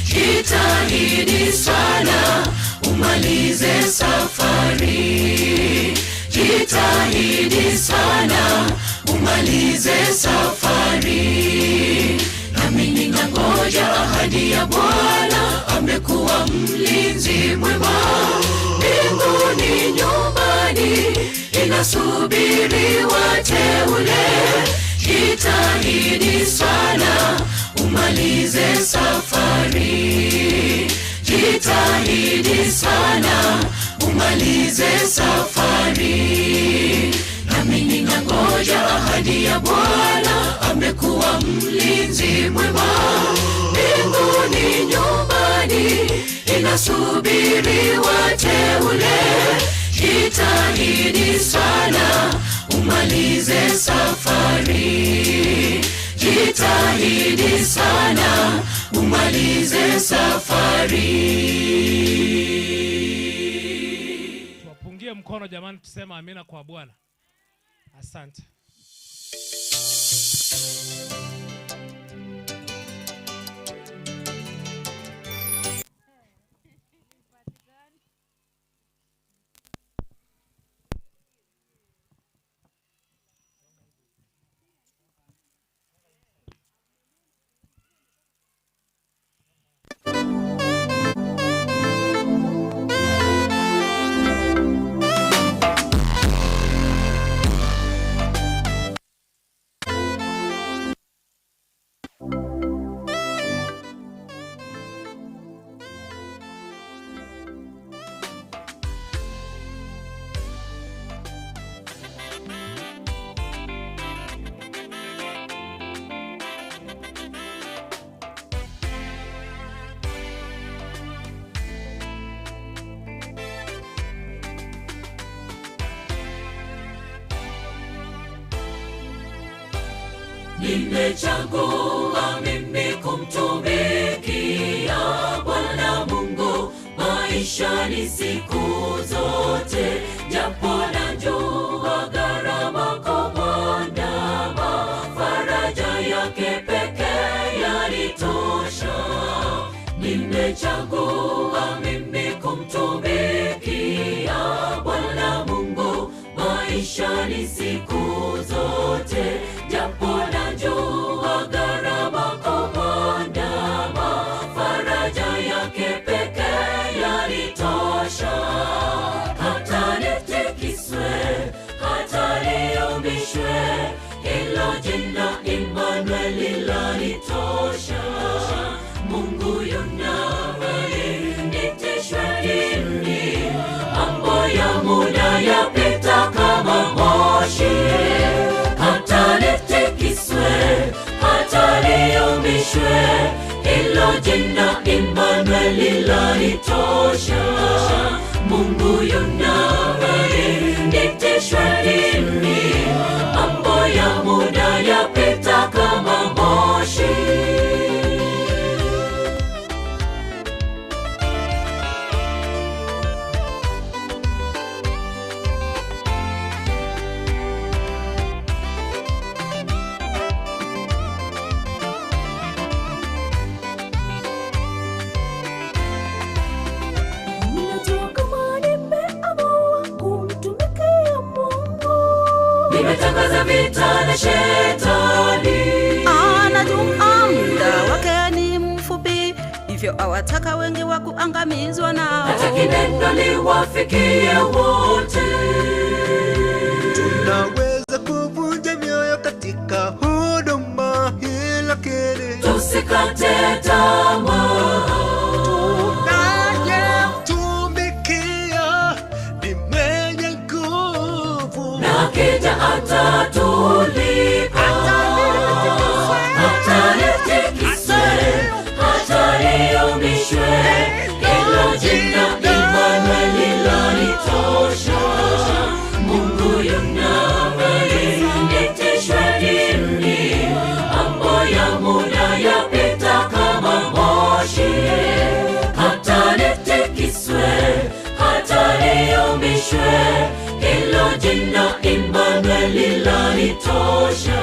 Jitahidi sana umalize safari, jitahidi sana umalize safari. Nami ninangoja ahadi ya Bwana, amekuwa mlinzi mwema. Mbinguni nyumbani inasubiri wateule. Jitahidi sana umalize safari, jitahidi sana umalize safari. Nami ninangoja ahadi ya Bwana, amekuwa mlinzi mwema. Mbinguni nyumbani inasubiri wateule. Jitahidi sana umalize safari, jitahidi sana umalize safari. Tuwapungie mkono jamani, tuseme amina kwa Bwana. Asante. Nimechagua mimi kumtumikia Bwana Mungu maishani siku zote, japo najua gharama kumwandama, faraja yake pekee Nitamtumikia Bwana Mungu maishani siku zote, japo najua gharama kumwandama, faraja yake pekee yanitosha. Hata nitikiswe, hata niyumbishwe, hilo jina Immanueli lanitosha. Mungu yu nami, nitishwe nini? Mambo ya muda yapita kama moshi, hata nitikiswe, hata niyumbishwe, hilo jina Immanueli lanitosha. Mungu yu nami, nitishwe nini? Mambo ya muda yapita kama moshi. Ninajua kama nimeamua kumtumikia Mungu. Nimetangaza vita na shetani. Anajua muda wake ni mfupi, hivyo awataka wengi wa kuangamizwa nao. Hataki neno liwafikie wote. Tunaweza kuvunja mioyo katika huduma hii, lakini Tusikate tamaa. tunayemtumikia ni mwenye nguvu, na akija atatulipa. Hata litikiswe, hata liyumbishwe, hilo jina Immanueli lanitosha. Mungu yu nami, nitishwe nini? Mambo ya muda yapita kama moshi, hata litikiswe, hata liyumbishwe, hilo jina Immanueli lanitosha.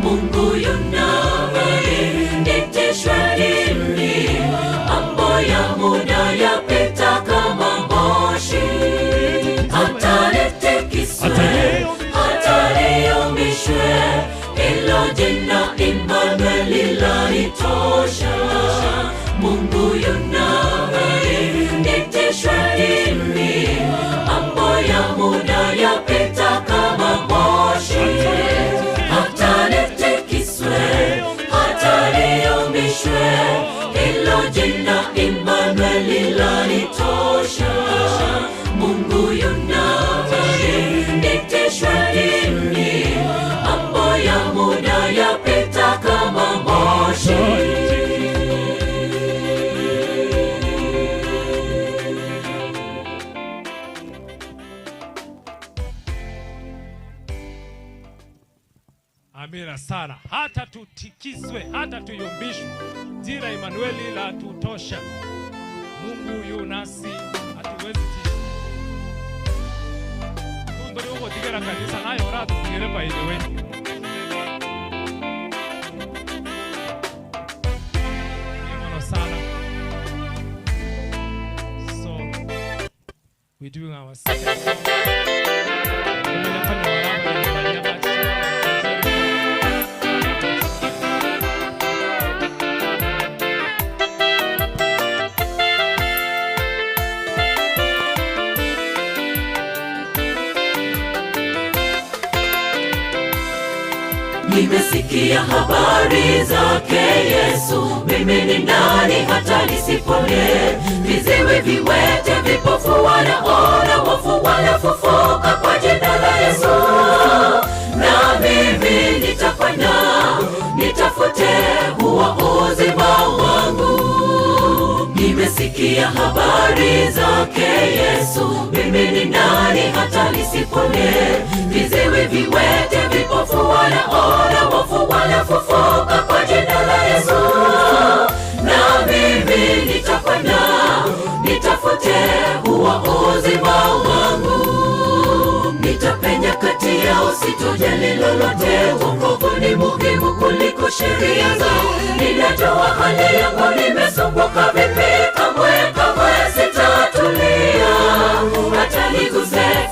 Mungu yu nami, nitishwe nini? Mambo ya muda yapita kama moshi, hata litikiswe, hata liyumbishwe, hilo jina Immanueli lanitosha. Mungu yu nami, nitishwe nini? Mambo ya muda yapita kama moshi, hata litikiswe, hata liyumbishwe, hilo jina Immanueli lanitosha. Mungu yu nami, nitishwe nini? Mambo ya muda yapita kama moshi. Amina sana. Hata tutikiswe, hata tuyumbishwe, jina Emanueli la tutosha. Mungu yu nasi, hatuwezi tishwa. Tundori ugotigera kanisa nayo oratutigere by the way. Mono sana. So we're doing our second song. Nimesikia habari zake Yesu, mimi ni nani hata nisipone? Viziwi, viwete, vipofu wanaona, wafu wanafufuka kwa jina la Yesu. Na mimi nitafanya, nitafute huo uzima wangu. Nimesikia habari zake Yesu, mimi ni nani hata nisipone? Viziwi, viwete, vipofu wanaona, wafu wanafufuka kwa jina la Yesu. Na mimi nitafanya, nitafute huo uzima wangu. Nitapenya kati yao, sitojali lolote. Wokovu ni muhimu kuliko sheria zao. Ninajua hali yangu, nimesumbuka vipi, kamwe kamwe sita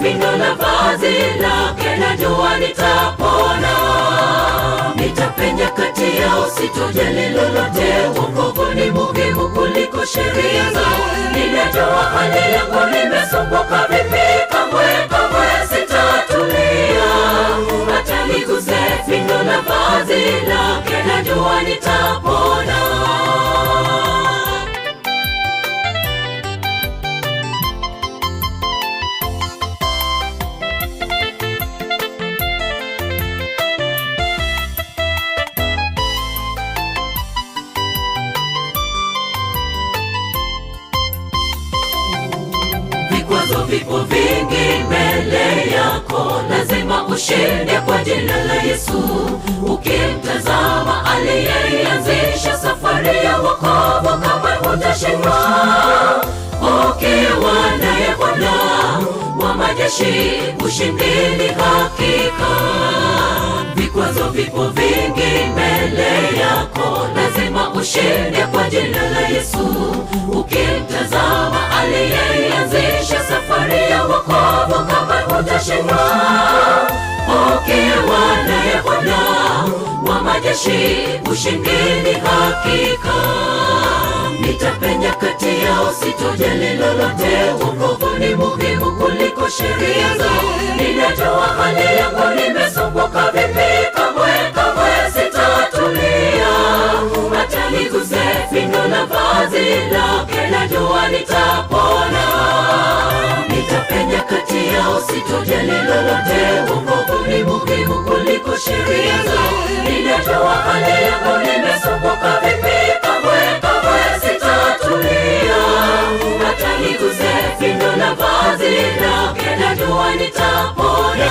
pindo la vazi lake, najua nitapona. Nitapenya kati yao, sitojali lolote. Wokovu ni muhimu kuliko sheria zao. Ninajua hali yangu, nimesumbuka vipi, kamwe kamwe sitatulia. Hata niguse pindo la vazi lake, najua nitapona. Vikwazo vipo vingi mbele yako, lazima ushinde kwa jina la Yesu. Ukimtazama aliyeianzisha safari ya wokovu, kamwe hutashindwa. Ukiwa naye Bwana wa majeshi, ushindi ni hakika. Vikwazo vipo vingi mbele yako, lazima ushinde kwa jina la Yesu. Ukimtazama aliyeianzisha safari ya wokovu, kamwe hutashindwa. Ukiwa naye Bwana wa majeshi, ushindi ni hakika. Nitapenya kati yao, sitojali lolote. Wokovu ni muhimu kuliko sheria zao. Ninajua hali yangu, nimesumbuka vipi, kamwe kamwe sitatulia. Hata niguse pindo la vazi lake, najua nitapona. Nitapenya kati yao, sitojali lolote. Wokovu ni muhimu kuliko sheria zao. Ninajua hali yangu, nimesumbuka vipi, kamwe kamwe sitatulia. Hata niguse pindo la vazi lake, najua nitapona.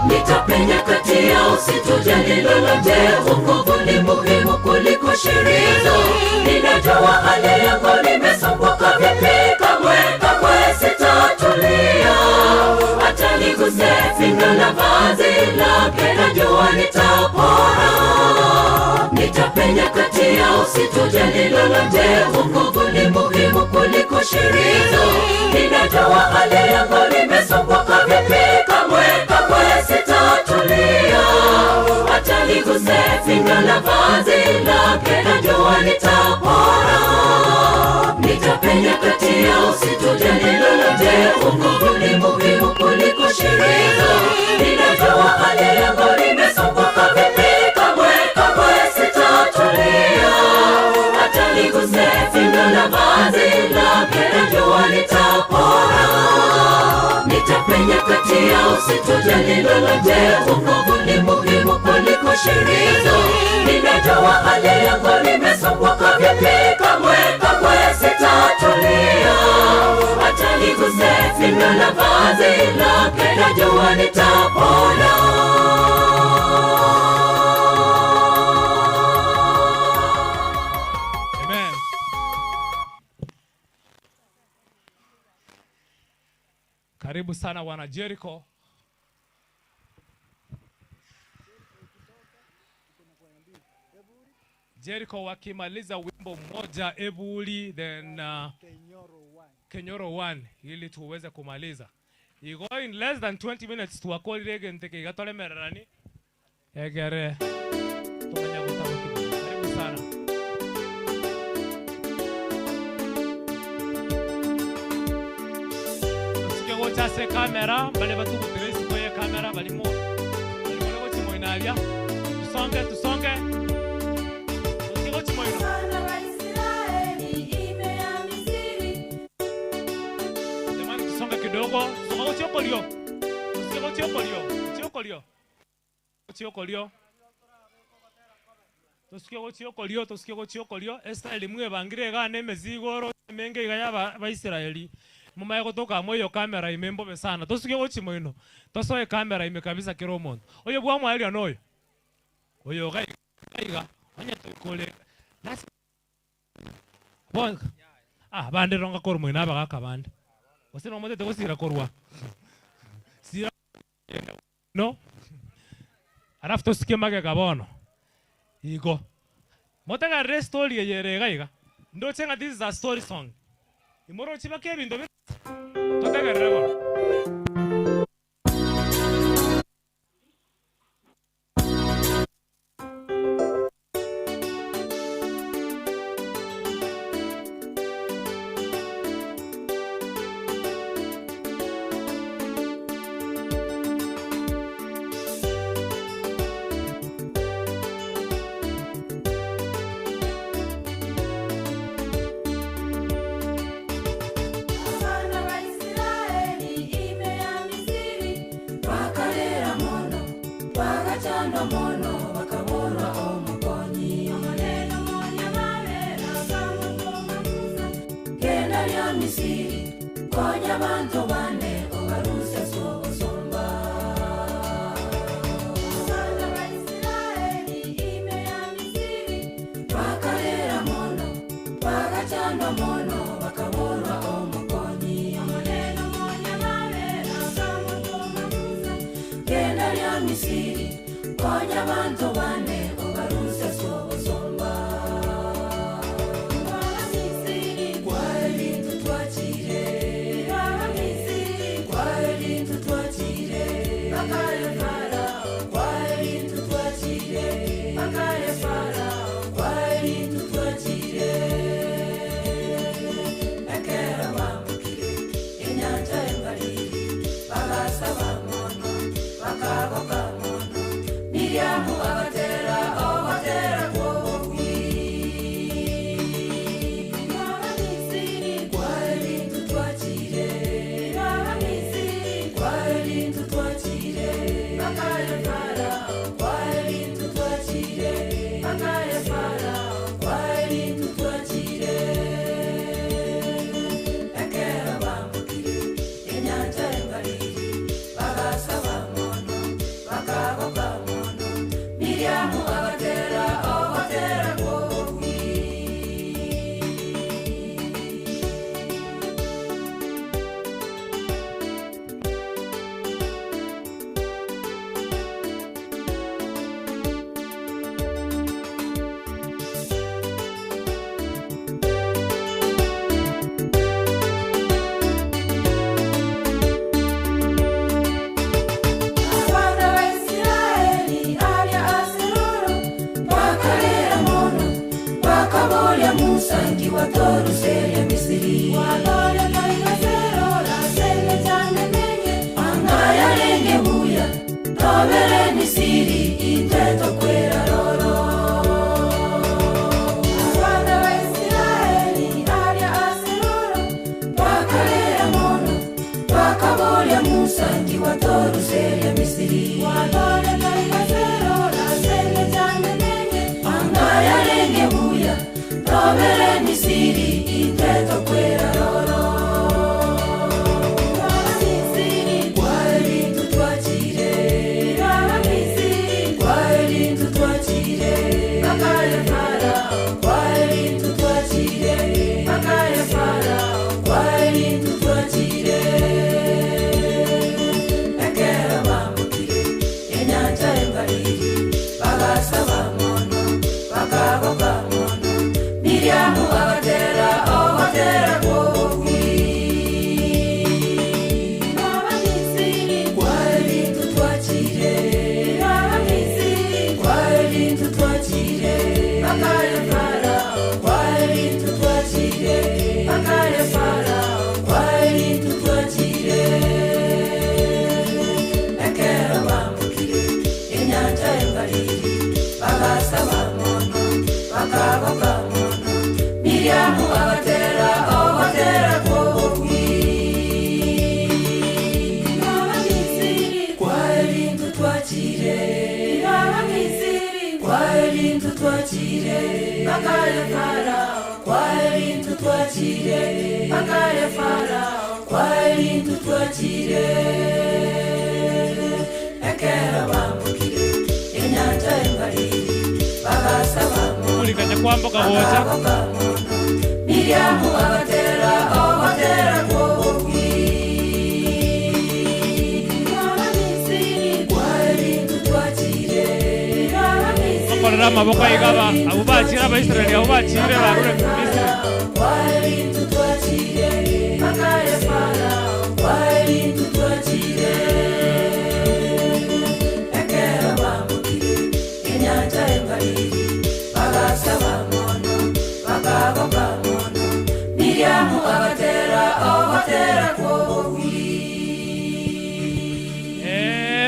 Nitapenya kati yao, sitojali lolote. Wokovu ni muhimu kuliko sheria zao. Ninajua hali yangu, nimesumbuka vipi, kamwe kamwe sitatulia. Hata niguse pindo la vazi lake, najua nitapona. Nitapenya kati yao, sitojali lolote. Wokovu ni muhimu kuliko sheria zao. Ninajua hali yangu, nimesumbuka vipi, kamwe kamwe sitatulia. Hata niguse pindo la vazi lake, najua nitapona. Nitapenya kati yao, sitojali lolote. Wokovu ni muhimu kuliko sheria zao. Ninajua hali yangu, nimesumbuka vipi, kamwe kamwe sitatulia. Hata niguse pindo la vazi lake, najua nitapona. Nitapenya kati yao, sitojali lolote. Wokovu ni muhimu kuliko sheria zao. Ninajua hali yangu, nimesumbuka vipi, kamwe kamwe sitatulia. Hata niguse pindo la vazi lake, najua nitapona. Amen. Karibu sana wana Jericho. Jericho wakimaliza wimbo mmoja Ebuli then Kenyoro 1 ili tuweze kumaliza. Igo in less than 20 minutes tuwakolire genteke igatolemererani egere tumenya gutabuki. Karibu sana. Tusike gocha se kamera bale batugutire isiko ye kamera balimo balimo gochimoinaria tusonge tusonge tusike gochimoina. Jamani, tusonge kidogo, tusonge gochiokolio, tusike gochiokolio, gochiokolio, gochiokolio, tusike gochiokolio, tusike gochiokolio. Israeli mwebangire iga na emizigo oro emenge iga ya ba Baisraeli mumaye gotoka mwa eyo kamera ime mbobe sana tosuke gochimoino tosoe kamera ime kabisa kero omonto oyo bwa mwaeria noyo oyo iga iga onye toikore Last bon ah bande ronga kor moina abagaka bande gose nomotete gosira korwa sira no alafu tosikie magega bono igo. Motegerere estory eye ere iga iga. Ndoche ng'a this is a story song. Imorochi baka ebinto bire Totegerere bono. Abana ba Isiraeli ime ya Misiri bakarera mono, bagachandwa mono, bakaborwa omokonyi. Omonene omonyamabera akamotoma Musa, Genda ria Misiri, konya abanto bane, obaruse ase obosomba. Abana ba Isiraeli ime ya Misiri bakarera mono, bagachandwa mono, bakaborwa omokonyi. Omonene omonyamabera akamotoma Musa, Genda ria Misiri, konya abanto bane, obaruse ase obosomba. Twaba Misiri, kweri ntitwakire. Twaba Misiri, kweri ntitwakire. Bakaya Farao, kweri ntitwakire. Bakaya Farao, kweri ntitwakire. Ekero bambukire enyanja embariri, bagasaba mono, bakagoka mono. Miriamu agatera ogatera kw'obogwi. Twaba Misiri, kweri ntitwakire. Twaba Misiri, kweri ntitwakire. Bakaya Farao, kweri ntitwakire. Bakaya Farao, kweri ntitwakire. Ekero bambukire enyanja embariri, bagasaba mono, bakagoka mono. Miriamu agatera ogatera kw'obogwi. Abana ba Isiraeli aria aseroro bakarera mono, bakaboria Musa nki watoruseria Misiri. Watore taigaserora senge chane menye, anga yarenge buya, tobere Misiri intwe tokwera roro. Abana ba Isiraeli aria aseroro bakarera mono, bakaboria Musa nki watoruseria Misiri. Watore taigaserora senge chane menye, anga yarenge buya, tobere Misiri intwe tokwera roro. Twaba Misiri, kweri ntitwakire. Twaba Misiri, kweri ntitwakire. Bakaya Farao, kweri ntitwakire. Bakaya Farao, kweri ntitwakire. Ekero bambukire enyanja embariri, bagasaba mono, bakagoka mono. Miriamu agatera ogatera kw'obogwi. Twaba Misiri, kweri ntitwakire. Twaba Misiri, kweri ntitwakire. Bakaya Farao, kweri ntitwakire. Bakaya Farao, kweri ntitwakire. Ekero bambukire enyanja embariri, bagasaba mono, bakagoka mono. Miriamu agatera ogatera kw'obogwi. Twaba Misiri, kweri ntitwakire. Twaba Misiri, kweri ntitwakire. Bakaya Farao, kweri ntitwakire. Bakaya Farao, kweri ntitwakire. Ekero bambukire enyanja embariri, bagasaba mono, Kulikanya kwamboka gocha. bakagoka mono. Miriamu agatera ogatera kw'obogwi. Twaba Misiri, kweri ntitwakire. Twaba Misiri, Okorera Tobakorere amaboko aiga aba abwo bachire Abaisraeli abwo bachire barure Misiri.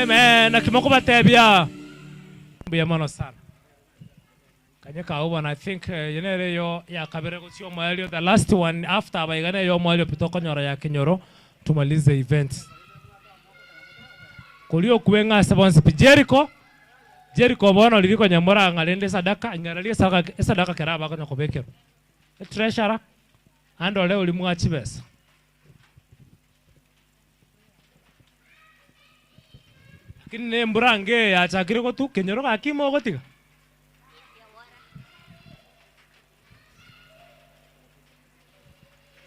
Amen. Naki mokobatebia mbuya mono sana. Kanye kao bono I think eye nere eyo ya kabere gochia omoerio the last one after aba iga neye omoerio pi tokonyora ya kenyoro tumalize event. Koria okwe ng'a ase bonsi pi Jericho Jericho bono riria konya morang'a rende esadaka ing'eraria esadaka esadaka kera abakonya kobekerwa. Etreasurer ande ore oria mwa chibesa. Lakini ne embura nge eye yachakire gotwa, kenyoro gaki mogotiga?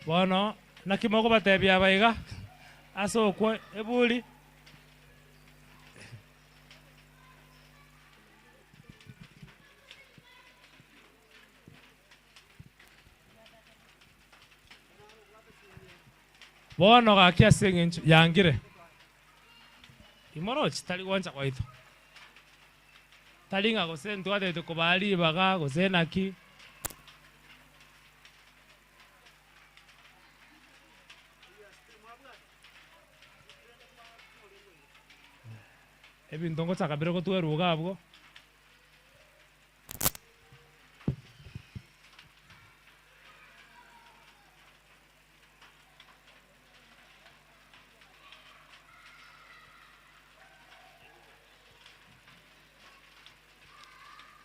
Bono naki mokobatebia aba iga ase okwo eburi? Bono gaki ase engencho yangire, imorochi tari gwancha gwaito, tari ng'a gose ntwatete kobaa ribaga gose naki. Ebinto ngochaka bire gotwerwa iga abwo.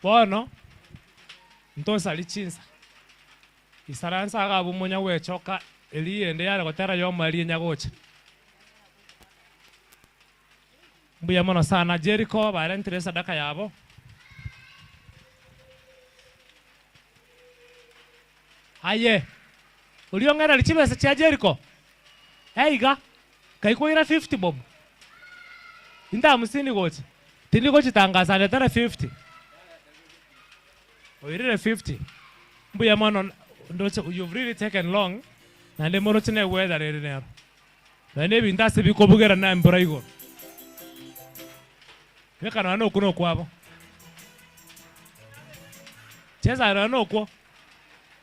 Bono ntosari chinsa, isaransa iga abwo monya gwechoka eria ende yare gotera yomo eria enyagocha. Mbuya mono sana Jericho barentire esadaka yabo. Aye, oria ong'ererie chibesa chia Jericho, eiga, kai kwaira 50 bob, inte hamsini gocha, tindi gochitangasa ndetera 50. Oirire 50. Mbuya mono ndoche you've really taken long, naende moroche ne weather ere nero. Naende ebinto ase bikobugera na embura igoro. Beka nonya nokwo nokwabo. Chesa nonya nokwo.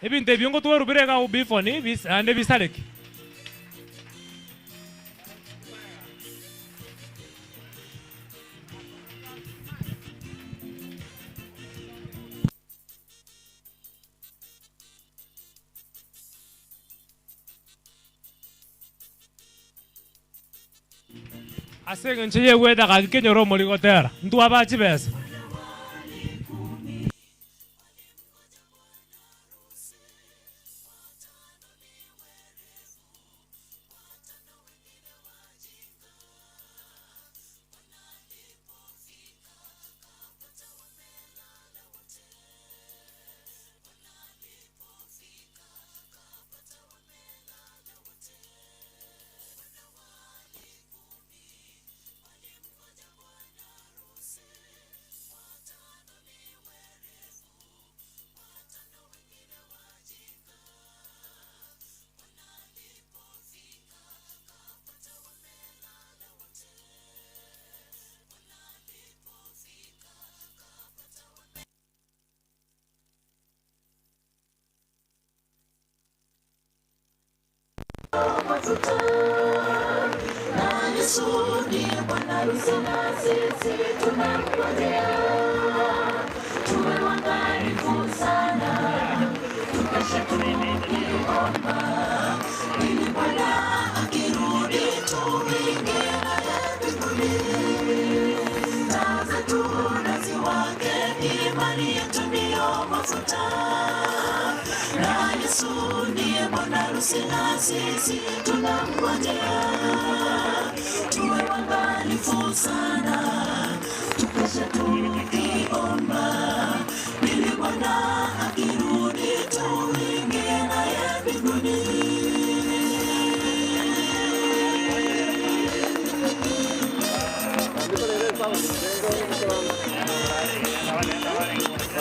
Ebinto ebio ngotwerwa bire iga bifoni naende bisareke. Ase engencho y'egweta gaki kenyore omori gotera, ntwabaa chibesa.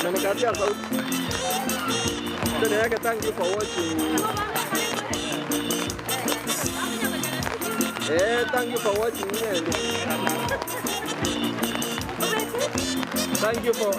Umenikatia sauti. Acha niweke thank you for watching. Eh, thank you for watching. Thank you for.